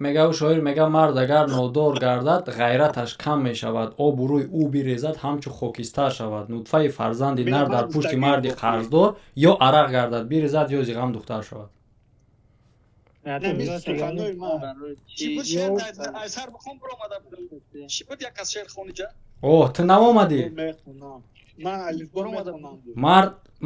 Мега ӯ шоир мега мард агар нодор гардад, ғайраташ кам мешавад, обрӯи ӯ бирезад, ҳамчу хокистар шавад. Нутфаи фарзанди нар дар пушти марди қарздор ё арақ гардад бирезад, ё зиғам духтар шавад. Оҳ, ту наомадӣ?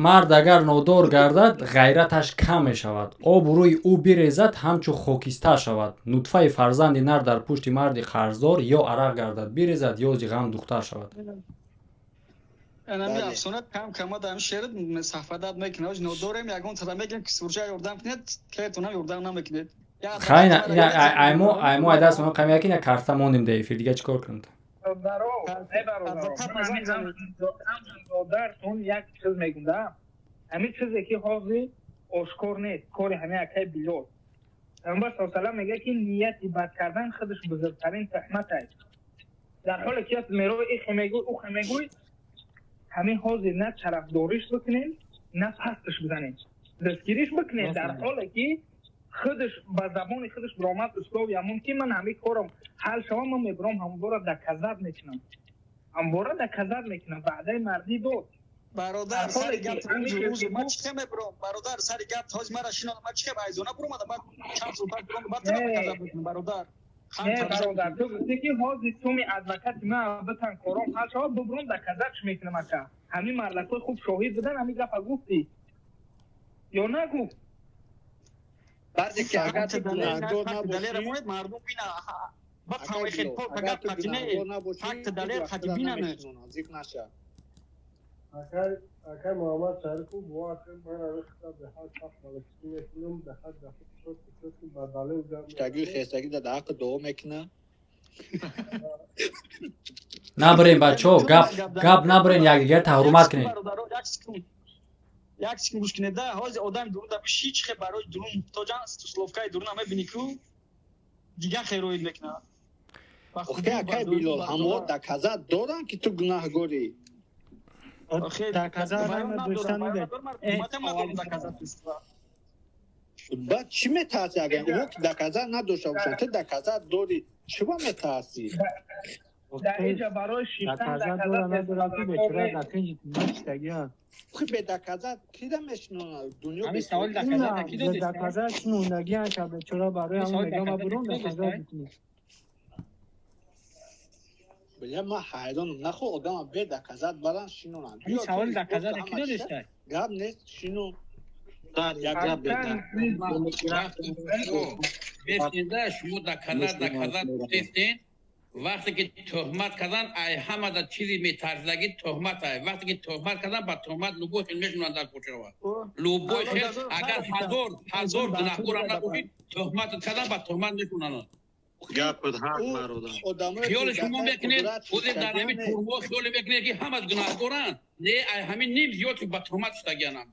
Мард агар нодор гардад, ғайраташ кам мешавад, обрӯи ӯ бирезад, ҳамчу хокистар шавад. Нутфаи фарзанди нар дар пушти марди қарздор ё арақ гардад бирезад, ё зиғам духтар шавад. Анами афсона кам кама дар шеър саҳфадат мекунад. Нодорем ягон тара мегӯем ки сурча ёрдам кунед, каятонам ёрдам намекунед. Хайна ина аймо аймо ай даст мо қамия ки ина карта мондем дар эфир, дига чӣ кор кунем? Бародаратон як чиз мегум да, ҳамин чизе ки ҳозир ошкор нест, кори ҳамин акай Билол. Пайғамбар саллаллоҳу алайҳи васаллам мегӯяд ки нияти бад кардан худаш бузургтарин туҳмат аст. Дар ҳоле ки мерои ихе мегӯй, ухе мегӯй, ҳамин ҳозир на тарафдориш бикунем, на пасташ бизанем, дастгириш бикунем, дар ҳоле ки худаш ба забони худаш биромад условия мумкин ман ҳамин корам ҳал шавам, ман мебиром ҳамвора доказат мекунам, ҳамвора доказат мекунам, ваъдаи мардӣ дод. Бародар, сари гап рӯз ман чӣ мебиром? Бародар, сари гап ҳоз мара шино, ман чӣ айзона биромадам, баъд чанд сол пас биром, баъд доказат мекунам, бародар. Не, бародар, ту гуфтӣ ки ҳозир суми адвокати ман битан кором ҳал шавад, бубурам доказатш мекунам, ака. Ҳамин мардакҳои хуб шоҳид будан, ҳамин гапа гуфтӣ ё нагуфт? Баъде ки агар ту гунаҳгор набошӣ, мардум бина акай Билол, агар ту гунаҳгор набошӣ, ҳеҷ вақт тура намешинонанд, зиқ наша. Акай, акай Муҳаммад Шарипов, бовар кун, ман ҳамин хита беҳад сахт малакчӣ мекунам, беҳад дафъа чётко чётко ба далел гап Штагии хестагӣ дар ҳаққи дуо мекунад. Набарен, бачаҳо, гап гап набарен, якдигар ҳурмат кунед. Як секунд гӯш кунед да. Ҳозир одами дурун да биши, чӣ хе барои дурун муҳтоҷан, словкаи дуруна мебинӣ ку дигар хе роид мекунад. Охе, акай Билол, ҳамоҳо доказат доранд, ки ту гунаҳгорӣ. Доказат надоштан. Баъд чӣ метарсӣ, агар ӯ ки доказат надошта бошанд, ту доказат дорӣ, чиба метарсӣ? Дар инҷа барои шиштан доказат дора надора, ки бечора дар кунҷи тима. Охи, бе доказат кида мешинонад дунё? Ҳамин саволи доказат ки додед? Доказат шинондагиан, ка бечора барои ҳамон мегам бурун доказат бикунӣ. Бля, ман ҳайронам, нахо одама бе доказат баран шинонанд. Ҳамин саволи доказат ки додест? Гап нест, шино. Як гап. Бештинда шумо доказат, доказат гуфтестен. Вақте ки тӯҳмат кардан, ай ҳамада чизи метарсидагӣ тӯҳмат ай. Вақте ки тӯҳмат кардан, ба тӯҳмат любой хел мешунанд дар кӯчава, любой хел. Агар ҳазор ҳазор гунаҳкорам набошӣ, тӯҳмат кардан, ба тӯҳмат мешунанд. Гапат ҳақ, бародар. Хиёли шумо мекунед, ҳозир дар ҳамин турмо хиёле мекунед, ки ҳамаш гунаҳкоранд. Не, ай ҳамин ним зиёд ба тӯҳмат шудагианам.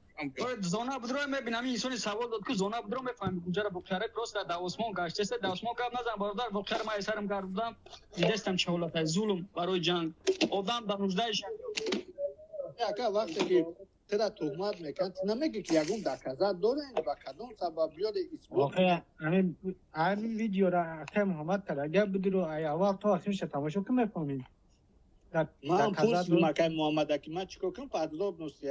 Зона будро мебинам, инсони савол дод ку зона будро мефаҳми куҷара воқеаре просто дар осмон гаштеста, дар осмон гап назан, бародар. Воқеаро ман сарам гардудам, дидестам чӣ ҳолат аст, зулм барои ҷанг, одам дар нуждаиш. Ака, вақте ки тура туҳмат мекунанд, ту намегӣ, ки ягон доказат дорем, ба кадом сабаб биёре исбот. Ҳамин видеора акай Муҳаммад кард, агар бидиро ай аввал то охирша тамошо кун, мефаҳмӣ. Ман пурсидум акай Муҳаммада, ки ман чӣ кор кунам, подробности.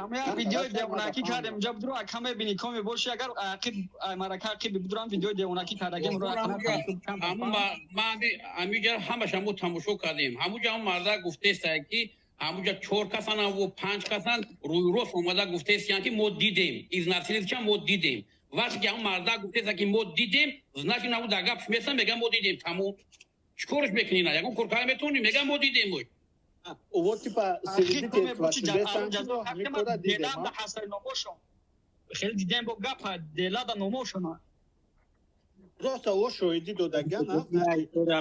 Ама як видеои девонакӣ кардем, инҷа будро, ака мебинӣ, коме боши, агар ақиб марака ақиби будурам, видеои девонакӣ кардагем. Ҳамиҷа ҳамаша мо тамошо кардем. Ҳамуҷа ҳам марда гуфтеста, ки ҳамуҷа чор касан ва панҷ касан рӯйрост омада гуфтестиян, ки мо дидем, изнасиловича мо дидем. Вақте ки ҳамун марда гуфтеста, ки мо дидем, значит, ҳамун дар гапш месан, меган мо дидем, тамом. Чӣ корш мекунӣ? Ягон кор карда метавонӣ? Меган мо дидем. Вот типа свидетельство шудесан, кора дидем. Хеле дидем, бо гапа делада номошона. Просто о шоҳидӣ додаган,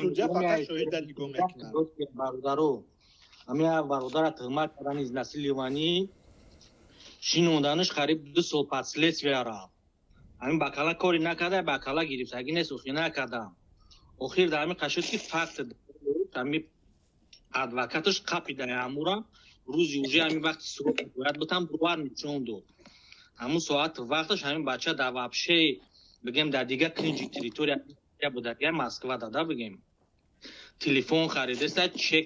судья фақат шоҳида нигоҳ мекунад. Бародаро, ҳамин як бародара туҳмат кардан, изнасилованӣ, шинонданаш қариб 2 сол пас следствия рафт. Ҳамин бакала кори накарда, бакала гирифтагӣ нест, охир накардам. Охир дар ҳамин қашуд, ки факт ҳамин адвокаташ қапида ҳамура рӯзи уже ҳамин вақти суд бояд бутам бувар нишон дод. Ҳамун соати вақташ ҳамин бача дар вообще бигем дар дигар кунҷи территория буда, Москва дада, бигем, телефон харидеста, чек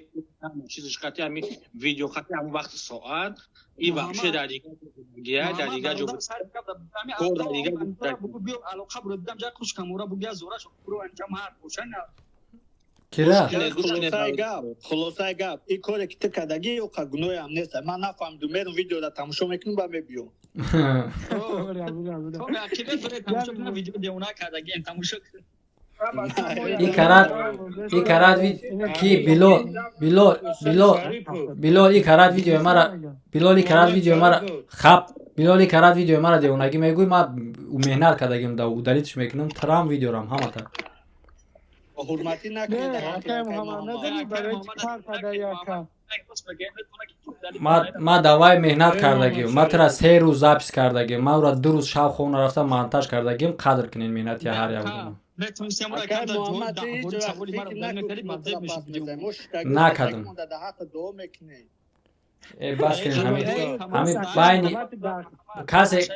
чизаш қати, ҳамин видео қати, ҳамун вақти соат и вообще дар дигар ҷо кор дар дигар. Алоқа буро дидам, ҷа хуш камура бугя зора шо буро анҷам ҳар бошан. Кира. Хулосаи гап, ин коре ки ту кардагӣ, оқа гуноҳам нест. Ман нафаҳмидум, мерам видеоро тамошо мекунам ба мебиём. Видео девона кардагием, тамошо. И карат ки Билол, Билол, Билол, Билол и карат видеои мара, Билол и карат видеои мара хаб, Билол и карат видеои мара девонагӣ мегӯй. Ма меҳнат кардагим, да удалить мекунам трам видеорам ҳамата. Ҳурматӣ накунед. Муҳаммад. Ма давай меҳнат кардагим, ма тра 3 рӯз запись кардагим, ма ура 2 рӯз шаб хоб нарафта монтаж кардагим. Қадр кунед меҳнати ҳар як одам. Акай Муҳаммад, ҳеҷ вақт фикр накун, ки мо тура пас мезанем. Мо шиштагӣ Накардам. монда дар ҳаққи дуо мекунем. Э, бас кунед. Ҳами байни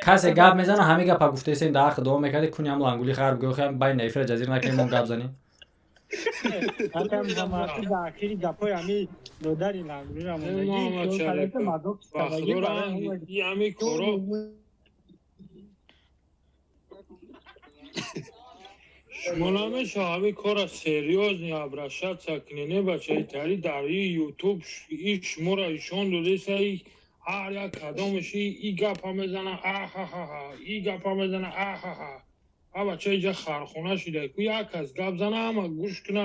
касе гап мезана, ҳами гапа гуфтесем, дар ҳаққи дуо мекарди. Куни ҳам лангули хар гӯ, хам байни эфира ҷазира накунем, мо гап занем. Акай Муҳаммад, дар охири гапҳои ҳами додари лангулира мондагӣ ҳами коро. Шумо намешава ҳамин кора серьёзно обращаться кунед, не бачаи тари дар и ютуб и шуморо ишон додеса, и ҳар як кадомаш и гапа мезана, ахахаха, и гапа мезана, ахаха. А бача иҷа хархона шуда ку, як кас гап зана, ҳама гӯш куна,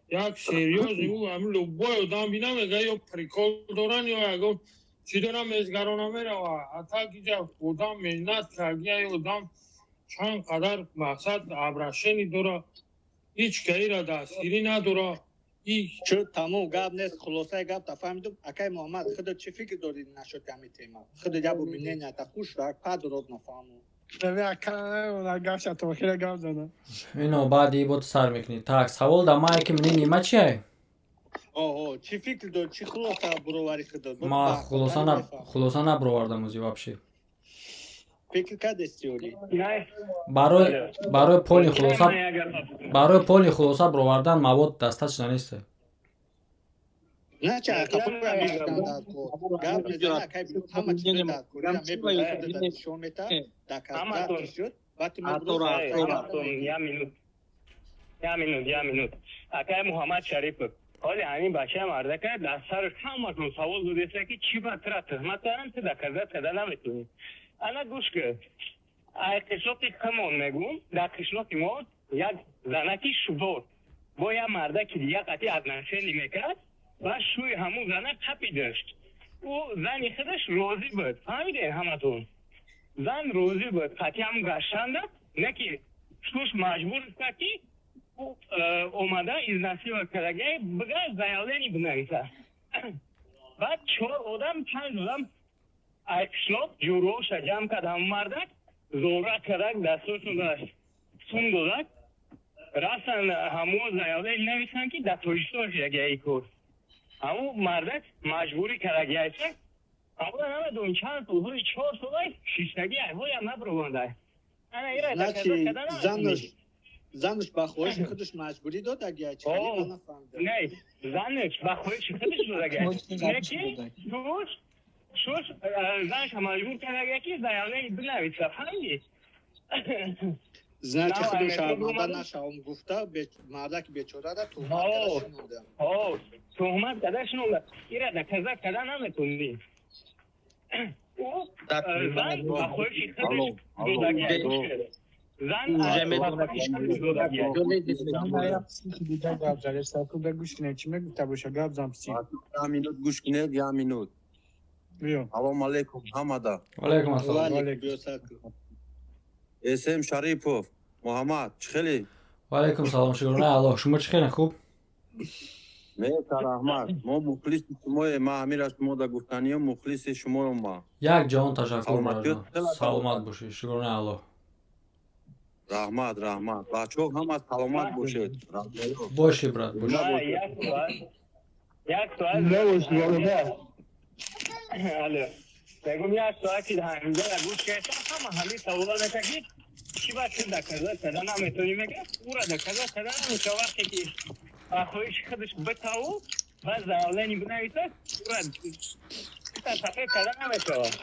як серьёзный. Ӯ ҳамин любой одам бина, мега ё прикол доран, ё ягон чӣ дорам, мезгарона мерава. А так иҷа одам меҳнат кардия, одам чанд қадар мақсад обращение дора, ҳеҷ каира дастгирӣ надора. Чӯ, тамом, гап нест, хулосаи гап та фаҳмидум. Акай Муҳаммад, худо чӣ фикр дорӣ нашуд ҳамин тема? Худо ябу мнения та хуш рак падрод нафаҳму. Ино баъди бо ту сар мекунӣ. Так, савол да мае ки мнение ма чие? Оҳо, чӣ фикр дорӣ, чӣ хулоса буроварӣ худо? Ма хулоса набуровардам ози вообще. Фикр кардести оли? Барои поли хулоса буровардан мавод достаточно нест. На, ча қафо мешидан дар кор гап мезана, акай, ҳама чизо дар кор мебурад, худо нишон мета, доказать шуд, баъд Я минут, я минут, я минут. Акай Муҳаммад Шарипов, ҳоли ҳамин бачаи мардака дар сараш ҳаматон савол додеста, ки чӣ ба тура туҳмат дорам, ту доказать карда наметавонӣ. Ана гӯш кун, ай қишлоқи химон мегӯм, дар қишлоқи мо як занаки шудор бо як мардаки дига қатъи отношение мекард ва шӯи ҳамун зана қапи дошт. Ӯ зани худаш розӣ буд, фаҳмидем ҳаматон, зан розӣ буд қатъи ҳамун гаштанда, не ки шӯш маҷбур кард, ки ӯ омада изнасиловать кардагия бига заявление бинависа. Баъд чор одам, панҷ одам ай қишлоқ ҷӯроша ҷамъ кард, ҳамун мардак зора кардак, дастошонда сум додак, рафтан ҳамун заявление нависанд, ки дар Тоҷикистон шудагия и кор, ҳамун мардак маҷбурӣ кардагиаша. Ҳамуна намедонам чанд солҳои, 4 солай шиштагӣ, ҳоям набуровандай. Ана ира занаш, занаш ба хоҳиши худаш маҷбурӣ додагия? Чӣ, нафаҳмидам. Не, занаш ба хоҳиши худаш додагия, не ки шуш занаша маҷбур кардагия, ки заявление бинависа, фаҳмидӣ? Значит, худу шарманда нашавам гуфта, мардаки бечорара туҳмат карда шинонда. Туҳмат карда шинонда. Ира доказать карда наметонӣ. Ӯ зан ба хоҳиши худаш додагия, зан ба Я минут гӯш кунед, я минут. Салом алейкум ҳамада. Алейкум ассалом. Эсем Шарипов Муҳаммад, чӣ хеле? Ваалайкум салом, шукрона Аллоҳ. Шумо чӣ хеле, хуб? Меҳтар, раҳмат. Мо мухлиси шумое, ма ҳамира шумо да гуфтаниё, мухлиси шуморо ма. Як ҷаҳон ташаккур, саломат бошед, шукрона Аллоҳ. Раҳмат, раҳмат. Бачаҳо, ҳама саломат бошед. Боши, брат, боши. Як соат, алло, мегум, як соат ки ҳаминҷара гӯш кардам, ҳама ҳамин савола мека, ки чӣ ба ту доказать карда наметавонӣ, мега ура доказать карда наметавон. Вақте ки ба хоҳиши худаш битаву ва заявление бинависад, ура сафед карда наметавон.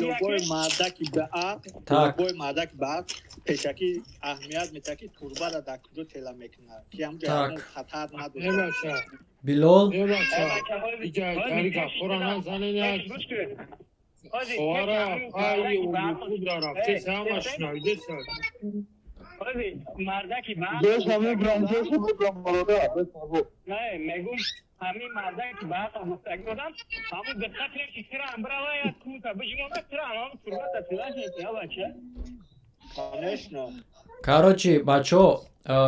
Любой мардаки ба ақл, любой мардаки ба ақл пешакӣ аҳамият медиҳад, ки турбара дар куҷо тела мекунад, ки ҳамҷо ягон хатар надорад. Билол. Гапҳоро назанед, як хоҳара пайи ютубра рафтеса, ҳама шунавидеса. Мардаки ба мегум, ҳамин мардаки ба ақл гуфтагӣ одам, ҳамун диққат ки тирам бирава, як кунта биҷмона, тирам ҳамун турбата тилаш нест, бача. Конечно. Короче, бачаҳо,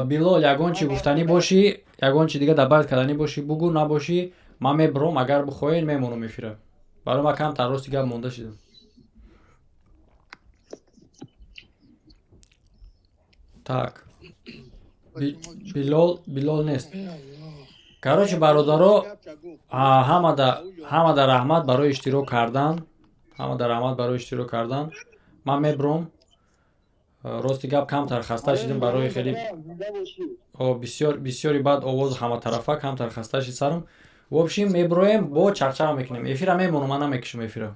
Билол, ягон чи гуфтанӣ бошӣ, ягон чи дига добавить карданӣ бошӣ, бугӯ, набошӣ, ман мебуром. Агар бихоҳед, мемонам эфира. Барои ман камтар рости гап монда шидам. Так, Билол, Билол нест. Короче, бародаро, ҳамада раҳмат барои иштирок кардан, ҳамада раҳмат барои иштирок кардан. Ман мебуром. Рости гап, камтар хаста шидем, барои хеле бисёр бисёри баъд овоз ҳаматарафа, камтар хаста шид сарам. В общем, мебуроем, бо чақчақ мекунем. Эфира мемонам, ман намекушам эфира.